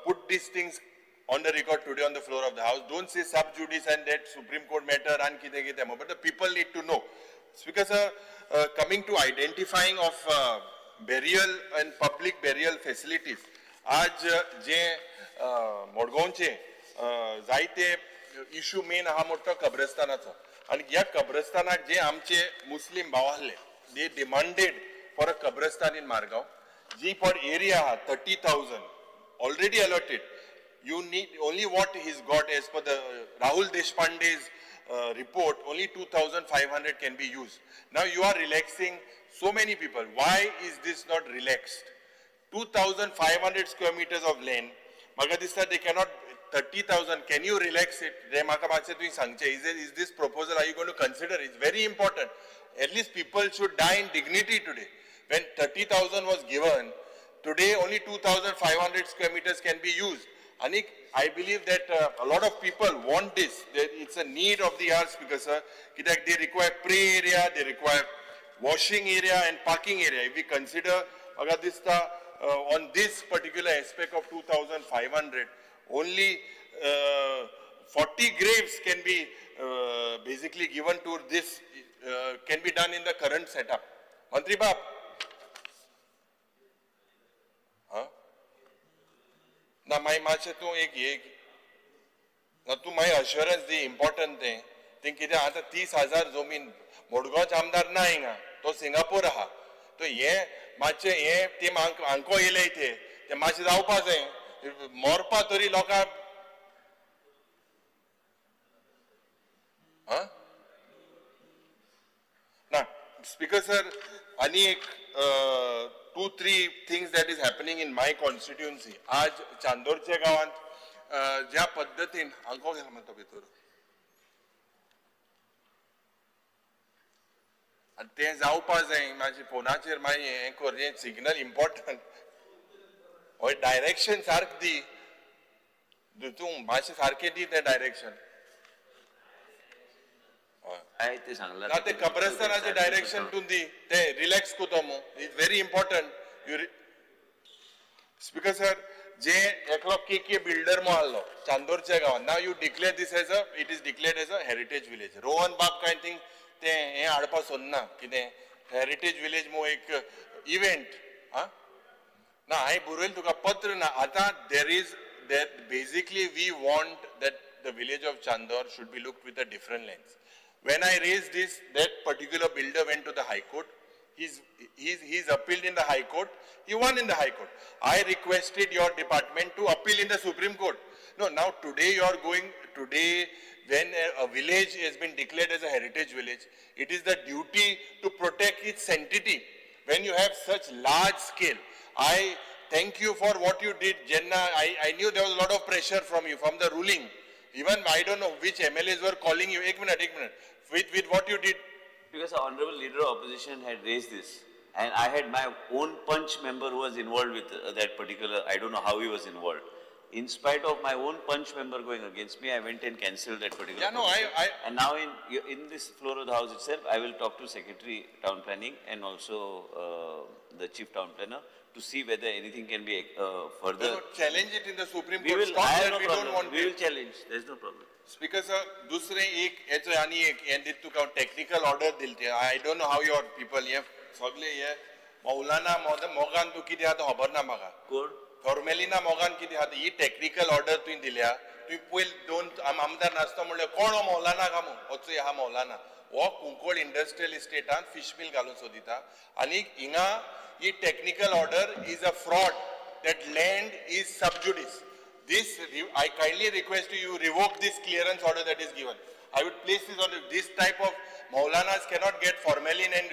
put these things on the record today on the floor of the house. Don't say sub judice and that Supreme Court matter and kite kite, but the people need to know. Because coming to identifying of burial and public burial facilities, aaj je Modgaonche जायते इश्यू मेन आहा मोठो कब्रस्तानाचो, आनी ह्या कब्रस्तानाक जे आमचे मुस्लीम भाव आहले, they demanded for a कब्रस्तान in Margao, ji for area आहा 30,000 already allotted. You need only what he's got as per the Rahul Deshpande's report, only 2,500 can be used. Now you are relaxing so many people. Why is this not relaxed? 2,500 square meters of land. Maka dista they cannot 30,000. Can you relax it? Is this proposal, are you going to consider? It's very important. At least people should die in dignity today. When 30,000 was given, today only 2,500 square meters can be used. Anik, I believe that a lot of people want this. It's a need of the hour, Speaker sir. They require pray area, they require washing area and parking area. If we consider Agadista on this particular aspect of 2,500, only 40 graves can be basically given to this, can be done in the current setup. Mantri Bab. Huh? ना मागीर मातशें तूं एक एक ना तूं मागीर अश्योरन्स दी इम्पॉर्टंट तें तें कितें आतां 30,000 जमीन मडगांवचे आमदार ना हिंगा तो सिंगापूर आहा तो हें मातशें हें ते हांको येयले ते तें मातशें जावपा जाय मरपा तरी लोकांक ना. स्पीकर सर आनी एक 2-3 things that is happening in my constituency. आज चांदोरच्या गावांत ज्या पद्धतीन हांको गेला म्हणटा भितर आनी तें जावपा जाय. मातशें फोनाचेर मागीर हें कर, हें सिग्नल इम्पॉर्टंट हय डायरेक्शन सारकें दी तूं मातशें सारकें दी तें डायरेक्शन. हय तें सांगलां ना तें कब्रस्तानाचें डायरेक्शन तूं दी तें रिलॅक्स कोता मू. It's very important. You speaker sir जे एकलो के के बिल्डर मो आहलो चांदोरच्या गांवांत. Now you declare this as a it is declared as a heritage village. Rohan बाब कांय थिंग तें हें हाडपा सोदना कितें हेरिटेज विलेज मो एक इव्हेंट. आं ना हांवें बरयलें तुका पत्र ना. आतां there is that basically we want that the village of Chandor should be looked with a different lens. When I raised this, that particular builder went to the High Court. He's appealed in the High Court. He won in the High Court. I requested your department to appeal in the Supreme Court. No, now today you are going, today when a village has been declared as a heritage village, it is the duty to protect its sanctity. When you have such large scale, I thank you for what you did, Jenna. I knew there was a lot of pressure from you, from the ruling. Even I don't know which MLAs were calling you. Ek minute, ek minute. With what you did. Because the honorable leader of opposition had raised this, and I had my own punch member who was involved with that particular, I don't know how he was involved. In spite of my own punch member going against me, I went and cancelled that particular. Yeah, no, I And now in this floor of the house itself, I will talk to Secretary Town Planning and also the Chief Town Planner to see whether anything can be further. No, challenge it in the Supreme Court. We will, Stop I have that, no we problem. Don't want we it. will challenge. There is no problem. Speaker sir, दुसरे एक हेचो आनी एक हें दित तुका टॅक्निकल ऑर्डर दिली ती. I don't know how your people हे सगळे हे मौलाना मोगान तूं कितें आहा तो खबर ना म्हाका. कोण? फॉर्मेलिना मोगान कितें आहा ही टॅक्निकल ऑर्डर तुवें दिल्या. तुवें पयलीं दोन आमदार नासतो म्हणल्यार कोण हो मौलाना का म्हूण वचूया आहा मौलाना हो कुंकळ इंडस्ट्रियल इस्टेटान फिश मिल घालून सोदिता आनी हिंगा ही technical order is a fraud. That land is sub judice. This, I kindly request you revoke this clearance order that is given. I would place this on this type of Maulanas cannot get formalin and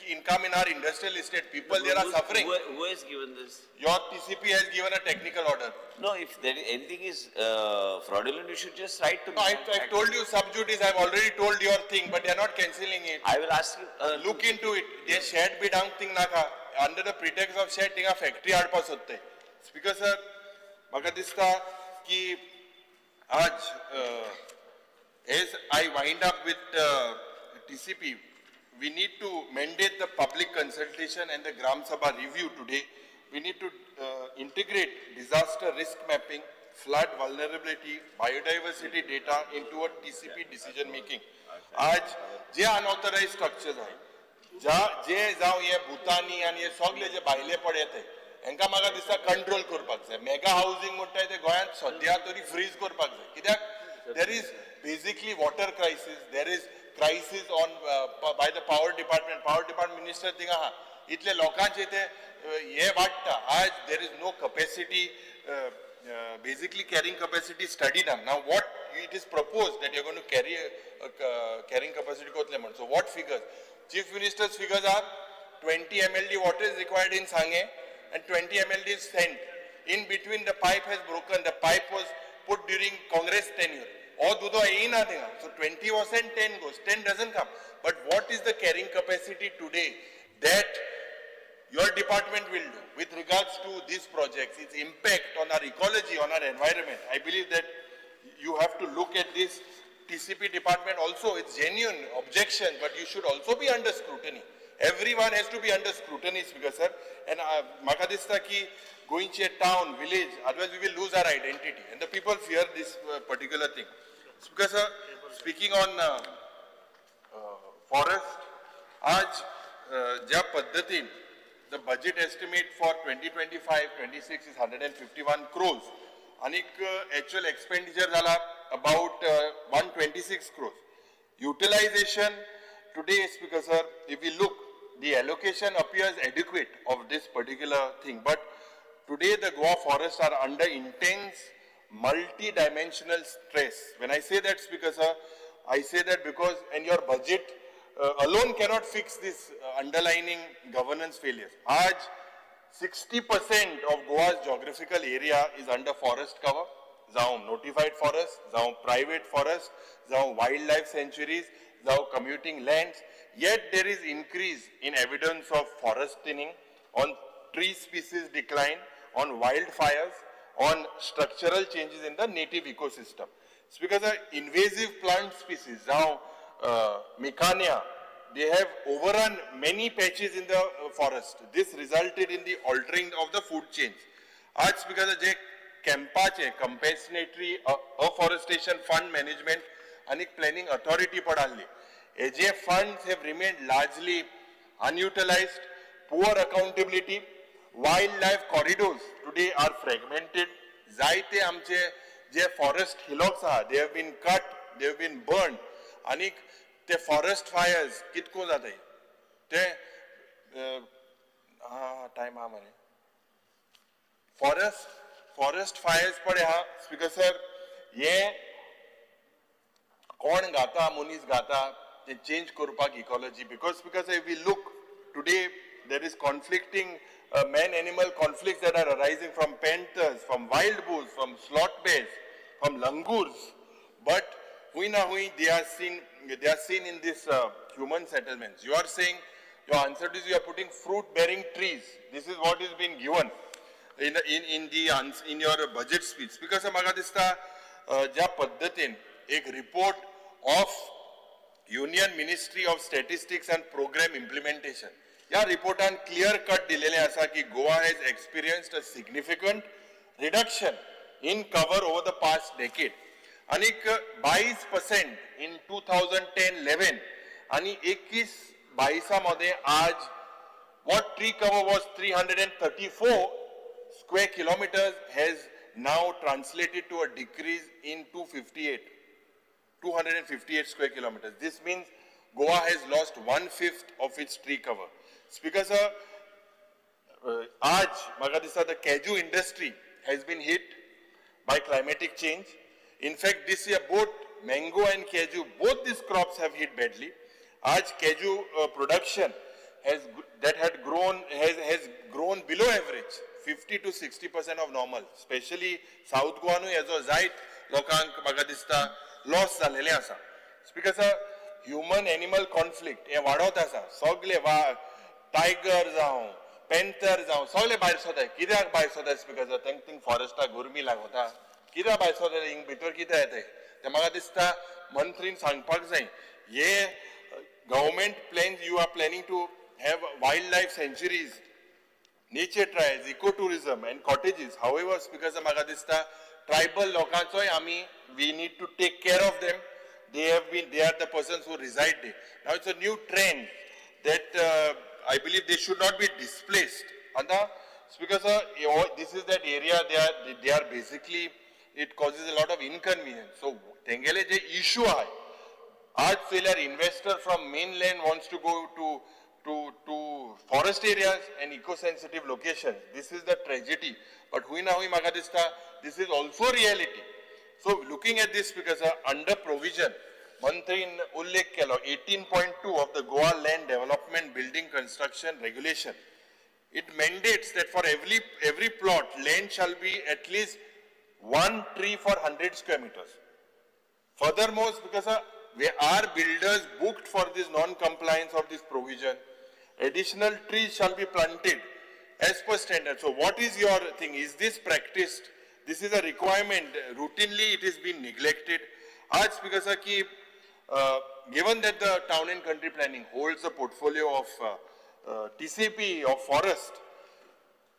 income in our industrial estate. People there are suffering. Who has given this? Your TCP has given a technical order. No, if there is anything is fraudulent, you should just write to me. No, I've told you sub judice. I've already told your thing, but they are not cancelling it. I will ask you. Look into it. They shed be down thing naka. Under the pretext of shed, tinga factory हाडपा सोदते. Speaker sir, म्हाका दिसता की आज as I wind up with TCP, we need to mandate the public consultation and the Gram Sabha review today. We need to integrate disaster risk mapping, flood vulnerability, biodiversity data into a TCP decision making. आज जे unauthorized structures आहे, जे जावं हे भूतानी आनी हे सगळे जे भायले पड येते, हेंकां म्हाका दिसता कंट्रोल करपाक जाय. मेगा हावजींग म्हणटाय ते गोंयांत सद्या तरी फ्रीज करपाक जाय. कित्याक there is basically water crisis, there is crisis on by the power department. Power department minister थिंगा आहा, इतले लोकांचे ते हे वाडटा. आज there is no capacity basically carrying capacity study ना. Now what it is proposed that you are going to carry carrying capacity कोतले म्हण. So what figures? Chief Minister's figures are 20 MLD water is required in Sange and 20 MLD is sent. In between the pipe has broken. The pipe was put during Congress tenure. Or dudo na thinga. So 20 was sent, 10 goes, 10 doesn't come. But what is the carrying capacity today that your department will do with regards to these projects, its impact on our ecology, on our environment? I believe that you have to look at this TCP department also. It's genuine objection, but you should also be under scrutiny. Everyone has to be under scrutiny, Speaker sir. And maka dista ki goinche town, village, otherwise we will lose our identity. And the people fear this particular thing. Speaker sir, speaking on forest, aaj jya paddhatin, the budget estimate for 2025-26 is 151 crores. Anik actual expenditure zala about 126 crores. Utilization today, Speaker sir, if we look, the allocation appears adequate of this particular thing. But today the Goa forests are under intense multi-dimensional stress. When I say that, Speaker sir, I say that because, and your budget alone cannot fix this underlining governance failures. Aaj 60% of Goa's geographical area is under forest cover. Zaun notified forest, zaun private forest, zaun wildlife sanctuaries, zaun commuting lands. Yet there is increase in evidence of forest thinning, on tree species decline, on wildfires, on structural changes in the native ecosystem. It's because the invasive plant species, zaun Mikania, they have overrun many patches in the forest. This resulted in the altering of the food chains. Aaj because je CAMPAचे compensatory afforestation fund management and planning authority padalli. AJ funds have remained largely unutilized, poor accountability, wildlife corridors today are fragmented. Zaite amche je forest hillocks are, they have been cut, they have been burned. Anik te forest fires kitko jate te time ha mare forest fires पडे हा. स्पीकर सर, ये कोण गाता मनीस गाता ते चेंज करपाक ecology. Because speaker sir, if we look today, there is conflicting man animal conflicts that are arising from panthers, from wild bulls, from sloth bears, from langurs. But hui na hui they are seen in this human settlements. You are saying, your answer is you are putting fruit bearing trees. This is what is being given in your budget speech. Because म्हाका दिसता ज्या पद्दतीन एक report of Union Ministry of Statistics and Programme Implementation, ह्या रिपोर्टान क्लियर कट दिलेलें आसा की Goa has experienced a significant reduction in cover over the past decade. आनीक 22% इन 2010-11 आनी 21-22 मदें आज what tree cover was 334 square kilometers has now translated to a decrease in 258 square kilometers. This means Goa has lost 1/5 of its tree cover. Speaker sir, aaj maka dista the cashew industry has been hit by climatic change. In fact, this year both mango and cashew, both these crops have hit badly. Aaj cashew production has grown below average, 50 to 60% of normal. Especially South Goa nu hezo zayt lokank maka dista loss zalele asa. Speaker sir, human animal conflict हे वाडत आसा. सगळे टायगर जावं पॅन्थर जावं सगळे भायर सोदाय. कित्याक भायर सोदाय स्पीकर सर? तांकां थिंग फॉरेस्टाक गरमी लागता. कित्याक भायर सोदाय? हिंग भितर कितें येताय तें म्हाका दिसता मंत्रीन सांगपाक जाय. हे government plans, you are planning to have wild life sanctuaries, nature trails, eco tourism and cottages. However, speaker sir, म्हाका दिसता ट्रायबल लोकांचोय आमी we need to take care of them. They are the persons who reside there. Now it's a new trend that I believe they should not be displaced. And Speaker sir, this is that area they are basically, it causes a lot of inconvenience. So tengele je issue hai, aaj seller investor from mainland wants to go to forest areas and eco-sensitive locations. This is the tragedy. But hui na hui maka dista This is also reality. So looking at this, Speaker sir, under provision मंत्रीन उल्लेख केलो 18.2 of the Goa Land Development Building Construction Regulation. It mandates that for every plot, land shall be at least 1 tree for 100 square meters. Furthermore, because we are builders booked for this non-compliance of this provision, additional trees shall be planted as per standard. So what is your thing? Is this practiced? This is a requirement. Routinely it has been neglected. Aaj, Speaker sir, ki, given that the town and country planning holds a portfolio of TCP of forest,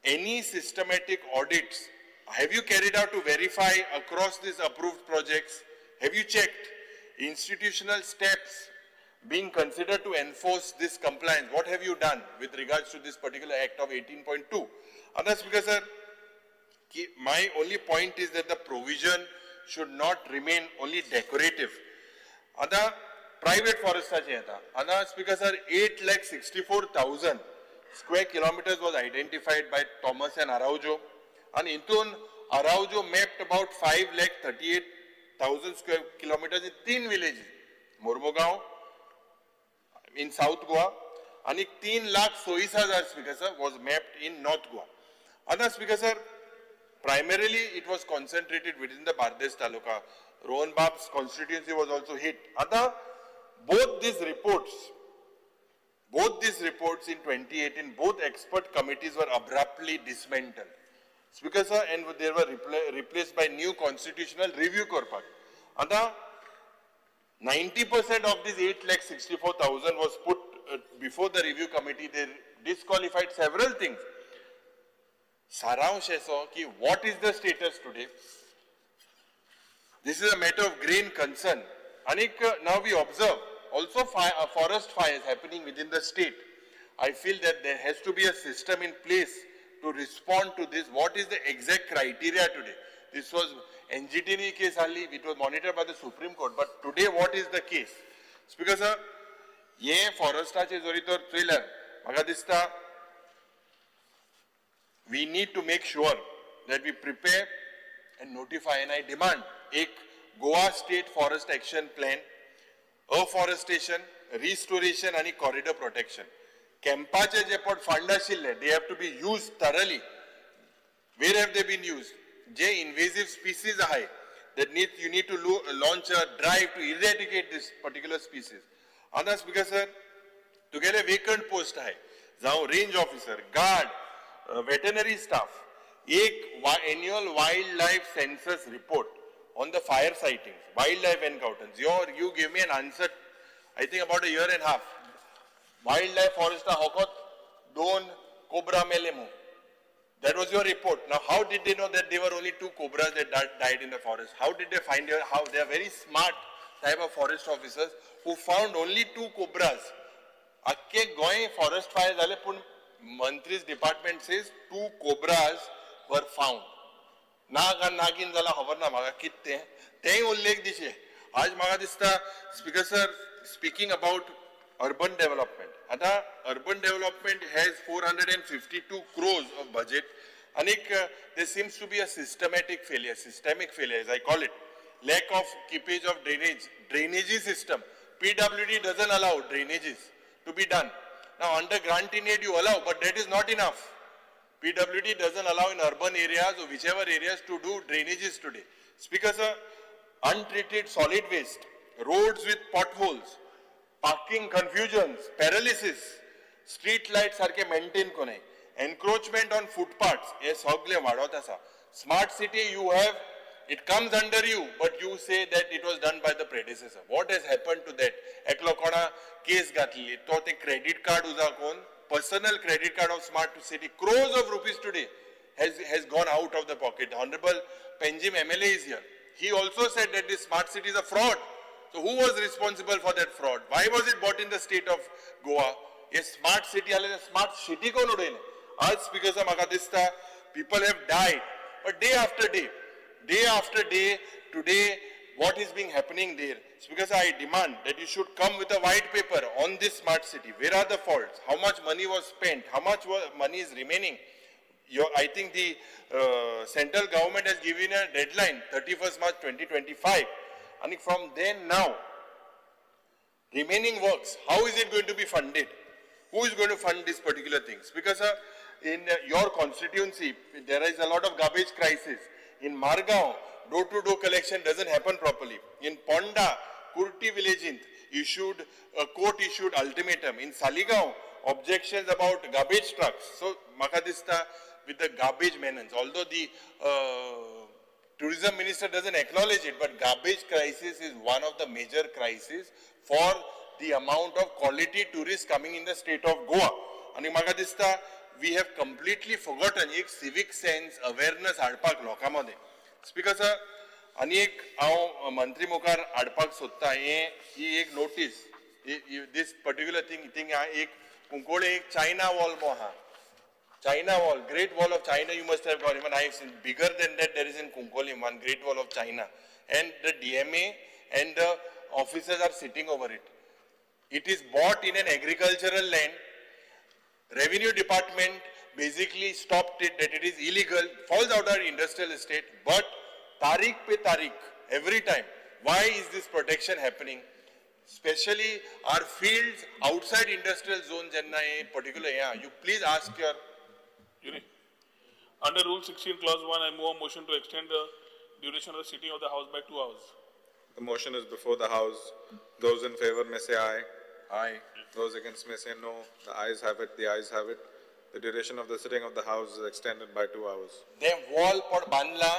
any systematic audits have you carried out to verify across these approved projects? Have you checked institutional steps being considered to enforce this compliance? What have you done with regards to this particular act of 18.2? Otherwise, Speaker sir, my only point is that the provision should not remain only decorative. Other private forest, other Speaker sir, 8,64,000 square kilometers was identified by Thomas and Araujo, and intun Araujo mapped about 5,38,000 square kilometers in 3 villages, Mormugao in South Goa, and 3,26,000 Speaker sir was mapped in North Goa. Other Speaker sir, primarily it was concentrated within the Bardez Taluka. Rohan Bab's constituency was also hit. Other, both these reports in 2018, both expert committees were abruptly dismantled. Speaker sir, and they were replaced by new constitutional review corpus. Other, 90% of this 8,64,000 was put before the review committee. They disqualified several things. Saransh aso ki what is the status today? This is a matter of grave concern. Anik, now we observe also forest fires happening within the state. I feel that there has to be a system in place to respond to this. What is the exact criteria today? This was NGT case only, it was monitored by the Supreme Court. But today, what is the case? Speaker sir, ye forestache zori tor thriller, maka dista, we need to make sure that we prepare and notify, and I demand ek Goa State Forest Action Plan, afforestation, restoration and corridor protection. Kempache je pot fund ashille, they have to be used thoroughly. Where have they been used? Je invasive species ahay, that need, you need to launch a drive to eradicate this particular species. Others, because sir, together vacant post ahay, now range officer, guard, veterinary staff, ek annual wildlife census report on the fire sightings, wildlife encounters. You gave me an answer, I think about a year and a half. Wildlife forest hokot don cobra melemu. That was your report. Now, how did they know that there were only 2 cobras that died in the forest? How did they find your, how they are very smart type of forest officers who found only 2 cobras. Akke Goa forest fire jale pun Mantri's department says 2 cobras were found. Nag and nagin jala khabar na maga kitte tei ullekh dishe. Aaj maga dista Speaker sir, speaking about urban development. Ada urban development has 452 crores of budget. Anik, there seems to be a systematic failure, systemic failure as I call it. Lack of keepage of drainage, drainage system. PWD doesn't allow drainages to be done. Now under grant in aid you allow, but that is not enough. PWD doesn't allow in urban areas or whichever areas to do drainages today. Speaker sir, untreated solid waste, roads with potholes, parking confusions, paralysis, street lights sarke maintain kone, encroachment on footpaths, ye sagle vadot asa. Smart city you have, it comes under you, but you say that it was done by the predecessor. What has happened to that? Eklo kona case gatli, to te credit card uza kon, personal credit card of Smart City, crores of rupees today has gone out of the pocket. Honorable Penjim MLA is here. He also said that this Smart City is a fraud. So who was responsible for that fraud? Why was it bought in the state of Goa? A smart city, a smart city kon udaile. Aaj Speaker sir maka dista, people have died. But day after day, today, what is being happening there? Speaker sir, I demand that you should come with a white paper on this smart city. Where are the faults? How much money was spent? How much money is remaining? I think the central government has given a deadline 31st March 2025, and from then now remaining works, how is it going to be funded? Who is going to fund these particular things? Because in your constituency, there is a lot of garbage crisis. In Margao, door-to-door collection doesn't happen properly. In Ponda, Kurti village issued a court-issued ultimatum. In Saligao, objections about garbage trucks. So, maka dista with the garbage menace, although the tourism minister doesn't acknowledge it, but garbage crisis is one of the major crises for the amount of quality tourists coming in the state of Goa. Ani maka dista, we have completely forgotten ek civic sense awareness हाडपाक लोकां मदें. Speaker sir, आनी एक हांव मंत्री मुखार हाडपाक सोदता, हें ही एक नोटीस, this particular thing थिंगा एक कुंकळ्ळे एक चायना वॉल मो आहा. China wall, Great Wall of China, you must have gone. Even I have seen bigger than that, there is in Cuncolim, one Great Wall of China. And the DMA and the officers are sitting over it. It is bought in an agricultural land. Revenue department basically stopped it, that it is illegal, falls out of industrial estate, but tarik pe tarik, every time. Why is this protection happening? Especially our fields outside industrial zones, and particular, yeah, you please ask your... Under Rule 16, Clause 1, I move a motion to extend the duration of the sitting of the House by 2 hours. The motion is before the House. Those in favor may say aye. Aye. Those against may say no. The ayes have it. The ayes have it. The duration of the sitting of the House is extended by 2 hours. They wall pot bandla,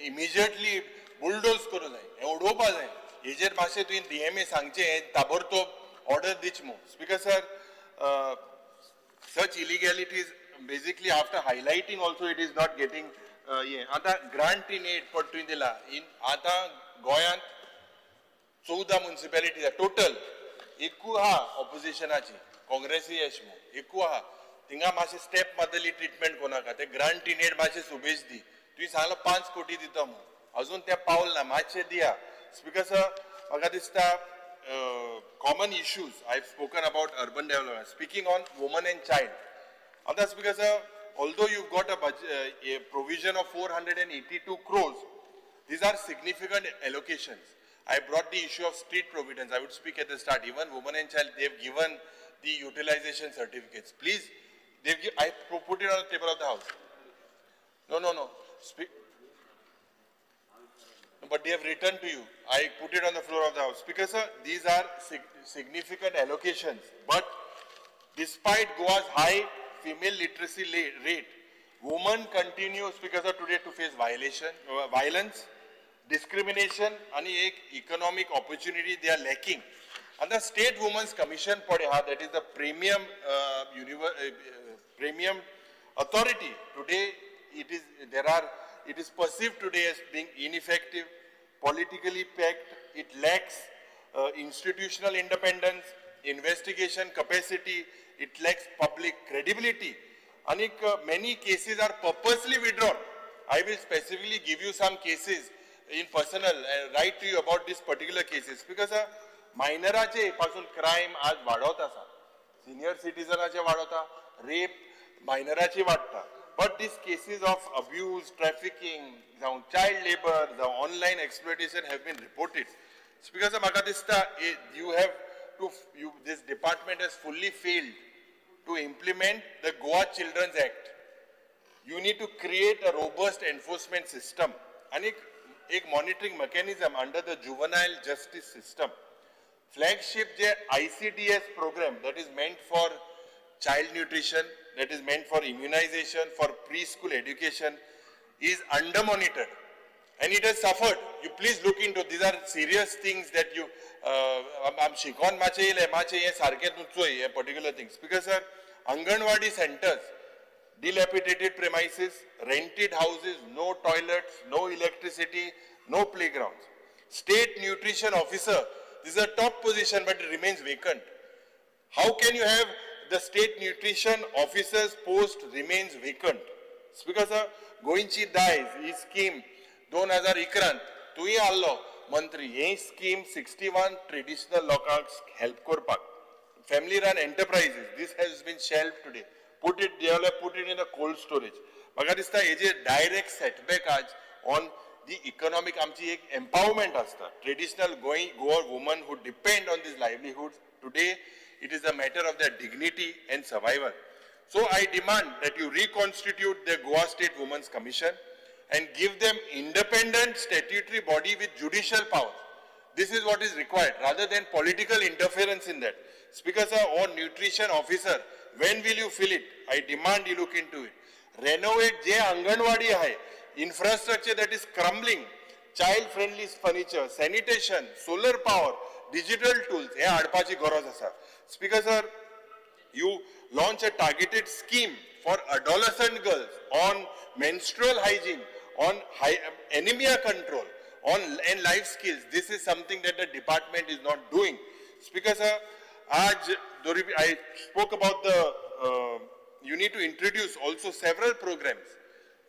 immediately bulldoze करू जाय, उडोवपा जाय. हेजेर मातशें तुवें DMA सांगचें, ताबडतोब order दिच मू. Speaker sir, such illegalities basically after highlighting also it is not getting ये. आतां grant in aid पट तुवें दिला. आतां गोंयांत 14 municipalities total, एकू आहा ऑपोजिशनाची, काँग्रेसी येश मू, एकू आहा. थिंगा मातशें स्टेप मारतली ट्रिटमेंट कोणाका, ते ग्रांट इन एड मातशें सुबेज दी. तुवें सांगलां 5 कोटी दिता मू, अजून तें पावल ना, मातशें दिया. स्पीकर सर, म्हाका दिसता common issues I have spoken about urban development, speaking on woman and child. आतां speaker sir, although you got a provision of 482 crores, these are significant allocations. I brought the issue of street providence. I would speak at the start. Even women and child, they have given the utilization certificates. Please, I put it on the table of the house. No, no, no. Speak. But they have written to you. I put it on the floor of the house. Because sir, these are significant allocations. But despite Goa's high female literacy rate, women continue, because of today, to face violence, discrimination, and economic opportunity they are lacking. And the State Women's Commission, that is the premium premium authority today, it is perceived today as being ineffective, politically packed. It lacks institutional independence, investigation capacity. It lacks public credibility. And many cases are purposely withdrawn. I will specifically give you some cases in personal, write to you about these particular cases. Because minor पासून crime आज वाडत आसा, senior citizen वाडता, rape minor वाडता. But these cases of abuse, trafficking, child labor, the online exploitation have been reported. It's because म्हाका दिसता you have to, this department has fully failed to implement the Goa Children's Act. You need to create a robust enforcement system and a monitoring mechanism under the juvenile justice system. Flagship ICDS program that is meant for child nutrition, that is meant for immunization, for preschool education, is under monitored and it has suffered. You please look into, these are serious things that you, I'm shikon mache mache ye sarke tu particular things. Because sir, Anganwadi centers, dilapidated premises, rented houses, no toilets, no electricity, no playgrounds. State nutrition officer, this is a top position but it remains vacant. How can you have the state nutrition officer's post remains vacant? It's because गोंयची दायज ही स्कीम 2011 तुवें हाडलो मंत्री, ही स्कीम 61 ट्रेडिशनल लोकांक हेल्प करपाक. Family run enterprises, this has been shelved today. Put it there, put it in a cold storage. म्हाका दिसता हेजे डायरेक्ट सेटबॅक आज ऑन the economic आमची एक एम्पावरमेंट आसता. Traditional Goa Goa woman who depend on this livelihood today, it is a matter of their dignity and survival. So I demand that you reconstitute the Goa State Women's Commission and give them independent statutory body with judicial power. This is what is required rather than political interference in that. Speaker sir, or nutrition officer, when will you fill it? I demand you look into it. Renovate J Anganwadi hai, infrastructure that is crumbling, child friendly furniture, sanitation, solar power, digital tools, हे हाडपाची गरज आसा. Speaker sir, you launch a targeted scheme for adolescent girls on menstrual hygiene, on anemia control, on and life skills. This is something that the department is not doing. Speaker sir, aaj I spoke about the you need to introduce also several programs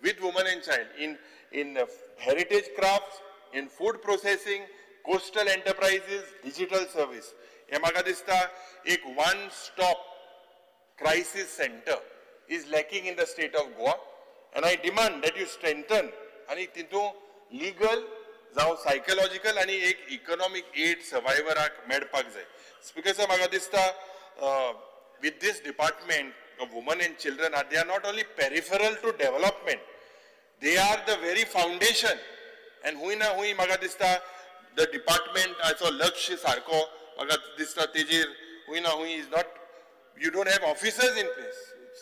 with women and child in heritage crafts, in food processing, coastal enterprises, digital service. हे म्हाका दिसता एक one stop crisis center is lacking in the state of Goa, and I demand that you strengthen आणि तितून legal जावं psychological आणि एक economic aid survivorak मेळपाक जाय. Speaker sir, म्हाका दिसता with this department of women and children, they are not only peripheral to development, they are the very foundation. And हुंय ना हुंय म्हाका दिसता the department हाचो लक्ष सारको म्हाका दिसता तेजेर हुंय ना हुंय is not, you don't have officers in place.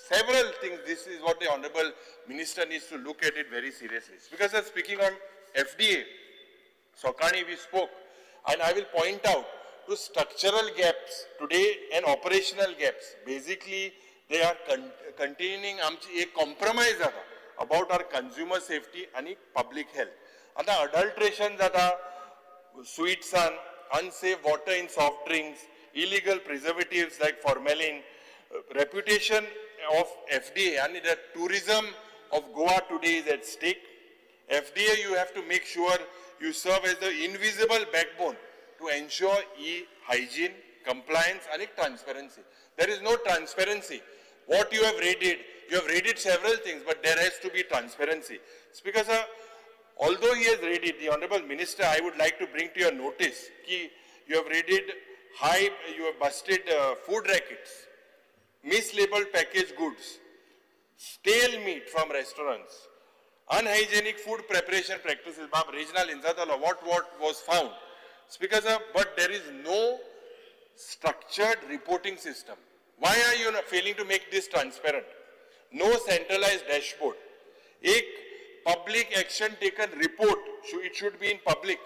Several things, this is what the Honorable Minister needs to look at it very seriously. Because I'm speaking on FDA, Sokani we spoke, and I will point out to structural gaps today and operational gaps. Basically, they are containing a compromise about our consumer safety and public health. आता adulteration जाता sweets and unsafe water in soft drinks, illegal preservatives like formalin, reputation of FDA and the tourism of Goa today is at stake. FDA, you have to make sure you serve as the invisible backbone to ensure e-hygiene, compliance and transparency. There is no transparency. What you have rated several things, but there has to be transparency. Speaker sir, although he has rated, the Honorable Minister, I would like to bring to your notice ki you have rated high, you have busted food rackets, mislabeled packaged goods, stale meat from restaurants, unhygienic food preparation practices. Baab regional inzatalo, what was found? Speaker sir, but there is no structured reporting system. Why are you not failing to make this transparent? No centralized dashboard. Ek public action taken report, it should be in public.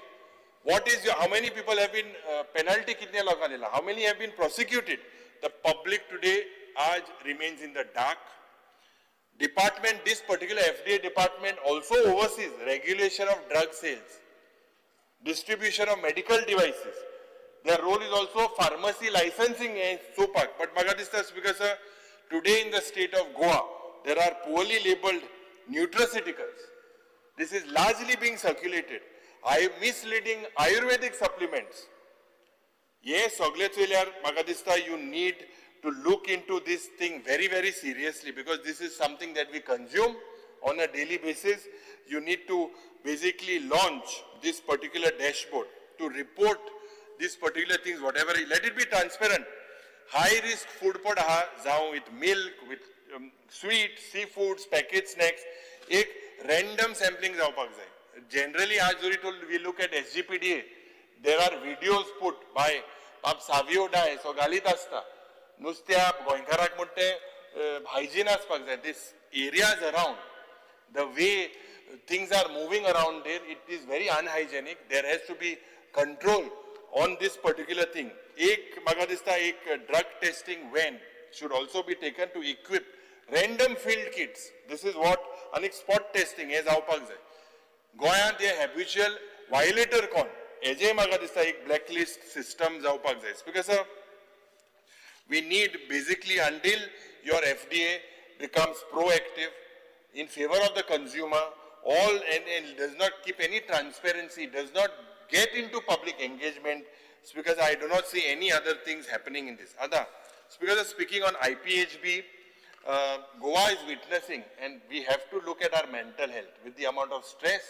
What is your, how many people have been, penalty kitne logan nila, how many have been prosecuted? The public today aaj remains in the dark. Department, this particular FDA department also oversees regulation of drug sales, distribution of medical devices. Their role is also pharmacy licensing and so part. But maka dista, Speaker sir, today in the state of Goa, there are poorly labeled nutraceuticals. This is largely being circulated. Misleading Ayurvedic supplements. Yes, sogle choyल्यार maka dista you need to look into this thing very, very seriously, because this is something that we consume on a daily basis. You need to basically launch this particular dashboard to report these particular things, whatever, let it be transparent. High risk food pod aha, जावं with milk, with sweet, seafoods, packaged snacks, ek random sampling जावपाक जाय. Generally, आज जरी we look at SGPDA, there are videos put by Baab Savio Dias so घालीत आसता. नुस्त्या गोंयकाराक म्हण ते हायजीन आसपाक जाय. This areas around, the way things are moving around there, it is very unhygienic. There has to be control on this particular thing. Ek maka dista ek drug testing van should also be taken to equip random field kits. This is what anik spot testing हे जावपाक जाय. गोंयांत हे habitual violator कोण हेजेय म्हाका दिसता एक blacklist system जावपाक जाय. Because sir, we need basically until your FDA becomes proactive in favor of the consumer, all and does not keep any transparency, does not get into public engagement, it's because I do not see any other things happening in this. Ada, because speaking on IPHB, Goa is witnessing, and we have to look at our mental health with the amount of stress,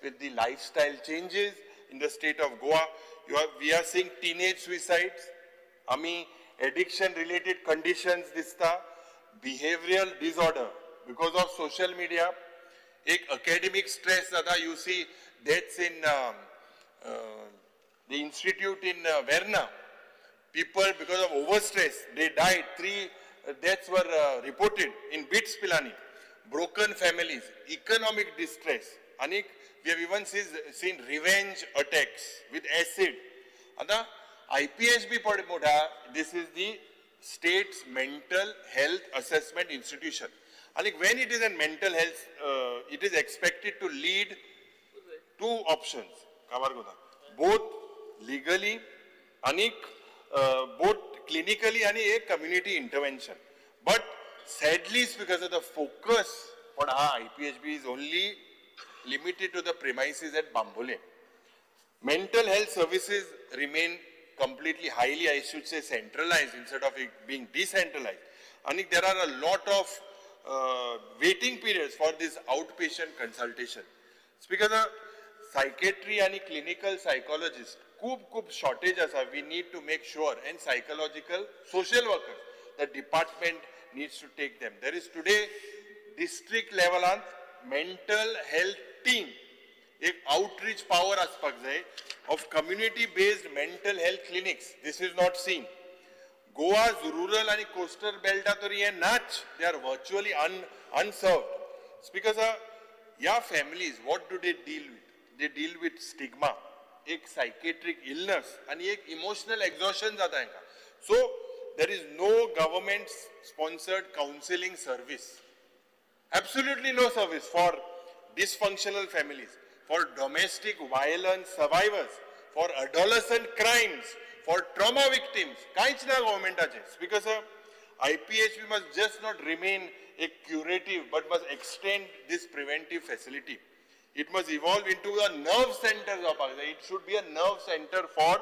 with the lifestyle changes in the state of Goa. We are seeing teenage suicides, ami addiction related conditions dista, behavioral disorder because of social media, ek academic stress jata. You see deaths in the institute in Verna. People, because of overstress, they died. 3 deaths were reported in BITS Pilani. Broken families, economic distress. Anik, we have even seen revenge attacks with acid. Ata IPHB pad, this is the state's mental health assessment institution. Anik, when it is a mental health, it is expected to lead two options. Both legally, anik, both clinically and a community intervention. But sadly, it's because of the focus on IPHB is only limited to the premises at Bambole. Mental health services remain completely highly, I should say, centralized instead of it being decentralized. And there are a lot of waiting periods for this outpatient consultation. It's because of psychiatry and clinical psychologists, खूब shortage asa. We need to make sure, and psychological social workers, the department needs to take them. There is today district level mental health team, एक outreach power aspak jai of community based mental health clinics. This is not seen. Goa's rural and coastal belt tori ye nach, they are virtually unserved. It's because yeah, families, what do they deal with? They deal with stigma, एक psychiatric illness and एक emotional exhaustion जाता है. So there is no government sponsored counseling service. Absolutely no service for dysfunctional families, for domestic violence survivors, for adolescent crimes, for trauma victims. कांयच ना गव्हर्मेंटाचे. Because IPHB must just not remain a curative but must extend this preventive facility. It must evolve into a nerve center. It should be a nerve center for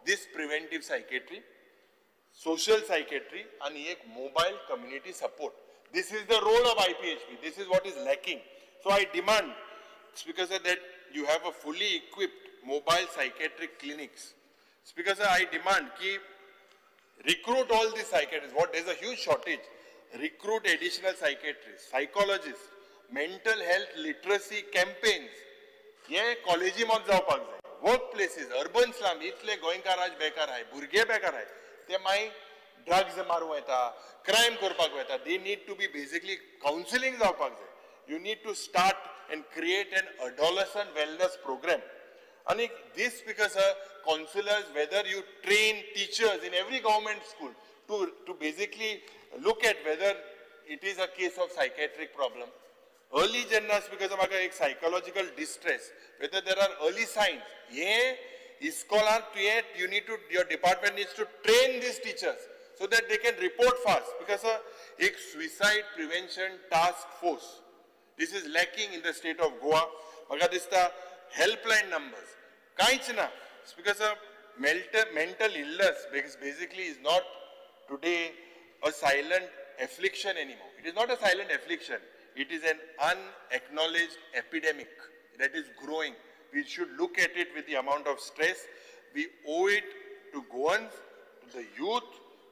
this preventive psychiatry, social psychiatry, and a mobile community support. This is the role of IPHB. This is what is lacking. So I demand, Speaker sir, that you have a fully equipped mobile psychiatric clinics. Speaker sir, I demand ki recruit all these psychiatrists. What, there is a huge shortage. Recruit additional psychiatrists, psychologists, mental health literacy campaigns. ये कॉलेजी मत जावपाक जाय. वर्क प्लेसीस, अर्बन स्लम, इतले गोंयकार आज बेकार आहाय, भुरगे बेकार आहाय, ते मागीर ड्रग्स मारूंक वता, क्रायम करपाक वता. They need to be basically counselling जावपाक जाय. You need to start and create an adolescent wellness program. आनी this because counsellors, whether you train teachers in every government school to basically look at whether it is a case of psychiatric problem. Early जेन्ना because म्हाका एक psychological distress, whether there are early signs, हे इस्कॉलांत तुवें you need to, your department needs to train these teachers so that they can report fast. Because एक suicide prevention task force, this is lacking in the state of Goa. म्हाका दिसता helpline numbers कांयच ना. Because mental illness basically is not today a silent affliction anymore. It is not a silent affliction. It is an unacknowledged epidemic that is growing. We should look at it with the amount of stress. We owe it to Goans, to the youth,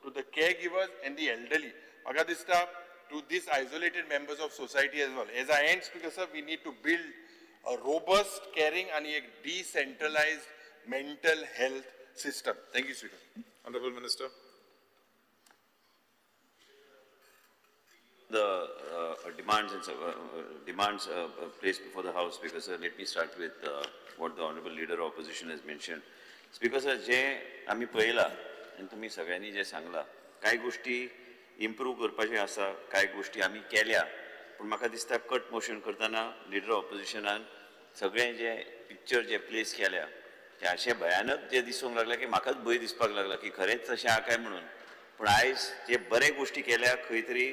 to the caregivers and the elderly. Maka dista, to these isolated members of society as well. As I end, Speaker sir, we need to build a robust, caring and a decentralized mental health system. Thank you, Speaker. Honorable Minister. The demands and demands placed before the House, because sir, let me start with what the Honorable Leader of Opposition has mentioned. Speaker sir, जे आमी पळयला आनी तुमी सगळ्यांनी जे सांगला, कांय गोष्टी इम्प्रूव करपाचे आसा, कांय गोष्टी आमी केल्या, पूण म्हाका दिसता कट मोशन करतना लिडर ऑपोजिशनान सगळें जे पिक्चर जे प्लेस केल्या ते अशें भयानक जे दिसूंक लागला की म्हाकाच भंय दिसपाक लागला की खरेंच तशें आहा काय म्हणून. पूण आयज जे बरे गोष्टी केल्या खंय तरी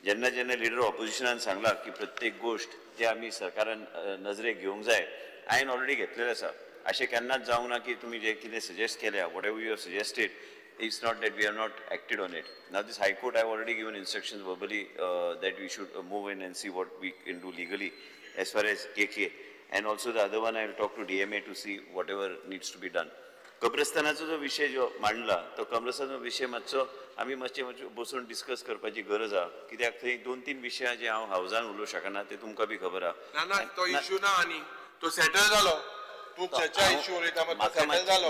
जेन्ना जेन्ना लिडर ऑपोजिशनान सांगला की प्रत्येक गोष्ट जे आमी सरकारान नजरेक घेवंक जाय, हांवें ऑलरेडी घेतलेलें आसा. अशें केन्नाच जावंक ना की तुमी जे कितें सजेस्ट केल्या, whatever you have suggested, It's not that we have not acted on it. Now this High Court, I have already given instructions verbally that we should move in and see what we can do legally as far as KK. And also the other one, I will talk to DMA to see whatever needs to be done. कब्रस्तानाचो जो विशय जो मांडला तो कब्रस्तानाचो विशय मातसो आमी मातशे बसून डिस्कस करपाची गरज आहा, कित्याक थंय 2-3 विशय जे हांव हावजान उलोवंक शकना ते तुमकां बी खबर आहा. ना तो इशू ना आनी तो सेटल जालो. तूं चर्चा इशू उलयता तो सेटल जालो,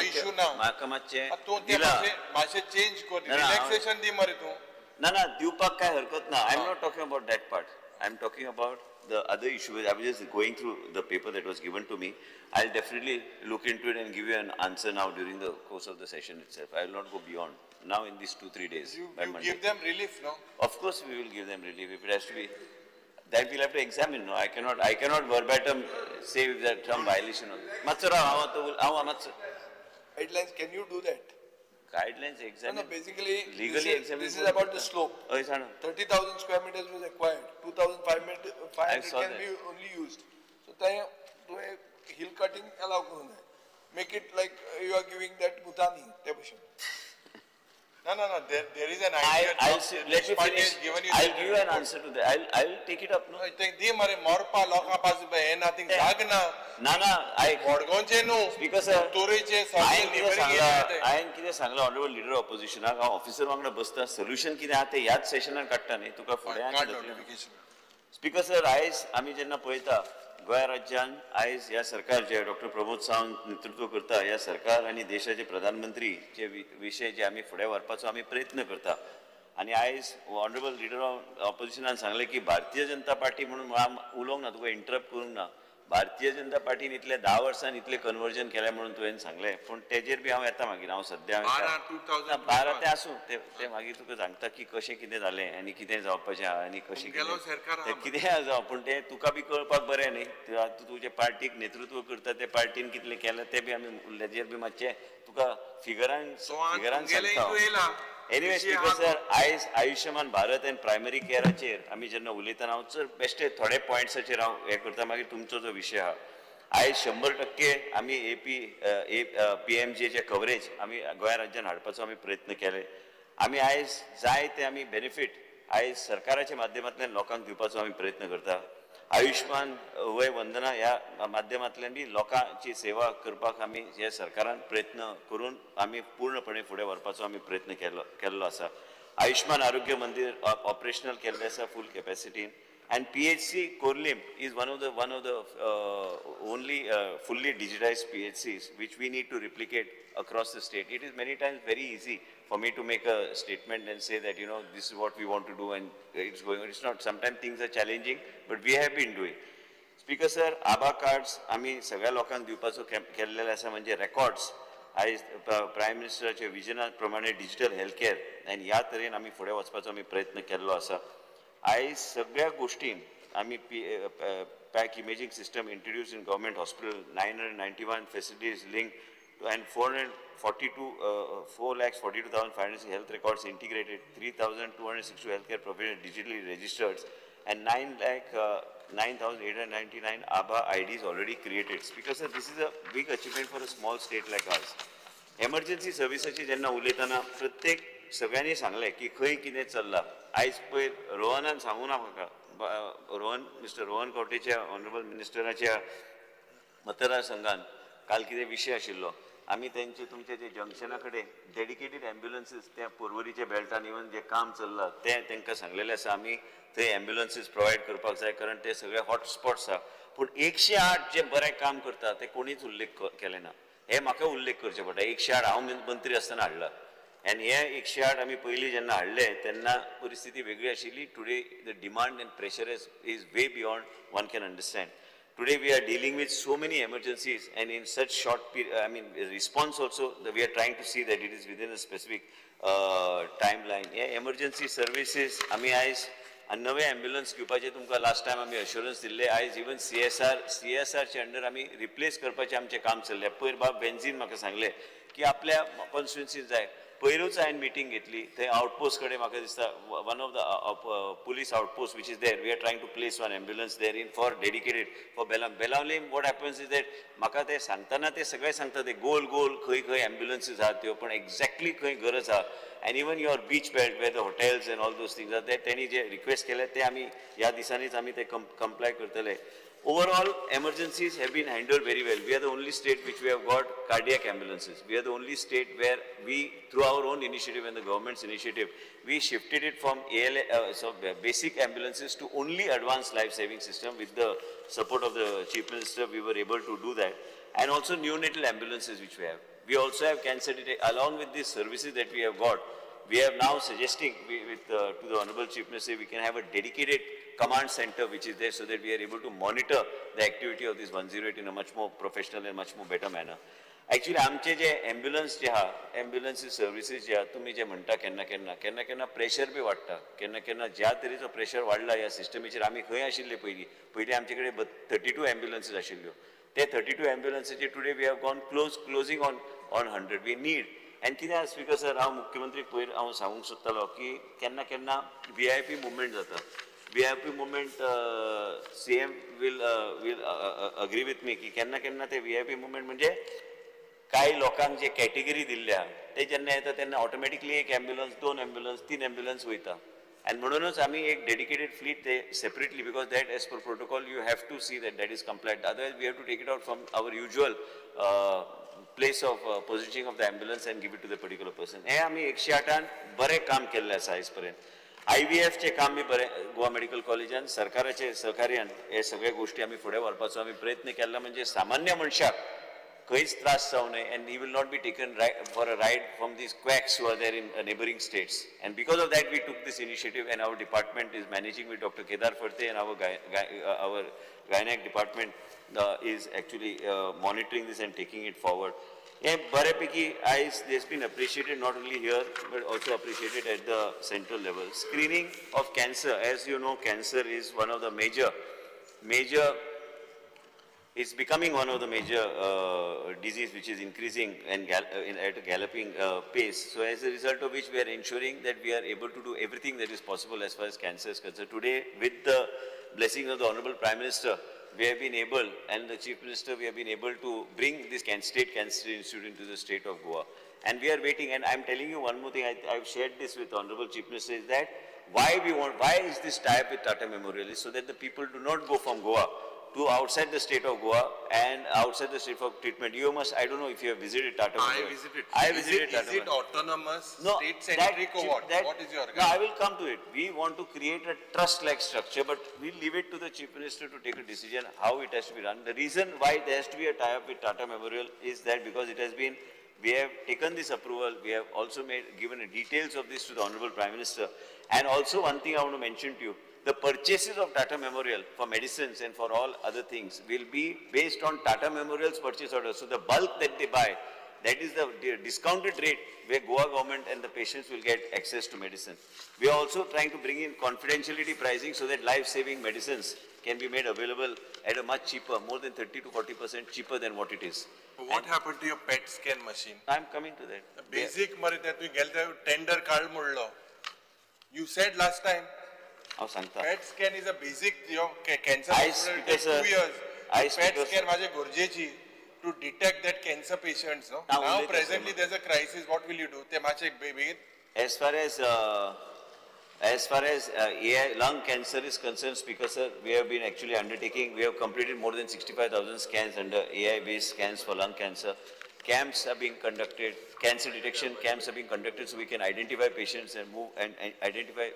इशू ना. म्हाका मातशें तूं ते मातशें चेंज कर, रिलॅक्सेशन दी मरे तूं. ना ना दिवपाक कांय हरकत ना. I am not talking about that part, I am talking about the other issue. I was just going through the paper that was given to me. I'll definitely look into it and give you an answer now during the course of the session itself. I will not go beyond now in these 2-3 days. You give them relief, no? Of course we will give them relief if it has to be. That we'll have to examine. No, I cannot verbatim say if there's some violation. Guidelines, can you do that? Guidelines examine. No, no, basically, legally examine. This is about the slope. Oh, 30,000 square meters was acquired. 2,500 can be only used. So, hill cutting allow. Make it like you are giving that Bhutani. No, no, no. There is an idea. Let me finish. I'll give you an answer to that. I'll take it up. No. ना ना स्पीकर सर, हांवें कितें सांगलां ऑनरेबल लिडर ऑपोजिशनाक, हांव ऑफिसर वांगडा बसता, सोल्युशन कितें आहा तें ह्याच सेशनान काडटा न्ही तुका फुडें. स्पीकर सर, आयज आमी जेन्ना पळयता गोंय राज्यान आयज ह्या सरकार जे डॉक्टर प्रमोद सावंत नेतृत्व करता ह्या सरकार आनी देशाचे प्रधानमंत्री जे विशय जे आमी फुडें व्हरपाचो आमी प्रयत्न करता. आनी आयज ऑनरेबल लिडर ऑफ ऑपोजिशनान सांगलें की भारतीय जनता पार्टी म्हणून उलोवंक ना, तुका इंटरप्ट करूंक ना. भारतीय जनता पार्टीन इतले 10 वर्सां इतलें कन्वर्जन केलें म्हणून तुवें सांगलें, पूण तेजेर बी हांव येता मागीर. हांव सद्या 12 ते आसूं ते मागीर तुका सांगता की कशें कितें जालें आनी कितें जावपाचें आहा आनी कशें कितें कितें जावं, पूण तें तुका बी कळपाक बरें न्ही. तूं तुजे पार्टीक नेतृत्व करता, ते पार्टीन कितलें केलें तें बी आमी तेजेर बी मातशें तुका फिगरान फिगरान सांगता. एनिवे स्पीकर सर, आयज आयुष्यमान भारत एंड प्रायमरी केअराचेर आमी जेन्ना उलयतना हांव चड बेश्टे थोडे पॉयंट्साचेर हांव हें करता, मागीर तुमचो जो विशय आहा. आयज 100% आमी PMJचे कवरेज आमी गोंय राज्यान हाडपाचो आमी प्रयत्न केले. आमी आयज जाय ते आमी बेनिफीट आयज सरकाराच्या माध्यमांतल्यान लोकांक दिवपाचो आमी प्रयत्न करता. आयुष्मान वय वंदना ह्या माध्यमांतल्यान बी लोकांची सेवा करपाक आमी ह्या सरकारान प्रयत्न करून आमी पूर्णपणे फुडें व्हरपाचो आमी प्रयत्न केल्लो आसा. आयुष्मान आरोग्य मंदिर ऑपरेशनल केल्लें आसा फूल कॅपॅसिटीन. And PHC Korlim is one of the only fully digitized PHCs which we need to replicate across the state. It is many times very easy for me to make a statement and say that, you know, this is what we want to do and it's going on. It's not. Sometimes things are challenging, but we have been doing. Speaker sir, ABHA cards आमी सगळ्या लोकांक दिवपाचो केल्लेले आसा, म्हणजे रेकॉर्ड्स आयज प्रायम मिनिस्टराच्या विजना प्रमाणे डिजिटल हेल्थ केअर आनी ह्या तरेन आमी फुडें वचपाचो आमी प्रयत्न केल्लो आसा. आयज सगळ्या गोष्टीन आमी pack imaging system introduce in government hospital, 991 facilities link and 4,42,500 health records integrated, 3,262 health care professional digitally registered and 9,09,899 ABHA IDs already created. Speaker sir, this is a big achievement for a small state like ours. Emergency सर्विसाची जेन्ना उलयतना प्रत्येक सगळ्यांनी सांगलें की खंय कितें चल्लां. आयज पयर रोहनान सांगू ना म्हाका, रोहन मिस्टर रोहन खंवटेच्या ऑनरेबल मिनिस्टराच्या मतदारसंघान काल कितें विशय आशिल्लो, आमी तेंचे तुमचे जे जंक्शना कडेन डेडिकेटेड एम्ब्युलन्सीस त्या पोरवरीच्या बेल्टान इवन जे काम चल्लां तें तांकां सांगलेलें आसा. आमी थंय एम्ब्युलन्सीस प्रोवायड करपाक जाय, कारण ते सगळे हॉटस्पॉट्स आहा. पूण 108 जे बरें काम करता तें कोणीच उल्लेख केलें ना, हें म्हाका उल्लेख करचें पडटा. 108 हांव मंत्री आसतना हाडला आनी हे 108 आमी पयलीं जेन्ना हाडले तेन्ना परिस्थिती वेगळी आशिल्ली. Today the demand and pressure is way beyond one can understand. Today we are dealing with so many emergencies and in such short period, I mean response also we are trying to see that it is within a specific timeline. हे एमर्जन्सी सर्विसीस आमी आयज नवे एम्ब्युलन्स घेवपाचे तुमकां लास्ट टायम आमी अश्योरन्स दिल्ले. आयज इवन CSRच्या अंडर आमी रिप्लेस करपाचें आमचें काम चल्लें. पयर बाब बेन्झीन म्हाका सांगलें की आपल्या कॉन्स्टिट्युन्सीन जाय. पयरूच हांवें मिटींग घेतली थंय आउटपोस्ट कडेन म्हाका दिसता one of the police outpost which is there, we are trying to place one ambulance there in for dedicated for Belgaum. Benaulim what happens is that म्हाका ते सांगतना ते सगळे सांगता ते गोल गोल खंय खंय एम्ब्युलन्सीस आहात त्यो, पण एक्झॅक्टली खंय गरज आहा. And even your beach belt where the hotels and all those things are ते तेणी जे रिक्वेस्ट केले ते आमी ह्या दिसांनीच आमी ते कंप्लाय करतले. Overall, emergencies have been handled very well. We are the only state which we have got cardiac ambulances. We are the only state where we, through our own initiative and the government's initiative, we shifted it from ALA, so basic ambulances to only advanced life-saving system. With the support of the Chief Minister, we were able to do that. And also neonatal ambulances which we have. We also have cancer detection. Along with these services that we have got, we have now suggesting to the Honorable Chief Minister, we can have a dedicated command center which is there so that we are able to monitor the activity of this 108 in a much more professional and much more better manner. Actually, आमचे जे एम्ब्युलन्स जे आहा, एम्ब्युलन्सी सर्विसीस जे आहा, तुमी जे म्हणटा केन्ना केन्ना केन्ना केन्ना प्रेशर बी वाडटा, केन्ना केन्ना ज्या तरेचो प्रेशर वाडला ह्या सिस्टमीचेर. आमी खंय आशिल्ले पयलीं, पयलीं आमचे कडेन 32 एम्ब्युलन्सीस आशिल्ल्यो, ते 32 एम्ब्युलन्सीचे today we have gone closing on 100 we need. आनी कितें आसा स्पीकर सर, हांव मुख्यमंत्रीक पयर हांव सांगूंक सोदतालो की केन्ना केन्ना VIP movement जाता. VIP movement CM will agree with me की केन्ना केन्ना ते VIP movement म्हणजे कांय लोकांक जे कॅटेगरी दिल्ल्या ते जेन्ना येता तेन्ना ऑटोमॅटिकली एक एम्ब्युलन्स, 2 एम्ब्युलन्स, 3 एम्ब्युलन्स वयता. आनी म्हणूनच आमी एक डेडिकेटेड फ्लीट ते separately, because that as per protocol you have to see that that is compliant, otherwise we have to take it out from our usual place of positioning of the ambulance and give it to the particular person. हे आमी 108 बरें काम केल्लें आसा आयज पर्यंत. IVFचें काम बी बरें गोवा मेडिकल कॉलेजान सरकाराचे सहकार्यान हे सगळे गोश्टी आमी फुडें व्हरपाचो आमी प्रयत्न केला. म्हणजे सामान्य मनशाक खंयच त्रास जावं नये and he will not be taken for a ride from these quacks who are there in neighbouring states. And because of that we took this initiative and our department is managing with Doctor Kedar Phadte and our gynaec department is actually monitoring this and taking it forward. हे बऱ्यापैकी आयज this been appreciated not only here but also appreciated at the central level. Screening of cancer, as you know, cancer is one of the major it's becoming one of the major disease which is increasing and at a galloping pace. So as a result of which we are ensuring that we are able to do everything that is possible as far as cancer is concerned. Today, with the blessing of the Honorable Prime Minister, we have been able, and the Chief Minister, we have been able to bring this State Cancer Institute into the state of Goa. And we are waiting, and I am telling you one more thing, I have shared this with Honorable Chief Minister, is that why is this tie-up with Tata Memorial is so that the people do not go from Goa to outside the state of Goa and outside the state for treatment. You must, I don't know if you have visited Tata Memorial. I visited. Tata. Is it autonomous, no, state-centric or what? What is your No, I will come to it. We want to create a trust-like structure, but we leave it to the Chief Minister to take a decision how it has to be run. The reason why there has to be a tie-up with Tata Memorial is that because it has been, we have taken this approval, we have also given the details of this to the Honorable Prime Minister. And also one thing I want to mention to you, the purchases of Tata Memorial for medicines and for all other things will be based on Tata Memorial's purchase order. So the bulk that they buy, that is the discounted rate where Goa government and the patients will get access to medicine. We are also trying to bring in confidentiality pricing so that life-saving medicines can be made available at a much cheaper, more than 30 to 40% cheaper than what it is. What happened to your PET scan machine? I am coming to that. Basic mare that we get the tender card mullo. You said last time. PET scan is a basic, your cancer. 2 years. PET scan maje gorjechi to detect that cancer patients. No? Now presently there's a crisis. What will you do? Te mache begin. As far as AI, lung cancer is concerned, Speaker sir, we have been actually undertaking, we have completed more than 65,000 scans under AI-based scans for lung cancer. Camps are being conducted, cancer detection camps are being conducted so we can identify patients and move and identify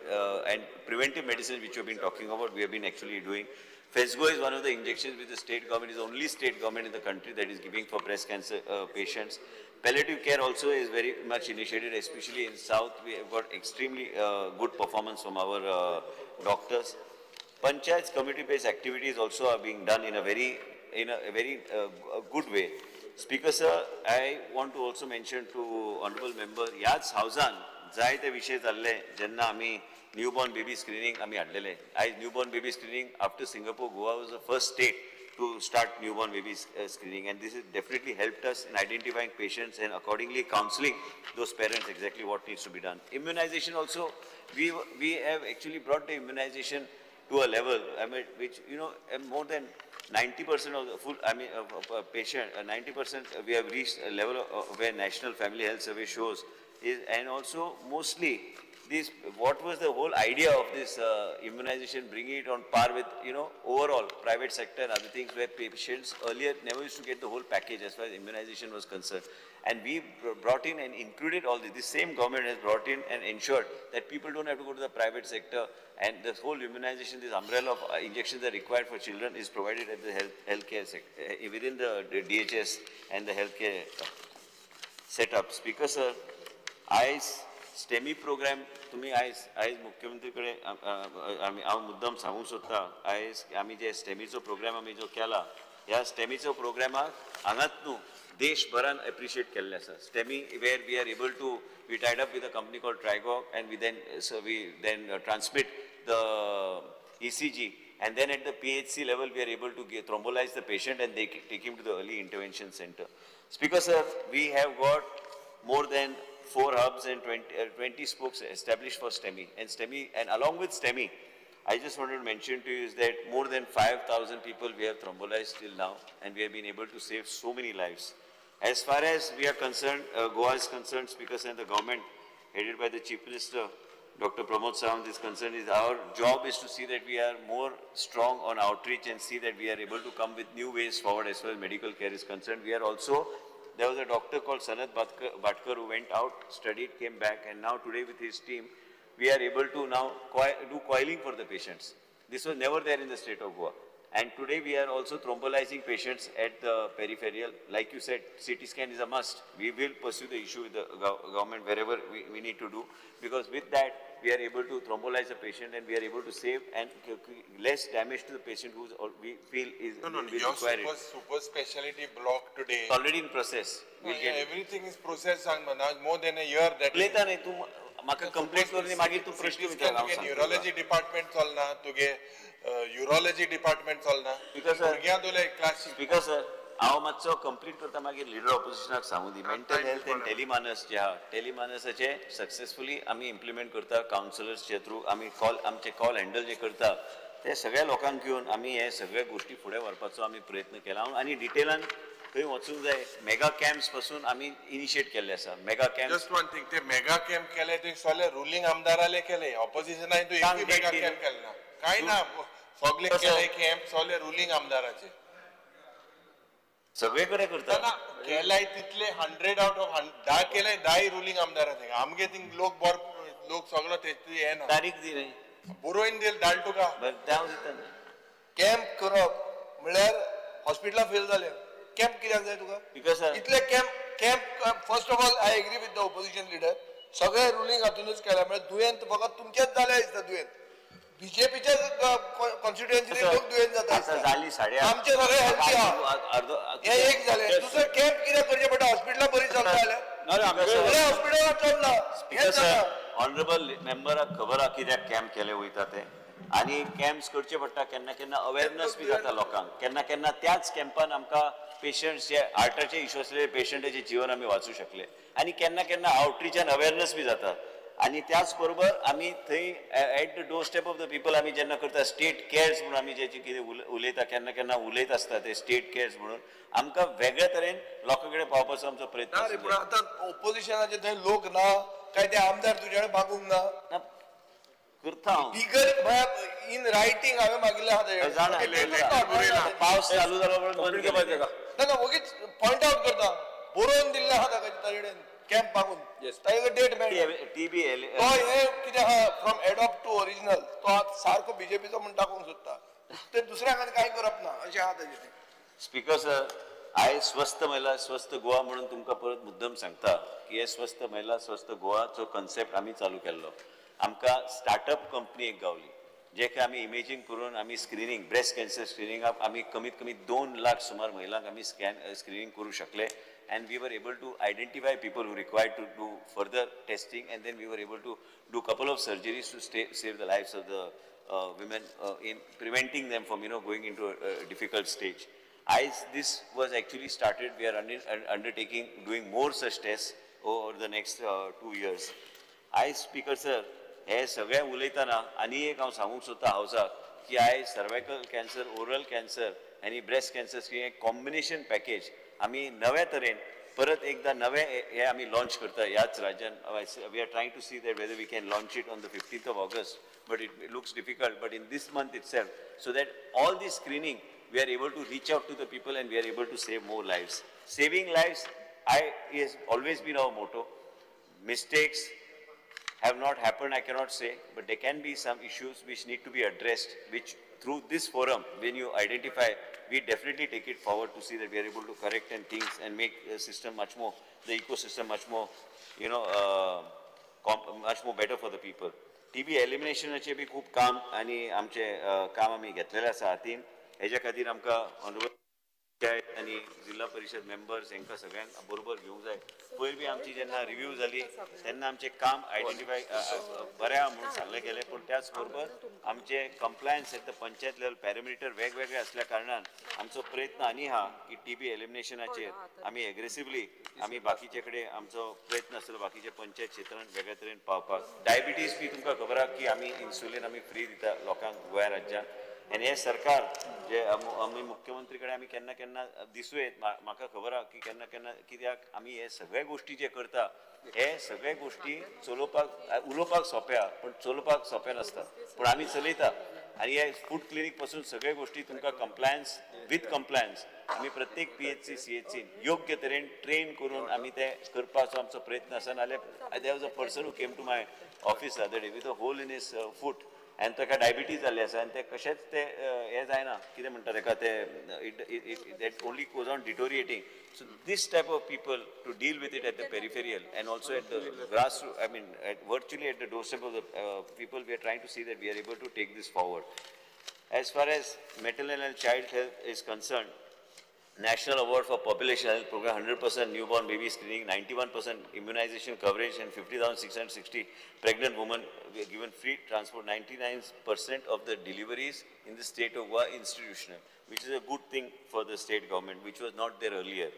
and preventive medicine which we have been talking about, we have been actually doing. Fesgo is one of the injections which the state government is the only state government in the country that is giving for breast cancer patients. Palliative care also is very much initiated, especially in South. We have got extremely good performance from our doctors. Panchayats community-based activities also are being done in a very good way. Speaker sir, I want to also mention to honorable member, ह्याच हावसान जायते विशय जाल्ले जेन्ना आमी न्यूबॉर्न बेबी स्क्रिनींग आमी हाडलेले. आयज newborn baby screening after Singapore, Goa was the first state to start newborn baby screening, and this has definitely helped us in identifying patients and accordingly counseling those parents exactly what needs to be done. Immunization also, we have actually brought the immunization to a level, I mean, which, you know, more than 90% of the full, I mean, patient, 90% we have reached a level of where National Family Health Survey shows is, and also mostly this, what was the whole idea of this immunization, bringing it on par with, you know, overall private sector and other things where patients earlier never used to get the whole package as far as immunization was concerned. And we brought in and included all this. The same government has brought in and ensured that people don't have to go to the private sector, and this whole immunization, this umbrella of injections that are required for children is provided at the healthcare sector, within the DHS and the healthcare setup. Speaker sir, आयज STEMI program तुम्ही आयज आयज मुख्यमंत्री कडे आमी हांव मुद्दम सांगूंक सोदता, आयज आमी जे स्टेमीचो प्रोग्राम आमी जो केला, ह्या स्टेमीचो प्रोग्रामाक हांगाच न्हू देशभरान एप्रिशिएट केल्लें आसा. STEMI where we are able to, we tied up with a company called Trigog, and we then transmit the ECG, and then at the PHC level we are able to thrombolyze the patient and they take him to the early intervention center. Speaker sir, we have got more than 4 hubs and 20 spokes established for STEMI, and STEMI, and along with STEMI, I just wanted to mention to you is that more than 5,000 people we have thrombolized till now, and we have been able to save so many lives. As far as we are concerned, Goa is concerned, Speaker sir, and the government headed by the Chief Minister, Dr. Pramod Sawant is concerned, is our job is to see that we are more strong on outreach and see that we are able to come with new ways forward as far as medical care is concerned. We are also, there was a doctor called Sanat Bhatkar who went out, studied, came back, and now today with his team, we are able to now do coiling for the patients. This was never there in the state of Goa. And today we are also thrombolizing patients at the peripheral. Like you said, CT scan is a must. We will pursue the issue with the government wherever we need to do, because with that we are able to thrombolyze the patient and we are able to save and less damage to the patient who we feel is no, will your require it. Super specialty block today. It's already in process. We'll get it. Everything is processed, more than a year. That उलयता न्ही तूं म्हाका कंप्लेंट करून मागीर तूं प्रश्न विचार. न्यूरोलॉजी डिपार्टमेंट चलना तुगे, युरोलॉजी डिपार्टमेंट चलना. स्पीकर सर, हांव मातसो कंप्लीट करता, मागीर लिडर ऑपोजिशनाक सांगू दी. मेंटल हेल्थ एंड टेलिमानस जे आहा, टेलिमानसाचे सक्सेसफुली आमी इम्प्लिमेंट करता कावन्सिलर्सचे थ्रू. आमी कॉल, आमचे कॉल हँडल जे करता ते सगळ्या लोकांक घेवन आमी हे सगळे गोश्टी फुडें व्हरपाचो आमी प्रयत्न केला आनी डिटेलान थंय वचूंक जाय. मेगा कॅम्प्स पासून आमी इनिशिएट केल्ले आसा. Mega camp, just one thing, ते मेगा कॅम्प केले ते सगळे रुलींग आमदाराले केले, ऑपोजिशनान तूं एकूय मेगा कॅम्प केले ना, काय ना, सगळे केले कॅम्प सगळे रुलींग आमदाराचे सगळे कडेन करता. केलाय तितले 100 आउट ऑफ 10 केले, 10 रुलींग आमदाराचे. आमगे थिंग लोक बर लोक सगळो ते येना. तारीख दी न्ही बरोवन दिल धाड तुका. बरें, हांव दिता. कॅम्प करप म्हळ्यार हॉस्पिटलां फेल जालें. कॅम्प कित्याक जाय तुका? इतले camp camp first of all I agree with the opposition leader. सगळे रुलींग हातूनच केला म्हळ्यार दुयेंत फकत तुमचेच जालें दिसता. दुयेंत बीजेपीच्या कॉन्स्टिट्युएन्सीनी लोक दुयेंत जाता, आमचे सगळे हेल्थी आहा. हे एक जालें. दुसरें कॅम्प कित्याक करचें पडटा? हॉस्पिटलां बरीं चलता जाल्यार हॉस्पिटलां चलना. ऑनरेबल मेंबराक खबर आहा कित्याक कॅम्प केले वयता ते, आनी कॅम्प्स करचे पडटा. केन्ना केन्ना अवेरनस बी जाता लोकांक. केन्ना केन्ना त्याच कॅम्पान आमकां पेशंट्स जे हार्टाचे इश्यू आसले पेशंटाचे जीवन आमी वाचूं शकले, आनी केन्ना केन्ना आवटरीचान अवेरनस बी जाता. आनी त्याच बरोबर आमी थंय at the door step of the people आमी जेन्ना करता स्टेट केअर्स म्हणून आमी जेचे कितें उलयता, केन्ना केन्ना उलयत आसता ते स्टेट केअर्स म्हणून आमकां वेगळ्या तरेन लोकां कडेन पावपाचो आमचो प्रयत्न. पूण आतां ओपोजिशनाचे थंय लोक ना काय ते आमदार तुजे कडेन मागूंक ना करता हांव इन रायटींग हांवें मागिल्लें आहा. पावस चालू जालो म्हणून ना ना वगीच पॉयंट आवट करता. बरोवन दिल्लें आहा ताका ताजे कडेन कॅम्प मागून ताजे डेट मेळटा. टीबी तो हे कितें आहा फ्रॉम एडॉप्ट टू ओरिजिनल तो आतां सारको बीजेपीचो म्हूण दाखोवंक सोदता. ते दुसऱ्या खातीर कांय करप ना अशें आहा ताजें तें. स्पीकर सर, आयज स्वस्थ महिला स्वस्थ गोवा म्हणून तुमकां परत मुद्दम सांगता की हे स्वस्थ महिला स्वस्थ गोवाचो कन्सेप्ट आमी चालू केल्लो. आमकां स्टार्टअप कंपनी एक गावली, जे आमी इमेजींग करून आमी स्क्रिनींग ब्रेस्ट कॅन्सर स्क्रिनींगाक आमी कमीत कमी 2 लाख सुमार महिलांक आमी स्क्रिनींग करूं शकले. And we were able to identify people who required to do further testing, and then we were able to do couple of surgeries to save the lives of the women in preventing them from going into a difficult stage. As this was actually started, we are undertaking doing more such tests over the next 2 years. आयज स्पीकर सर हे सगळे उलयतना आनी एक हांव सांगूंक सोदता हावसाक की आयज सर्वायकल कॅन्सर, ओरल कॅन्सर आनी ब्रेस्ट कॅन्सर हे कॉम्बिनेशन पॅकेज आमी नव्या तरेन परत एकदा नवे हे आमी लॉन्च करता ह्याच राज्यान. We are trying to see that whether we can launch it on the 15th of August, but it looks difficult, but in this month itself, so that all this screening we are able to reach out to the people and we are able to save more lives. Saving lives is always been our motto. Mistakes have not happened, I cannot say, but there can be some issues which need to be addressed, which through this forum, when you identify, we definitely take it forward to see that we are able to correct and things and make the system much more, the ecosystem much more, much more better for the people. TB eliminationाचे बी खूब काम आनी आमचे काम आमी घेतलेले आसा हातीन. हेज्या खातीर आमकां ऑनरेबल पंचायत आनी जिल्हा परिशद मेंबर्स हांकां सगळ्यांक बरोबर घेवंक जाय. पयर बी आमची जेन्ना रिव्यू जाली तेन्ना आमचें काम आयडेंटिफाय बरें आहा म्हणून सांगलें गेलें, पूण त्याच बरोबर आमचें compliance at the panchayat level parameter वेगवेगळे आसल्या कारणान आमचो प्रयत्न आनी आहा की टीबी एलिमिनेशनाचेर आमी एग्रेसिवली आमी बाकीचे कडेन आमचो प्रयत्न आसतलो बाकीचे पंचायत क्षेत्रान वेगळ्या तरेन पावपाक. डायबिटीज बी तुमकां खबर आहा की आमी इन्सुलीन आमी फ्री दिता लोकांक गोंया राज्यांत. आनी हें सरकार जे आमी मुख्यमंत्री कडेन आमी केन्ना केन्ना दिसूं येत, म्हाका खबर आहा की केन्ना केन्ना कित्याक आमी हे सगळे गोश्टी जे करता हे सगळे गोश्टी चलोवपाक उलोवपाक सोंपें आहा पूण चलोवपाक सोंपें नासता, पूण आमी चलयता. आनी हे फूड क्लिनीक पासून सगळे गोश्टी तुमकां कंप्लायन्स विथ कंप्लायन्स आमी प्रत्येक PHC CHC योग्य तरेन ट्रेन करून आमी ते करपाचो आमचो प्रयत्न आसा. नाल्यार there was a person who came to my office other day with a hole in his foot आनी ताका डायबिटीज जाल्ली आसा आनी तें कशेंच तें हें जायना, कितें म्हणटा ताका तें, it that only goes on deteriorating. So this type of people to deal with it at the peripheral and also at the grass, I mean at virtually at the doorstep of the people, we are trying to see that we are able to take this forward. As far as maternal and child health is concerned, National Award for Population Health Program, 100% newborn baby screening, 91% immunization coverage, and 50,660 pregnant women were given free transport. 99% of the deliveries in the state of Goa institutional, which is a good thing for the state government, which was not there earlier.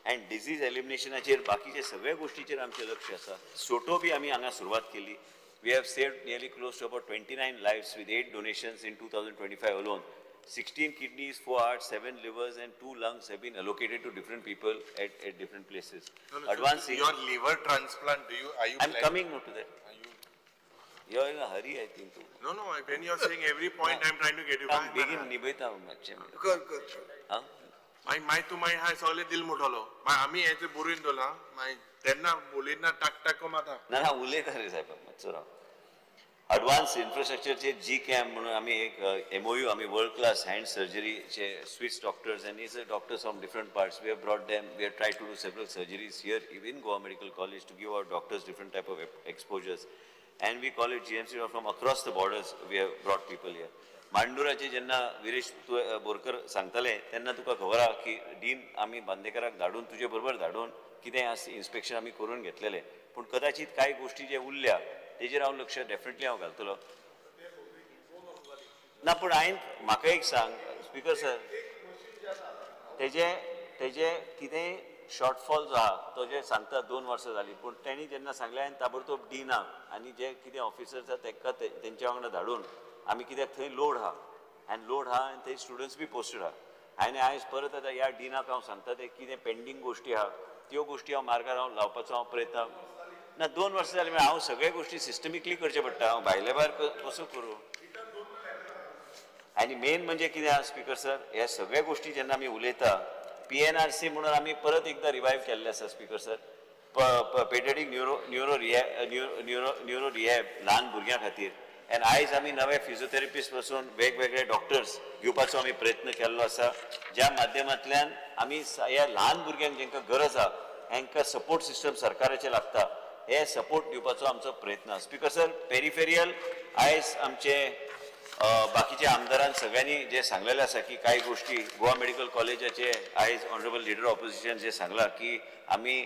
And disease eliminationाचेर बाकीचे सगळे गोष्टीचेर आमचें लक्ष आसा. सोटो बी आमी हांगा सुरवात केली. We have saved nearly close to about 29 lives with 8 donations in 2025 alone. 16 kidneys, 4 hearts, 7 livers and 2 lungs have been allocated to different people at different places. No, no, Advanced so your liver transplant, are you I'm planning? Coming now to that. You are in a hurry, I think. No, no, when you are saying every point, I am trying to get you. I'm begin निभयता मातशें. कर कर. हां? माय तूं मागीर हांवें सगळें दिल मोडलो. मागीर आमी हें बरोवन दवरलां, मागीर तेन्ना उलयतना टाक टाक मारता. ना ना उलयता रे साहेब, मातसो राव. एडवान्स इन्फ्रास्ट्रक्चरचे जी कॅम म्हणून आमी एक MOU आमी वर्ल्ड क्लास हँड सर्जरीचे स्विस डॉक्टर्स आनी doctors from different parts we have brought them. We have try to do several surgeries here in Goa Medical College to give our doctors different type of exposures, and we call it GMC from across the borders we have brought people here. मांडुराचे जेन्ना विरेश तुवें बोरकर सांगताले तेन्ना तुका खबर आहा की डीन आमी बांदेकराक धाडून तुजे बरोबर धाडून कितें आसा इन्स्पेक्शन आमी करून घेतलेलें, पूण कदाचित कांय गोश्टी जे उरल्या तेजेर हांव लक्ष डेफिनेटली हांव घालतलो. ना पूण हांवें म्हाका एक सांग स्पीकर सर, तेजे तेजे कितेंय शॉर्टफॉल जो आहा तो जे सांगता 2 वर्सां जालीं, पूण तेणी जेन्ना सांगलें हांवें ताबडतोब डिनाक आनी जे कितें ऑफिसर्स आसा तेका तेंच्या वांगडा धाडून आमी कित्याक थंय लोड आहा आनी लोड आहा आनी थंय स्टुडंट्स बी पोस्टेड आहा. आनी आयज परत आतां ह्या डिनाक हांव सांगता ते कितें पेंडींग गोश्टी आहा त्यो गोश्टी हांव मार्गार हांव लावपाचो हांव प्रयत्न. ना 2 वर्सां जालीं म्हळ्यार हांव सगळे गोश्टी सिस्टमिकली करचें पडटा, हांव भायले भायर कसो करूं. आनी मेन म्हणजे कितें आहा स्पीकर सर, ह्या सगळ्या गोश्टी जेन्ना आमी उलयता PNRC म्हणून आमी परत एकदां रिवायव केल्लें आसा speaker sir. Paediatric neuro neuro neuro neuro rehab ल्हान भुरग्यां खातीर, आनी आयज आमी नवे फिजियोथेरपिस्ट पासून वेगवेगळे डॉक्टर्स घेवपाचो आमी प्रयत्न केल्लो आसा, ज्या माध्यमांतल्यान आमी ह्या ल्हान भुरग्यांक जेंकां गरज आहा हांकां सपोर्ट सिस्टम सरकाराचें लागता, हे सपोर्ट दिवपाचो आमचो प्रयत्न आसा. स्पीकर सर, पेरिफेरियल आयज आमचे बाकीच्या आमदारान सगळ्यांनी जे सांगलेलें आसा की कांय गोश्टी गोवा मेडिकल कॉलेजाचे आयज ऑनरेबल लिडर ऑपोजिशन जे सांगलां की आमी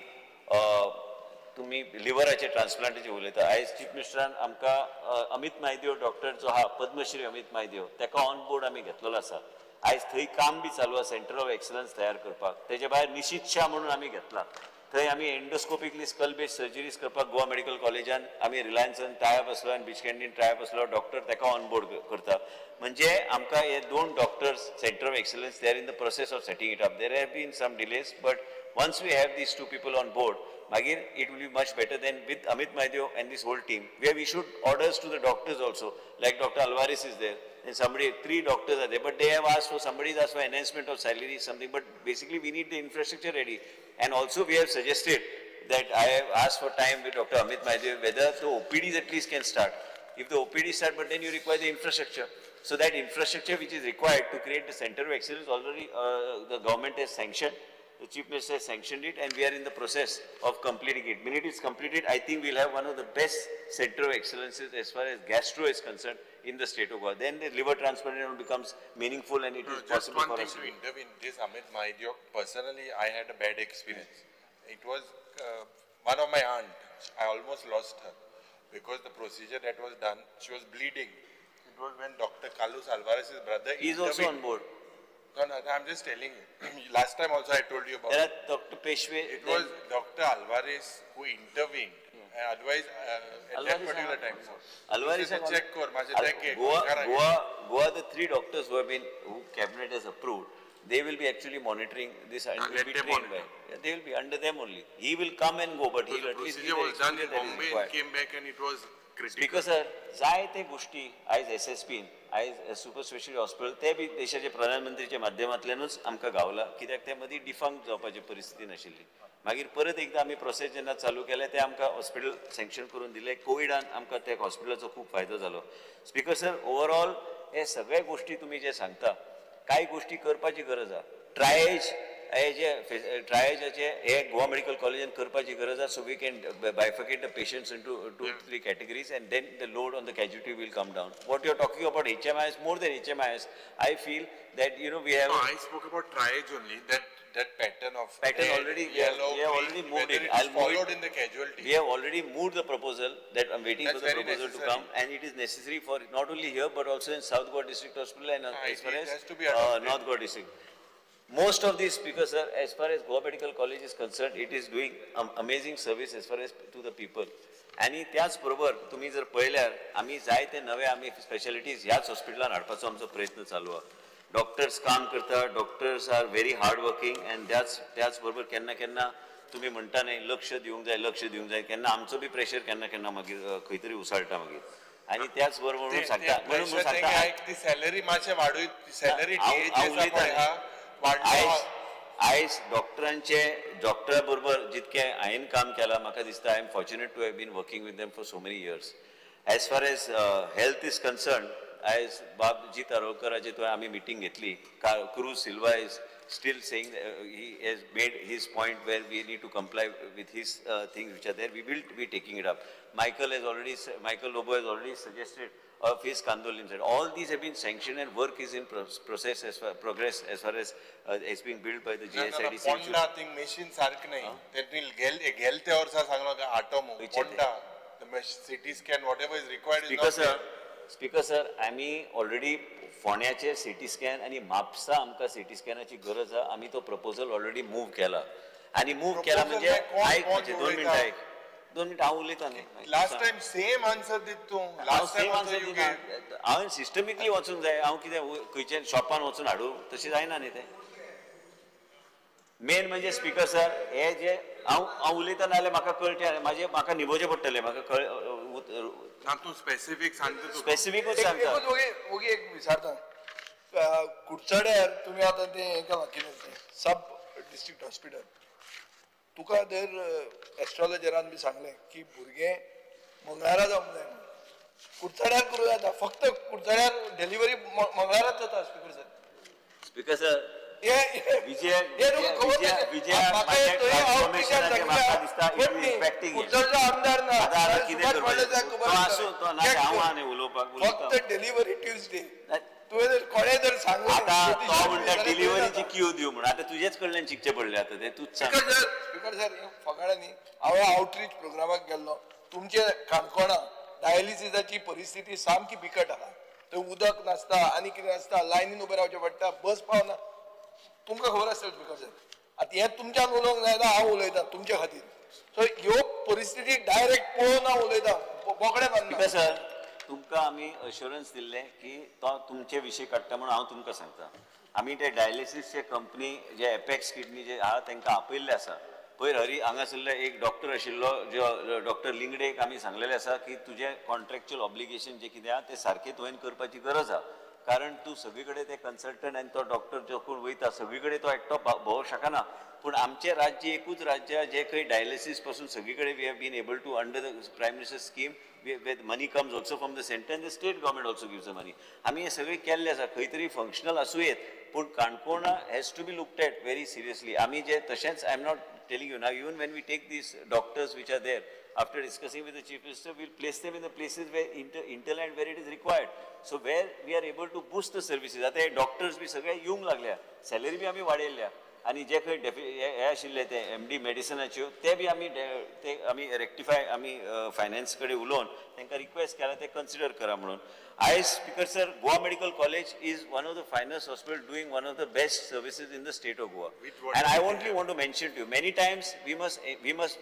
तुमी लिवराचे ट्रान्सप्लांटाचे उलयता. आयज चीफ मिनिस्टरान आमकां अमित मायदेव डॉक्टर जो आहा, पद्मश्री अमित मायदेव, ताका ऑन बोर्ड आमी घेतलेलो आसा. आयज थंय काम बी चालू आसा सेंटर ऑफ एक्सलन्स तयार करपाक. तेजे भायर निशीत शाह म्हणून आमी घेतला, थंय आमी एंडोस्कोपिकली स्कल बेस्ड सर्जरीज करपाक गोवा मेडिकल कॉलेजान आमी रिलायन्सान टायप आसलो आनी बीच कॅन्टीन टायप आसलो डॉक्टर, ताका ऑन बोर्ड करता. म्हणजे आमकां हे 2 doctors centre of excellence, they are in the process of setting it up. There have been some delays, but once we have these 2 people on board, मागीर it will be much better than with Amit Mahadev and this whole team. We have issued orders to the doctors also, like Doctor Alvares is there, and somebody, 3 doctors are there, but they have asked for, somebody has asked for enhancement of salary, something, but basically we need the infrastructure ready. And also we have suggested that I have asked for time with Dr. Amit Mahadev whether the OPDs at least can start. If the OPDs start, but then you require the infrastructure. So that infrastructure which is required to create the center of excellence, already the government has sanctioned, the Chief Minister has sanctioned it, and we are in the process of completing it. Minute it's completed, I think we'll have one of the best center of excellences as far as gastro is concerned in the state of Goa. Then the liver transplant becomes meaningful and it is possible for us. Just one thing to intervene, this Amit Mahadev, personally I had a bad experience. It was one of my aunt, I almost lost her because the procedure that was done, she was bleeding. It was when Dr. Carlos Alvarez's brother He is also on board. No, no, I'm just telling you. Last time also I told you about there are Dr. Peshwe. It was Dr. Alvarez who intervened. Yeah. Otherwise, at that particular time. Alvarez check kor, Goa, the 3 doctors who have been, who cabinet has approved, they will be actually monitoring this and will be trained by. Yeah, they will be under them only. He will come and go, but he will at least. The procedure was done in Bombay and came back and it was critical. Because sir, जायते गोष्टी आयज SSP आयज सुपर स्पेशलिटी हॉस्पिटल ते बी देशाचे प्रधानमंत्रीच्या माध्यमांतल्यानूच आमकां गावला, कित्याक ते मदीं डिफंक्ट जावपाची परिस्थिती नाशिल्ली. मागीर परत एकदां आमी प्रोसेस जेन्ना चालू केलें तें आमकां हॉस्पिटल सँक्शन करून दिलें. कोविडान आमकां त्या हॉस्पिटलाचो खूब फायदो जालो. स्पीकर सर, ओवरऑल हे सगळे गोष्टी तुमी जे सांगता, कांय गोष्टी करपाची गरज आसा. ट्रायेज हे जे ट्रायेजाचे हे गोवा मेडिकल कॉलेजान करपाची गरज आसा. So we can bifurcate the patients into 2-3 categories and then the load on the casualty will come down. What you are talking about HMIS, more than HMIS, I feel that you know we have. I spoke about triage only, that pattern of pattern already yellow, we have already moved it. I'll followed in the casualty. We have already moved the proposal that I'm waiting for the proposal to come, and it is necessary for not only here but also in South Goa District Hospital and as far as North Goa District. Most of these speakers, sir, as far as Goa Medical College is concerned, it is doing amazing service as far as to the people. आनी त्याच बरोबर तुम्ही जर पळयल्यार आमी जायते नवे आमी स्पेशलिटीज ह्याच हॉस्पिटलान हाडपाचो आमचो प्रयत्न चालू आसा. डॉक्टर्स काम करता, doctors are very hard working, and त्याच बरोबर केन्ना केन्ना तुमी म्हणटा न्ही लक्ष दिवंक जाय, लक्ष दिवंक जाय, केन्ना आमचो बी प्रेशर केन्ना केन्ना मागीर खंय तरी उसळटा मागीर. आनी त्याच बरोबर म्हणून सांगता, म्हणून सांगता सॅलरी मातशें वाडय, सॅलरी आयज डॉक्टरांचे डॉक्टरा बरोबर जितकें हांवें काम केलां, म्हाका दिसता I am fortunate to have been working with them for so many years. As far as health is concern, आयज बाब जीत आरोलकराचे तुवें आमी मिटींग घेतली. Cruz Silva is still saying he has made his point where we need to comply with his things which are there. We will be taking it up. Michael Lobo has already suggested of his Candolim said. All these have been sanctioned and work is in process as far, progress as far as it's being built by the GSIDC. Ponda thing machine सारक नाही. त्यांनी गेल ते वर्सा सांगलो का आटोमो Ponda the CT scan whatever is required is not there. Speaker sir, आमी ऑलरेडी फोंड्याचे सिटी स्कॅन आनी म्हापसा आमकां सिटी स्कॅनाची गरज आसा. आमी तो प्रपोजल ऑलरेडी मूव केला आनी मूव केला म्हणजे आयक म्हणजे 2 मिनटां आयक, 2 मिनटां हांव उलयतां न्ही. लास्ट टायम सेम आन्सर दित तूं. Last time answer you gave. हांवें सिस्टमिकली वचूंक जाय. हांव कितें खंयचे शॉपान वचून हाडूं तशें जायना न्ही तें. मेन म्हणजे स्पीकर सर, हे जे हांव हांव उलयता नाजाल्यार म्हाका कळटा, म्हाजें म्हाका निभोवचें पडटलें. म्हाका कळ तूं स्पेसिफीक सांगता, स्पेसिफिकूच सांगता. ओगी एक विचारता, कुडचड्यार तुमी आतां तें हें केलां कितें सब डिस्ट्रिक्ट हॉस्पिटल, तुका जर एस्ट्रोलॉजरान बी सांगलें की भुरगें मंगळारा जावंक जाय, कुडचड्यार करूं जाता, फक्त कुडचड्यार डिलिव्हरी मंगळाराच जाता. स्पीकर सर, स्पीकर सर, आमदार ना फक्त डिलिव्हरी ट्युजडे. तुवें जर कोणें जर सांगलें डिलिव्हरीची क्यू दिव दिव म्हणून. आतां तुजेच कडल्यान शिकचें पडलें आतां तें तूंच सांग. स्पीकर सर, फकाणां न्ही, हांवें आवटरीच प्रोग्रामाक गेल्लो. तुमचे काणकोणा डायलिसिसाची परिस्थिती सामकी बिकट आहा. थंय उदक नासता आनी कितें आसता, लायनीन उबें रावचें पडटा, बस पावना. तुमकां खबर आसतलें स्पीकर सर. आतां हें तुमच्यान उलोवंक जायना, हांव उलयतां तुमच्या खातीर. सो ह्यो परिस्थिती डायरेक्ट पळोवन हांव उलयतां, बोकडे मारना. सर, तुमकां आमी अश्युरन्स दिल्लें की तो तुमचे विशय काडटा म्हणून हांव तुमकां सांगता. आमी ते डायलिसीसचे कंपनी जे एपेक्स किडनी जे आहा तांकां आपयल्ले आसा. पयर हरी हांगासरले एक डॉक्टर आशिल्लो जो डॉक्टर लिंगडेक आमी सांगलेलें आसा की तुजें कॉन्ट्रॅक्च्युअल ऑब्लिगेशन जें कितें आहा तें सारकें तुवें करपाची गरज आहा, कारण तूं सगळी कडेन ते कन्सल्टंट आनी तो डॉक्टर जो कोण वयता सगळी कडेन तो एकटो भोंवंक शकना. पूण आमचें राज्य एकूच राज्य जें खंय डायलिसीस पासून सगळी कडेन we have been able to under the prime minister scheme with money comes also from the centre and the state government also gives the money. आमी हें सगळें केल्लें आसा, खंय तरी फंक्शनल आसूं येत, पूण काणकोणा has to be looked at very seriously. आमी जे तशेंच I am not telling you now, even when we take these doctors which are there, after discussing with the Chief Minister, we'll place them in the places where interland where it is required. So where we are able to boost the services. आतां हे डॉक्टर्स बी सगळे येवंक लागल्या, सॅलरी बी आमी वाडयल्या, आनी जे खंय हे आशिल्ले ते एम डी मेडिसनाच्यो ते बी आमी ते आमी रेक्टिफाय आमी फायनान्स कडेन उलोवन तांकां रिक्वेस्ट केला ते कन्सिडर करा म्हणून. आयज speaker sir, Goa medical college is one of the finest hospital doing one of the best services in the state of Goa. And I only want to mention to you many times we must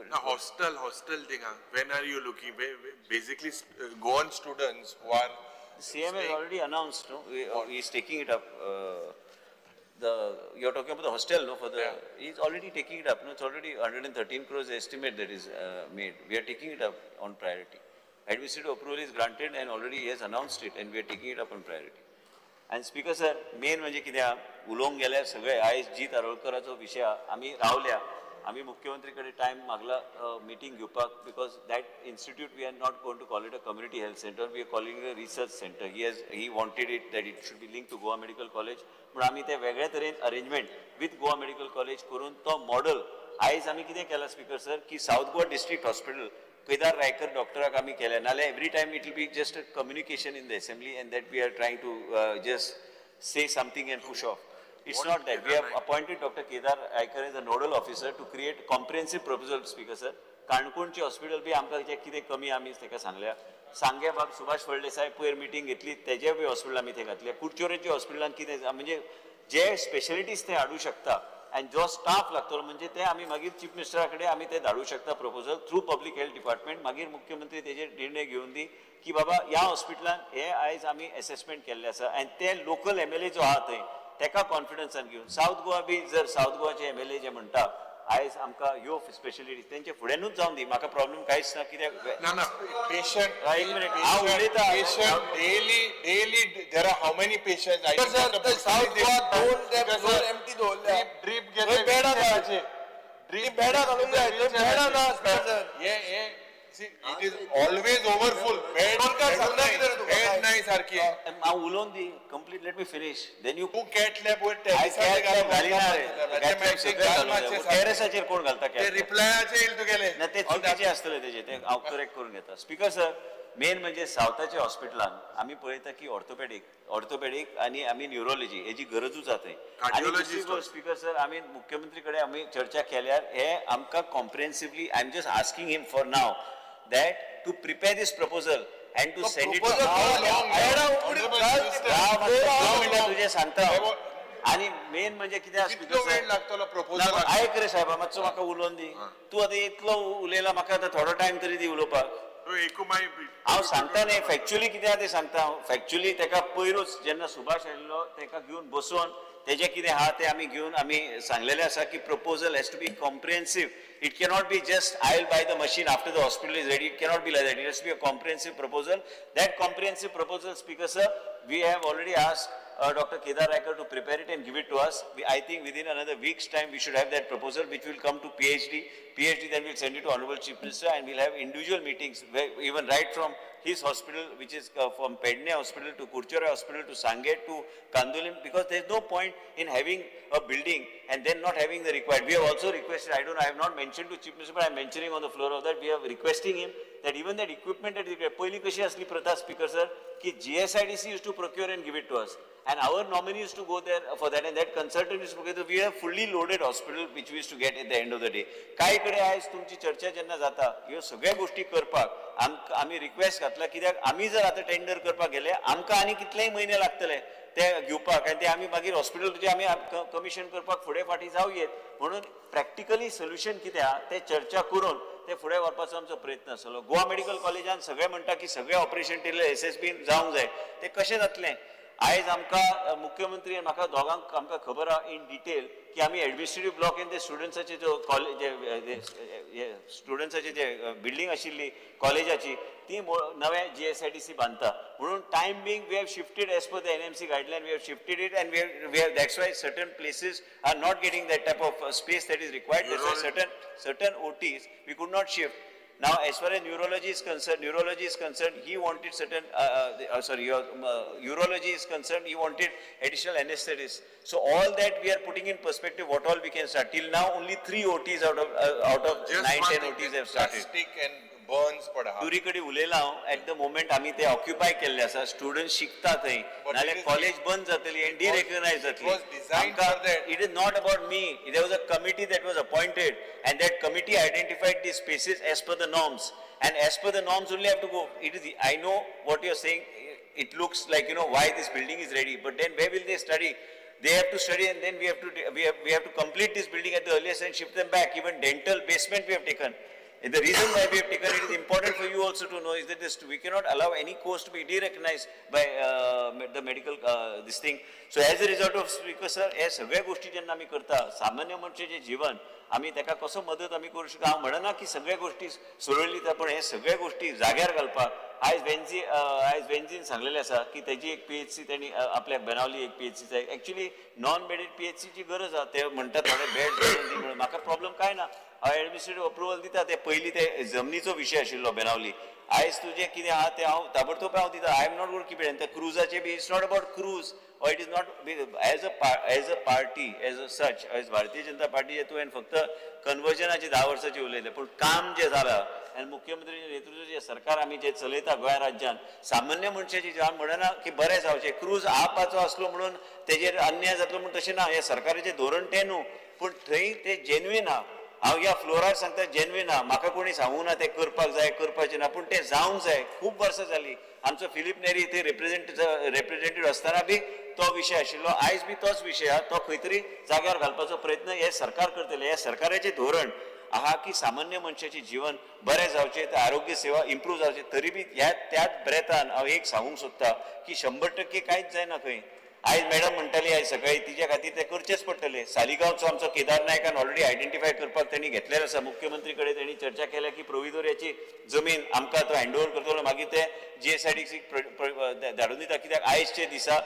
Now, hostel thing, when are you looking? Basically, Goan students who are... CM has already announced, no? He is taking it up. You're talking about the hostel, no? For the, yeah. He's already taking it up. No, it's already 113 crores estimate that is made. We are taking it up on priority. Administrative approval is granted and already he has announced it, and we are taking it up on priority. And Speaker sir, main म्हणजे कितें आहा, उलोवंक गेल्यार सगळे आयज जी तारोळकराचो विशय आहा, आमी रावल्या, आमी मुख्यमंत्री कडेन टायम मागला मिटींग घेवपाक, because that institute we are not going to call it a community health centre, we are calling it a research centre. He wanted it that it should be link to Goa medical college, पूण आमी ते वेगळे तरेन arrangement with Goa medical college करून तो मॉडल आयज आमी कितें केलां स्पीकर सर, की south Goa district hospital Kedar Raikar डॉक्टराक आमी केल्या, नाल्यार every time it will be just a communication in the assembly and that we are trying to just say something and push off. It's not that. We have appointed Dr. Kedar Raikar as a nodal officer to create comprehensive proposal, Speaker sir. काणकोणचे हॉस्पिटल बी आमकां जें कितें कमी आमी ताका सांगल्या. सांगे बाब सुभाष फळदेसाय पयर मिटींग घेतली, तेजे बी हॉस्पिटल आमी थंय घातले. कुडचोरेचे हॉस्पिटलान कितें म्हणजे जे स्पेशलिटीज थंय हाडूं शकता आनी जो स्टाफ लागतलो म्हणजे ते आमी मागीर चीफ मिनिस्टरा कडेन आमी ते धाडूं शकता proposal through public health department. मागीर मुख्यमंत्री तेजेर निर्णय घेवन दी की बाबा ह्या हॉस्पिटलान हे आयज आमी एसेसमेंट केल्लें आसा आनी ते लोकल एमएलए जो आहा थंय तेका कॉन्फिडन्सान घेवन सावथ गोवा बी जर सावथ गोवाचे एमएलए जे म्हणटा आयज आमकां ह्यो स्पेशलिटीज तेंचे फुड्यानूच जावन दी, म्हाका प्रॉब्लम कांयच ना. कित्याक ना पेशंट, एक मिनीट हांव उलयतां. Patient daily daily there are how many patient south Goa दोन एमटी दवरल्या, ड्रीप घेतले, ड्रीप बेडां घालूंक जाय, बेडां ना. हे it is always overfull. Bed bed नाही सारखी. हांव उलोवन दी complete, let me finish, then you तूं कॅट लॅब वयर टेरेसाचेर कोण घालता? ते रिप्लायाचे येयल तुगेले ना, ते चुकीचे आसतले तेजे, ते हांव करेक्ट करून घेता. स्पीकर सर, मेन म्हणजे सावथाच्या हॉस्पिटलान आमी पळयता की ऑर्थोपेडीक आनी आमी न्युरोलॉजी हेजी गरजूच आहा थंय. आनी स्पीकर सर, आमी मुख्यमंत्री कडेन आमी चर्चा केल्यार हे आमकां comprehensively, I am just asking him for now that to prepare this proposal and to send it to तुझे सांगता. आणि मेन म्हणजे कितें आयक रे साहेबा, मातसो म्हाका उलोवन दी. तूं आतां इतलो उलयला, म्हाका आतां थोडो टायम तरी दी उलोवपाक. हांव सांगता न्ही फॅक्च्युअली कितें आहा तें सांगता हांव. फॅक्च्युअली तेका पयरूच जेन्ना सुभाष आयिल्लो तेका घेवन बसोवन तेजें कितें आहा तें आमी घेवन आमी सांगलेलें आसा की proposal has to be comprehensive. It cannot be just I will buy the machine after the hospital is ready. It cannot be like that. It has to be a comprehensive proposal. That comprehensive proposal, Speaker sir, we have already asked Dr. Kedar Raikar to prepare it and give it to us. I think within another week's time we should have that proposal, which will come to PhD. PhD, then we'll send it to Honorable Chief Minister and we'll have individual meetings, where even right from his hospital, which is from Pedne Hospital to Curchorem Hospital to Sange to Candolim, because there's no point in having a building and then not having the required. We have also requested, I don't know, I have not mentioned to Chief Minister, but I'm mentioning on the floor of that, we are requesting him that even that equipment that is required, पयली कशी असली प्रथा Speaker sir, की GSIDC used to procure and give it to us. And our nominee used to go there for that, and that consultant used to procure. We have fully loaded hospital which we used to get at the end of the day. काय कडे आयज तुमची चर्चा जेन्ना जाता ह्यो सगळ्या गोष्टी करपाक आमी रिक्वेस्ट घातला, कित्याक आमी जर आतां टेंडर करपाक गेले आमकां आनी कितलेय म्हयने लागतले ते घेवपाक, आनी ते आमी मागीर हॉस्पिटल आमी कमिशन करपाक फुडें फाटीं जावं येत. म्हणून प्रॅक्टिकली सोल्युशन कितें आहा तें चर्चा करून ते फुडें व्हरपाचो आमचो प्रयत्न आसलो. गोवा मेडिकल कॉलेजान सगळे म्हणटा की सगळे ऑपरेशन टेलर SSB जावंक जाय, तें कशें जातलें? आयज आमकां मुख्यमंत्री आनी म्हाका दोगांक आमकां खबर आहा इन डिटेल की आमी एडमिनिस्ट्रेटीव ब्लॉक ते स्टुडंट्साचे जो कॉलेज स्टुडंट्साचे जे बिल्डींग आशिल्ली कॉलेजाची ती नवे GSIDC बांदता. म्हणून time being we have shifted as per the NMC guideline, we have shifted it and we have that's why certain places are not getting that type of space that is required. That's why certain OTs we could not shift. Now, as far as neurology is concerned, he wanted certain, urology is concerned, he wanted additional anesthetists. So all that we are putting in perspective, what all we can start. Till now, only 3 OTs out of 9-10 OTs have started. Plastic and burns पडा. दुरी कडे उलयला हांव, at the moment आमी ते ऑक्युपाय केल्ले आसा, स्टुडंट शिकता थंय, नाल्यार कॉलेज बंद जातली आनी डिरेकग्नायज जातली. It is not about me. There was a committee that was appointed and that committee identified the spaces as per the norms, and as per the norms only have to go. It is, I know what you are saying, it looks like, you know, why this building is ready, but then where will they study? They have to study, and then we have to complete this building at the earliest and shift them back. Even dental basement we have taken. And the reason why we have taken it is important for you also to know is that this, we cannot allow any course to be de-recognized by the medical this thing. So as a result of Speaker sir, हे सगळ्या गोष्टी जेन्ना आमी करता, सामान्य मनशाचें जीवन आमी ताका कसो मदत आमी करूं शकता. हांव म्हणना की सगळ्या गोष्टी सोडयली पण हे सगळ्या गोष्टी जाग्यार घालपाक आयज वेन्झीन सांगलेलें आसा की तेजी एक PHC तेणी आपल्याक बनावली एक PHC जाय. एक्चुअली नॉन बेडेड PHCची गरज आसा. ते म्हणटा थोडे बेड दी म्हणून, म्हाका प्रॉब्लम कांय ना, हांव एडमिनिस्ट्रेटीव अप्रुवल दिता. ते पयलीं ते जमनीचो विशय आशिल्लो बेनावली, आयज तुजें कितें आहा तें हांव ताबडतोब हांव दिता. I am not gonna keep it. आनी त्या क्रुजाचें बी it's not about cruise or it is not as a party as a such as Bharatiya Janata Party तुवें फक्त कन्वर्जनाची 10 वर्सांची उलयलें, पूण काम जें जालां आनी मुख्यमंत्रीच्या नेतृत्व जें सरकार आमी जें चलयता गोंया राज्यान, सामान्य मनशाची हांव म्हणना की बरें जावचें, क्रूज आपाचो आसलो म्हणून तेजेर अन्याय जातलो म्हणून तशें ना, हें सरकाराचें धोरण तें न्हू, पूण थंय तें जेन्युइन आहा. हांव ह्या फ्लोरार सांगता जेन्युइन आहा, म्हाका कोणी सांगूंक ना तें करपाक जाय करपाचें ना, पूण तें जावंक जाय. खूब वर्सां जालीं आमचो फिलीप नेरी थंय रिप्रेझेंटेटिव्ह आसतना बी तो विशय आशिल्लो, आयज बी तोच विशय आहा. तो खंय तरी जाग्यार घालपाचो प्रयत्न हे सरकार करतलें. हे सरकाराचें धोरण आहा की सामान्य मनशाचें जीवन बरें जावचें, आरोग्य सेवा इम्प्रूव जावचें. तरी बी ह्या त्याच ब्रेतान हांव एक सांगूंक सोदता की 100% कांयच जायना खंय. आयज मॅडम म्हणटाली आयज सकाळी तिच्या खातीर तें करचेंच पडटलें. सालिगांवचो आमचो केदार नायकान ऑलरेडी आयडेंटिफाय करपाक तेणी घेतलेलो आसा. मुख्यमंत्री कडेन तेणी चर्चा केल्या की प्रोविदोरियाची जमीन आमकां तो हँड ओवर करतलो, मागीर ते GSIDC धाडून दिता. कित्याक आयजचे दिसा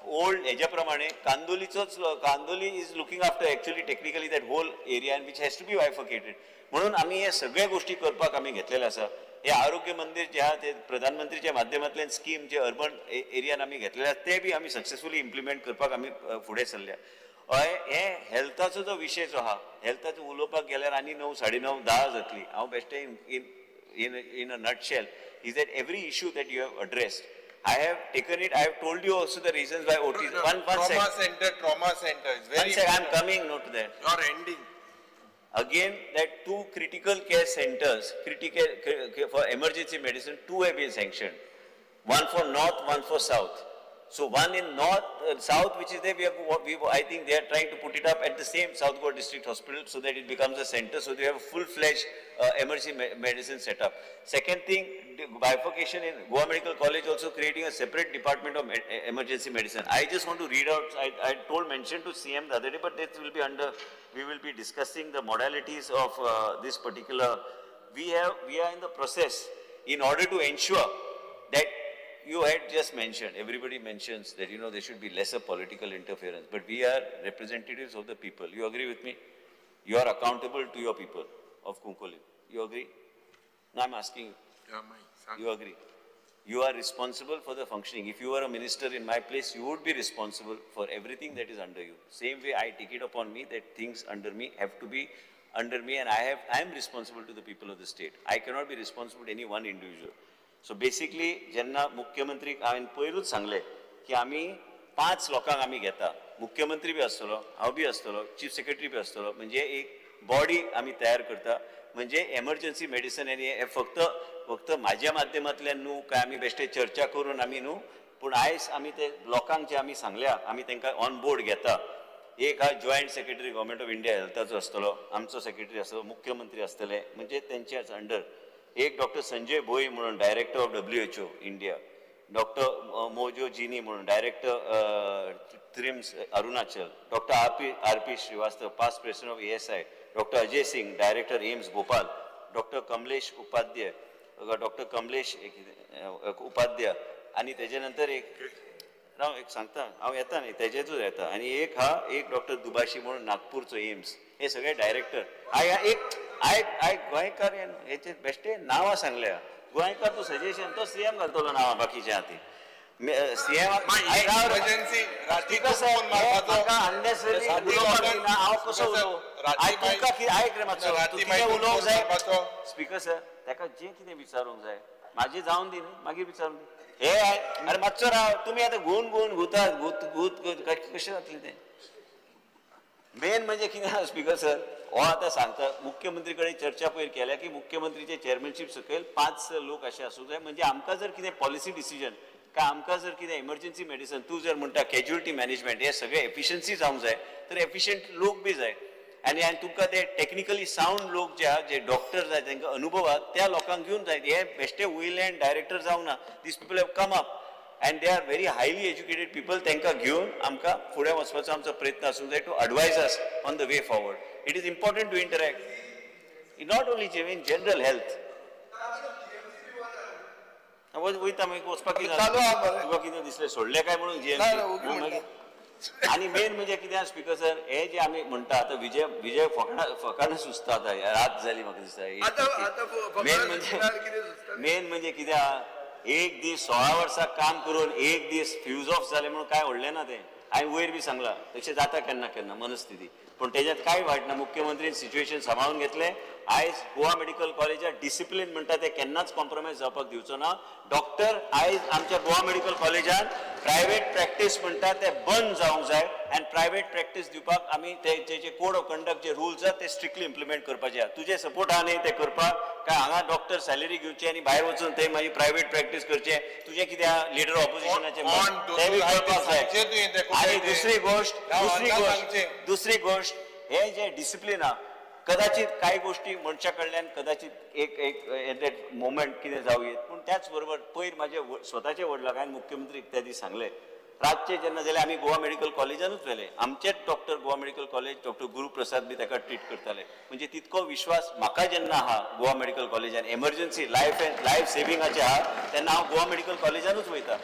ओल्ड हेज्या प्रमाणे कांदोलीचोच, Candolim is looking after actually technically that whole area and which has to be bifurcated. म्हणून आमी हे सगळे गोष्टी करपाक आमी घेतलेले आसा. हे आरोग्य मंदिर जे आहा ते प्रधानमंत्रीच्या माध्यमांतल्यान स्कीम जे अर्बन एरियान आमी घेतलेले आसा ते बी आमी सक्सेसफुली इम्प्लिमेंट करपाक आमी फुडें सरल्या. हय, हे हेल्थाचो जो विशय जो आहा, हेल्थाचो उलोवपाक गेल्यार आनी 9, 9:30, 10 जातली. हांव बेश्टें in a nutshell is that every issue that you have addressed, I have taken it. I have told you also the reasons why OT. No, one trauma second. Center, trauma center is very. 1 second, I am coming no to that. You are ending. Again, that 2 critical care centers, critical for emergency medicine, 2 have been sanctioned. 1 for north, 1 for south. So one in north, south, which is there, I think they are trying to put it up at the same South Goa District Hospital so that it becomes a center. So they have a full-fledged emergency medicine setup. Second thing, bifurcation in Goa Medical College also creating a separate department of emergency medicine. I just want to read out, I mentioned to CM the other day, but this will be under, we will be discussing the modalities of this particular, we are in the process in order to ensure that you had just mentioned, everybody mentions that, you know, there should be lesser political interference, but we are representatives of the people. You agree with me? You are accountable to your people. of Cuncolim. You agree? No, I am asking you. You agree? You are responsible for the functioning. If you were a minister in my place, you would be responsible for everything that is under you. Same way I take it upon me that things under me have to be under me, and I am responsible to the people of the state. I cannot be responsible to any one individual. So basically, जेन्ना मुख्यमंत्री हांवें पयरूच सांगलें की आमी 5 लोकांक आमी घेता, मुख्यमंत्री बी आसतलो, हांव बी आसतलो, चीफ सेक्रेटरी बी आसतलो, म्हणजे एक बॉडी आमी तयार करता. म्हणजे एमर्जन्सी मेडिसन आनी हे फक्त फक्त म्हाज्या माध्यमांतल्यान न्हू काय आमी बेश्टे चर्चा करून आमी न्हू, पूण आयज आमी ते लोकांक जे आमी सांगल्या आमी तांकां ऑन बोर्ड घेता. एक हा joint secretary government of India हेल्थाचो आसतलो, आमचो सेक्रेटरी आसतलो, मुख्यमंत्री आसतले, म्हणजे तेंच्याच अंडर. एक डॉक्टर संजय भोई म्हणून director of WHO India, doctor Mojo Jini म्हणून director TRIHMS Arunachal, doctor R P Srivastava past president of ASI, doctor Ajay Singh director AIIMS Bhopal, doctor Kamlesh Upadhyay, doctor Kamlesh Upadhyay, आनी तेजे नंतर एक राव एक सांगता हांव येता न्ही तेजेतूच येता. आनी एक हा एक डॉक्टर दुभाषी म्हणून नागपूरचो एम्स, हे सगळे डायरेक्टर. आय एक आयक आयक गोंयकार हेचे बेश्टे नांवां सांगल्या, गोंयकार तूं सजेशन तो सीएम घालतलो नांवां बाकीच्या हाती. सीएम हांव कसो उलोवं, तुमकां कितें आयक रे मातसो, कितें उलोवंक जाय स्पीकर सर, ताका जें कितें विचारूंक जाय म्हाजें जावन दी न्ही, मागीर विचारूंक दी. हे अरे मातसो राव, तुमी आतां घुवन घुवन घुतात, घुत घुत घुत कशें जातलें तें. मेन म्हणजे कितें स्पीकर सर, हो आतां सांगता मुख्यमंत्री कडेन चर्चा पयर केल्या की मुख्यमंत्रीचे चेअरमॅनशीप सकयल 5 लोक अशे आसूंक जाय. म्हणजे आमकां जर कितें पॉलिसी डिसिजन काय आमकां जर कितें एमर्जन्सी मेडिसन, तूं जर म्हणटा कॅज्युअलिटी मॅनेजमेंट, हे सगळे एफिशन्सी जावंक जाय, तर एफिशंट लोक बी जाय. आनी आनी तुमकां ते टेक्निकली सावंड लोक जे आहा, जे डॉक्टर जाय, तांकां अनुभव आहा, त्या लोकांक घेवन जाय. हे बेश्टे वयले आनी डायरेक्टर जावंक ना, these people have come up and they are very highly educated people. तांकां घेवन आमकां फुडें वचपाचो आमचो प्रयत्न आसूंक जाय to advise us on the way forward. It is important to interact not only in general health. वयता मागीर वचपाक तुका कितें दिसलें सोडलें काय म्हणून जीएमसी. आनी मेन म्हणजे कितें स्पीकर सर, हे जे आमी म्हणटा आतां विजय विजय फकाणां फकाणां सुचता, आतां रात जाली म्हाका दिसता. मेन म्हणजे कितें आहा, एक दीस 16 वर्सां काम करून एक दीस फ्यूज ऑफ जालें म्हणून कांय व्हडलें ना तें. हांवें वयर बी सांगलां तशें जाता केन्ना केन्ना मनस्थिती, पूण तेज्यात कांय वायट ना. मुख्यमंत्रीन सिच्युएशन सांबाळून घेतलें. आयज गोवा मेडिकल कॉलेजात डिसिप्लीन म्हणटा तें केन्नाच कॉम्प्रोमायज जावपाक दिवचो ना. डॉक्टर आयज आमच्या गोवा मेडिकल कॉलेजान प्रायवेट प्रॅक्टीस म्हणटा तें बंद जावंक जाय आनी प्रायवेट प्रॅक्टीस दिवपाक आमी ते जे कोड ऑफ कंडक्ट जे रुल्स आहा ते स्ट्रिक्टली इम्प्लिमेंट करपाचे आहा. तुजे सपोर्ट आहा न्ही ते करपाक, काय हांगा डॉक्टर सॅलरी घेवचे आनी भायर वचून ते मागीर प्रायवेट प्रॅक्टीस करचे, तुजें कितें आहा लिडर ऑपोजिशनाचें तें बी करपाक जाय. आनी दुसरी गोश्ट दुसरी गोश्ट हे जे डिसिप्लीन आहा, कदाचित कांय गोश्टी मनशा कडल्यान कदाचित एक एक एट that moment कितें जावं येत, पूण त्याच बरोबर पयर म्हाजे स्वताचे वडलाक हांवें मुख्यमंत्रीक त्या दीस सांगलें, रातचें जेन्ना जालें आमी गोवा मेडिकल कॉलेजानूच व्हेलें, आमचेच doctor Goa medical college doctor Guruprasad बी ताका ट्रीट करताले. म्हणजे तितको विश्वास म्हाका जेन्ना आहा गोवा मेडिकल कॉलेजान, एमर्जन्सी लायफ एंड लायफ सेविंगाचें आहा तेन्ना हांव गोवा मेडिकल कॉलेजानूच वयता.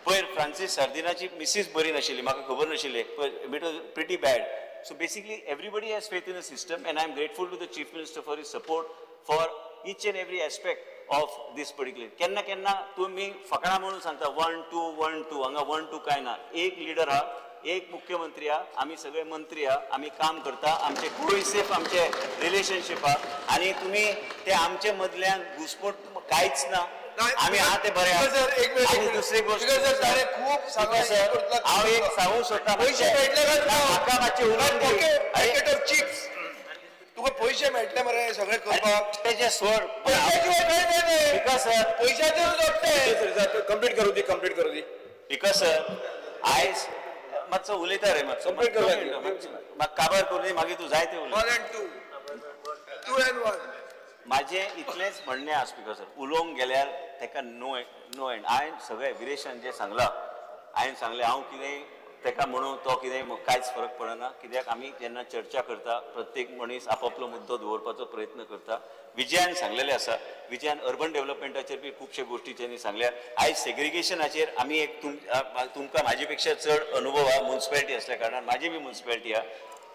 पयर फ्रांसीस सार्दिनाची मिसीस बरी नाशिल्ली, म्हाका खबर नाशिल्लें, it was pretty bad. So basically everybody has faith in the system and I am grateful to the Chief Minister for his support for each and every aspect of this particular. केन्ना केन्ना तुमी फकाणां म्हणून सांगता 1 2 1 2, हांगा 1 2 काय ना, एक लिडर आहा, एक मुख्यमंत्री आहा, आमी सगळे मंत्री आहा, आमी काम करता, आमचे कोहेसिव आमचे रिलेशनशीप आहा आनी तुमी ते आमचे मदल्यान घुसपोट कांयच ना. आमी आहा ते बरे आहा. आनी दुसरी गोश्ट हांव एक सांगूंक सोदता, म्हाका मातशें उलोवन दी, तुका पयशे मेळटले मरे सगळें करपाक, तेजें सोड, पयशाचेर कंप्लीट करूं दी, कंप्लीट करूं दी. Because sir आयज मातसो उलयता रे, मातसो कंप्लीट करूं, म्हाका काबार करूं दी, मागीर तूं जाय तें उलय. 1 and 2, 2 and 1. म्हाजें इतलेंच म्हणणें आसा स्पीकर सर, उलोवंक गेल्यार ताका नो एंड. हांवें सगळें विरेशान जें सांगलां, हांवें सांगलें हांव कितें ताका म्हणून तो कितें कांयच फरक पडना, कित्याक आमी जेन्ना चर्चा करता प्रत्येक मनीस आपापलो मुद्दो दवरपाचो प्रयत्न करता. विजयान सांगलेलें आसा, विजयान अर्बन डेव्हलपमेंटाचेर बी खुबशे गोश्टी तेणी सांगल्या. आयज सेग्रिगेशनाचेर आमी एक तुमकां म्हाजे पेक्षा चड अनुभव आहा, मुन्सिपेलिटी आसल्या कारणान, म्हाजी बी मुन्सिपेलिटी आहा,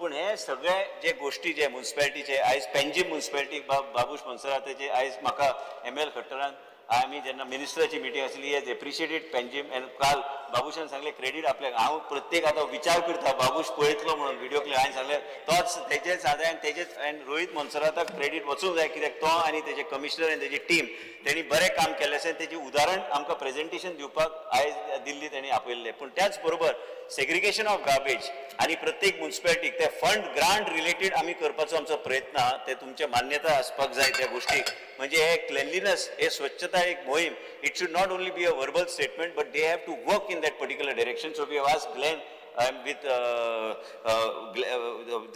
पूण हे सगळे जे गोश्टी जे मुन्सिपालिटीचे आयज पेंजीम मुन्सिपालिटीक बाबूश मोन्सेराताचे आयज म्हाका एम एल खट्टरान आमी जेन्ना मिनिस्टराची मिटींग आसली he has appreciated Panjim and काल बाबूशान सांगलें क्रेडीट आपल्याक. हांव प्रत्येक आतां विचार करता बाबूश पळयतलो म्हणून व्हिडियो क्लिप हांवें सांगलें तोच तेजेच आदार आनी तेजेच आनी रोहीत मोन्सेराताक क्रेडीट वचूंक जाय कित्याक तो आनी तेजे कमिशनर आनी तेजी टीम तेणी बरें काम केल्लें आसा आनी तेजें उदाहरण आमकां प्रेजेंटेशन दिवपाक आयज दिल्ली तेणी आपयल्लें. पूण त्याच बरोबर सेग्रिगेशन ऑफ गार्बेज आनी प्रत्येक मुन्सिपालिटीक ते फंड ग्रांट रिलेटेड आमी करपाचो आमचो प्रयत्न आहा, ते तुमचे मान्यता आसपाक जाय त्या गोश्टीक. म्हणजे हे क्लेनलीनस हे स्वच्छता एक मोहीम, it should not only be a verbal statement but they have to work in that particular direction. So we have asked Glenn, I am with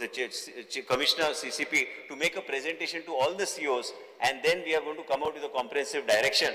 the Commissioner CCP to make a presentation to all the COs, and then we are going to come out with a comprehensive direction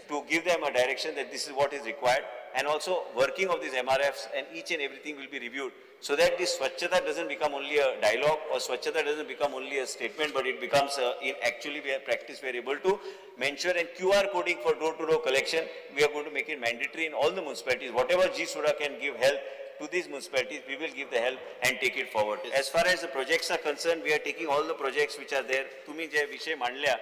to give them a direction that this is what is required, and also working of these MRFs and each and everything will be reviewed so that this Swachhata doesn't become only a dialogue or Swachhata doesn't become only a statement, but it becomes in actually we have practice, we are able to mention. And QR coding for door-to-door collection, we are going to make it mandatory in all the municipalities. Whatever GSUDA can give help to these municipalities, we will give the help and take it forward. As far as the projects are concerned, we are taking all the projects which are there. Tumi je vishay mandle,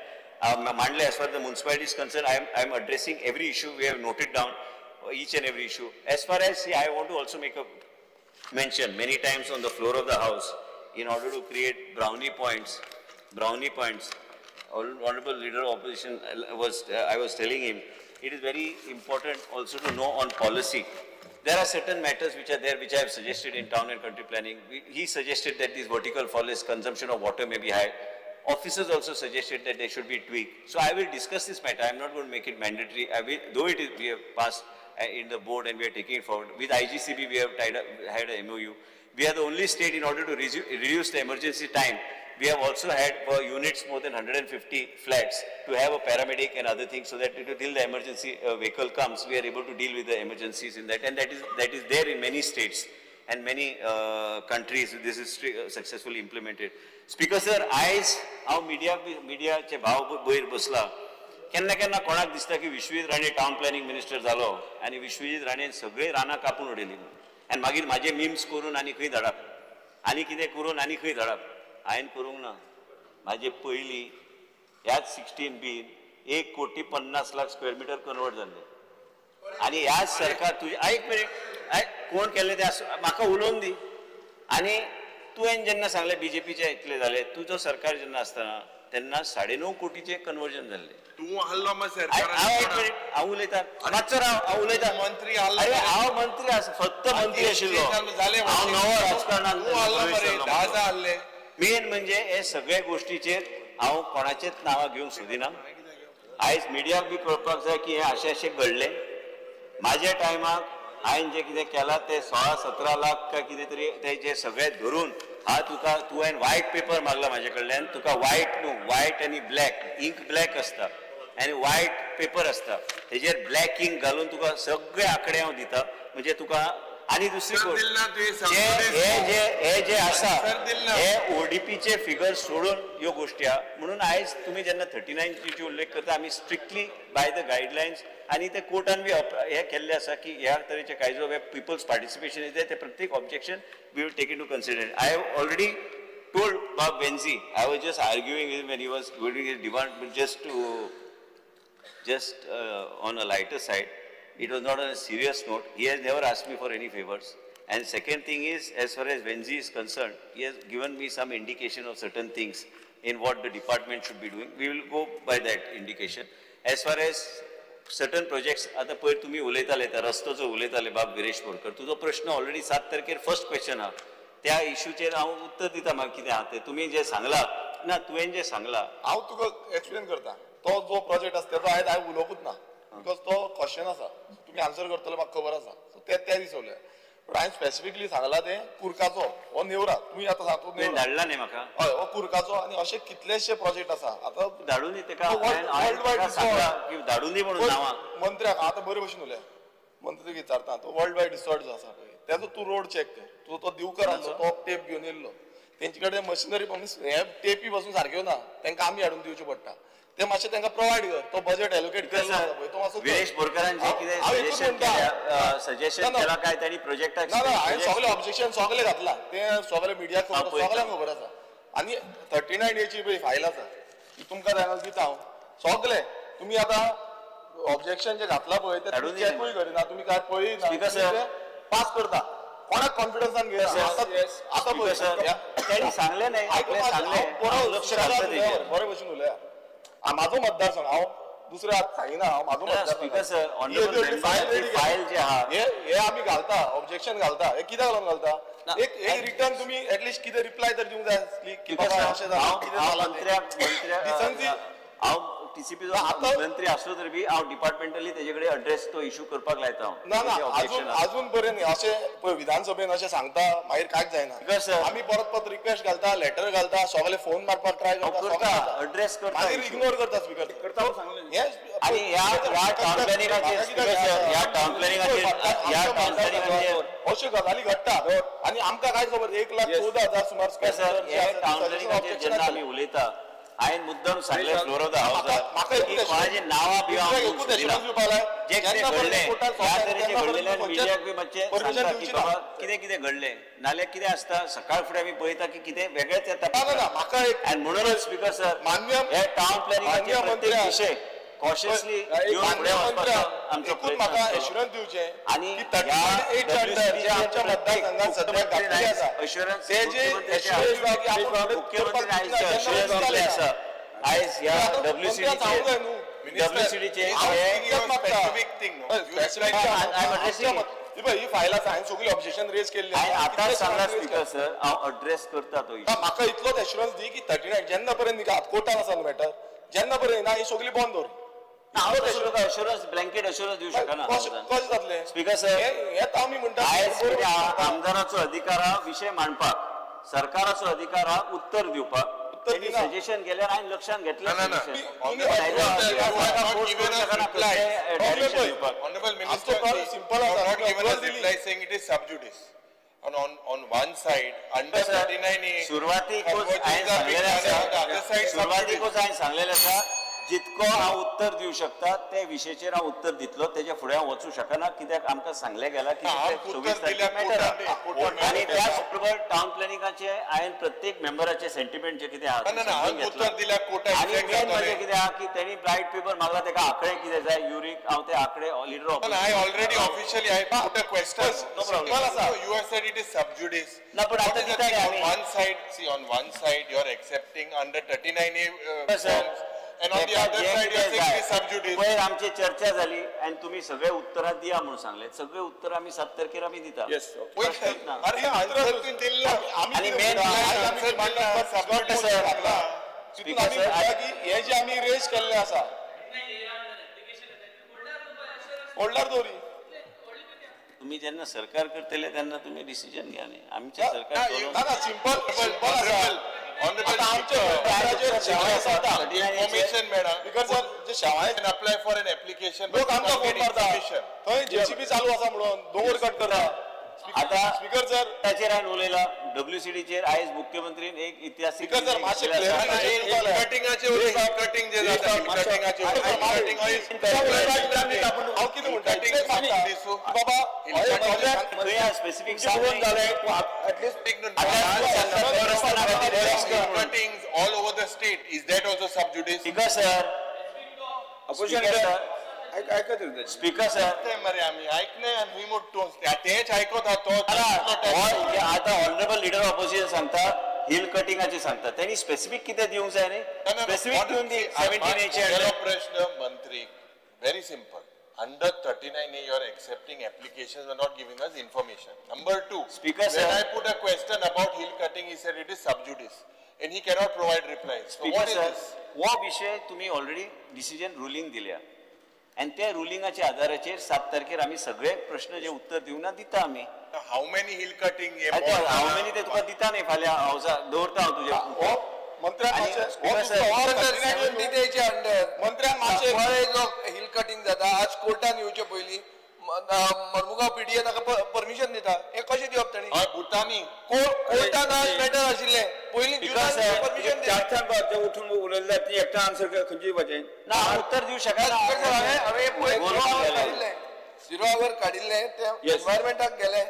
as far as the municipality is concerned, I am addressing every issue. We have noted down each and every issue. As far as, see, I want to also make a mention many times on the floor of the house in order to create brownie points. Honorable Leader of Opposition was, I was telling him, it is very important also to know on policy. There are certain matters which are there which I have suggested in town and country planning. He suggested that these vertical forests, consumption of water may be high. Officers also suggested that they should be tweaked. So I will discuss this matter. I am not going to make it mandatory. I will, though it is, we have passed in the board and we are taking it forward. With IGCB, we have tied up, had a MOU. We are the only state in order to reduce the emergency time. We have also had for units more than 150 flats to have a paramedic and other things so that till the emergency vehicle comes, we are able to deal with the emergencies in that. And that is there in many states and many countries. This is successfully implemented. Speaker sir, आयज हांव मिडियाचे भाव वयर बसला. केन्ना केन्ना कोणाक दिसता की Vishwajit Rane town planning minister जालो आनी विश्वजीत राणेन सगळीं रानां कापून उडयली आनी मागीर म्हाजे मिम्स करून आनी खंय धाडप आनी कितें करून आनी खंय धाडप. हांवें करूंक ना. म्हाजे पयलीं ह्याच 16 बीन 1,50,00,000 स्क्वेअर मिटर कन्वर्ट जाल्ले आनी ह्याच सरकार तुजें एक मिनीट कोण केल्लें तें म्हाका उलोवन दी. आनी तुवें जेन्ना सांगलें बीजेपीचे इतले जाले, तुजो सरकार जेन्ना आसतना तेन्ना 9.5 कोटीचें कन्वर्जन जाल्लें. तूं आहलो मग हांव उलयता मातसो राव, हांव उलयता. मंत्री अरे हांव मंत्री आसा, फक्त मंत्री आशिल्लो, हांव नवो राजकारणांत. मेन म्हणजे हे सगळे गोष्टीचेर हांव कोणाचेच नांवां घेवंक सोदिना. आयज मिडियाक बी कळपाक जाय की हें अशें अशें घडलें. म्हाज्या टायमाक हांवें जें कितें केलां तें 16-17 लाख काय कितें तरी ते जे सगळे धरून हा तुका तुवें वायट पेपर मागला म्हाजे कडल्यान. तुका वायट न्हू, वायट आनी ब्लॅक, इंक ब्लॅक आसता आनी वायट पेपर आसता, तेजेर ब्लॅक इंक घालून तुका सगळे आंकडे हांव दिता. म्हणजे तुका आनी दुसरी गोश्ट हे जे आसा हे ओडीपीचे फिगर सोडून ह्यो गोश्टी आहा. म्हणून आयज तुमी जेन्ना 39 उल्लेख करता, आमी स्ट्रिक्टली बाय the guidelines आनी ते कोर्टान बी हे केल्ले आसा की ह्या तरेचे कायदो पिपल्स पार्टिसिपेशन is ते प्रत्येक objection we will take into consideration. I have already told Bob Venzi, I was just arguing with him when he was doing his demand, but just on a lighter side, it was not on a serious note. He has never asked me for any favors. And second thing is, as far as Venzi is concerned, he has given me some indication of certain things in what the department should be doing. We will go by that indication. As far as certain projects, आता पयर तुम्ही उलयताले त्या रस्तो जो उलयताले बाब विरेश बोरकर, तुजो प्रश्न ऑलरेडी 7 तारखेर फर्स्ट क्वेश्चन आहा, त्या इश्यूचेर हांव उत्तर दिता. म्हाका कितें आहा तें तुमी जें सांगलां ना, तुवें जें सांगलां हांव तुका एक्सप्लेन करता. तो जो प्रोजेक्ट आसा तेजो आयज हांवें उलोवपूच ना because तो क्वेश्चन आसा, तुमी आन्सर करतले म्हाका खबर आसा. सो ते त्या दीस उलय, बट हांवें स्पेसिफिकली सांगला तें कुर्काचो हो नेवरा. तुमी आतां सांगता धाडला न्ही म्हाका. हय, हो कुर्काचो आनी अशे कितलेशे प्रोजेक्ट आसा आतां धाडून दी तेका वर्ल्ड वायड धाडून दी म्हणून नांवां मंत्र्याक आतां बरे भशेन उलय. मंत्री विचारता तो वर्ल्ड वायड रिसॉर्ट जो आसा पळय तेजो तूं रोड चॅक कर. तुजो तो दिवकर आसलो तो टेप घेवन येयल्लो, तेंचे कडेन मशिनरी हे टेपी पासून सारक्यो ना, तांकां आमी हाडून दिवच्यो पडटा. ते मातशें तांकां प्रोवायड कर, तो बजेट एलोकेट केलो पळय तो मातसो. विरेश बोरकारान जे कितें सजेशन केलां काय तांणी प्रोजेक्टाक? ना ना, हांवें सगळें ऑब्जेक्शन सगळें घातलां, तें सगळें मिडियाक खबर, सगळ्यांक खबर आसा. आनी 39 एची पळय फायल आसा ती तुमकां जाय जाल्यार दिता हांव सगळें. तुमी आतां ऑब्जेक्शन जे घातलां पळय तें चॅकूय करिना, तुमी काय पळयना, पास करता. कोणाक कॉन्फिडन्सान घेना. आतां पळय तांणी सांगलें न्हय, बरें भशेन उलया. म्हाजो मतदारसंघ हांव दुसरे आतां सांगिना, हांव म्हाजो मतदारसंघ हे आमी घालता, ऑब्जेक्शन घालता. हे कित्याक लागून घालता? एक एक रिटर्न तुमी एटलिस्ट कितें रिप्लाय तर दिवंक जाय आसली की बाबा अशें जालां कितें जालां. हांव टीसीपी मंत्री आसलो तरी बी हांव डिपार्टमेंटली तेजे कडेन अड्रेस तो इशू करपाक लायता हांव. ना ना, अजून पर्यंत अशें पळय विधानसभेन अशें सांगता मागीर कांयच जायना. आमी परत परत रिक्वेस्ट घालता, लेटर घालता, सगळे फोन मारपाक ट्राय करता, अड्रेस करता, मागीर इग्नोर करता स्पीकर. आनी ह्या टावन प्लॅनिंगाचेर, ह्या टावन प्लॅनिंगाचेर, ह्या टावन प्लॅनिंगाचेर अश्यो गजाली घडटा आनी आमकां कांय खबर. 1,14,000 सुमार स्क्वेअर टावन प्लॅनिंगाचेर जेन्ना आमी उलयता, हांवें मुद्दम सांगलें फ्लोर ऑफ the हावसार की कोणाचीं नांवां बिवां जे कितें घडलें ह्या तरेचें घडलेल्यान मिडियाक बी मातशें सांगता की बाबा कितें कितें घडलें. नाल्यार कितें आसता सकाळ फुडें आमी पळयता की कितें वेगळेंच येता. आनी म्हणूनच स्पीकर सर, हे टावन प्लॅनिंगाचे प्रत्येक विशय कॉशियसली घेवन फुडें वचपाचो आमचो प्रयत्न आसतलो. आनी अश्युरन्स मुख्यमंत्री अश्युरन्स दिल्लें आसा आयज ह्या डब्ल्यूसीडीचे ही फायल आसा, हांवें सगळी ऑब्जेक्शन रेज केल्ली. आतां सांगला स्पीकर सर, हांव अड्रेस करता तो. म्हाका इतलोच एश्युरन्स दी की 39 जेन्ना पर्यंत कोर्टान आसा मॅटर, जेन्ना पर्यंत ना ही सगळी बंद दवर. अश्युरन्स, ब्लँकेट अश्युरन्स दिवं शकना. कशें जातलें स्पीकर सर? हें आमी म्हणटा आयज आमदाराचो अधिकार आहा विशय मांडपाक, सरकाराचो अधिकार आहा उत्तर दिवपाक. सजेशन केल्यार हांवें लक्षांत घेतलें. सिंपल आसा. On one side, under 39A, सुरवातीकूच हांवें सांगलेलें आसा, जितको हांव उत्तर दिवं शकता ते विशयाचेर हांव उत्तर दितलो, तेज्या फुडें हांव वचूं शकना कित्याक आमकां सांगलें गेलां की 24 तारखेर मॅटर आहा. आनी त्याच बरोबर टावन प्लॅनिंगाचे हांवें प्रत्येक मेंबराचे सेंटिमेंट जे कितें आहा समजून घेतलां. आनी मेन म्हणजे कितें आहा की तेणी ब्रायट पेपर मारला, तेका आंकडे कितें जाय युरीक, हांव ते आंकडे leader of I already officially I put a question. You have said it is sub judice. ना, पण आतां दिता रे आमी. On one side, see, on one side you are accepting under 39A forms, and on the other side you are saying it is sub judice. पयर आमची चर्चा जाली आनी तुमी सगळे उत्तरां दिया म्हणून सांगले, सगळे उत्तरां आमी 7 तारखेर आमी दिता. अरे आन्सर तुवें दिल्ला. आनी मेन हे जे आमी रेज केल्ले आसा होल्डर दवरी. तुम्ही जेन्ना सरकार करतले तेन्ना तुम्ही डिसिजन घ्या न्ही. आमचें सरकार सिंपल सिंपल आसा. इन्फॉर्मेशन मेळना अप्लाय फॉर एन एप्लिकेशन. लोक आमकां फोन मारता थंय जेसीबी चालू आसा म्हणून दोंगर कट करता. आतां स्पीकर सर ताचेर हांवें उलयला डब्ल्यूसीडीचेर. आयज मुख्यमंत्रीन एक इतिहासीक बाबा specific all over the state, is that also sub judice? Speaker sir, speaker sir, मरे आमी ऐकले आनी तेच आयकत तो आतां ऑनरेबल लिडर ऑपोजिशन सांगता हिल कटिंगाचे सांगता, तेणी स्पेसिफीक कितें दिवंक जाय न्ही, स्पेसिफीक दिवन दी. 17 प्रश्न मंत्री very simple. Under 39A, you are accepting applications and not giving us information. Number 2, Speaker sir, when I put a question about hill cutting, he said it is sub judice and he cannot provide replies. So Speaker what is sir, this? हो विशय तुम्ही ऑलरेडी डिसिजन रुलींग दिल्या आनी त्या रुलिंगाच्या आधाराचेर 7 तारखेर आमी सगळे प्रश्न जे उत्तर दिवना दिता आमी. How many hill cutting? How many ते तुका दिता न्ही फाल्यां हावसा दवरता हांव तुजे. हिल कटिंग जाता आज कोर्टान येवचे पयलीं मर्मुगांव पीडीए ताका परमिशन दिता, हें कशें दिवप तांणी? भुतानी कोर्टान आज मॅटर आशिल्लें. बाब जे उठून उलयल्ले ती एकटा आन्सर खंयची दिवपाचें ना उत्तर दिवं शकना. हांवें झिरो our काडिल्लें ते एनवायरमेंटाक गेले.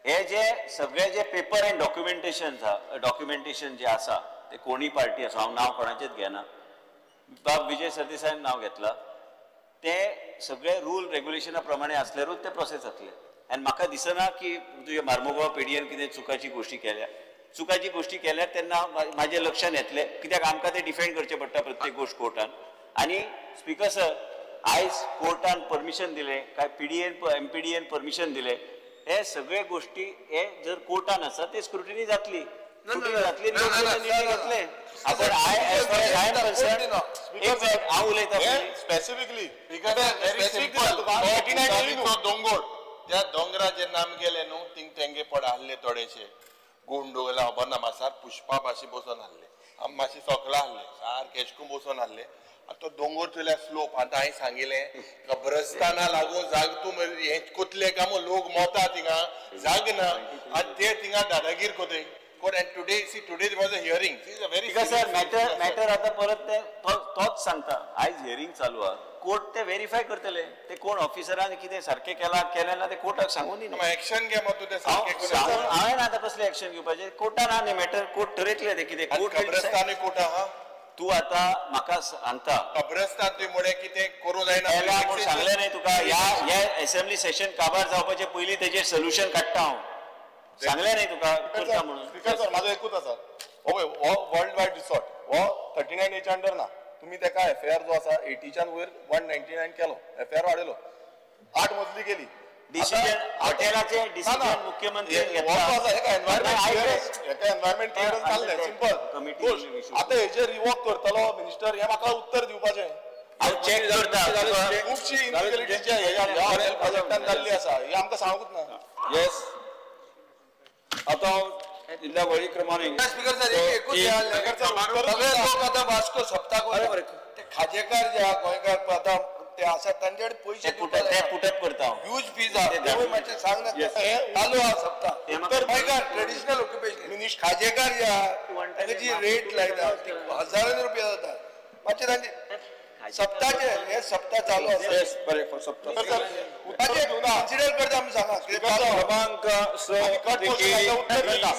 हे जे सगळे जे पेपर अँड डॉक्युमेंटेशन डॉक्युमेंटेशन जे आसा ते कोणी पार्टी आसा, हांव नांव कोणाचेच घेना, बाब विजय सरदेसायान नांव घेतलां, ते सगळे रूल रेग्युलेशना प्रमाणे आसल्यारूच ते प्रोसेस जातले. आनी म्हाका दिसना की तुजे मार्मोगांव पेडयेन कितें चुकाची गोश्टी केल्या. चुकाची गोश्टी केल्यार तेन्ना म्हाजे लक्षान येतलें, कित्याक आमकां ते डिफेंड करचें पडटा प्रत्येक गोश्ट कोर्टान. आनी स्पिकर सर, आयज कोर्टान परमिशन दिलें काय पीडीएन एमपीडीएन परमिशन दिलें, हे सगळे गोश्टी हे जर कोर्टान आसा ते स्क्रुटिनी जातली, जातली, निर्णय घेतले. आपण I as far as I am concern, एक मिनिट हांव उलयतां. स्पेसिफिकली दोंगोर, त्या दोंगरा जेन्ना आमी गेले न्हू थिंग तेंगे पड आहले थोडेशे गुंडो खबर ना, सार पुष्पा भाशे बसून आहले, आमी मातशे सोकला आहले, सारके एशकून बसून आहले. आतां तो दोंगोर थंयल्यार स्लोप. आतां हांवें सांगिलें कब्रस्ताना लागून जाग तूं हें कोतले काय लोक मोता थिंगा जाग ना, आनी ते थिंगा दादागीर कोताय. And today, see, today there was a hearing. See, it's a very because sir, matter आता परत ते तोच सांगता. आयज हियरिंग चालू आहा, कोर्ट ते वेरीफाय करतले, ते कोण ऑफिसरान कितें सारकें केलां केलें ना ते कोर्टाक सांगून दिना. एक्शन घे मग तूं ते सारकें. हांवें आतां कसलें एक्शन घेवपाचें? कोर्टान आहा न्ही मॅटर, कोर्ट ठरयतलें तें कितें. कोर्ट कब्रस्तानूय कोर्ट आहा. तूं आतां म्हाका सांगता कब्रस्तान तुवें म्हणलें कितें करूं जायना म्हूण सांगलें न्ही तुका. ह्या एसेंब्ली सेशन काबार जावपाचे पयलीं तेजेर सोल्युशन काडटा हांव, सांगलें न्ही तुका करता म्हणून. स्पिकर सर, म्हाजो एकूच आसा, हो पळय हो वर्ल्ड वायड रिसॉर्ट हो 39 एच्या अंडर ना, तुमी तेका एफआयआर जो आसा 80च्यान वयर 199 केलो, एफआयआर वाडयलो, 8 मजली केली. डिसिजन हॉटेलाचे डिसिजन मुख्यमंत्री एनवायरमेंट क्लियरन्स जाल्लें, सिंपल. आतां हेजेर रिवॉक करतलो मिनिस्टर, हें म्हाका उत्तर दिवपाचें. हांव चॅक करता. खुबशी इनलिगलिटी जी ह्या हॉटेल प्रोजेक्टान जाल्ली आसा, हें आमकां सांगूंकच ना. येस, आतां इल्ल्या वळी क्रमाने स्पिकर सर एकूच सगळे लोक आतां वास्को सप्ताक ते खाजेकार जे आहा गोंयकार आतां ते आसा तांचे कडेन पयशे पुटअप करता, ह्यूज फीज आहा, तेवूय मातशें सांग ना. चालू आहा सप्ताह. गोंयकार ट्रेडिशनल ऑक्युपेशन खाजेकार जे आहा तांकां जी रेट लायता ती हजारांनी रुपया जाता. मातशें तांचे सप्ताचे हे सप्ताह चालू आसा. कन्सिडर करता आमी सांगा. क्रमांक स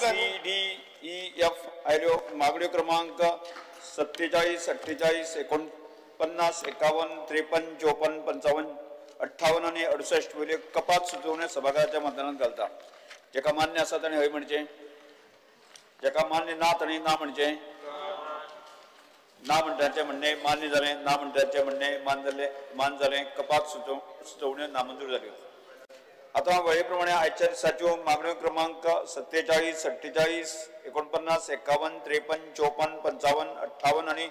सी डी ई एफ आयल्यो मागण्यो क्रमांक 47, 48, 49, 51, 53, 54, 55, 58 आनी 68 वयल्यो कपात सुचोवण्यो सभाघराच्या मतदानात घालता. जेका मान्य आसा ताणें हय म्हणचें, जेका मान्य ना ताणें ना म्हणचें. ना म्हणटाचें म्हणणें मान्य जालें, ना म्हणटाचें म्हणणें मान जालें. कपात सुचोवण्यो नामंजूर जाल्यो. आतां वळे प्रमाणे आयच्या दिसाच्यो मागण्यो क्रमांक 47, 48, 49, 51, 53, 54, 55, 58 आनी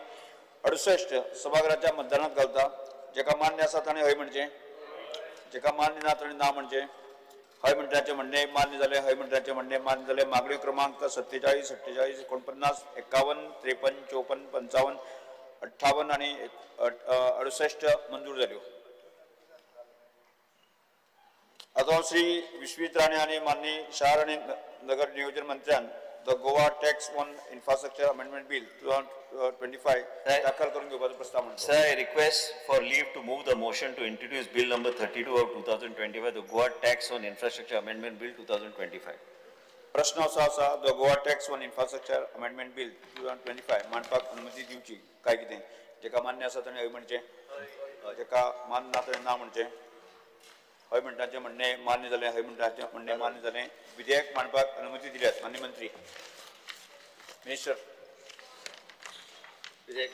68 सभाघराच्या मतदानात घालता. जेका मान्य आसा ताणें हय म्हणचें, जेका मान्य ना ताणें ना म्हणचें. हय म्हणटाचें म्हणणें मान्य जालें, हय म्हणटाचें म्हणणें मान्य जालें. मागण्यो क्रमांक 47, 48, 49, 51, 53, 54, 55, 58 आनी 68 मंजूर जाल्यो. आतां श्री विश्वजीत राणे आनी माननीय शार आनी नगर नियोजन मंत्र्यान the Goa tax on infrastructure amendment bill 2025 दाखल करून घेवपाचो प्रस्ताव मांडलो. Sir, I request for leave to move the motion to introduce bill number 32 of 2025, the Goa tax on infrastructure amendment bill 2025. प्रश्न असो आसा, the Goa tax on infrastructure amendment bill 2025 मांडपाक अनुमती दिवची काय कितें? जेका मान्य आसा ताणें हय म्हणचें, जेका मान्य ना ताणें ना म्हणचें. हय म्हणटाचें म्हणणें मान्य जालें, हय म्हणटाचें म्हणणें मान्य जालें. विधेयक मांडपाक अनुमती दिल्यात मान्य मंत्री मिनिस्टर. विधेयक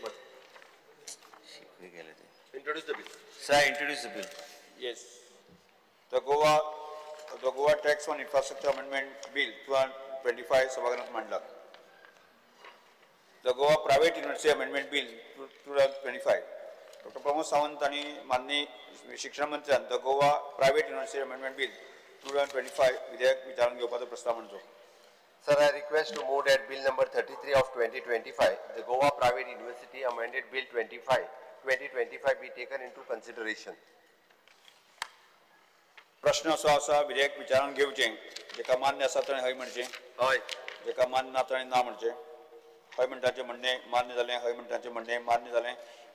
Introduce the bill. Sir, I introduce the bill. Yes. The Goa Tax on Infrastructure Amendment Bill 2025 सभागृहात मांडला. The Goa Private University Amendment Bill 2025. Doctor Pramod Sawant आणि माननीय शिक्षण मंत्र्यान the Goa Private University Amendment Bill 2025 विधेयक विचारून घेवपाचो प्रस्ताव मांडचो. Sir, I request to move that bill number 33 of 2025, the Goa Private University Amended Bill 2025 be taken into consideration. प्रश्न असो आसा, विधेयक विचारून घेवचें. जेका मान्य आसा ताणें हय म्हणचें, हय. जेका मान्य ना ताणें ना म्हणचें. हय म्हणटांचें म्हणणें मान्य जालें. हय म्हणटांचें म्हणणें मान्य जालें.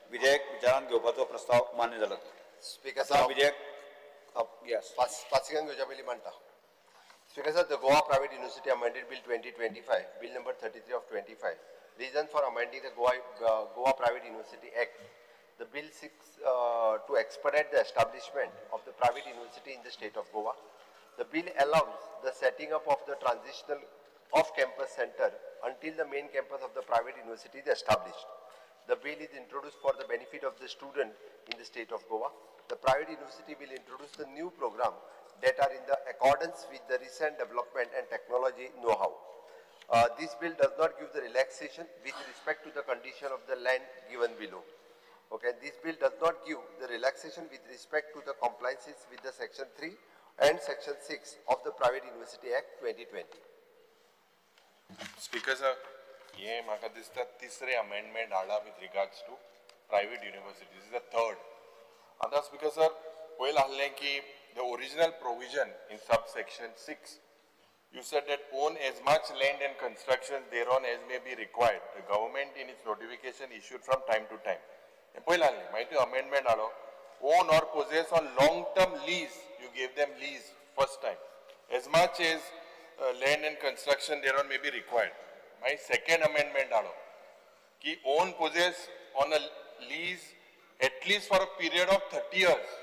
विधेयक विचारांत घेवपाचो प्रस्ताव मान्य जालो. स्पीकर साहब, विधेयक येस पासिंगान घेवच्या पयलीं मांडटा. Speaker sir, the Goa Private University Amended Bill 2025, Bill number 33 of 25. Reason for amending the Goa Private University Act. The bill seeks to expedite the establishment of the private university in the state of Goa. The bill allows the setting up of the transitional off-campus center until the main campus of the private university is established. The bill is introduced for the benefit of the student in the state of Goa. The private university will introduce the new program that are in the accordance with the recent development and technology know-how. This bill does not give the relaxation with respect to the condition of the land given below. Okay, this bill does not give the relaxation with respect to the compliances with the Section 3 and Section 6 of the Private University Act 2020. Speaker sir, हे म्हाका दिसता तिसरे अमेंडमेंट हाडला with regards to private university. This is the third. आतां स्पीकर सर, पयलीं आहलें की the original provision in sub section 6, you said that own as much land and construction thereon as may be required, the government in its notification issued from time to time. हें पयलीं आहलें. मागीर तुवें अमेंडमेंट हाडलो, own or possess on long term lease, you gave them lease first time, as much as land and construction thereon may be required. मागीर सेकंड अमेंडमेंट हाडलो की own possess on a lease at least for a period of 30 years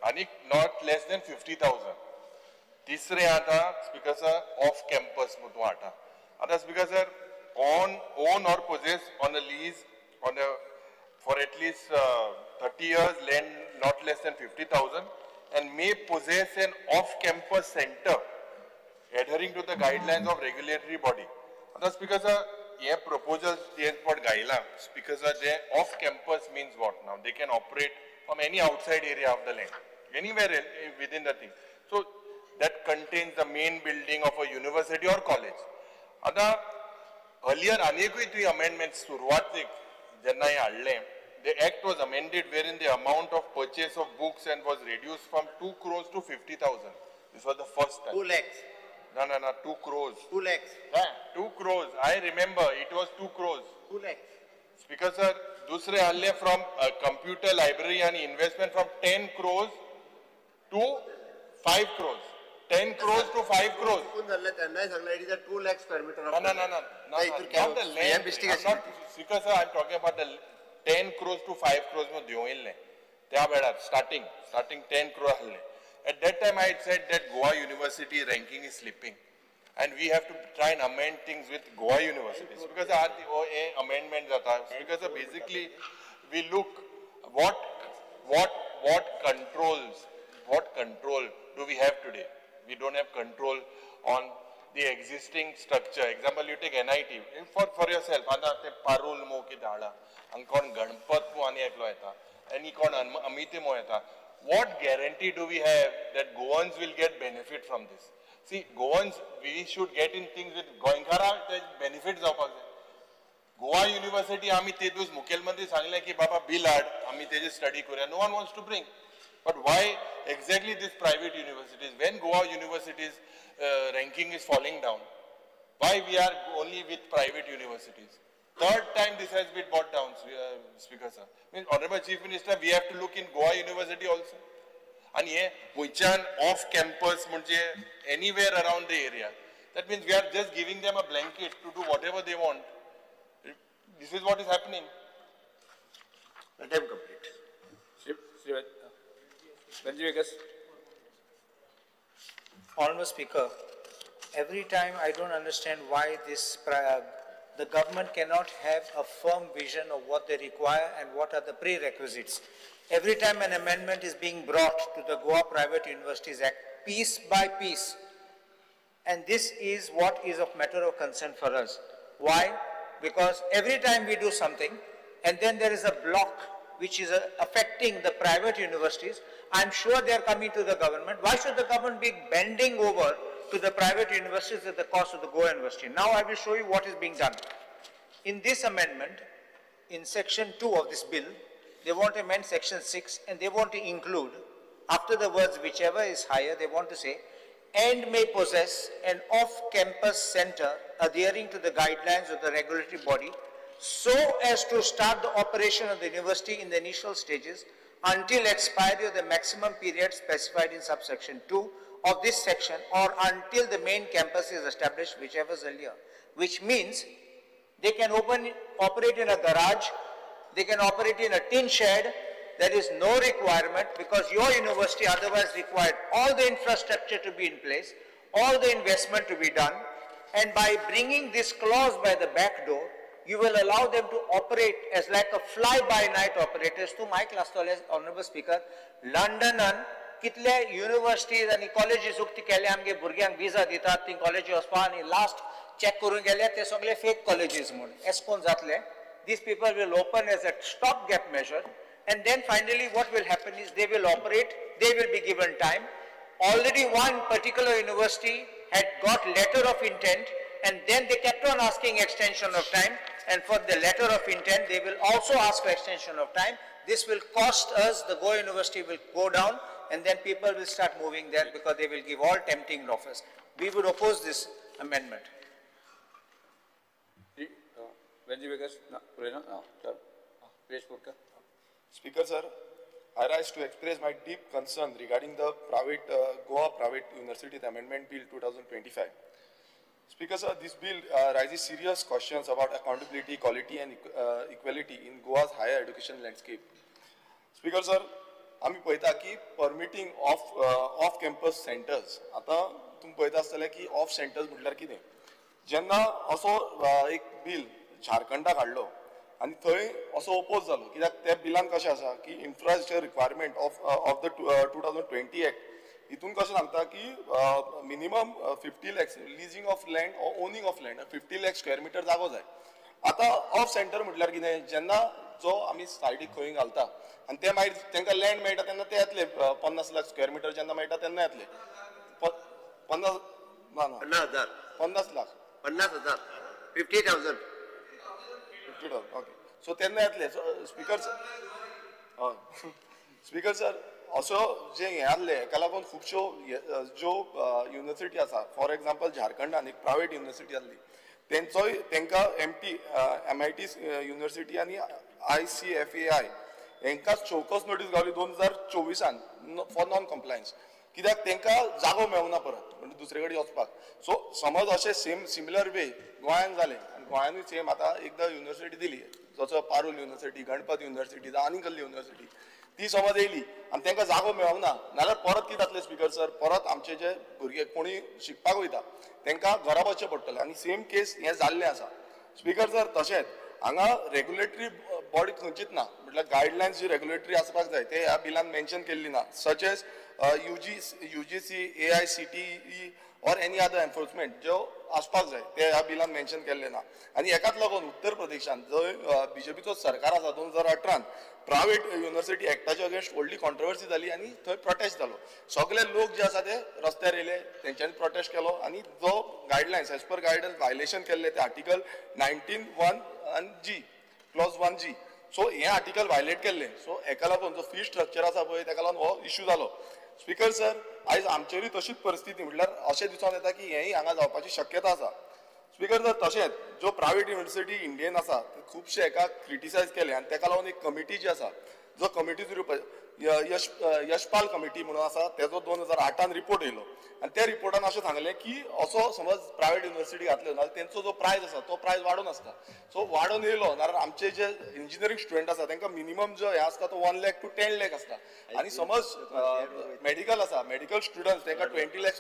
आनी not less than 50,000. तिसरें आतां स्पीकर सर, ऑफ कॅम्पस म्हूण तूं हाडटा. आतां speaker sir, on own or possess on a lease on a for at least 30 years, land not less than 50,000, and may possess an off-campus center adhering to the guidelines of regulatory body. आतां स्पीकर सर, हे proposal जे पट घायला speaker sir, J off campus means what now? They can operate from any outside area of the land, anywhere within the thing. So that contains the main building of a university or college. आतां earlier आनीकूय तुवें amendment सुरवातेक जेन्ना हें हाडलें, the act was amended wherein the amount of purchase of books and was reduced from 2 crores to 50,000. This was the first time. 2 lakhs. No, no, no, 2 crores. 2 lakhs. Yeah, 2 crores. I remember it was 2 crores. 2 lakhs. Speaker sir, दुसरे हाडले from computer library and investment from 10 crores to 5 crores. 10 crores to 5 crores. तेन्नाय सांगलें, it is a 2 lakh square meter. No, no, no, no. Not the land. Speaker sir, I am talking about the 10 crores to 5 crores म्हूण देंवयिल्लें त्या वेळार starting 10 crore आहलें. At that time I had said that Goa University ranking is slipping and we have to try and amend things with Goa University. Because आज हे amendment जाता. Because basically we look what controls, what control do we have today? We don't have control on the existing structure. Example, you take NIT for yourself. आतां ते पारूल मो कितें हाडला, हांगा कोण गणपत मो आनी एकलो येता आनी कोण अमित मो येता. What guarantee do we have that Goans will get benefit from this? See, Goans, we should get in things with गोंयकारांक ते benefit जावपाक जाय. गोवा युनिव्हर्सिटी आमी ते दीस मुखेलमंत्री सांगलें की बाबा बिल हाड, आमी तेजेर स्टडी करुया. No one wants to bring. But why exactly these private universities? When Goa universities ranking is falling down, why we are only with private universities? Third time this has been brought down, Speaker sir. Means Honorable Chief Minister, we have to look in Goa University also. And here, खंयच्यान off campus म्हणजे anywhere around the area. That means we are just giving them a blanket to do whatever they want. This is what is happening. Let him complete. Shri Venzy Viegas. Honorable Speaker, every time I don't understand why this the government cannot have a firm vision of what they require and what are the prerequisites. Every time an amendment is being brought to the Goa Private Universities Act, piece by piece, and this is what is of matter of concern for us. Why? Because every time we do something, and then there is a block which is affecting the private universities, I'm sure they are coming to the government. Why should the government be bending over to the private universities at the cost of the Goa University? Now I will show you what is being done. In this amendment, in section 2 of this bill, they want to amend section 6 and they want to include, after the words whichever is higher, they want to say, and may possess an off-campus center adhering to the guidelines of the regulatory body so as to start the operation of the university in the initial stages until expiry of the maximum period specified in subsection 2 of this section or until the main campus is established, whichever is earlier. Which means they can operate in a garage, they can operate in a tin shed. There is no requirement because your university otherwise required all the infrastructure to be in place, all the investment to be done, and by bringing this clause by the back door, you will allow them to operate as like a fly-by-night operators. To my class, Honorable Speaker, Londonan कितले युनिव्हर्सिटीज आनी कॉलेजीस उक्ती केले आमगे भुरग्यांक विजा दितात ती कॉलेजी वचपा आनी लास्ट चॅक करून गेले ते सगळे फेक कॉलेजीस म्हूण एस्कोन जातले. These people will open as a stop gap measure and then finally what will happen is they will operate, they will be given time. Already one particular university had got letter of intent and then they kept on asking extension of time, and for the letter of intent they will also ask for extension of time. This will cost us, the Goa University will go down and then people will start moving there because they will give all tempting offers. We would oppose this amendment. Speaker sir, I rise to express my deep concern regarding the private Goa Private University Amendment Bill 2025. Speaker sir, this bill raises serious questions about accountability, quality and equality in Goa's higher education landscape. Speaker sir, आमी पळयता की permitting of off campus centers. आतां तुमी पळयता आसतले की ऑफ सेंटर्स म्हटल्यार कितें. जेन्ना असो एक बील झारखंडाक हाडलो आनी थंय असो ओपोज जालो कित्याक त्या बिलान कशें आसा की infrastructure requirement of the 2020 act हितून कशें सांगता की minimum 50 lakhs leasing of land or owning of land 50 lakh square meter जागो जाय. आतां ऑफ सेंटर म्हटल्यार कितें, जेन्ना जो आमी सायडीक खंय घालता आनी ते मागीर तांकां लँड मेळटा तेन्ना ते येतले 50 लाख स्क्वेअर मिटर जेन्ना मेळटा तेन्ना येतले 50 ना ना 50 लाख 50,000 50,000 50,000 ओके. सो तेन्ना येतले. स्पीकर सर, हय स्पीकर सर, असो जे हें आहले हेका लागून खुबश्यो ज्यो युनिवर्सिटी आसा, फॉर एग्जाम्पल झारखंडान एक प्रायवेट युनिवर्सिटी आहली तेंचोय तेंकां MIT university आनी ICFAI हेंकां चौकस नोटीस गावली 2024 फॉर नॉन कंप्लायन्स, कित्याक तेंकां जागो मेळना परत म्हणजे दुसरे कडेन वचपाक. सो समज अशें सेम सिमिलर वे गोंयान जालें आनी गोंयानूय सेम आतां एकदां युनिवर्सिटी दिली जसो पारूल युनिवर्सिटी, गणपत युनिवर्सिटी जावं आनी कसली युनिवर्सिटी ती समज येयली आनी तेंकां जागो मेळना नाल्यार परत कितें जातलें स्पीकर सर, परत आमचे जे भुरगे कोणी शिकपाक वयता तेंकां घरा वचचें पडटलें आनी सेम केस हें जाल्लें आसा. स्पीकर सर, तशेंच हांगा रेगुलेटरी बॉडी खंयचीच ना, म्हटल्यार गायडलायन्स जी रेगुलेटरी आसपाक जाय ते ह्या बिलान मेन्शन केल्ली ना, such as UGC, AICTE or any other enforcement ज्यो आसपाक जाय ते ह्या बिलान मेन्शन केल्ले ना. आनी हेकाच लागून उत्तर प्रदेशान जंय बीजेपीचो सरकार आसा 2018 प्रायवेट युनिवर्सिटी एक्टाच्या अगेन्स्ट व्हडली कॉन्ट्रोवर्सी जाली आनी थंय प्रोटेस्ट जालो. सगळे लोक जे आसा ते रस्त्यार येयले, तेंच्यांनी प्रोटेस्ट केलो आनी जो guidelines as per guidelines violation केल्ले ते आर्टिकल 19(1) आनी जी क्लॉज 1G, सो हें आर्टिकल वायलेट केल्लें. सो हेका लागून जो फी स्ट्रक्चर आसा पळय तेका लागून हो इश्यू जालो. स्पीकर सर, आयज आमचेरूय तशीच परिस्थिती म्हटल्यार अशें दिसून येता की हेंय हांगा जावपाची शक्यता आसा. स्पीकर सर, तशेंच ज्यो प्रायवेट युनिवर्सिटी इंडियन आसा खुबशे हेका क्रिटिसायज केले आनी तेका लागून एक कमिटी जी आसा, जो कमिटी यशपाल कमिटी म्हणून आसा तेजो 2008 रिपोर्ट येयलो आनी त्या रिपोर्टान अशें सांगलें की असो समज प्रायवेट युनिवर्सिटी घातल्यो नाल्यार तेंचो जो प्रायज आसा तो प्रायज वाडोवन आसता. सो वाडोवन येयलो नाल्यार आमचे जे इंजिनियरींग स्टुडंट आसा तेंकां मिनिमम जो हें आसता तो 1 लाख टू 10 लाख आसता आनी समज मेडिकल आसा, मेडिकल स्टुडंट्स तेंकां 20 लाख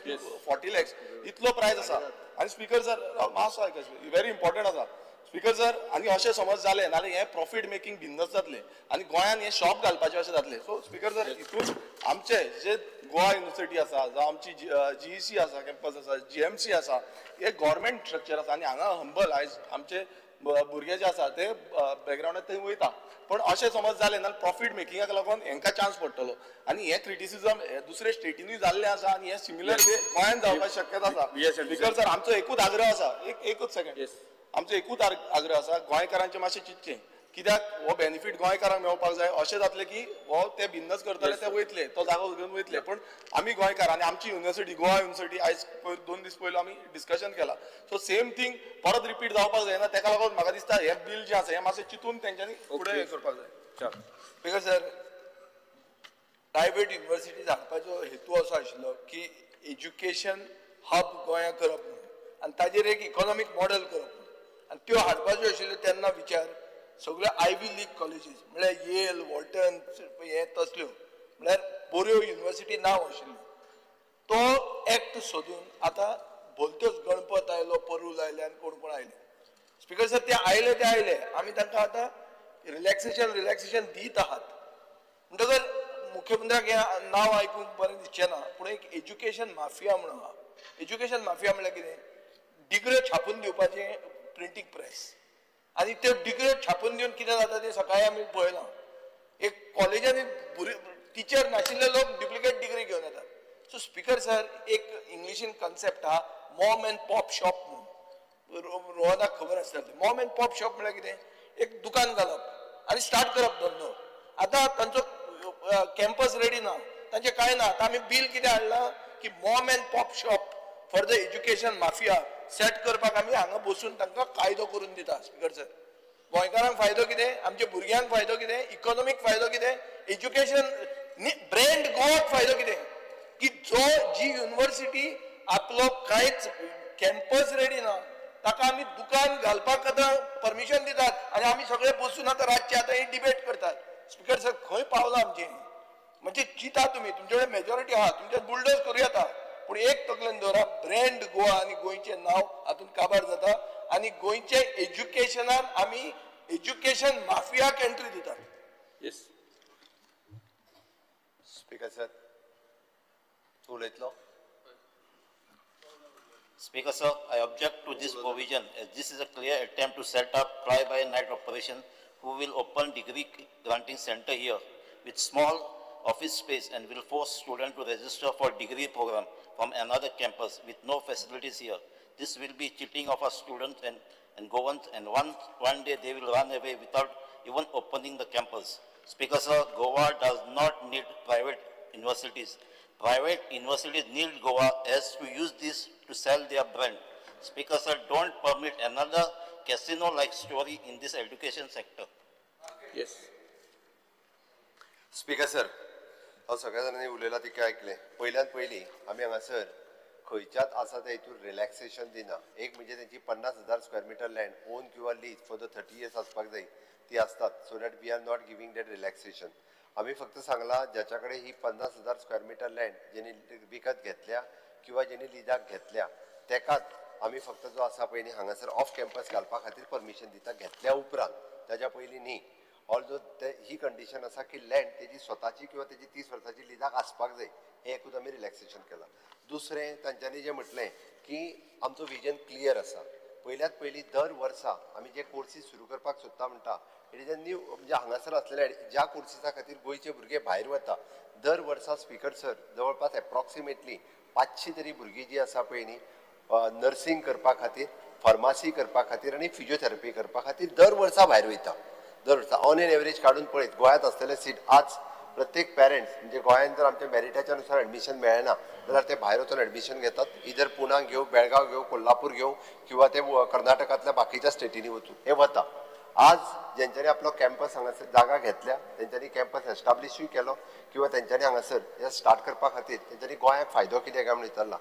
40 लाख इतलो प्रायज आसा. आनी स्पीकर सर मातसो आयक, व्हेरी इम्पॉर्टंट आसा स्पीकर सर, आनी अशें समज जालें नाल्यार हें प्रॉफीट मेकिंग बिजनस जातलें आनी गोंयान हें शॉप घालपाचें अशें जातलें. सो स्पीकर सर, हितून आमचे जे गोवा युनिवर्सिटी आसा जावं आमची GEC आसा कॅम्पस आसा, GMC आसा, हे गव्हर्मेंट स्ट्रक्चर आसा आनी हांगा हंबल आयज आमचे भुरगे जे आसा ते बॅकग्रावंडार थंय वयता, पण अशें समज जालें नाल्यार प्रॉफीट मेकिंगाक लागून हेंकां चान्स पडटलो आनी हें क्रिटिसिजम दुसरे स्टेटीनूय जाल्लें आसा आनी हें सिमिलर वे गोंयान जावपाची शक्यता आसा. स्पीकर सर, आमचो एकूच आग्रह आसा, एकूच सेकंड, आमचो एकूच आग्रह आसा, गोंयकारांचें मातशें चिंतचें, कित्याक हो बेनिफीट गोंयकारांक मेळपाक जाय. अशें जातलें की हो ते बिजनस करतले ते वयतले, तो जागो घेवन वयतले, पण आमी गोंयकार आनी आमची युनिवर्सिटी गोवा युनिवर्सिटी आयज पयर 2 दीस पयलो आमी डिस्कशन केला. सो सेम थींग परत रिपीट जावपाक जायना. तेका लागून म्हाका दिसता हें बील जें आसा हें मातशें चिंतून तेंच्यांनी फुडें हें करपाक जाय. Because sir, private universities हाडपाचो हेतू असो आशिल्लो की एज्युकेशन हब गोंया करप म्हणून आनी ताजेर एक इकॉनॉमीक मॉडल करप म्हणून, आनी त्यो हाडपाच्यो आशिल्ल्यो तेन्ना विचार सगळ्यो आयवी लीग कॉलेजीस म्हळ्यार येल, वॉल्टन हे तसल्यो म्हळ्यार बऱ्यो युनिवर्सिटी नांव आशिल्ल्यो. तो एक्ट सोदून आतां भलत्योच गणपत आयलो, परूल आयले आनी कोण कोण आयले. स्पीकर सर, ते आयले ते आयले, आमी तांकां आतां रिलॅक्सेशन रिलॅक्सेशन दीत आहात. म्हणटकर मुख्यमंत्र्याक हें नांव आयकूंक बरें दिसचें ना, पूण एक एज्युकेशन माफिया म्हणून आहा. एज्युकेशन माफिया म्हणल्यार कितें? डिग्र्यो छापून दिवपाचें प्रिंटींग प्रेस, आनी त्यो डिग्र्यो छापून दिवन कितें जाता तें सकाळीं आमी पळयलां. एक कॉलेजांनी टिचर नाशिल्ले लोक डुप्लिकेट डिग्री घेवन येतात. सो स्पीकर सर, एक इंग्लिशीन कन्सेप्ट आहा मॉम एंड पॉप शॉप म्हणून, रोहनाक खबर आसतलें. मॉम एंड पॉप शॉप म्हणल्यार कितें? एक दुकान घालप आनी स्टार्ट करप धंदो. आतां तांचो कॅम्पस रेडी ना, तांचें कांय ना. आतां आमी बील कितें हाडलां की mom and pop shop for the education mafia set करपाक आमी हांगा बसून तांकां कायदो करून दिता. स्पीकर सर, गोंयकारांक फायदो कितें, आमच्या भुरग्यांक फायदो कितें, इकॉनॉमीक फायदो कितें, एज्युकेशन ब्रँड गोवाक फायदो कितें, की जो जी युनिवर्सिटी आपलो कांयच कॅम्पस रेडी ना ताका आमी दुकान घालपाक आतां परमिशन दितात आनी आमी सगळे बसून आतां रातचे आतां ही डिबेट करतात. स्पीकर सर, खंय पावलां आमचें? म्हणजे चिंता तुमी, तुमचे कडेन मेजॉरिटी आहा, तुमच्या बुलडोज करूं येता, पूण एक तकलेन दवरा, ब्रँड गोवा आनी गोंयचें नांव हातूंत काबार जाता आनी गोंयचे एज्युकेशनान आमी एज्युकेशन माफियाक एंट्री दितात. येस स्पीकर सर, तूं उलयतलो? Speaker sir, I object to this provision as this is a clear attempt to set up fly-by-night operation who will open degree granting center here with small office space and will force students to register for degree program from another campus with no facilities here. This will be cheating of our students and Goans, and one day they will run away without even opening the campus. Speaker sir, Goa does not need private universities. Private universities need Goa as to use this to sell their brand. Speaker sir, don't permit another casino-like story in this education sector. Yes. Speaker sir, हांव सगळ्या जाणांनी उलयलां तितकें आयकलें. पयल्यान पयलीं आमी हांगासर खंयच्याच आसा त्या हितूर रिलॅक्सेशन दिना. एक म्हणजे तेंची 50,000 स्क्वेअर मिटर लँड ओन किंवा लीज फॉर the 30 years आसपाक जाय, ती आसतात. So that we are not giving that relaxation. आमी फक्त सांगलां ज्याच्या कडेन ही 50,000 स्क्वेअर मिटर लँड जेणी विकत घेतल्या किंवा जेणी लिजाक घेतल्या तेकाच आमी फक्त जो आसा पळय न्ही हांगासर ऑफ कॅम्पस घालपा खातीर परमिशन दिता, घेतल्या उपरांत, ताज्या पयलीं न्ही. ऑल्दो ही कंडिशन आसा की लँड तेजी स्वताची किंवा तेजी 30 वर्सांची लिजाक आसपाक जाय, हें एकूच आमी रिलॅक्सेशन केलां. दुसरें तांच्यांनी जें म्हटलें की आमचो विजन क्लियर आसा. पयल्यात पयलीं दर वर्सा आमी जे कोर्सीस सुरू करपाक सोदता म्हणटा, it is a new, म्हणजे हांगासर आसलेले ज्या कोर्सिसा खातीर गोंयचे भुरगे भायर वता, दर वर्सा स्पीकर सर जवळपास एप्रॉक्सिमेटली 500 तरी भुरगीं जी आसा पळय न्ही नर्सिंग करपा खातीर, फार्मासी करपा खातीर आनी फिजियोथेरपी करपा खातीर दर वर्सा भायर वयता. दर वर्सा ऑन एन एवरेज काडून पळयत गोंयांत आसलेले सीट आज प्रत्येक पेरंट्स म्हणजे गोंयांत जर आमच्या मेरिटाच्या नुसार एडमिशन मेळना जाल्यार ते भायर वचून एडमिशन घेतात. इधर पुना घेवं, बेळगांव घेवं, कोल्हापूर घेवं किंवा ते कर्नाटकांतल्या बाकीच्या स्टेटींनी वचूं, हे वता. आज जेंच्यांनी आपलो कॅम्पस हांगासर जागा घेतल्या तेंच्यांनी कॅम्पस एस्टाब्लिशूय केलो किंवा तेंच्यांनी हांगासर हे स्टार्ट करपा खातीर तेंच्यांनी गोंयाक फायदो कितें काय म्हूण विचारला.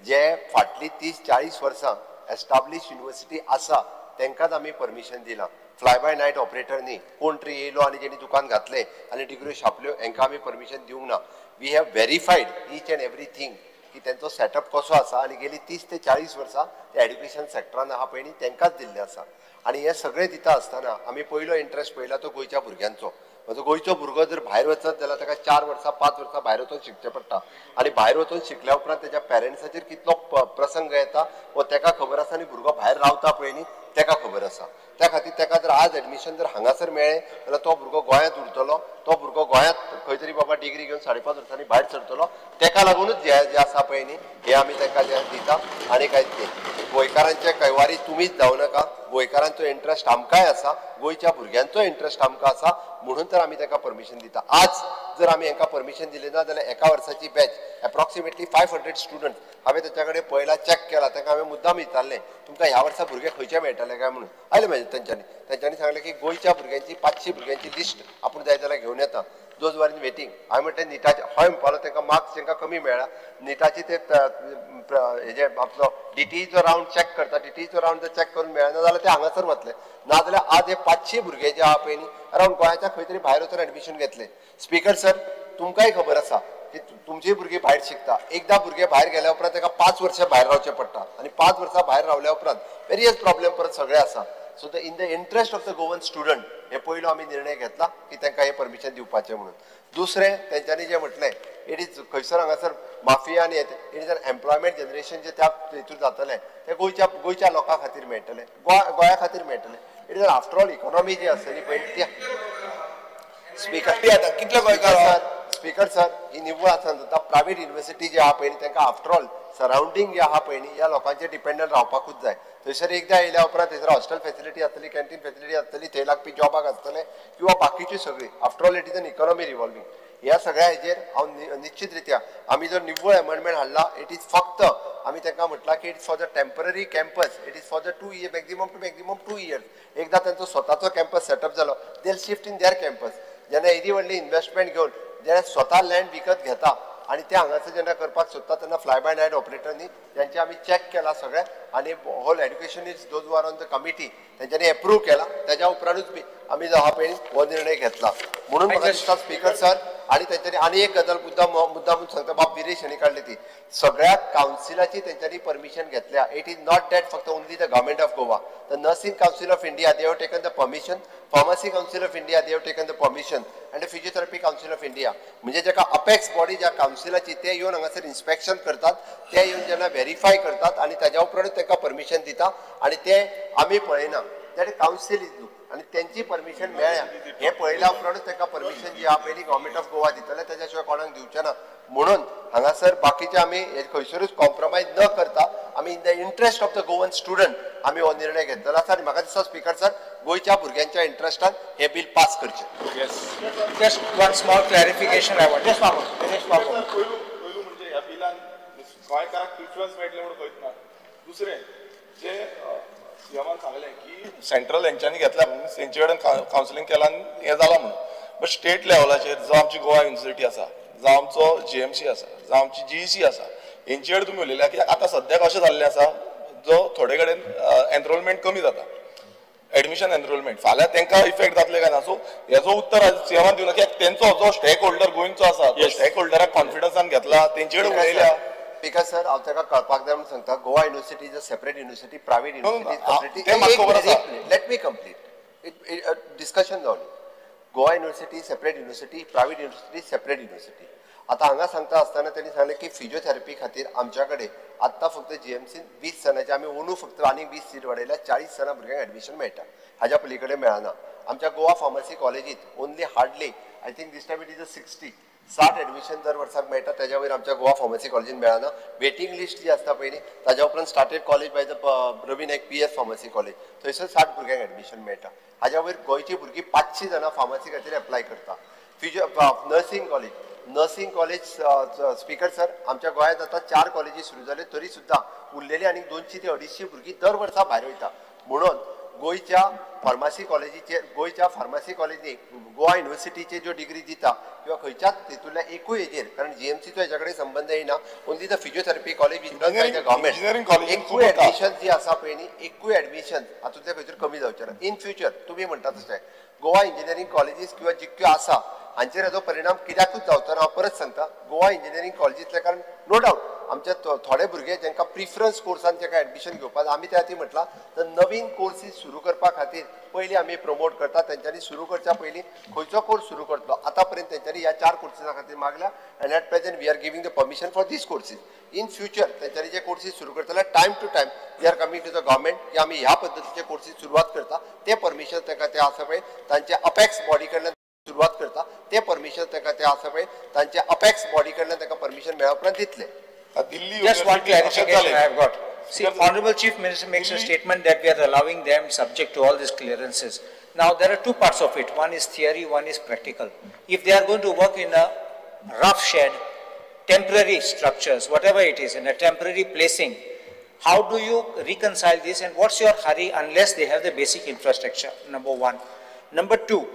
जे फाटलीं 30-40 वर्सां एस्टाब्लिश युनिवर्सिटी आसा तेंकांच आमी परमिशन दिलां. फ्लाय बाय नायट ऑपरेटर न्ही, कोण तरी येयलो आनी जेणी दुकान घातलें आनी डिग्र्यो छापल्यो हेंकां आमी परमिशन दिवंक ना. We have verified each and everything की तेंचो सेटअप कसो आसा आनी गेली 30 ते 40 वर्सां ते एड्युकेशन सेक्टरान आहा पळय न्ही तेंकांच दिल्लें आसा. आनी हें सगळें दिता आसतना आमी पयलो इंट्रस्ट पळयला तो गोंयच्या भुरग्यांचो. म्हजो गोंयचो भुरगो जर भायर वचत जाल्यार ताका 4 वर्सां 5 वर्सां भायर वचून शिकचें पडटा आनी भायर वचून शिकल्या उपरांत तेज्या पेरंट्साचेर कितलो प्रसंग येता हो तेका खबर आसा आनी भुरगो भायर रावता पळय न्ही तेका खबर आसा. त्या खातीर तेका जर आज एडमिशन जर हांगासर मेळ्ळें जाल्यार तो भुरगो गोंयांत उरतलो, तो भुरगो गोंयांत खंय तरी बाबा डिग्री घेवन 5.5 वर्सांनी भायर सरतलो. तेका लागूनच जे जे आसा पळय न्ही हे आमी तेका जे दिता. आनी कांयच न्ही, गोंयकारांचे कैवारी तुमीच जावं नाका. गोंयकारांचो इंट्रस्ट आमकांय आसा, गोंयच्या भुरग्यांचो इंट्रस्ट आमकां आसा, म्हणून तर आमी तांकां परमिशन दिता. आज जर आमी हांकां परमिशन दिलें ना जाल्यार एका वर्साची बॅच एप्रॉक्सिमेटली 500 स्टुडंट हांवें तांच्या कडेन पळयला, चॅक केला, तांकां हांवें मुद्दाम विचारलें तुमकां ह्या वर्सा भुरगे खंयचे मेळटले काय म्हणून. आयले मागीर तांच्यांनी सांगलें की गोंयच्या भुरग्यांची 500 भुरग्यांची लिस्ट आपूण जाय जाल्यार घेवन येता. Those were in waiting. हांवें म्हटलें निटाचे हय म्हणपालो तांकां मार्क्स तांकां कमी मेळ्ळा, निटाची ते हेजे आपलो डीटीईचो रावंड चॅक करता, डीटीईचो रावंड जर चॅक करून मेळना जाल्यार ते हांगासर वतले, नाजाल्यार आज हे 500 भुरगे जे आहा पळय न्ही अरावंड गोंयाच्या खंय तरी भायर वचून एडमिशन घेतले. स्पीकर सर, तुमकांय खबर आसा की तुमचीय भुरगीं भायर शिकता. एकदां भुरगे भायर गेल्या उपरांत ताका 5 वर्सां भायर रावचें पडटा आनी 5 वर्सां भायर रावल्या उपरांत वेरियस प्रॉब्लेम परत सगळे आसा. So the in the interest of the Goan student हे पयलो आमी निर्णय घेतला की तांकां हें परमिशन दिवपाचें म्हणून. दुसरें तेंच्यांनी जें म्हटलें it is खंयसर हांगासर माफिया आनी it is an employment generation जें त्या हितून जातलें तें गोंयच्या लोकां खातीर मेळटलें, गोंया खातीर मेळटलें. It is after all economy जी आसतली पळय ती. स्पीकर कितले गोंयकार स्पीकर सर, ही निव्वळ आसा जाता प्रायवेट युनिवर्सिटी जी आहा पळय तांकां आफ्टर ऑल सरावंडींग जे आहा पळय न्ही ह्या लोकांचेर डिपेंडंट रावपाकूच जाय. थंयसर एकदां येयल्या उपरांत थंयसर हॉस्टेल फेसिलिटी आसतली, कॅन्टीन फेसिलिटी आसतली, थंय लागपी जॉबाक आसतले किंवा बाकीची सगळी. After all it is an economy revolving. ह्या सगळ्या हेजेर हांव निश्चित रित्या आमी जर निव्वळ एमेंडमेंट हाडला it is फक्त आमी तांकां म्हटलां की it is for the temporary campus, it is for the 2 year, maximum to maximum 2 years. एकदां तांचो स्वताचो कॅम्पस सेटअप जालो they shift in their campus. जेन्ना येदी व्हडली इन्वेस्टमेंट घेवन जेन्ना स्वता लँड विकत घेता आनी ते हांगासर जेन्ना करपाक सोदता तेन्ना फ्लाय बाय नायट ऑपरेटरनी तेंचे आमी चॅक केला सगळें आनी whole educationist those are on the committee तेंच्यांनी एप्रूव केला. तेज्या उपरांतूच बी आमी जो आहा पळय हो निर्णय घेतला. म्हणून म्हाका दिसता स्पीकर सर, आनी तेंच्यांनी आनी एक गजाल मुद्दाम सांगता, बाब विरेश हांणी काडली ती सगळ्या कावन्सिलाची तेंच्यांनी परमिशन घेतल्या. It is not that फक्त only the government of Goa, the nursing council of India they have taken the permission, pharmacy council of India they have taken the permission and the physiotherapy council of India. म्हणजे जेका अपेक्स बॉडी ज्या कावन्सिलाची ते येवन हांगासर इन्स्पेक्शन करतात, ते येवन जेन्ना व्हेरीफाय करतात आनी ताज्या उपरांत तांकां परमिशन दिता आनी ते आमी पळयना, that council is look आनी तेंची परमिशन मेळ्ळ्या हें पळयल्या उपरांतूच तांकां परमिशन जी आहा पयली गव्हर्मेंट ऑफ गोवा दितले, तेज्या शिवाय कोणाक दिवचें ना. म्हणून हांगासर बाकीचे आमी खंयसरूच कॉम्प्रोमायज न करता आमी in the interest of the Goan student आमी हो निर्णय घेतलेलो आसा. आनी म्हाका दिसता स्पीकर सर, गोंयच्या भुरग्यांच्या इंट्रस्टान हें बील पास करचें. Just one small clarification I want. Just one. पयलू म्हणजे ह्या बिलान गोंयकाराक प्रिफरन्स मेळटलें म्हणून खंयच ना. दुसरें जे सीएमान सांगलें की सेंट्रल हेंच्यांनी घेतला तेंचे कडेन कावन्सिलींग केलां आनी हें जालां म्हणून, बट स्टेट लेवलाचेर जावं आमची गोवा युनिवर्सिटी आसा, जावं आमचो जीएमसी आसा, जावं आमची जीईसी आसा, हेंचे कडेन तुमी उलयल्या की आतां सद्याक अशें जाल्लें आसा जो थोडे कडेन एनरोलमेंट कमी जाता, एडमिशन एनरोलमेंट, फाल्यां तांकां इफेक्ट जातलें काय ना. सो हेजो उत्तर सीएमान दिवना की तेंचो जो स्टेक होल्डर गोंयचो आसा तो स्टेक होल्डराक कॉन्फिडन्सान घेतला, तेंचे कडेन उलयल्या. स्पीकर सर, हांव ताका कळपाक जाय म्हणून सांगता, Goa university is a separate university, private university. Let me complete discussion जावन. Goa university separate university, private university separate university. आतां हांगा सांगता आसतना तेणी सांगलें की फिजियोथेरपी खातीर आमच्या कडेन आत्तां फक्त जीएमसीन 20 जाणांचे आमी अंदू फक्त आनीक 20 सीट वाडयल्या, 40 जाणां भुरग्यांक एडमिशन मेळटा, हाज्या पली कडेन मेळना. आमच्या गोवा फार्मसी कॉलेजीत only hardly I think this time it is a 60 admission दर वर्साक मेळटा, तेज्या वयर आमच्या गोवा फार्मसी कॉलेजीन मेळना. वेटींग लिस्ट जी आसता पळय न्ही ताज्या उपरांत started college by the Ravi Naik PS pharmacy college, थंयसर 60 भुरग्यांक एडमिशन मेळटा. हाज्या वयर गोंयची भुरगीं 500 जाणां फार्मसी खातीर एप्लाय करता. Nursing college, nursing college speaker sir, आमच्या गोंयांत आतां 4 कॉलेजी सुरू जाल्यो तरी सुद्दां उरलेली आनी 200 ते 250 भुरगीं दर वर्सा भायर वयता. म्हणून गोंयच्या फार्मासी कॉलेजीचेर, गोंयच्या फार्मासी कॉलेजीनी गोवा युनिवर्सिटीचे ज्यो डिग्री दिता किंवा खंयच्याच तितूंतल्या एकूय हेजेर, कारण जीएमसीचो हेच्या कडेन संबंद येना, only the physiotherapy college is run by the government. एकूय एडमिशन जी आसा पळय न्ही, एकूय एडमिशन हातूंतलें खंयसर कमी जावचें ना इन फ्युचर. तुमी म्हणटा तशें गोवा इंजिनियरींग कॉलेजीस किंवा जितक्यो आसा हांचेर हेजो परिणाम कित्याकूच जावचो ना. हांव परत सांगता, गोवा इंजिनियरींग कॉलेजींतले, कारण नो डावट आमच्या थोडे भुरगे जांकां प्रिफरन्स कोर्सान जांकां एडमिशन घेवपाक आमी त्या खातीर म्हटलां, तर नवीन कोर्सीस सुरू करपा खातीर पयलीं आमी प्रमोट करता. तेंच्यांनी सुरू करच्या पयलीं खंयचो कोर्स सुरू करतलो, आतां पर्यंत तेंच्यांनी ह्या 4 कोर्सिसां खातीर मागल्या and at present we are giving the permission for these courses. In future तेंच्यांनी जे कोर्सीस सुरू करतले time to time we are coming to the government की आमी ह्या पद्दतीचे कोर्सीस सुरवात करता, ते परमिशन तांकां ते आसा पळय तांचे अपेक्स बॉडी कडल्यान सुरवात करता, ते परमिशन तांकां ते आसा पळय तांचे अपेक्स बॉडी कडल्यान तांकां परमिशन मेळ्ळ्या उपरांत दितले. दिल्ली Just one clarification I have got. See, Honorable Chief Minister makes a statement that we are allowing them subject to all these clearances. Now, there are two parts of it. One is theory, one is practical. If they are going to work in a rough shed, temporary structures, whatever it is, in a temporary placing, how do you reconcile this and what's your hurry unless they have the basic infrastructure, number one. Number two,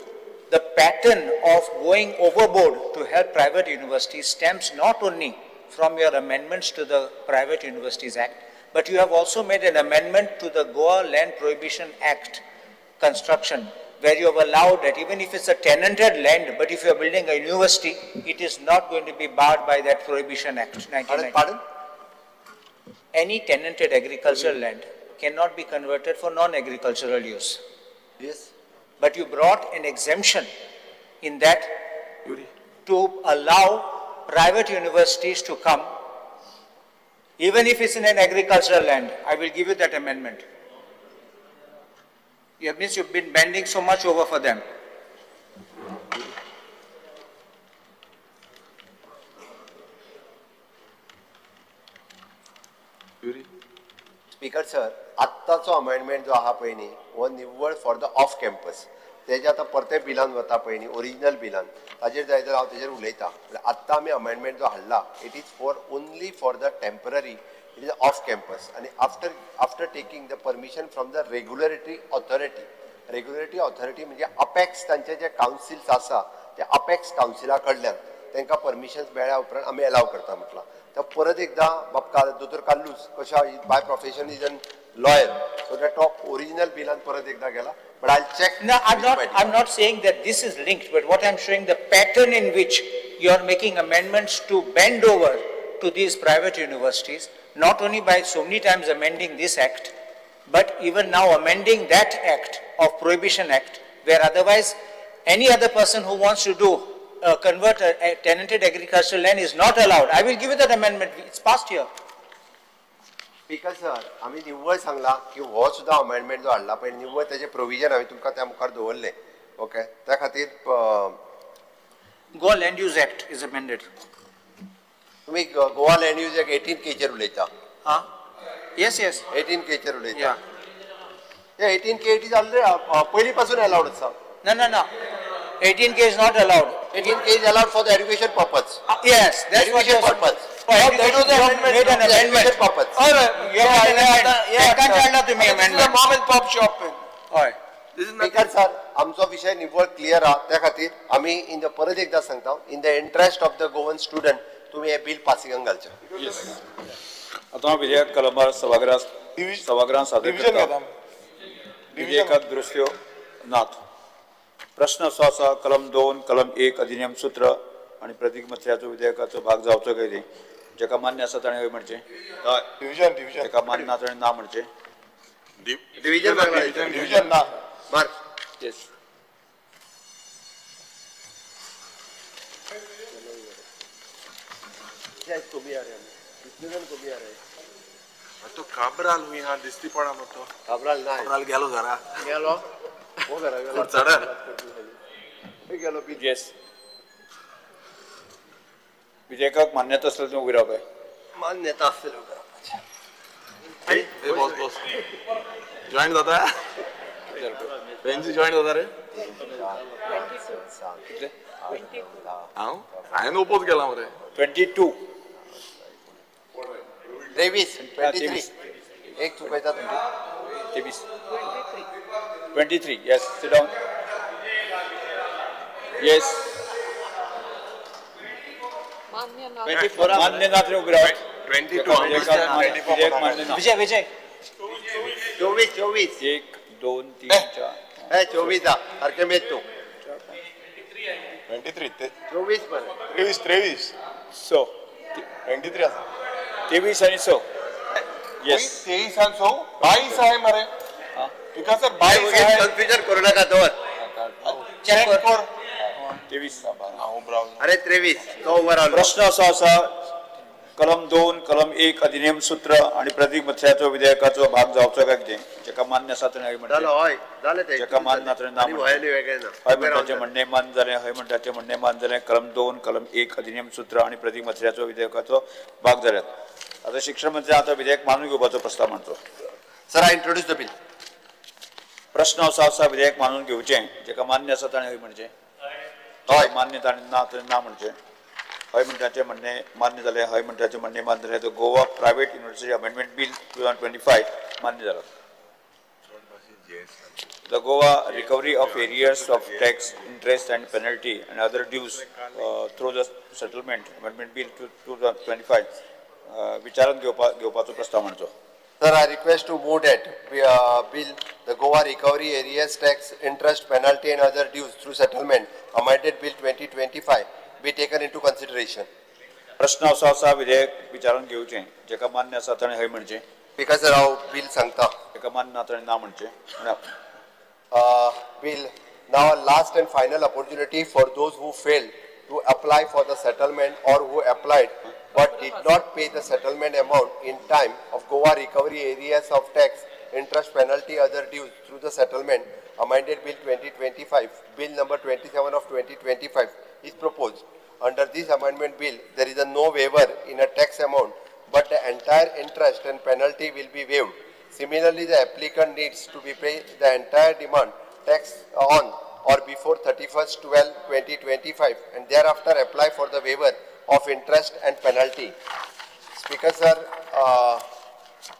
the pattern of going overboard to help private universities stems not only from your amendments to the Private Universities Act, but you have also made an amendment to the Goa Land Prohibition Act construction, where you have allowed that even if it's a tenanted land, but if you are building a university, it is not going to be barred by that Prohibition Act, 1990. Pardon? Any tenanted agricultural land cannot be converted for non-agricultural use. Yes. But you brought an exemption in that to allow private universities to come, even if it's in an agricultural land. I will give you that amendment. It means you've been bending so much over for them. Speaker sir, आत्ताचो अमेंडमेंट जो आहा पळय न्ही हो निव्वळ फॉर the of campus. तेजे आतां परते बिलान वता पळय न्ही ओरिजिनल बिलान ताजेर जाय जाल्यार हांव तेजेर उलयता. आत्तां आमी अमेंडमेंट जो हाडला it is for only for the temporary, it is off campus. आनी after taking the permission from the regulatory authority. Regulatory authority म्हणजे अपेक्स तांचे जे कावन्सिल्स आसा ते अपेक्स कावन्सिला कडल्यान तांकां परमिशन्स मेळ्ळ्या उपरांत आमी एलाव करता म्हटलां. तर परत एकदां बाब दोतोर कार्लूस कशा by profession is an lawyer, so that top original बिलान परत एकदां गेला. But I'll check. No, I'm not saying that this is linked, but what I'm showing the pattern in which you are making amendments to bend over to these private universities, not only by so many times amending this act, but even now amending that act of Prohibition Act, where otherwise any other person who wants to do convert a tenanted agricultural land is not allowed. I will give you that amendment. It's passed here. Speaker sir, आमी निव्वळ सांगला की हो सुद्दां अमेंडमेंट जो हाडला पळय निव्वळ तेजे प्रोविजन हांवें तुमकां त्या मुखार दवरलें. ओके, त्या खातीर Goa Land Use Act is amended. तुमी गोवा लँड यूज एक्ट 18 केचेर उलयता. हां, येस येस, 18 केचेर उलयता. 18 के it is already पयलीं पासून अलावड आसा. ना ना ना, 18K is not allowed. 18K is allowed for the education purpose. Yes, that's what education purpose. That was the amendment. Made an amendment. Purpose. All right. This is a mom and pop shop. All right. Speaker sir, आमचो विषय निव्वळ क्लियर आहा. त्या खातीर आमी इन the परत एकदां सांगता, in the interest of the Goan student तुमी हें बील पासिंगाक घालचें. आतां विधेयक कलमार सभागृहांत सादर करता. विधेयकाक दुरुस्त्यो नात. प्रश्न असो आसा, कलम 2 कलम 1 अधिनियम सूत्र आनी प्रतीक मथळ्याचो विधेयकाचो भाग जावचो काय न्ही. जेका मान्य आसा ताणें हय म्हणचें, जेका मान्य ना ताणें ना म्हणचें. डिविजन डिविजन ना मार्क. येस. तो काब्राल हुई हा दिसती पडा मग तो काब्राल ना, काब्राल गेलो घरा गेलो. येस. विधेयकाक मान्यता आसल्यार तुमी उबी रावपाय. मान्यता आसल्यार उबी रावपाचें. बॉस बॉस जॉईन जाता, बेंची जॉईन जाता रे. हांव हांवें ओपोज केला मरे. 22 23 23 एक चुकयता तुमी. 23 23. Yes, sit down. Yes. मान्य ना उबी राव. 22 विजय विजय 24 24 1 2 3 4 24 सारखे मेज तूं. 23 24 मरे 23 23 6 23 आसा. 23 आनी 6. येस, 23 आनी 6 22 आहे मरे. Because sir 22 आहे. कन्फ्युजन करू नका, दवर चेक कर. 23. अरे 23 तो उभा राहिलो. प्रश्न असो आसा, कलम 2 कलम 1 अधिनियम सूत्र आनी प्रतीक मथळ्याचो विधेयकाचो भाग जावचो काय कितें. जेका मान्य आसा ताणें हय म्हणचें, जेका मान्य ना ताणें ना म्हणचें. हय म्हणटाचें म्हणणें मान्य जालें, हय म्हणटाचें म्हणणें मान्य जालें. कलम 2 कलम 1 अधिनियम सूत्र आनी प्रतीक मथळ्याचो विधेयकाचो भाग जाल्यात. आतां शिक्षण मंत्री आतां विधेयक मानून घेवपाचो प्रस्ताव मांडचो. Sir, I introduce the bill. प्रश्न असो आसा विधेयक मानून घेवचें, जेका मान्य आसा ताणें हय म्हणचें, हय मान्य ताणें ना ताणें ना म्हणचें. हय म्हणटाचें म्हणणें मान्य जालें, हय म्हणटाचें म्हणणें मान्य जालें. The Goa private university amendment bill 2025 मान्य जालो. The Goa recovery of arrears of tax, interest and penalty and other dues through the settlement amendment bill 2025 विचारांत घेवपाचो प्रस्ताव मांडचो. Sir, I request to move that bill, the Goa Recovery Arrears Tax, Interest, Penalty and Other Dues through Settlement Amended Bill 2025 be taken into consideration. प्रश्न असो आसा विधेयक विचारांत घेवचें, जेका मान्य आसा ताणें हय म्हणचें. Because sir, हांव बिल सांगता. जेका मान्य ना ताणें ना म्हणचें. Bill now last and final opportunity for those who failed to apply for the settlement or who applied but did not pay the settlement amount in time of Goa Recovery Arrears of Tax, Interest, Penalty, Other Dues through the Settlement Amended Bill 2025, Bill number 27 of 2025 is proposed. Under this amendment bill, there is a no waiver in a tax amount, but the entire interest and penalty will be waived. Similarly, the applicant needs to be pay the entire demand tax on or before 31/12/2025 and thereafter apply for the waiver of interest and penalty. Speaker sir,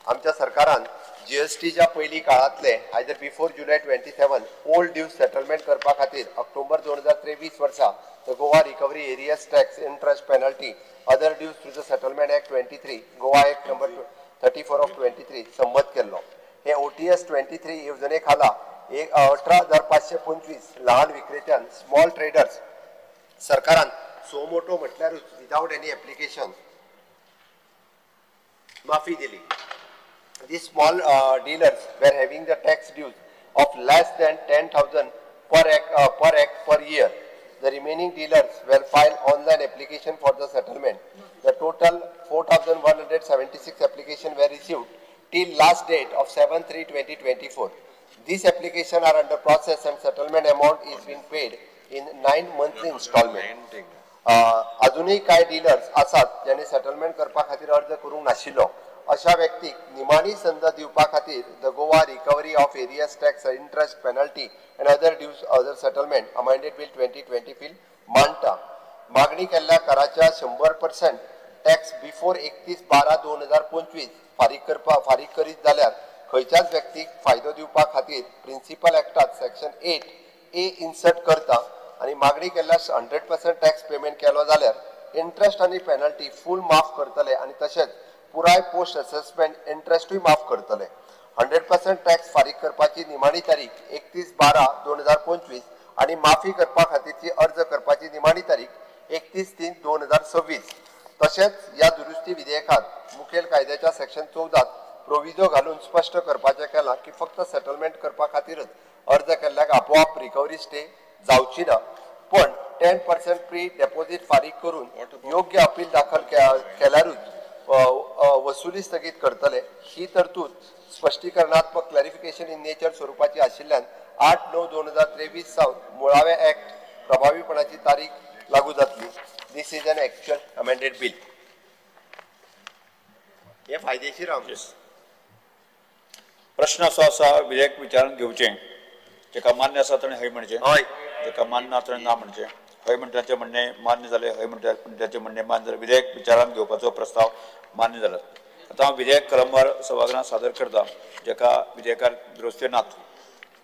आमच्या सरकारान जीएसटीच्या पयलीं काळांतले either before July 27 old dues settlement करपा खातीर ऑक्टोबर 2023 वर्सा the Goa Recovery Arrears Tax, Interest, Penalty, Other Dues through the Settlement Act 23, Goa Act number 34 of 23 संमत केल्लो. हे OTS 23 येवजणे खाला 18,525 लहान विक्रेत्यान स्मॉल ट्रेडर्स सरकारान सो मोटो म्हटल्यारूच विदाउट एनी एप्लिकेशन माफी दिली. These small dealers were having the tax dues of less than 10,000 per act per year. The remaining dealers will file online application for the settlement. The total 4,176 applications were received till last date of 7/3/2024. These applications are under process and settlement amount is being paid in 9 monthly installment. अजूनही कांय डिलर्स आसात ज्यांनी सेटलमेंट करपा खातीर अर्ज करूंक नाशिल्लो, अशा व्यक्तीक निमाणी संद दिवपा खातीर the Goa Recovery of Arrears Tax, Interest, Penalty and Other Dues Other Settlement Amended Bill 2025 मांडटा. मागणी केल्ल्या कराच्या 100% टॅक्स बिफोर 31/12/2025 फारीक करीत जाल्यार खंयच्याच व्यक्तीक फायदो दिवपा खातीर प्रिन्सिपल एक्टात सेक्शन 8A insert करता आनी मागणी केल्ल्या 100% टॅक्स पेमेंट केलो जाल्यार इंट्रस्ट आनी पेनल्टी फूल माफ करतले आनी तशेंच पुराय पोस्ट असेसमेंट इंट्रस्टूय माफ करतले. 100% टॅक्स फारीक करपाची निमाणी तारीख 31/12/2025 आनी माफी करपा खातीरची अर्ज करपाची निमाणी तारीख 31/3/2026. तशेंच ह्या दुरुस्ती विधेयकांत मुखेल कायद्याच्या सेक्शन 14 प्रोविजो घालून स्पश्ट करपाचें केलां की फक्त सेटलमेंट करपा खातीरच अर्ज केल्ल्याक आपोआप रिकवरी स्टे जावची ना, पण 10% प्री डेपोजीट फारीक करून योग्य अपील दाखल केल्यारूच वसुली स्थगीत करतले. ही तरतूद स्पश्टीकरणात्मक क्लॅरिफिकेशन इन नेचर स्वरुपाची आशिल्ल्यान 8/9/2023 सावन मुळावे ऍक्ट प्रभावीपणाची तारीख लागू जातली. This is an actual amended bill. हे फायदेशीर आमचें. प्रश्न असो आसा विधेयक विचारांत घेवचें, जेका मान्य आसा ताणें हय म्हणचें, हय, जेका मान्य ना ताणें ना म्हणचें. हय म्हणटाचें म्हणणें मान्य जालें, हय म्हणटाचें म्हणणें मान्य जालें. विधेयक विचारांत घेवपाचो प्रस्ताव मान्य जाला. आतां हांव विधेयक कलमवार सभागृहांत सादर करता, जेका विधेयकार दुरुस्त्यो नात.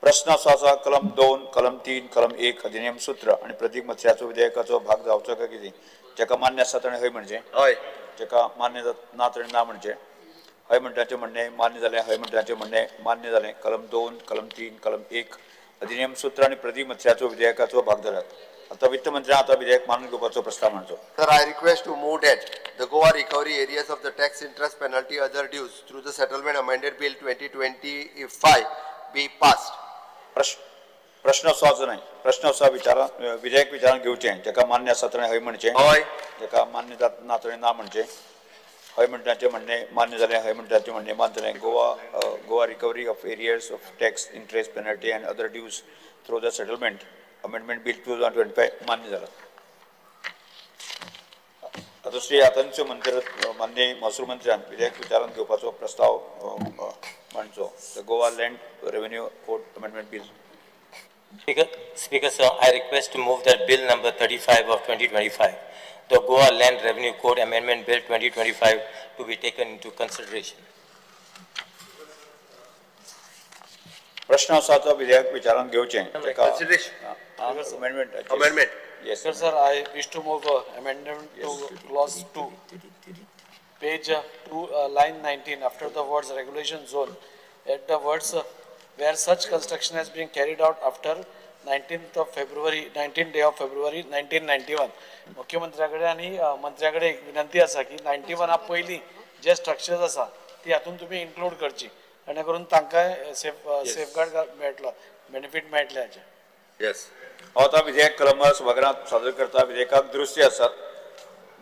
प्रश्न असो आसा कलम 2, कलम 3, कलम 1 अधिनियम सूत्र आनी प्रतीक मत्स्याचो विधेयकाचो भाग जावचो काय कितें, जेका मान्य आसा ताणें हय म्हणचें, हय, जेका मान्य ना ताणें ना म्हणचें. हय म्हणटाचें म्हणणें मान्य जालें, हय म्हणटाचें म्हणणें मान्य जालें. कलम 2, कलम 3, कलम 1 अधिनियम सूत्र आनी प्रतीक मत्स्याचो विधेयकाचो भाग जाल्यात. आतां वित्त मंत्र्यान आतां विधेयक मानून घेवपाचो प्रस्ताव मांडचो. Sir, I request to move that the Goa Recovery Arrears of the Tax, Interest, Penalty, Other Dues through the Settlement Amended Bill 2025 be passed. प्रश्न असो आसा न्हय, प्रश्न असो विचारां विधेयक विचारांत घेवचें, जेका मान्य आसा ताणें हय म्हणचें, हय, जेका मान्य ना ताणें ना म्हणचें. हय म्हणटाचें म्हणणें मान्य जालें, हय म्हणटाचें म्हणणें मान्य जालें. Goa Recovery of Arrears of Tax, Interest, Penalty and Other Dues through the Settlement Amendment Bill 2025 मान्य जाला. आतां श्री आतांच्यो मंत्री माननीय महसूल मंत्र्यान विधेयक विचारांत घेवपाचो प्रस्ताव मांडचो. The Goa Land Revenue Code Amendment Bill. Speaker sir, I request to move that bill number 35 of 2025, the Goa Land Revenue Code Amendment Bill 2025, to be taken into consideration. प्रश्न आसा तो विधेयक विचारांत घेवचें. Amendment. Amendment. Yes, sir. Sir, I wish to move amendment to clause 2, page 2, line 19, after the words regulation zone, at the words where such construction has been carried out after 19th day of February 1991. मुख्यमंत्र्याकडे आणि मंत्र्याकडे एक विनंती आसा की 91 पयलीं जे स्ट्रक्चर्स आसा ती हातून तुमी इन्क्लूड करची, जेणे करून तांकां सेफगार्ड मेळटलो, बेनिफीट मेळटलें हाचें. येस. हांव आतां विधेयक कलमां सभागृहांत सादर करता. विधेयकाक दुरुस्ती आसात.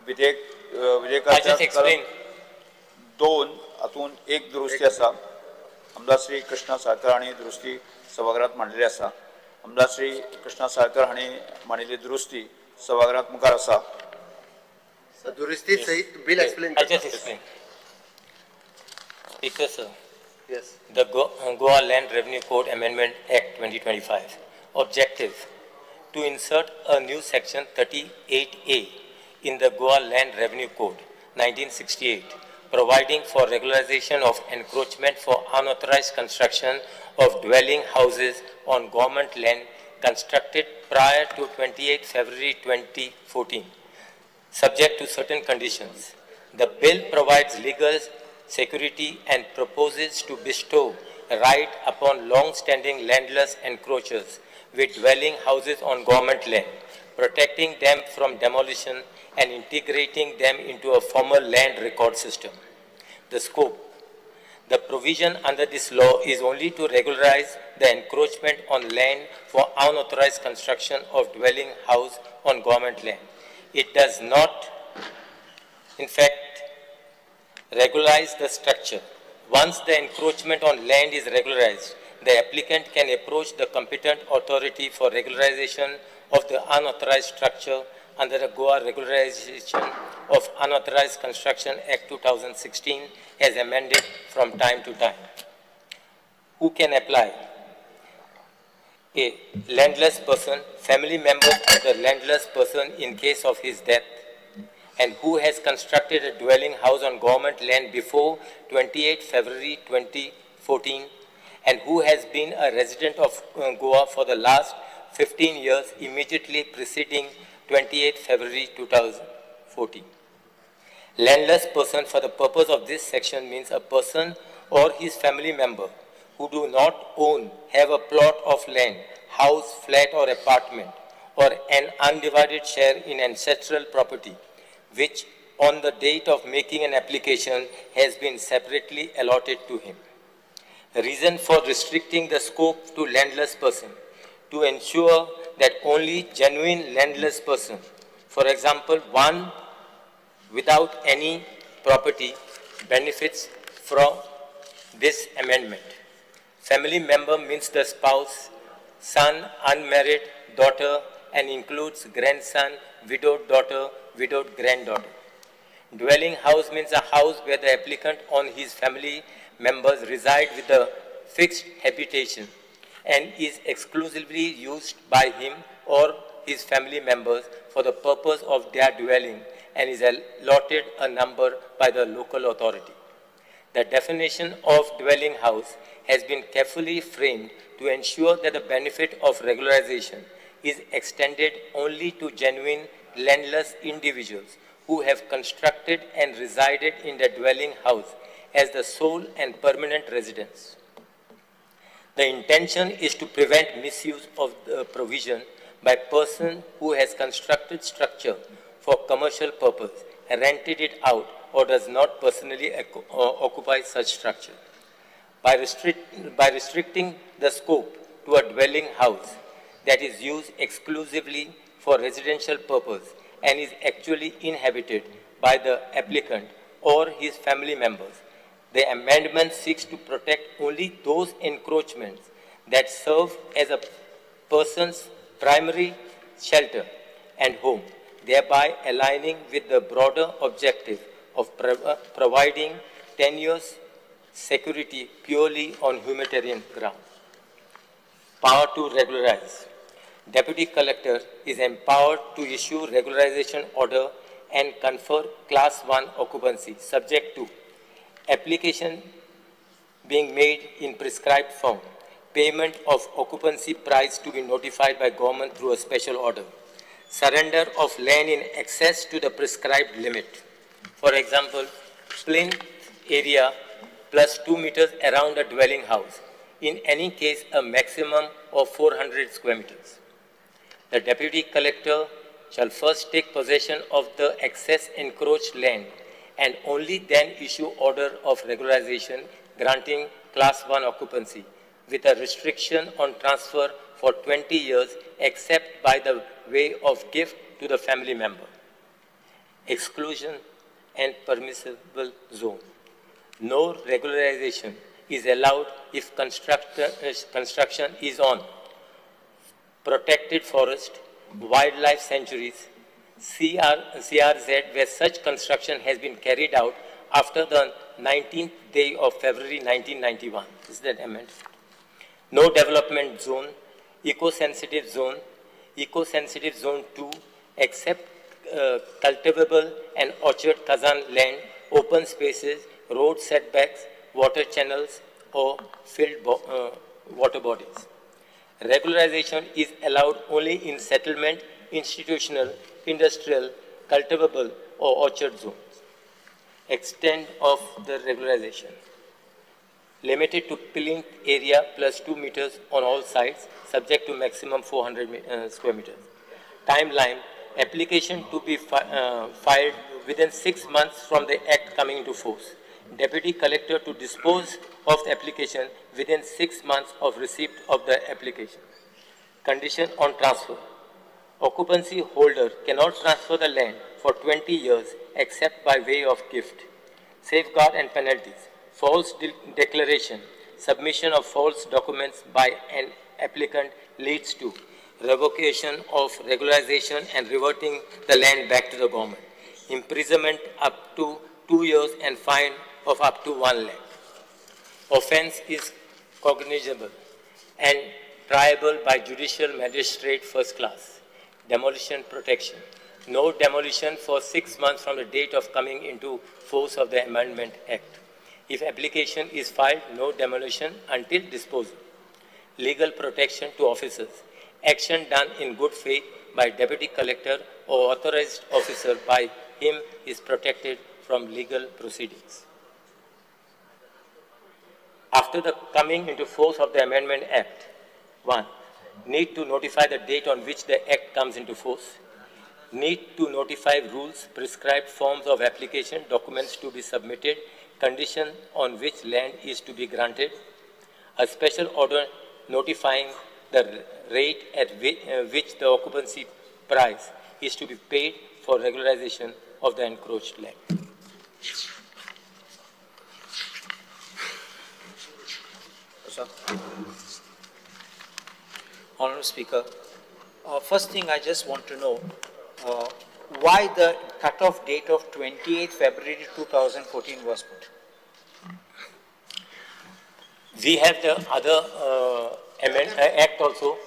विधेयकाच्या कलम 2 हातूंत एक दुरुस्ती आसा. आमदार श्री कृष्णा साळकर हांणी दुरुस्ती सभागृहांत मांडलेली आसा. आमदार श्री कृष्णा साळकर हांणी मांडिल्ली दुरुस्ती सभागृहांत मुखार आसा. दुरुस्ती सहित bill explain. I just explain. Speaker sir, yes. The Goa Land Revenue Code Amendment Act 2025. Objective: to insert a new section 38A in the Goa Land Revenue Code 1968, providing for regularization of encroachment for unauthorized construction of dwelling houses on government land constructed prior to 28 February 2014, subject to certain conditions. The bill provides legal security and proposes to bestow right upon long-standing landless encroachers with dwelling houses on government land, protecting them from demolition and integrating them into a formal land record system. The scope. The provision under this law is only to regularize the encroachment on land for unauthorized construction of dwelling house on government land. It does not, in fact, regularize the structure. Once the encroachment on land is regularized, the applicant can approach the competent authority for regularization of the unauthorized structure under the Goa Regularization of Unauthorized Construction Act 2016 as amended from time to time. Who can apply? A landless person, family member of the landless person in case of his death, and who has constructed a dwelling house on government land before 28 February 2014, and who has been a resident of Goa for the last 15 years immediately preceding 28 February 2014. Landless person for the purpose of this section means a person or his family member who do not own, have a plot of land, house, flat or apartment, or an undivided share in ancestral property, which on the date of making an application has been separately allotted to him. Reason for restricting the scope to landless person: to ensure that only genuine landless person, for example, one without any property, benefits from this amendment. Family member means the spouse, son, unmarried daughter, and includes grandson, widowed daughter, widowed granddaughter. Dwelling house means a house where the applicant or his family members reside with a fixed habitation and is exclusively used by him or his family members for the purpose of their dwelling and is allotted a number by the local authority. The definition of dwelling house has been carefully framed to ensure that the benefit of regularization is extended only to genuine landless individuals who have constructed and resided in their dwelling house as the sole and permanent residence. The intention is to prevent misuse of the provision by person who has constructed structure for commercial purpose, rented it out, or does not personally occupy such structure. By restricting the scope to a dwelling house that is used exclusively for residential purpose and is actually inhabited by the applicant or his family members, the amendment seeks to protect only those encroachments that serve as a person's primary shelter and home, thereby aligning with the broader objective of providing 10 years security purely on humanitarian ground. Power to regularize. Deputy Collector is empowered to issue regularization order and confer Class 1 occupancy, subject to application being made in prescribed form, payment of occupancy price to be notified by government through a special order, surrender of land in excess to the prescribed limit. For example, plinth area plus 2 meters around a dwelling house, in any case a maximum of 400 square meters. The Deputy Collector shall first take possession of the excess encroached land and only then issue order of regularization granting Class 1 occupancy with a restriction on transfer for 20 years except by the way of gift to the family member. Exclusion and permissible zone. No regularization is allowed if construction is on protected forest, wildlife sanctuaries, CRZ, where such construction has been carried out after the 19th day of February 1991. Is that amendment? No development zone, eco-sensitive zone, eco-sensitive zone 2, except cultivable and orchard Kazan land, open spaces, road setbacks, water channels, or filled water bodies. Regularization is allowed only in settlement, institutional, industrial, cultivable, or orchard zones. Extent of the regularization. Limited to plinth area plus 2 meters on all sides, subject to maximum 400 square meters. Timeline, application to be filed within 6 months from the act coming into force. Deputy Collector to dispose of the application within 6 months of receipt of the application. Condition on transfer. Occupancy holder cannot transfer the land for 20 years except by way of gift. Safeguard and penalties. False declaration. Submission of false documents by an applicant leads to revocation of regularization and reverting the land back to the government. Imprisonment up to 2 years and fine of up to 1 lakh. Offense is cognizable and triable by judicial magistrate first class. Demolition protection. No demolition for 6 months from the date of coming into force of the Amendment Act. If application is filed, no demolition until disposal. Legal protection to officers. Action done in good faith by deputy collector or authorized officer by him is protected from legal proceedings. After the coming into force of the Amendment Act, 1. Need to notify the date on which the Act comes into force. Need to notify rules, prescribed forms of application, documents to be submitted, condition on which land is to be granted. A special order notifying the rate at which the occupancy price is to be paid for regularization of the encroached land. Honorable Speaker, first thing I just want to know why the cutoff date of 28th February 2014 was put. We have the other act also.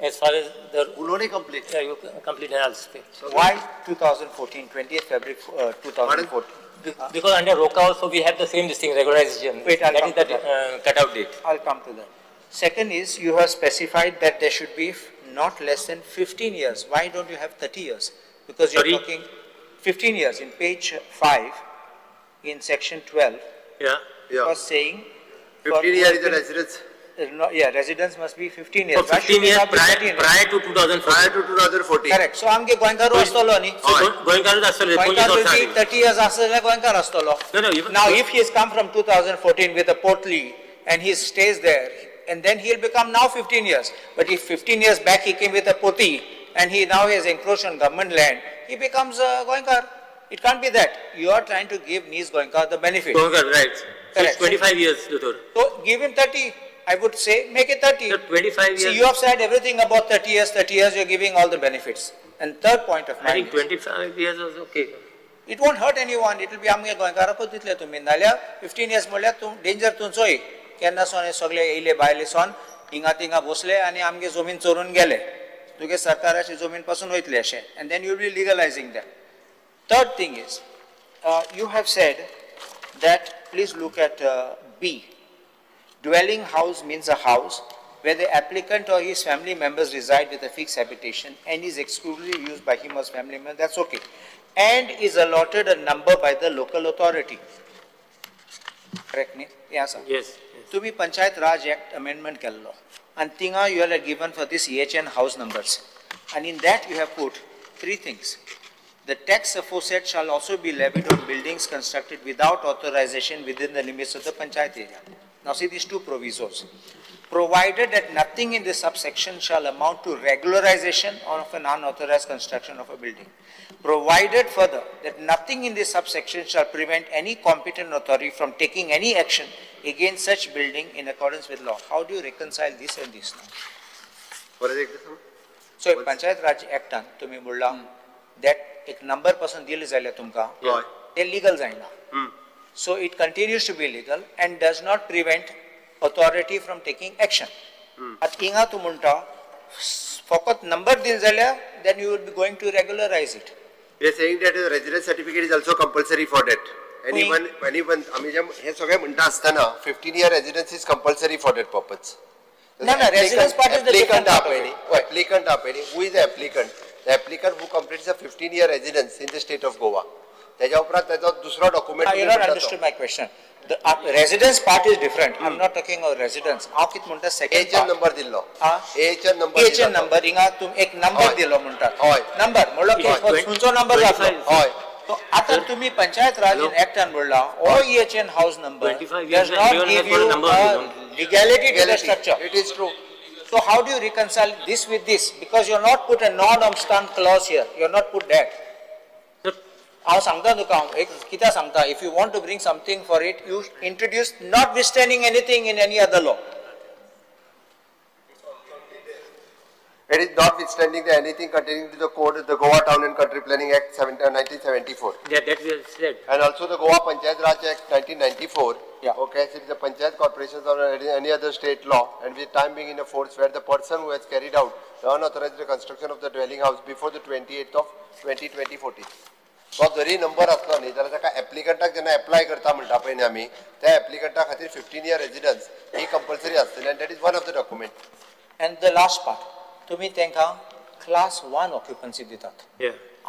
As far as the complete. Yeah, you complete and I'll speak. Why 2014, 28th February 2014? Because under ROCA also we have the same this thing, regularization. Wait, I'll that come is the to that. Cutoff date. I'll come to that. Second is, you have specified that there should be not less than 15 years. Why don't you have 30 years? Because you're talking 15 years in page 5, in section 12. Yeah. Yeah. Was saying 15 years is the residence. No, yeah, residence must be 15 years. So 15 years prior to 2014. Prior to 2014. Correct. So, amge Goenkaru astolo ni. So, Goenkaru astolo. Goenkaru will be 30 years astolo, Goenkaru astolo. No, no. Even, now, if he has come from 2014 with a portly and he stays there, and then he'll become now 15 years. But if 15 years back he came with a poti and he now has encroached on government land, he becomes a Goenkar. It can't be that. You are trying to give Niz Goenkar the benefit. Goenkar, right. So Correct. it's 25 years, Doctor. So give him 30. I would say make it 30. So 25 years. See, you have said everything about 30 years, 30 years, you're giving all the benefits. And third point of I think 25 years was okay. It won't hurt anyone. It will be आमगे गोंयकाराकूच दितले तुमी. नाल्यार 15 years म्हणल्यार तूं डेंजर तुमचोय. केन्ना सोन हे सगळे येयले भायले सोन हिंगा थिंगा बसले आनी आमगे जमीन चोरून गेले. तुगे सरकाराची जमीन पासून वयतले अशें. And then you will be legalizing that. Third thing is, you have said that, please look at B. Dwelling house means a house where the applicant or his family members reside with a fixed habitation and is exclusively used by him or his family member, that's okay. And is allotted a number by the local authority. Correct me? Yeah, sir. Yes. Tumi Panchayat Raj Act amendment kello. And thinga you have given for this EHN house numbers. And in that you have put three things. The tax aforesaid shall also be levied on buildings constructed without authorization within the limits of the panchayat area. Now see these two provisos. Provided that nothing in this subsection shall amount to regularization of an unauthorized construction of a building. Provided further that nothing in this subsection shall prevent any competent authority from taking any action against such building in accordance with law. How do you reconcile this and this now? What is it? So, Panchayat Raj Act, tumi mulla, that एक नंबर पासून दिले जाल्यार तुमकां ते लिगल जायना. So it continues to be legal and does not prevent authority from taking action. आतां हिंगा तूं म्हणटा फकत नंबर दिले जाल्यार then you will be going to regularize it. We are saying that residence certificate is also compulsory for that. Anyone आमी जे हे सगळे म्हणटा आसतना 15 year residence is compulsory for that purpose. ना ना, residence part is the different part. Applicant who is the applicant? The applicant who completes a 15-year residence in the state of Goa. त्याच्या उपरांत त्याचा दुसरा document. You not understood my question. The residence part is different. I am not talking of residence. हांव कितें म्हणटा सेकंड एएचएन नंबर दिल्लो. एएचएन नंबर, एएचएन नंबर हिंगा तुम एक नंबर दिलो म्हणटात. हय, नंबर म्हणलो खंयचो नंबर जातलो. हय, आतां तुमी पंचायत राज एक्टान म्हणला all EHN house number does not give you legality to the structure. It is true. So how do you reconcile this with this? Because you have not put a non-obstant clause here. You have not put that. हांव सांगता तुका, एक कित्याक सांगता, if you want to bring something for it, you introduce notwithstanding anything in any other law. It is notwithstanding the anything containing to the code, the Goa Town and Country Planning Act 1974. Yeah, that we have said. And also the Goa Panchayat Raj Act 1994. Yeah. Okay, so it is the Panchayat Corporations or any other state law, and with time being in a force where the person who has carried out the unauthorized construction of the dwelling house before the 28th of 2014. तो जरी नंबर आसलो न्ही जाल्यार ताका एप्लिकंटाक जेन्ना एप्लाय करता म्हणटा पळय न्ही आमी, त्या एप्लिकंटा खातीर 15 year residence ही कंपल्सरी आसतली, and that is one of the document. And the last part, तुम्ही तांकां क्लास 1 ऑक्युपन्सी दितात.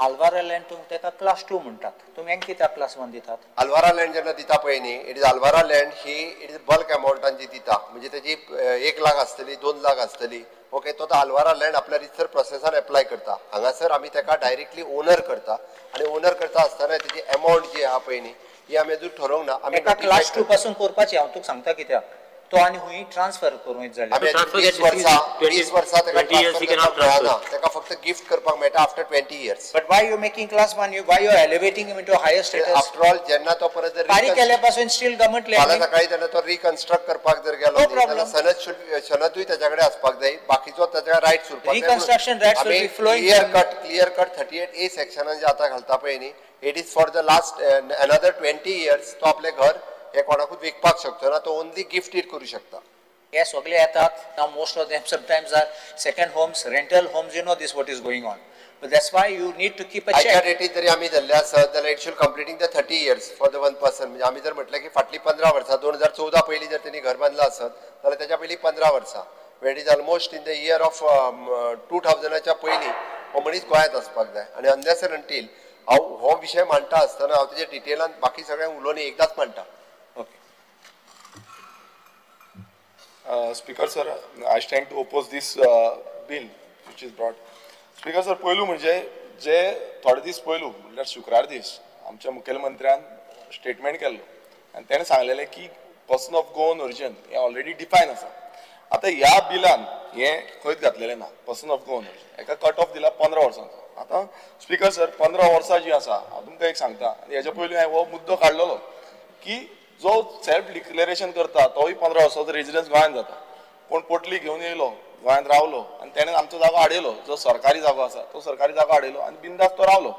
आल्वारा लँड तुमी ताका क्लास 2 म्हणटात, तुमी हांकां कित्याक क्लास 1 दितात? आल्वारा लँड जेन्ना दिता पळय न्ही, it is Alvara land he it is bulk अमावंटान जी दिता, म्हणजे तेजी 1 लाख आसतली, 2 लाख आसतली. ओके, तो आल्वारा लँड आपल्या रितसर प्रोसेसान एप्लाय करता. हांगासर आमी ताका डायरेक्टली ओनर करता, आनी ओनर करता आसतना तेजी अमावंट जी आहा पळय न्ही ही आमी अजून ठरोवंक ना. आमी क्लास 2 पासून करपाची. हांव तुका सांगता कित्याक, तो आनी हुंय ट्रान्सफर करूं जाल्यार 20 वर्सां ताका ट्रान्सफर करपाक मेळना, ताका फक्त गिफ्ट करपाक मेळटा after 20 years. But why you making class 1? Why you are elevating him into a higher status? After all जेन्ना तो परत जर फारीक केल्या पासून स्टील गव्हर्नमेंट लँड, फाल्यां सकाळी जेन्ना तो रिकन्स्ट्रक्ट करपाक जर गेलो जाल्यार सनदूय ताच्या कडेन आसपाक जाय, बाकीचो ताच्या रायट्स उरपाक जाय. Reconstruction rights will be flowing. Clear cut 38A सेक्शनान जे आतां घालता पळय न्ही, it is for the last another 20 years. तो आपलें घर हे कोणाकूच विकपाक शकतो ना, तो ओनली गिफ्ट करू शकता. हे सगळे येतात now. Most of them sometimes are second homes, rental homes. You know this what is going on, but that's why you need to keep a check. आयच्या डेटीन जरी आमी धरले आसत जाल्यार it should completing the 30 years for the one person. म्हणजे आमी जर म्हटलें की फाटलीं 15 वर्सां 2014 पयलीं जर तेणी घर बांदलां आसत जाल्यार तेच्या पयलीं 15 वर्सां, it is almost in the year of 2000च्या पयलीं हो मनीस गोंयांत आसपाक जाय. आनी अनलेस एंड अंटील हांव हो विशय मांडटा आसतना हांव तेजे डिटेलान बाकी सगळ्यांक उलोवन एकदांच मांडटा. Speaker sir, I stand to oppose this bill which is brought. Speaker sir, पयलू म्हणजे जे थोडे दीस पयलू म्हणल्यार शुक्रार दीस आमच्या मुखेलमंत्र्यान स्टेटमेंट केल्लो आनी तेणें सांगलेलें की पर्सन ऑफ गोवन ओरिजन हें ऑलरेडी डिफायन आसा. आतां ह्या बिलान हें खंयच घातलेलें ना, पर्सन ऑफ गोवन ओरिजन हेका कट ऑफ दिला 15 वर्सांचो. आतां स्पीकर सर, 15 वर्सां जीं आसा, हांव तुमकां एक सांगता, आनी हेच्या पयलीं हांवें हो मुद्दो काडलेलो की जो सेल्फ डिक्लेरेशन करता तोय 15 वर्सांचो रेजिडन्स गोंयांत जाता. कोण पोटली घेवन येयलो गोंयांत रावलो आनी तेणें आमचो जागो आडयलो, जो सरकारी जागो आसा तो सरकारी जागो आडयलो आनी बिंदास तो रावलो.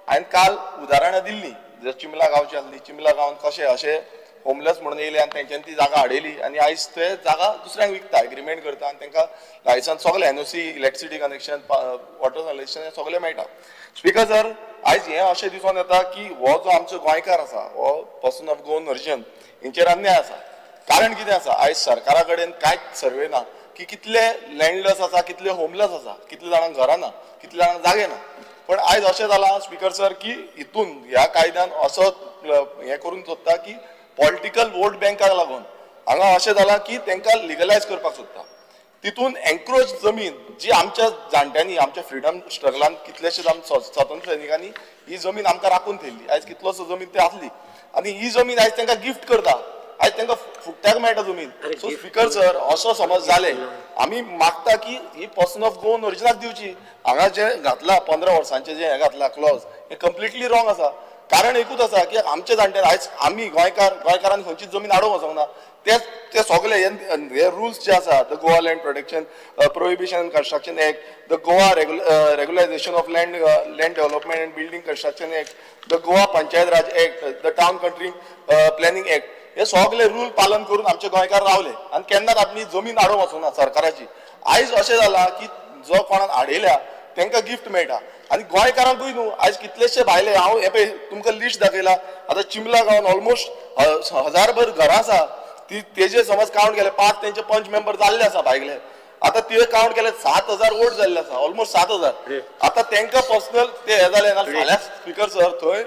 हांवें काल उदाहरणां दिल्लीं, जर चिमला गांवची आसली, चिमला गांवांत कशें अशें होमलेस म्हणून येयले आनी तेंच्यांनी ती जागा हाडयली आनी आयज ते जागा दुसऱ्यांक विकता, एग्रीमेंट करता आनी तांकां लायसन्स सगळें NOC, electricity connection, water connection हें सगळें मेळटा. स्पीकर सर, आयज हें अशें दिसून येता की हो जो आमचो गोंयकार आसा हो पर्सन ऑफ गोवन ओरिजन हेंचेर अन्याय आसा. कारण कितें आसा, आयज सरकारा कडेन कांयच सर्वे ना की कितले लँडलेस आसा, कितले होमलेस आसा, कितले जाणांक घरां ना, कितले जाणांक जागे ना. पण आयज अशें जालां स्पीकर सर की हितून ह्या कायद्यान असो हें करूंक सोदता की पॉलिटिकल वोट बँकाक लागून हांगा अशें जालां की तांकां लिगलायज करपाक सोदता. तितून एन्क्रोच जमीन जी आमच्या जाणट्यांनी आमच्या फ्रिडम स्ट्रगलान कितलेशेच स्वातंत्र्य सैनिकांनी ही जमीन आमकां राखून थेयल्ली, आयज कितलोसो जमीन ती आसली आनी ही जमीन आयज तांकां गिफ्ट करता, आयज तांकां फुकट्याक मेळटा जमीन. सो स्पीकर सर, असो समज जाले आमी मागता की ही पर्सन ऑफ गोवन ओरिजिनाक दिवची. हांगा जे घातला 15 वर्सांचे जे हें घातला क्लॉज हें कंप्लिटली रॉंग आसा. कारण एकूच आसा की आमचे जाणटे आयज आमी गोंयकार, गोंयकारान खंयचीच जमीन आडोवंक वचोंक ना. ते ते सगळे हे रुल्स जे आसा, the Goa land protection prohibition and construction act, the Goa regularisation of land development and building construction act, the Goa Panchayat Raj act, the town country planning act, हे सगळे रूल पालन करून आमचे गोंयकार रावले आनी केन्नाच आपली जमीन आडोवंक वचूंक ना सरकाराची. आयज अशें जालां की जो कोणाक आडयल्या तांकां गिफ्ट मेळटा आनी गोंयकारांकूय न्हू आयज कितलेशे भायले, हांव हे पळय तुमकां लिस्ट दाखयला, आतां चिमला गांवांत ऑलमोस्ट 1000 घरां आसा, ती तेजे समज कावंट केले 5 तेंचे पंच मेंबर जाल्ले आसा भायले, आतां ते कावंट केले 7000 वोट जाल्ले आसा, ऑलमोस्ट 7000. आतां तांकां पर्सनल ते हे जाले ना. फाल्यां स्पीकर सर थंय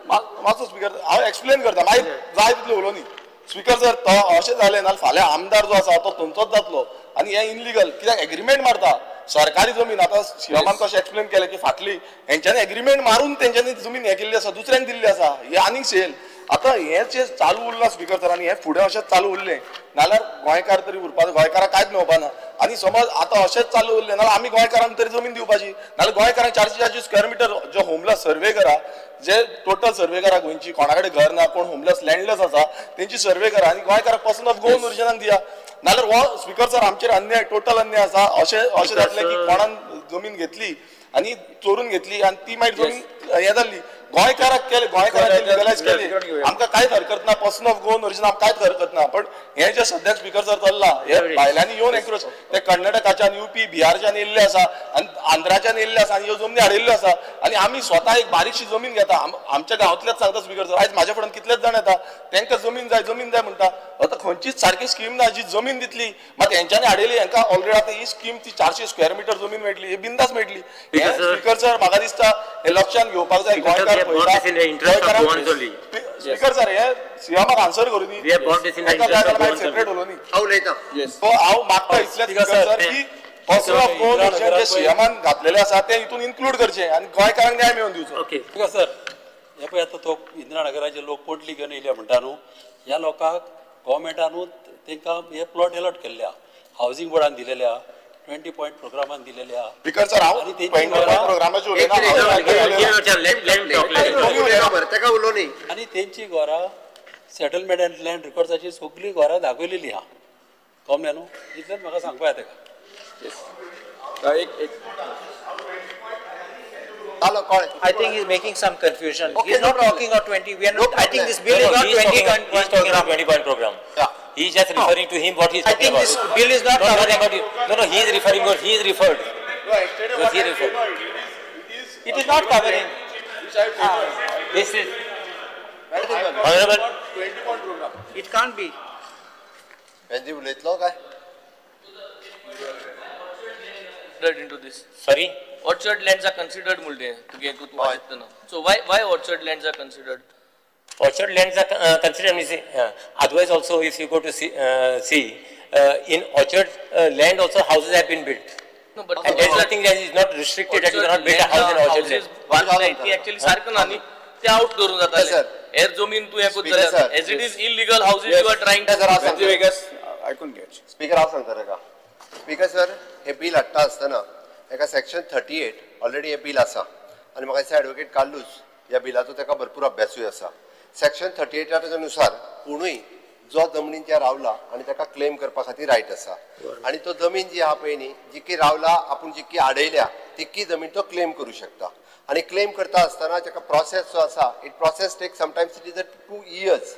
मातसो स्पीकर हांव एक्सप्लेन करता, मागीर जाय तितलें उलोवनी. स्पीकर सर, तो अशें जालें ना फाल्यां आमदार जो आसा तो थंयचोच जातलो आनी हें इनलिगल कित्याक एग्रीमेंट मारता सरकारी जमीन. आतां शिवमान कशें एक्सप्लेन केलें की फाटली हेंच्यांनी एग्रीमेंट मारून तेंच्यांनी जमीन हें केल्ली आसा, दुसऱ्यांक दिल्ली आसा, हें आनीक सेल. आतां हें जें चालू उरलां स्पीकर सर आनी हें फुडें अशेंच चालू उरलें नाल्यार गोंयकार तरी उरपा, गोंयकाराक कांयच मेळपा ना. आनी समज आतां अशेंच चालू उरलें नाल्यार आमी गोंयकारांक तरी जमीन दिवपाची, नाल्यार गोंयकारांक 400-400 स्क्वेअर मिटर जो होमलेस सर्वे करा, जे टोटल सर्वे करा गोंयची, कोणा कडेन घर ना, कोण होमलेस लँडलेस आसा तेंची सर्वे करा आनी गोंयकाराक पर्सन ऑफ गोवन ओरिजिनाक दिया. नाल्यार हो स्पीकर सर आमचेर अन्याय, टोटल अन्याय आसा. अशें अशें जातलें की कोणान जमीन घेतली आनी चोरून घेतली आनी ती मागीर जमीन हें जाल्ली, गोंयकाराक केले, गोंयकाराक लिगलायज केले, आमकां कांयच हरकत ना, पर्सन ऑफ गोवन ओरिजिन आमकां कांयच हरकत ना. पण हें जें सद्याक स्पीकर सर चल्लां हे भायल्यांनी येवन एन्क्रोच, ते कर्नाटकाच्यान, युपी, बिहारच्यान येयल्ले आसा आनी आंध्राच्यान येयल्ले आसा आनी ह्यो जमनी हाडिल्ल्यो आसा आनी आमी स्वता एक बारीकशी जमीन घेता. आमच्या गांवांतल्याच सांगता स्पीकर सर, आयज म्हाज्या फुड्यान कितलेच जाण येता तांकां जमीन जाय, जमीन जाय म्हणटा. आतां खंयचीच सारकी स्कीम ना जी जमीन दितली, मात हेंच्यांनी हाडिल्ली हेंकां ऑलरेडी आतां ही स्कीम ती 400 स्क्वेअर मिटर जमीन मेळटली, ही बिंदास मेळटली. स्पीकर सर म्हाका दिसता हे लक्षांत घेवपाक जाय. गोंयकार स्पीकर सर हे सीएमाक आन्सर करूं दी, सेपरेट उलोवनी. हांव मागता इतलें स्पीकर सर की पर्सन ऑफ गोवन जे सीएमान घातलेले आसा ते हितून इन्क्लूड करचे आनी गोंयकारांक न्याय मेळोवन दिवचो. ओके सर, हे पळय आतां तो इंदिरा नगराचे लोक पोटली घेवन येयले म्हणटा न्हू, ह्या लोकांक गव्हर्मेंटानूच तांकां हे प्लॉट एलॉट केल्ले, हावजींग बोर्डान दिलेले, 20 पॉयंट प्रोग्रामान दिलेले. स्पीकर सर हांव 20 पॉयंट प्रोग्रामाचेर उलयना, आनी तेंची घरां सेटलमेंट अँड लँड रिकॉर्ड्साची सगळीं घरां दाखयलेली आहा, कळ्ळें न्हू, इतलेंच म्हाका सांगपा येता तेका. I think he's making some confusion. Okay, he's not talking of 20. We are not. I think this bill is not 20 point. He's talking about 20 point program. Yeah. He's just referring to him what he's talking about. I think this bill is not covering. No, no, he is referring what he is referred. No, he referred. It is not covering. This is honorable 20 point program. It can't be. Venzy उलयतलो काय? Into this. Sorry? Orchard lands are considered mulde. So why orchard lands are considered? Orchard lands are considered. Otherwise also, if you go to see, in orchard land also houses have been built. No, but and there is nothing that is not restricted that you cannot build a house in orchard land. Actually, सारखं ना ते आउट करून जाताले. हेर जमीन तू एकूच जाल्यार as it is illegal houses you are trying to. आयकून घे. स्पीकर हांव सांगता ताका. स्पीकर सर, हे बिल हाडटा आसतना एका सेक्शन 38 ऑलरेडी हे बिल आसा आनी म्हाका दिसता एडवोकेट कार्लूस ह्या बिलाचो ताका भरपूर अभ्यासूय आसा. सेक्शन 38 नुसार कोणूय जो जमनींचेर रावला आनी ताका क्लेम करपा खातीर रायट आसा आनी तो जमीन जी आहा पळय न्ही जितकी रावला आपूण जितकी आडयल्या तितकी जमीन तो क्लेम करूं शकता आनी क्लेम करता आसतना ताका प्रोसेस जो आसा it process take sometimes it is a 2 years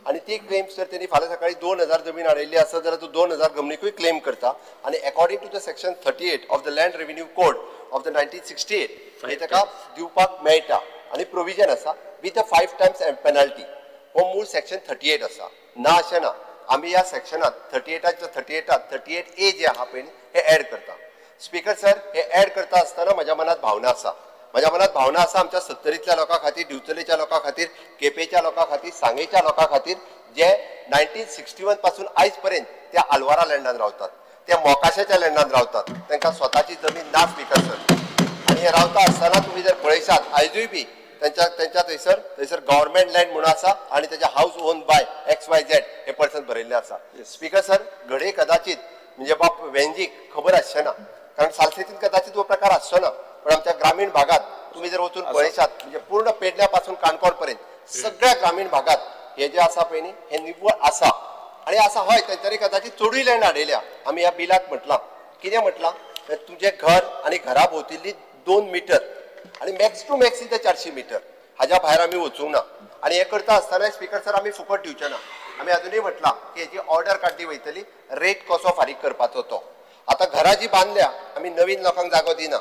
आनी ती क्लेम्स जर तेणी फाल्यां सकाळी 2000 जमीन आडयल्ली आसत जाल्यार तो 2000 जमनीकूय क्लेम करता आनी according to the section 38 of the land revenue code of the 1968 हे ताका दिवपाक मेळटा आनी प्रोविजन आसा विथ अ 5 टायम्स पेनल्टी. हो मूळ सेक्शन 38 आसा ना अशें ना. आमी ह्या सेक्शनात 38 38A जे आहा पळय हे एड करता. स्पीकर सर हे एड करता आसतना म्हज्या मनात भावना आसा, म्हज्या मनात भावना आसा आमच्या सत्तरींतल्या लोकां खातीर, दिवचलेच्या लोकां खातीर, केपेंच्या लोकां खातीर, सांगेच्या लोकां खातीर जे 1961 पासून आयज पर्यंत त्या आलवारा लँडान रावतात, त्या मोकाशाच्या लँडान रावतात, तांकां स्वताची जमीन ना स्पीकर सर. आनी हे रावता आसतना तुमी जर पळयशात आयजूय बी त्यांच्या त्यांच्या थंयसर थंयसर गव्हर्मेंट लँड म्हणून आसा आनी तेच्या हावस ओन बाय XYZ हे पर्सन बरयल्लें आसा. स्पीकर सर घडये कदाचित म्हणजे बाब वेंजीक खबर आसचें ना कारण सालसेतीन कदाचित हो प्रकार आसचो ना, पण आमच्या ग्रामीण भागात तुम्ही जर वचून पळयशात म्हणजे पूर्ण पेडण्या पासून काणकोण पर्यंत सगळ्या ग्रामीण भागात हे जे आसा पळय न्ही हे निव्वळ आसा आनी आसा. हय तेंच्यांनी कदाचित चडूय लँड हाडयल्या. आमी ह्या बिलाक म्हटलां कितें म्हटलां तर तुजें घर आनी घरा भोंवतिल्ली 2 मिटर आनी max to max is 400 metre हाज्या भायर आमी वचूंक ना. आनी हें करता आसतना स्पीकर सर आमी फुकट दिवचे ना. आमी अजुनूय म्हटलां की हेजी ऑर्डर काडली वयतली रेट कसो फारीक करपाचो तो. आतां घरां जी बांदल्या आमी नवीन लोकांक जागो दिना.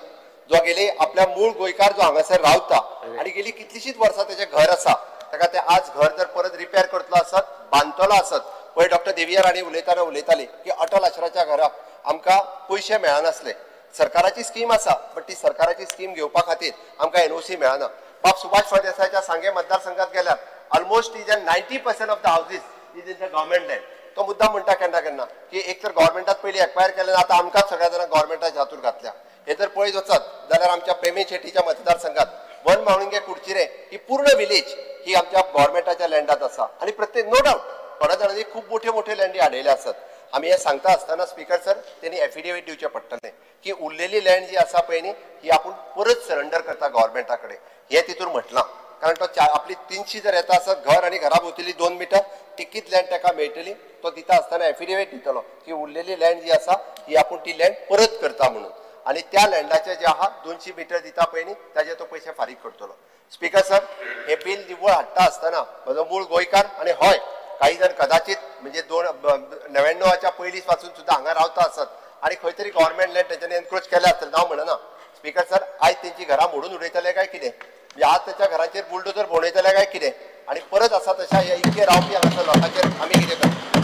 जो गेली आपल्या मूळ गोंयकार जो हांगासर रावता आनी गेली कितलीशीच वर्सां तेजें घर आसा ताका तें आज घर जर परत रिपेर करतलो आसत बांदतलो आसत. पळय डॉक्टर देविया राणी उलयतना उलयताली की अटल आश्राच्या घराक आमकां पयशे मेळनासले. सरकाराची स्कीम आसा बट ती सरकाराची स्कीम घेवपा खातीर आमकां NOC मेळना. बाब सुभाष फळदेसायाच्या सांगे मतदारसंघात गेल्यार almost is 90% of the houses is in the government land. तो मुद्दा म्हणटा केन्ना केन्ना की एक तर गव्हर्मेंटात पयलीं एक्वायर केलें आतां आमकांच सगळ्या जाणांक गव्हर्मेंटाच्या हातूर घातल्या. हे जर पळयत वचत जाल्यार आमच्या प्रेमी शेट्टीच्या मतदारसंघात वन मावळिंगे कुडचिरे ही पूर्ण विलेज ही आमच्या गव्हर्मेंटाच्या लँडात आसा आनी प्रत्येक नो डावट थोड्या जाणांनी खूब मोठे मोठे लँडी हाडयले आसत. आमी हें सांगता आसतना स्पीकर सर तेणी एफिडेवीट दिवचें पडटलें की उरलेली लँड जी आसा पळय न्ही ही आपूण परत सरेंडर करता गव्हर्मेंटा कडेन हें तितून म्हटलां. कारण तो आपली 300 जर येता आसत घर आनी घरा भोंवतली 2 मिटर तितकीच लँड ताका मेळटली. तो दिता आसतना एफिडेवीट दितलो की उरलेली लँड जी आसा ही आपूण ती लँड परत करता म्हणून आनी त्या लँडाचे जे आहा 200 मिटर दिता पळय न्ही ताजे तो पयशे फारीक करतलो. स्पीकर सर हे बील निव्वळ हाडटा आसतना म्हजो मूळ गोंयकार आनी हय काही जण कदाचित म्हणजे 99च्या पयलीं पासून सुद्दां हांगा रावता आसत आनी खंय तरी गव्हर्मेंट लँड तेंच्यांनी एनक्रोच केल्या आसतलें हांव म्हणना. स्पीकर सर आयज तेंची घरां मोडून उडयतले काय कितें, म्हणजे आज तेच्या घराचेर बुलडोजर भोंवडयतले काय कितें आनी परत आसा तशा हे इतके रावपी हांगासर लोकांचेर आमी कितें करता.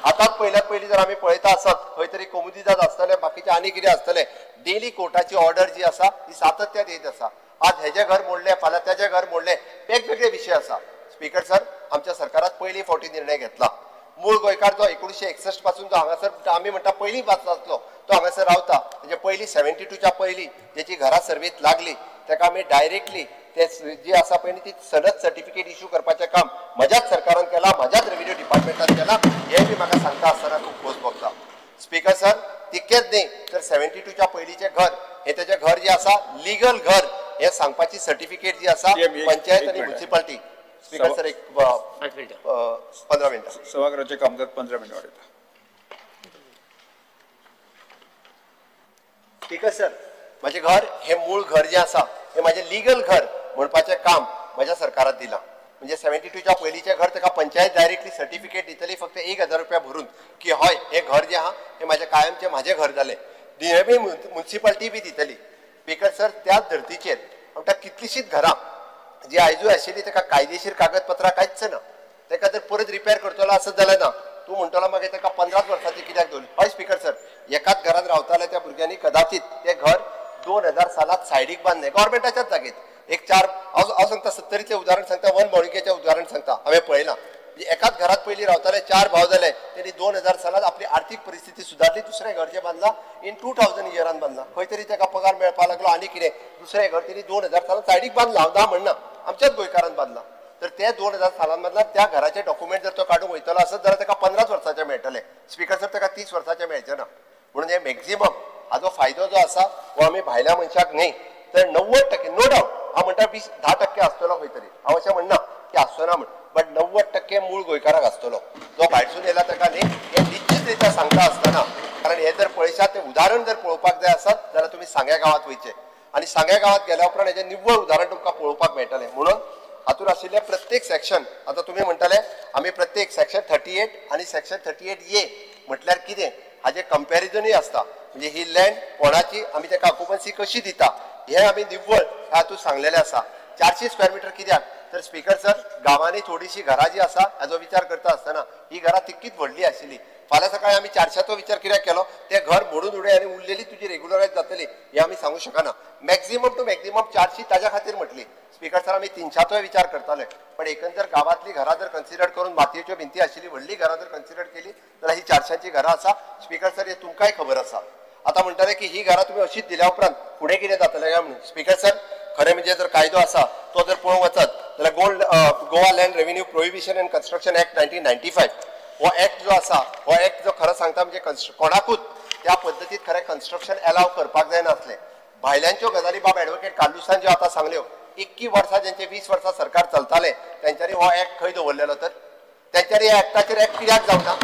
आतांच पयल्यात पयलीं जर आमी पळयता आसत खंय तरी कोमुनिदाद आसतलें बाकीचें आनी कितें आसतलें डेली कोर्टाची ऑर्डर जी आसा ती सातत्यात येत आसा. आज हेजें घर मोडलें फाल्यां तेजें घर मोडलें वेगवेगळे विशय आसा. स्पीकर सर आमच्या सरकारात पयली फावटी निर्णय घेतला. मूळ गोंयकार जो 1961 पासून जो हांगासर आमी म्हणटा पयलीं वाचलो तो हांगासर रावता म्हणजे पयलीं 72च्या पयलीं जेची घरां सर्वेत लागली ताका आमी डायरेक्टली ते जी आसा पळय ती सनद सर्टिफिकेट इशू करपाचें काम म्हज्याच सरकारान केलां म्हज्याच रेव्हेन्यू डिपार्टमेंटान केलां हें बी म्हाका सांगता आसतना खूब खोस भोगता. स्पीकर सर तितकेंच न्ही तर 72च्या पयलींचें घर हें तेजें घर जें आसा लिगल घर हें सांगपाची सर्टिफिकेट जी आसा पंचायत आनी म्युनिसिपालिटी. स्पीकर सर एक 15 मिनटां सभाघराचें कामकाज 15 मिनटां वाडयता. स्पीकर सर म्हजें घर हें मूळ घर जें आसा हें म्हाजें लिगल घर म्हणपाचें काम म्हज्या सरकारान दिलां. म्हणजे 72च्या पयलींचें घर ताका पंचायत डायरेक्टली सर्टिफिकेट दितली फक्त 1000 रुपया भरून की हय हें घर जें आहा हें म्हाजें कायमचें म्हाजें घर जालें. डीएमए म्युनिसिपालिटी बी दितली. स्पीकर सर त्याच धर्तीचेर म्हणटा कितलींशींच घरां जी आयजूय आशिल्ली ताका कायदेशीर कागदपत्रां कांयच ना. ताका जर परत रिपेर करतलो आसत जाल्यार ना तूं म्हणटलो मागीर ताका 15 वर्सांची कित्याक दवरली. हय स्पीकर सर एकाच घरांत रावताले त्या भुरग्यांनी कदाचित तें घर 2000 सालात सायडीक बांदलें गव्हर्मेंटाच्याच जागेत. एक चार हांव सांगता 70चें उदाहरण सांगता वन मावळिंगेचें उदाहरण सांगता हांवें पळयलां. एकाच घरात पयलीं रावताले 4 भाव जाले तेणी 2000 सालात आपली आर्थीक परिस्थिती सुदारली दुसरें घर जें बांदलां इन 2000 इयरान बांदलां खंय तरी ताका पगार मेळपाक लागलो आनी कितें दुसरें घर तेणी 2000 सालात सायडीक बांदलां हांव ना म्हणना आमच्याच गोंयकारान बांदलां. तर ते 2000 सालान बांदलां त्या घराचे डॉक्युमेंट जर तो काडूंक वयतलो आसत जाल्यार ताका 15 वर्सांचे मेळटले. स्पीकर सर ताका 30 वर्सांचे मेळचें ना. म्हणून हे मॅक्झिमम हाजो फायदो जो आसा हो आमी भायल्या मनशाक न्ही तर 90% नो डावट हांव म्हणटा 10% आसतलो खंय तरी हांव अशें म्हणना की आसचो ना म्हण बट 90% मूळ गोंयकाराक आसतलो. जो भायरसून तुमी सांग्या गांवांत वयचें आनी सांग्या गांवांत गेल्या उपरांत हेजें निव्वळ उदाहरण तुमकां पळोवपाक मेळटलें. म्हणून हातूंत आशिल्ले प्रत्येक सेक्शन, आतां तुमी म्हणटले आमी प्रत्येक सेक्शन 38 आनी सेक्शन 38A म्हटल्यार कितें हाजें कंपॅरिजनूय आसता. म्हणजे ही लँड कोणाची, आमी ताका ऑक्युपन्सी कशी दिता हें आमी निव्वळ हातूंत सांगलेलें आसा. 400 स्क्वेअर मिटर कित्याक तर स्पीकर सर गांवांनी थोडीशी घरां जी आसा हाजो विचार करता आसतना ही घरां तितकीच व्हडली आशिल्ली. फाल्यां सकाळी आमी 400चो विचार कित्याक केलो, तें घर मोडून उडय आनी उरलेली तुजी रेगुलरायज जातली हें आमी सांगू शकना. मॅक्झिमम टू मॅक्झिमम 400 ताज्या खातीर म्हटली. स्पीकर सर आमी 300चोय विचार करताले, पण एकंदर गांवांतली घरां जर कन्सिडर करून मातयेच्यो भिंती आशिल्ली व्हडली घरां जर कन्सिडर केली जाल्यार ही 400ची घरां आसा. स्पीकर सर हे तुमकांय खबर आसा. आतां म्हणटले की ही घरां तुमी अशीच दिल्या उपरांत फुडें कितें जातलें काय म्हणून. स्पीकर सर खरें म्हणजे जर कायदो आसा तो जर पळोवंक वचत जाल्यार Goa land revenue prohibition and construction act 1995 हो एक्ट जो आसा, हो एक्ट जो खरो सांगता म्हणजे कोणाकूच त्या पद्दतीत खरें कन्स्ट्रक्शन एलाव करपाक जायनासलें. भायल्यांच्यो गजाली बाब एडवोकेट कार्लुसान ज्यो आतां सांगल्यो, 21 वर्सां जेंचे 20 वर्सां सरकार चलतालें तेंच्यांनी हो एक्ट खंय दवरलेलो, तर तेंच्यांनी ह्या एक्टाचेर एक्ट कित्याक जावना?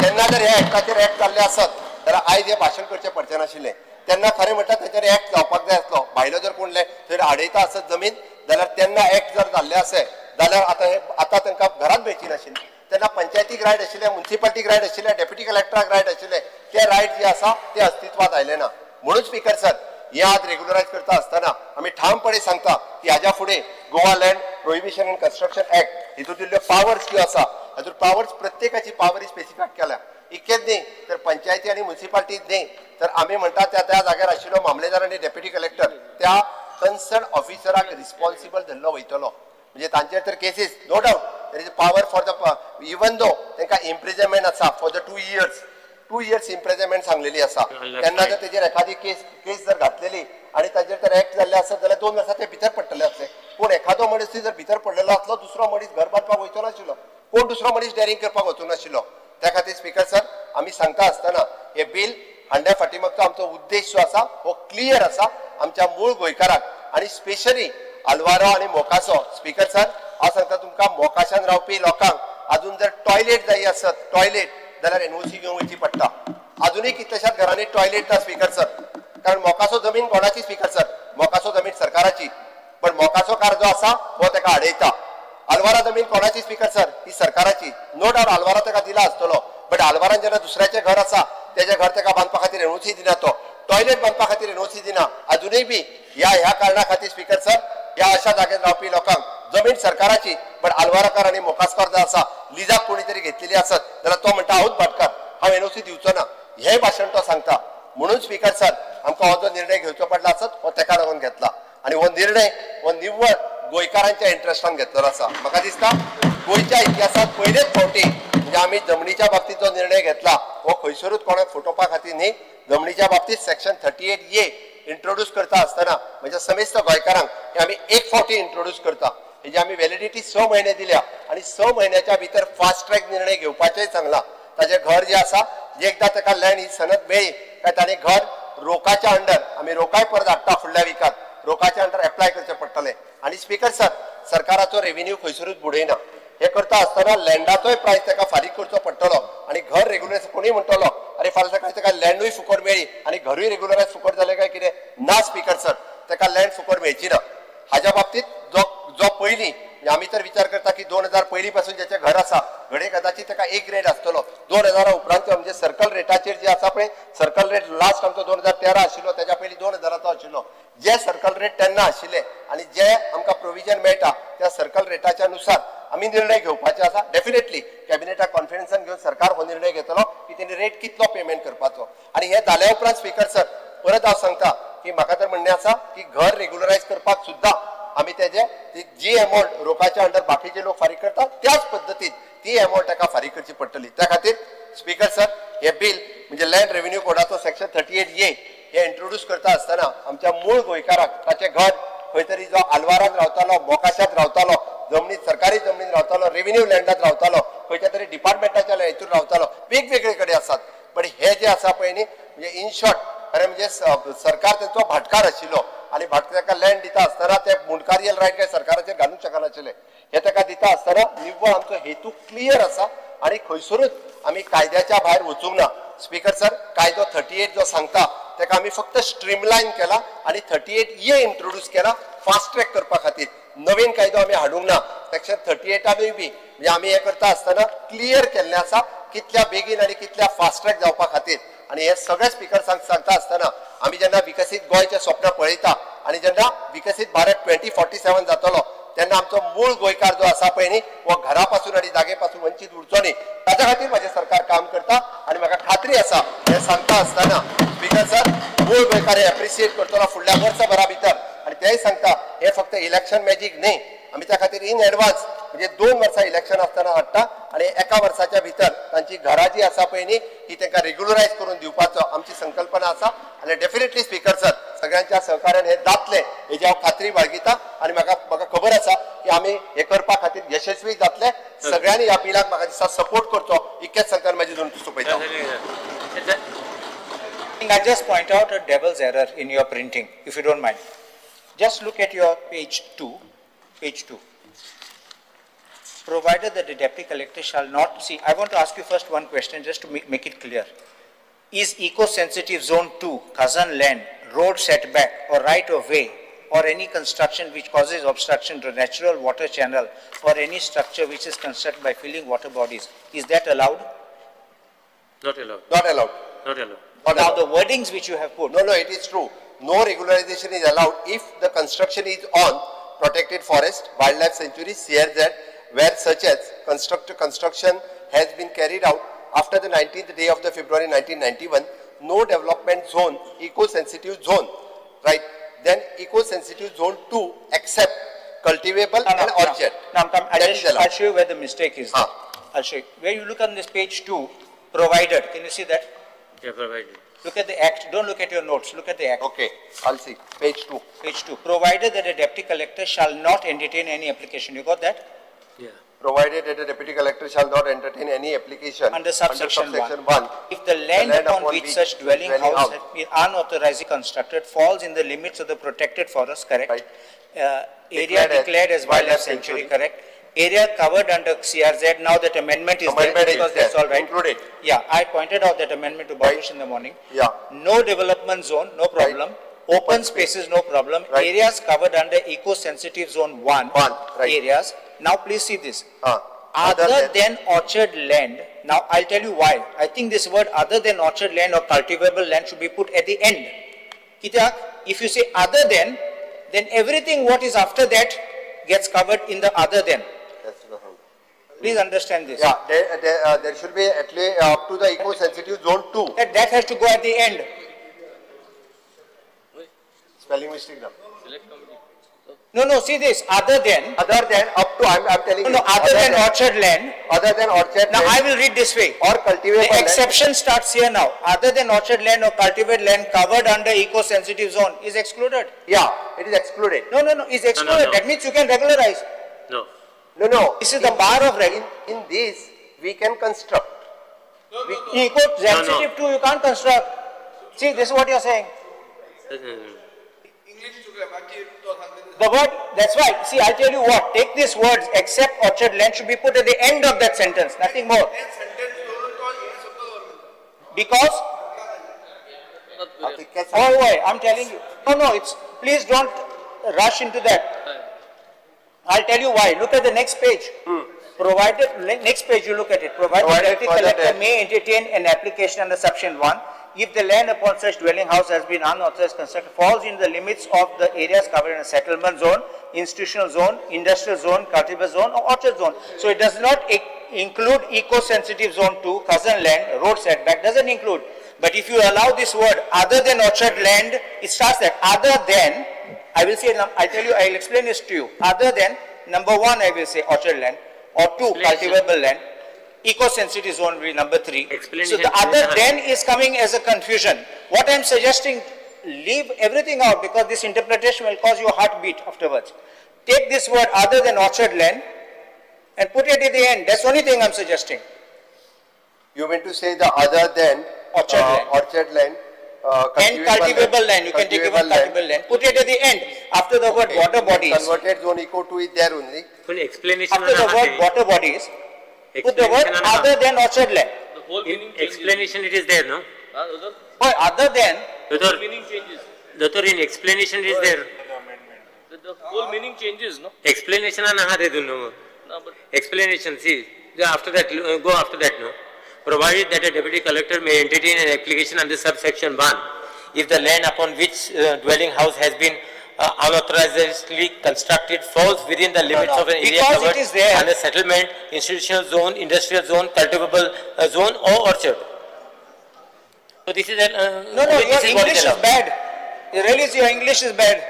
तेन्ना जर ह्या एक्टाचेर एक्ट जाल्ले आसत जाल्यार आयज हें भाशण करचें पडचें नाशिल्लें. तेन्ना खरें म्हणटा तेंच्यांनी एक्ट जावपाक जाय आसलो. भायलो जर कोण थंय आडयता आसत जमीन जाल्यार तेन्ना एक्ट जर जाल्ले आसत जाल्यार आतां हे आतां तांकां घरांत मेळची नाशिल्ली. तेन्ना पंचायतीक रायट आशिल्ले, मुन्सिपालिटीक रायट आशिल्ले, डेप्युटी कलेक्टराक रायट आशिल्ले, ते रायट जे आसा ते अस्तित्वात आयले ना. म्हणून स्पीकर सर हे आज रेगुलरायज करता आसतना आमी ठामपणे सांगता की हाज्या फुडें Goa land prohibition and construction act हितून दिल्ल्यो पावर्स ज्यो आसा हातूंत पावर्स प्रत्येकाची पावर स्पेसिफाय केल्या. इतकेच न्ही तर पंचायती आनी मुन्सिपालिटी न्ही तर आमी म्हणटा त्या त्या जाग्यार आशिल्लो मामलेदार आनी डेप्युटी कलेक्टर त्या कन्सर्न ऑफिसराक रिस्पॉन्सिबल धरलो वयतलो. म्हणजे तांचेर तर cases no doubt there is a power for the even though तांकां इम्प्रिजनमेंट आसा for the 2 years, 2 years imprisonment सांगलेली आसा. तेन्ना जर तेजेर एखादी केस जर घातलेली आनी ताजेर जर एक्ट जाल्ले आसत जाल्यार 2 वर्सां ते भितर पडटले आसले. पूण एखादो मनीस जर भितर पडलेलो आसलो दुसरो मनीस घर बांदपाक वयचो नाशिल्लो, कोण दुसरो मनीस डॅरिंग करपाक वचूं नाशिल्लो. त्या खातीर स्पीकर सर आमी सांगता आसतना हे बील हाडल्या फाटी मागचो आमचो उद्देश जो आसा हो क्लियर आसा आमच्या मूळ गोंयकाराक आनी स्पेशली आलवारो आनी मोकासो. स्पीकर सर हांव सांगता तुमकां मोकाशान रावपी लोकांक अजून जर टॉयलेट जाय आसत टॉयलेट जाल्यार एनओसी घेवन वयची पडटा. अजुनूय कितल्याशाच घरांनी टॉयलेट ना स्पीकर सर, कारण मोकासो जमीन कोणाची स्पीकर सर? मोकासो जमीन सरकाराची, पण मोकासो कार जो आसा हो ताका आडयता. आलवारा जमीन कोणाची स्पीकर सर? ही सरकाराची. नो डावट आलवारा ताका दिला आसतलो, बट आलवारान जेन्ना दुसऱ्याचें घर आसा तेजें घर ताका बांदपा खातीर एनओसी दिना, तो टॉयलेट बांदपा खातीर एनओसी दिना. अजुनूय बी ह्या ह्या कारणा खातीर स्पीकर सर ह्या अशा जाग्यार रावपी लोकांक जमीन सरकाराची बट आलवाराकार आनी मोकासकार जो आसा लिजाक कोणी तरी घेतलेली आसत जाल्यार तो म्हणटा हांवूच भाटकार, हांव एनओसी दिवचो ना, हें भाशण तो सांगता. म्हणून स्पीकर सर आमकां हो जो निर्णय घेवचो पडला आसत हो तेका लागून घेतला आनी हो निर्णय हो निव्वळ गोंयकारांच्या इंट्रस्टान घेतलेलो आसा. म्हाका दिसता गोंयच्या इतिहासांत पयलेच फावटी म्हणजे आमी जमनीच्या बाबतीत जो निर्णय घेतला हो खंयसरूच कोणाक फटोवपा खातीर न्ही. जमनीच्या बाबतीत सेक्शन 38A introduce करता आसतना म्हणजे समेस्त गोंयकारांक हे आमी एक फावटी इंट्रोड्यूस करता. हेजी आमी व्हॅलिडिटी 6 म्हयने दिल्या आनी 6 म्हयन्याच्या भितर फास्ट ट्रॅक निर्णय घेवपाचेय सांगला. ताजें घर जें आसा एकदां ताका लँड ही सनद मेळ्ळी काय ताणें घर रोकाच्या अंडर, आमी रोकाय परत हाडटा फुडल्या विकात, रोकाच्या अंडर एप्लाय करचें पडटलें. आनी स्पीकर सर सरकाराचो रेव्हेन्यू खंयसरूच बुडयना. हे करता आसतना लँडाचोय प्रायस ताका फारीक करचो पडटलो आनी घर रेगुलरायज कोणूय म्हणटलो अरे फाल्यां सकाळी ताका लँडूय फुकट मेळ्ळी आनी घरूय रेगुलरायज फुकट जालें काय कितें? ना स्पीकर सर, ताका लँड फुकट मेळची ना. हाज्या बाबतीत जो जो पयलीं आमी तर विचार करता की 2000 पयलीं पासून ज्याचें घर आसा घडये कदाचित ताका एक रेट आसतलो, 2000 उपरांत म्हणजे सर्कल रेटाचेर जे आसा पळय सर्कल रेट लास्ट आमचो 2013 आशिल्लो, तेज्या पयलीं 2000चो आशिल्लो. जे सर्कल रेट तेन्ना आशिल्ले आनी जे आमकां प्रोविजन मेळटा त्या सर्कल रेटाच्या नुसार आमी निर्णय घेवपाचे आसा. डेफिनेटली कॅबिनेटाक कॉन्फिडन्सान घेवन सरकार हो निर्णय घेतलो की तेणी रेट कितलो पेमेंट करपाचो. आनी हे जाल्या उपरांत स्पीकर सर परत हांव सांगता की म्हाका तर म्हणणें आसा की घर रेगुलरायज करपाक सुद्दां आमी तेजे जी एमावंट रोकाच्या अंडर बाकीचे लोक फारीक करतात त्याच पद्दतीन ती एमावंट ताका फारीक करची पडटली. त्या खातीर स्पीकर सर हे बील म्हणजे लँड रेव्हेन्यू कोडाचो सेक्शन 38A हे इंट्रोड्यूस करता आसतना आमच्या मूळ गोंयकाराक ताचें घर खंय तरी जो आलवारांत रावतालो, मोकाशांत रावतालो, जमनीत सरकारी जमनीत रावतालो, रेव्हेन्यू लँडात रावतालो, खंयच्या तरी डिपार्टमेंटाच्या हितून रावतालो, वेगवेगळे कडेन आसात. बट हे जे आसा पळय न्ही म्हणजे इन शॉर्ट खरें म्हणजे सरकार तेंचो भाटकार आशिल्लो आनी भाटकार ताका लँड दिता आसतना ते मुंडकारियल रायट काय सरकाराचेर घालूंक शकनाशिल्ले. हे ताका दिता आसतना निव्वळ आमचो हेतू क्लियर आसा आनी खंयसरूच आमी कायद्याच्या भायर वचूंक ना. स्पीकर सर कायदो 38 जो सांगता ताका आमी फक्त स्ट्रीमलायन केला आनी 38A introduce केला फास्ट ट्रॅक करपा खातीर. नवीन कायदो आमी हाडूंक ना. सेक्शन 38 बी म्हणजे आमी हें करता आसतना क्लियर केल्लें आसा कितल्या बेगीन आनी कितल्या फास्ट ट्रॅक जावपा खातीर. आनी हे सगळे स्पिकर सांगता आसतना आमी जेन्ना विकसीत गोंयचें स्वप्न पळयता आनी जेन्ना विकसीत भारत 2047 जातलो तेन्ना आमचो मूळ गोंयकार जो आसा पळय न्ही हो घरा पासून आनी जागे पासून वंचीत उरचो न्ही, ताच्या खातीर म्हाजें सरकार काम करता आनी म्हाका खात्री आसा हें सांगता आसतना स्पीकर सर मूळ गोंयकार हे एप्रिशिएट करतलो फुडल्या वर्सभरा भितर. आनी तेय सांगता हें फक्त इलेक्शन मॅजीक न्ही, आमी त्या खातीर इन एडवान्स म्हणजे 2 वर्सां इलेक्शन आसतना हाडटा आनी एका वर्साच्या भितर तांची घरां जी आसा पळय न्ही ती तांकां रेग्युलरायज करून दिवपाचो आमची संकल्पना आसा. आनी डेफिनेटली स्पीकर सर सगळ्यांच्या सहकार्यान हें जातलें हेजी हांव खात्री बाळगिता आनी म्हाका खबर आसा की आमी हें करपा खातीर यशस्वी जातले. सगळ्यांनी ह्या बिलाक म्हाका दिसता सपोर्ट करचो इतकेच सांगता म्हाजी दोन सोंपयता. I just point out a devil's error in your printing, if you don't mind. Just look at your page 2. Page 2. Provided that the deputy collector shall not, see, I want to ask you first one question just to make it clear. Is eco-sensitive zone 2, Kazan land, road setback or right of way or any construction which causes obstruction to natural water channel or any structure which is constructed by filling water bodies, is that allowed? Not allowed. Not allowed. Not allowed. Not now allowed. The wordings which you have put. No, no, it is true. No regularization is allowed if the construction is on protected forest, wildlife sanctuary, CRZ, where such as construction has been carried out after the 19th day of the February 1991, no development zone, eco-sensitive zone, right? Then eco-sensitive zone 2 except cultivable and orchard. Now, I'll show you where the mistake is. I'll show you. Where you look on this page 2, provided, can you see that? Yeah, provided. Look at the act. Don't look at your notes. Look at the act. Okay, I'll see. Page 2. Page 2. Provided that a deputy collector shall not entertain any application. You got that? Yeah. Provided that a deputy collector shall not entertain any application under subsection 1. If the land upon which such dwelling house has been unauthorizedly constructed falls in the limits of the protected forest, correct? Right. Area declared as wildlife sanctuary, correct? Area covered under CRZ, now that amendment is there because that's all right. Included. Yeah, I pointed out that amendment to Babush in the morning. Yeah. No development zone, no problem. Right. Open spaces, no problem. Right. Areas covered under eco-sensitive zone 1. Right. Areas. Now please see this. Other than orchard land, now I'll tell you why. I think this word other than orchard land or cultivable land should be put at the end. If you say other than, then everything what is after that gets covered in the other than. Please understand this. Yeah, there should be at least up to the eco-sensitive zone 2. That has to go at the end. Spelling mistake now. No, no, see this, other than. Other than, up to, I'm telling you. No, other than orchard land. Other than orchard now, land. Now, I will read this way. Or cultivable The exception land. Starts here now. Other than orchard land or cultivated land covered under eco-sensitive zone is excluded. Yeah, it is excluded. No, no, no, it's excluded. No, no, no. That means you can regularize. No. No, no. This is the bar of regulation. In this, we can construct. No, no, no. Eco-sensitive too, you can't construct. See, this is what you are saying. The word, that's why, see, I'll tell you what, take these words, except orchard land should be put at the end of that sentence, nothing more. Because, oh, wait, I'm telling you, no, no, it's, please don't rush into that. I'll tell you why. Look at the next page. Provided, next page you look at it, provided the deputy collector may entertain an application under section 1, if the land upon such dwelling house has been unauthorized constructed, falls in the limits of the areas covered in a settlement zone, institutional zone, industrial zone, cultivable zone or orchard zone. So it does not include eco-sensitive zone 2, cousin land, road setback, doesn't include. But if you allow this word other than orchard land, it starts that other than, I will say, I'll tell you, I'll explain this to you. Other than, number 1, I will say orchard land, or 2, cultivable land. Eco-sensitive zone will be number 3. So the other than is coming as a confusion. What I am suggesting, leave everything out because this interpretation will cause you a heartbeat afterwards. Take this word other than orchard land and put it at the end. That's the only thing I am suggesting. You mean to say the other than orchard land, orchard land and cultivable land. You can take even cultivable land. Put it at the end after the word water bodies. Converted zone eco 2 is there only. Explanation after the word water bodies. Put the word other than orchard land. The whole meaning explanation it is there, no? But other than, Doctor, meaning changes. Doctor, in explanation is there. The whole meaning changes, no? Explanation आहा तेतून न्हू. No, but Explanation, see, after that, go after that, no? Provided that a deputy collector may entertain an application under subsection 1, if the land upon which dwelling house has been unauthorizedly constructed falls within the limits no, of an area because covered it is there. under settlement, institutional zone, industrial zone, cultivable zone or orchard. So this is a... No, this your is what English is allowed. bad. You realize your English is bad.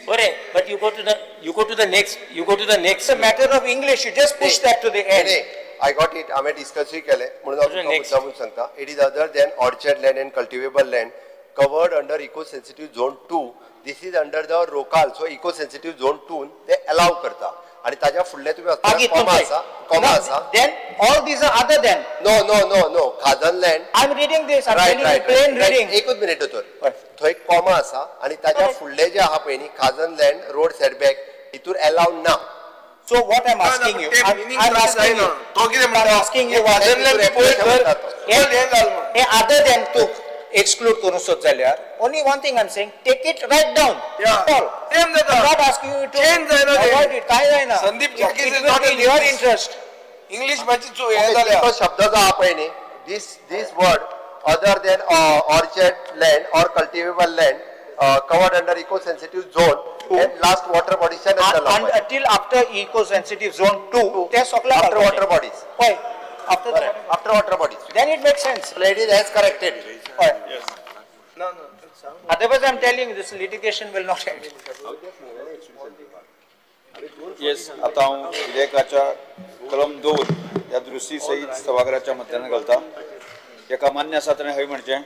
Ore, but you go to the next, It's a matter of English. You just push that to the end. I got it. हांवें डिस्कसूय केलें म्हणून हांव तुमकां मुद्दामून सांगता. It is other than orchard land and cultivable land covered under eco sensitive zone 2. This is under the Rokal. So eco sensitive zone 2 ते अलाव करता आनी ताज्या फुडलें तुमी मागीर कॉमा आसा, कॉमा आसा. Then all these are other than. No no no no, खाजन land. I am reading this. I am telling you plain reading. एकूच मिनिट दोतोर, थंय कॉमा आसा आनी ताज्या फुडलें जें आहा पळय न्ही, खाजन लँड रोड सेटबॅक हितूर अलाव ना. So what I'm asking you, I'm asking you, I'm asking you, other than to exclude करूं सोद जाल्यार, only one thing I'm saying, take it right down. Yeah. All. I'm not asking you to avoid it. काय जायना. Sandeep Jacques It is will not be in your interest. English मातशी चूक हें जाल्या. तो शब्द जो आहा पळय न्ही, this word other than orchard land or cultivable land covered under eco sensitive zone and last water bodies till after eco sensitive zone 2 ते सगळे after water bodies. हय, after the after water bodies. Then it makes sense. It is as corrected. हय. Yes. No, no. Otherwise, I'm telling you, this litigation will not end. Yes, आता हांव विधेयकाच्या कलम 2 ह्या दुरुस्ती सहित सभाघराच्या मत्यान घालता. एका मान्य आसा ताणें हय म्हणचें,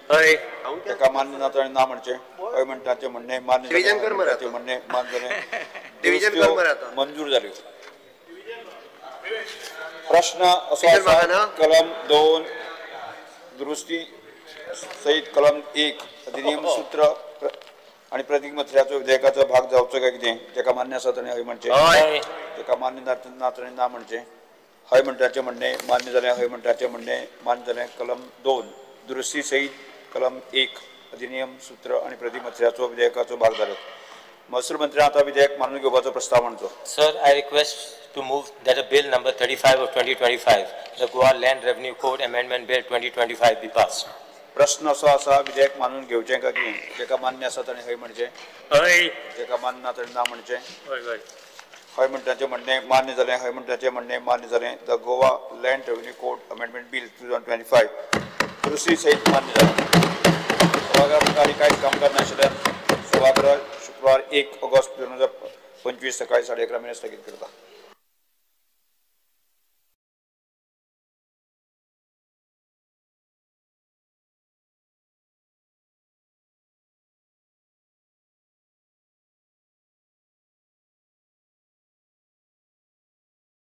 एका मान्य ना ताणें ना म्हणचें. हय म्हणटाचें म्हणणें मान्य जालें, म्हणणें मान्य जालें, दुरुस्त्यो मंजूर जाल्यो. प्रश्न असो आसा, कलम 2 दुरुस्ती सहित कलम 1 अधिनियम सूत्र आनी प्रतीक मत्र्याचो विधेयकाचो भाग जावचो काय कितें. जेका मान्य आसा ताणें हय म्हणचें, जेका मान्य ना ताणें ना म्हणचें. हय म्हणटाचें म्हणणें मान्य जालें, हय म्हणटाचें म्हणणें मान्य जालें. कलम 2 दुरुस्ती सहित कलम 1 अधिनियम सूत्र आनी प्रतीक मत्र्याचो विधेयकाचो भाग जालो. महसूल मंत्र्यान आतां विधेयक मानून घेवपाचो प्रस्ताव मांडचो. Sir, I request to move that a bill number 35 of 2025, the Goa Land Revenue Code Amendment Bill 2025 be passed. प्रश्न असो आसा, विधेयक मानून घेवचें काय कितें. जेका मान्य आसा ताणें हय म्हणचें, जेका मान्य ना ताणें ना म्हणचें. हय म्हणटाचें म्हणणें मान्य जालें, हय म्हणटाचें म्हणणें मान्य जालें. The Goa Land Revenue Code Amendment Bill 2025 दुरुस्ती सहित मान्य जालें. सभाघरा मुखार कांयच कामकाज नाशिल्ल्यान सभागृह शुक्रवार 1 ऑगस्ट 2025 सकाळी 11:30 मिनट स्थगीत करता.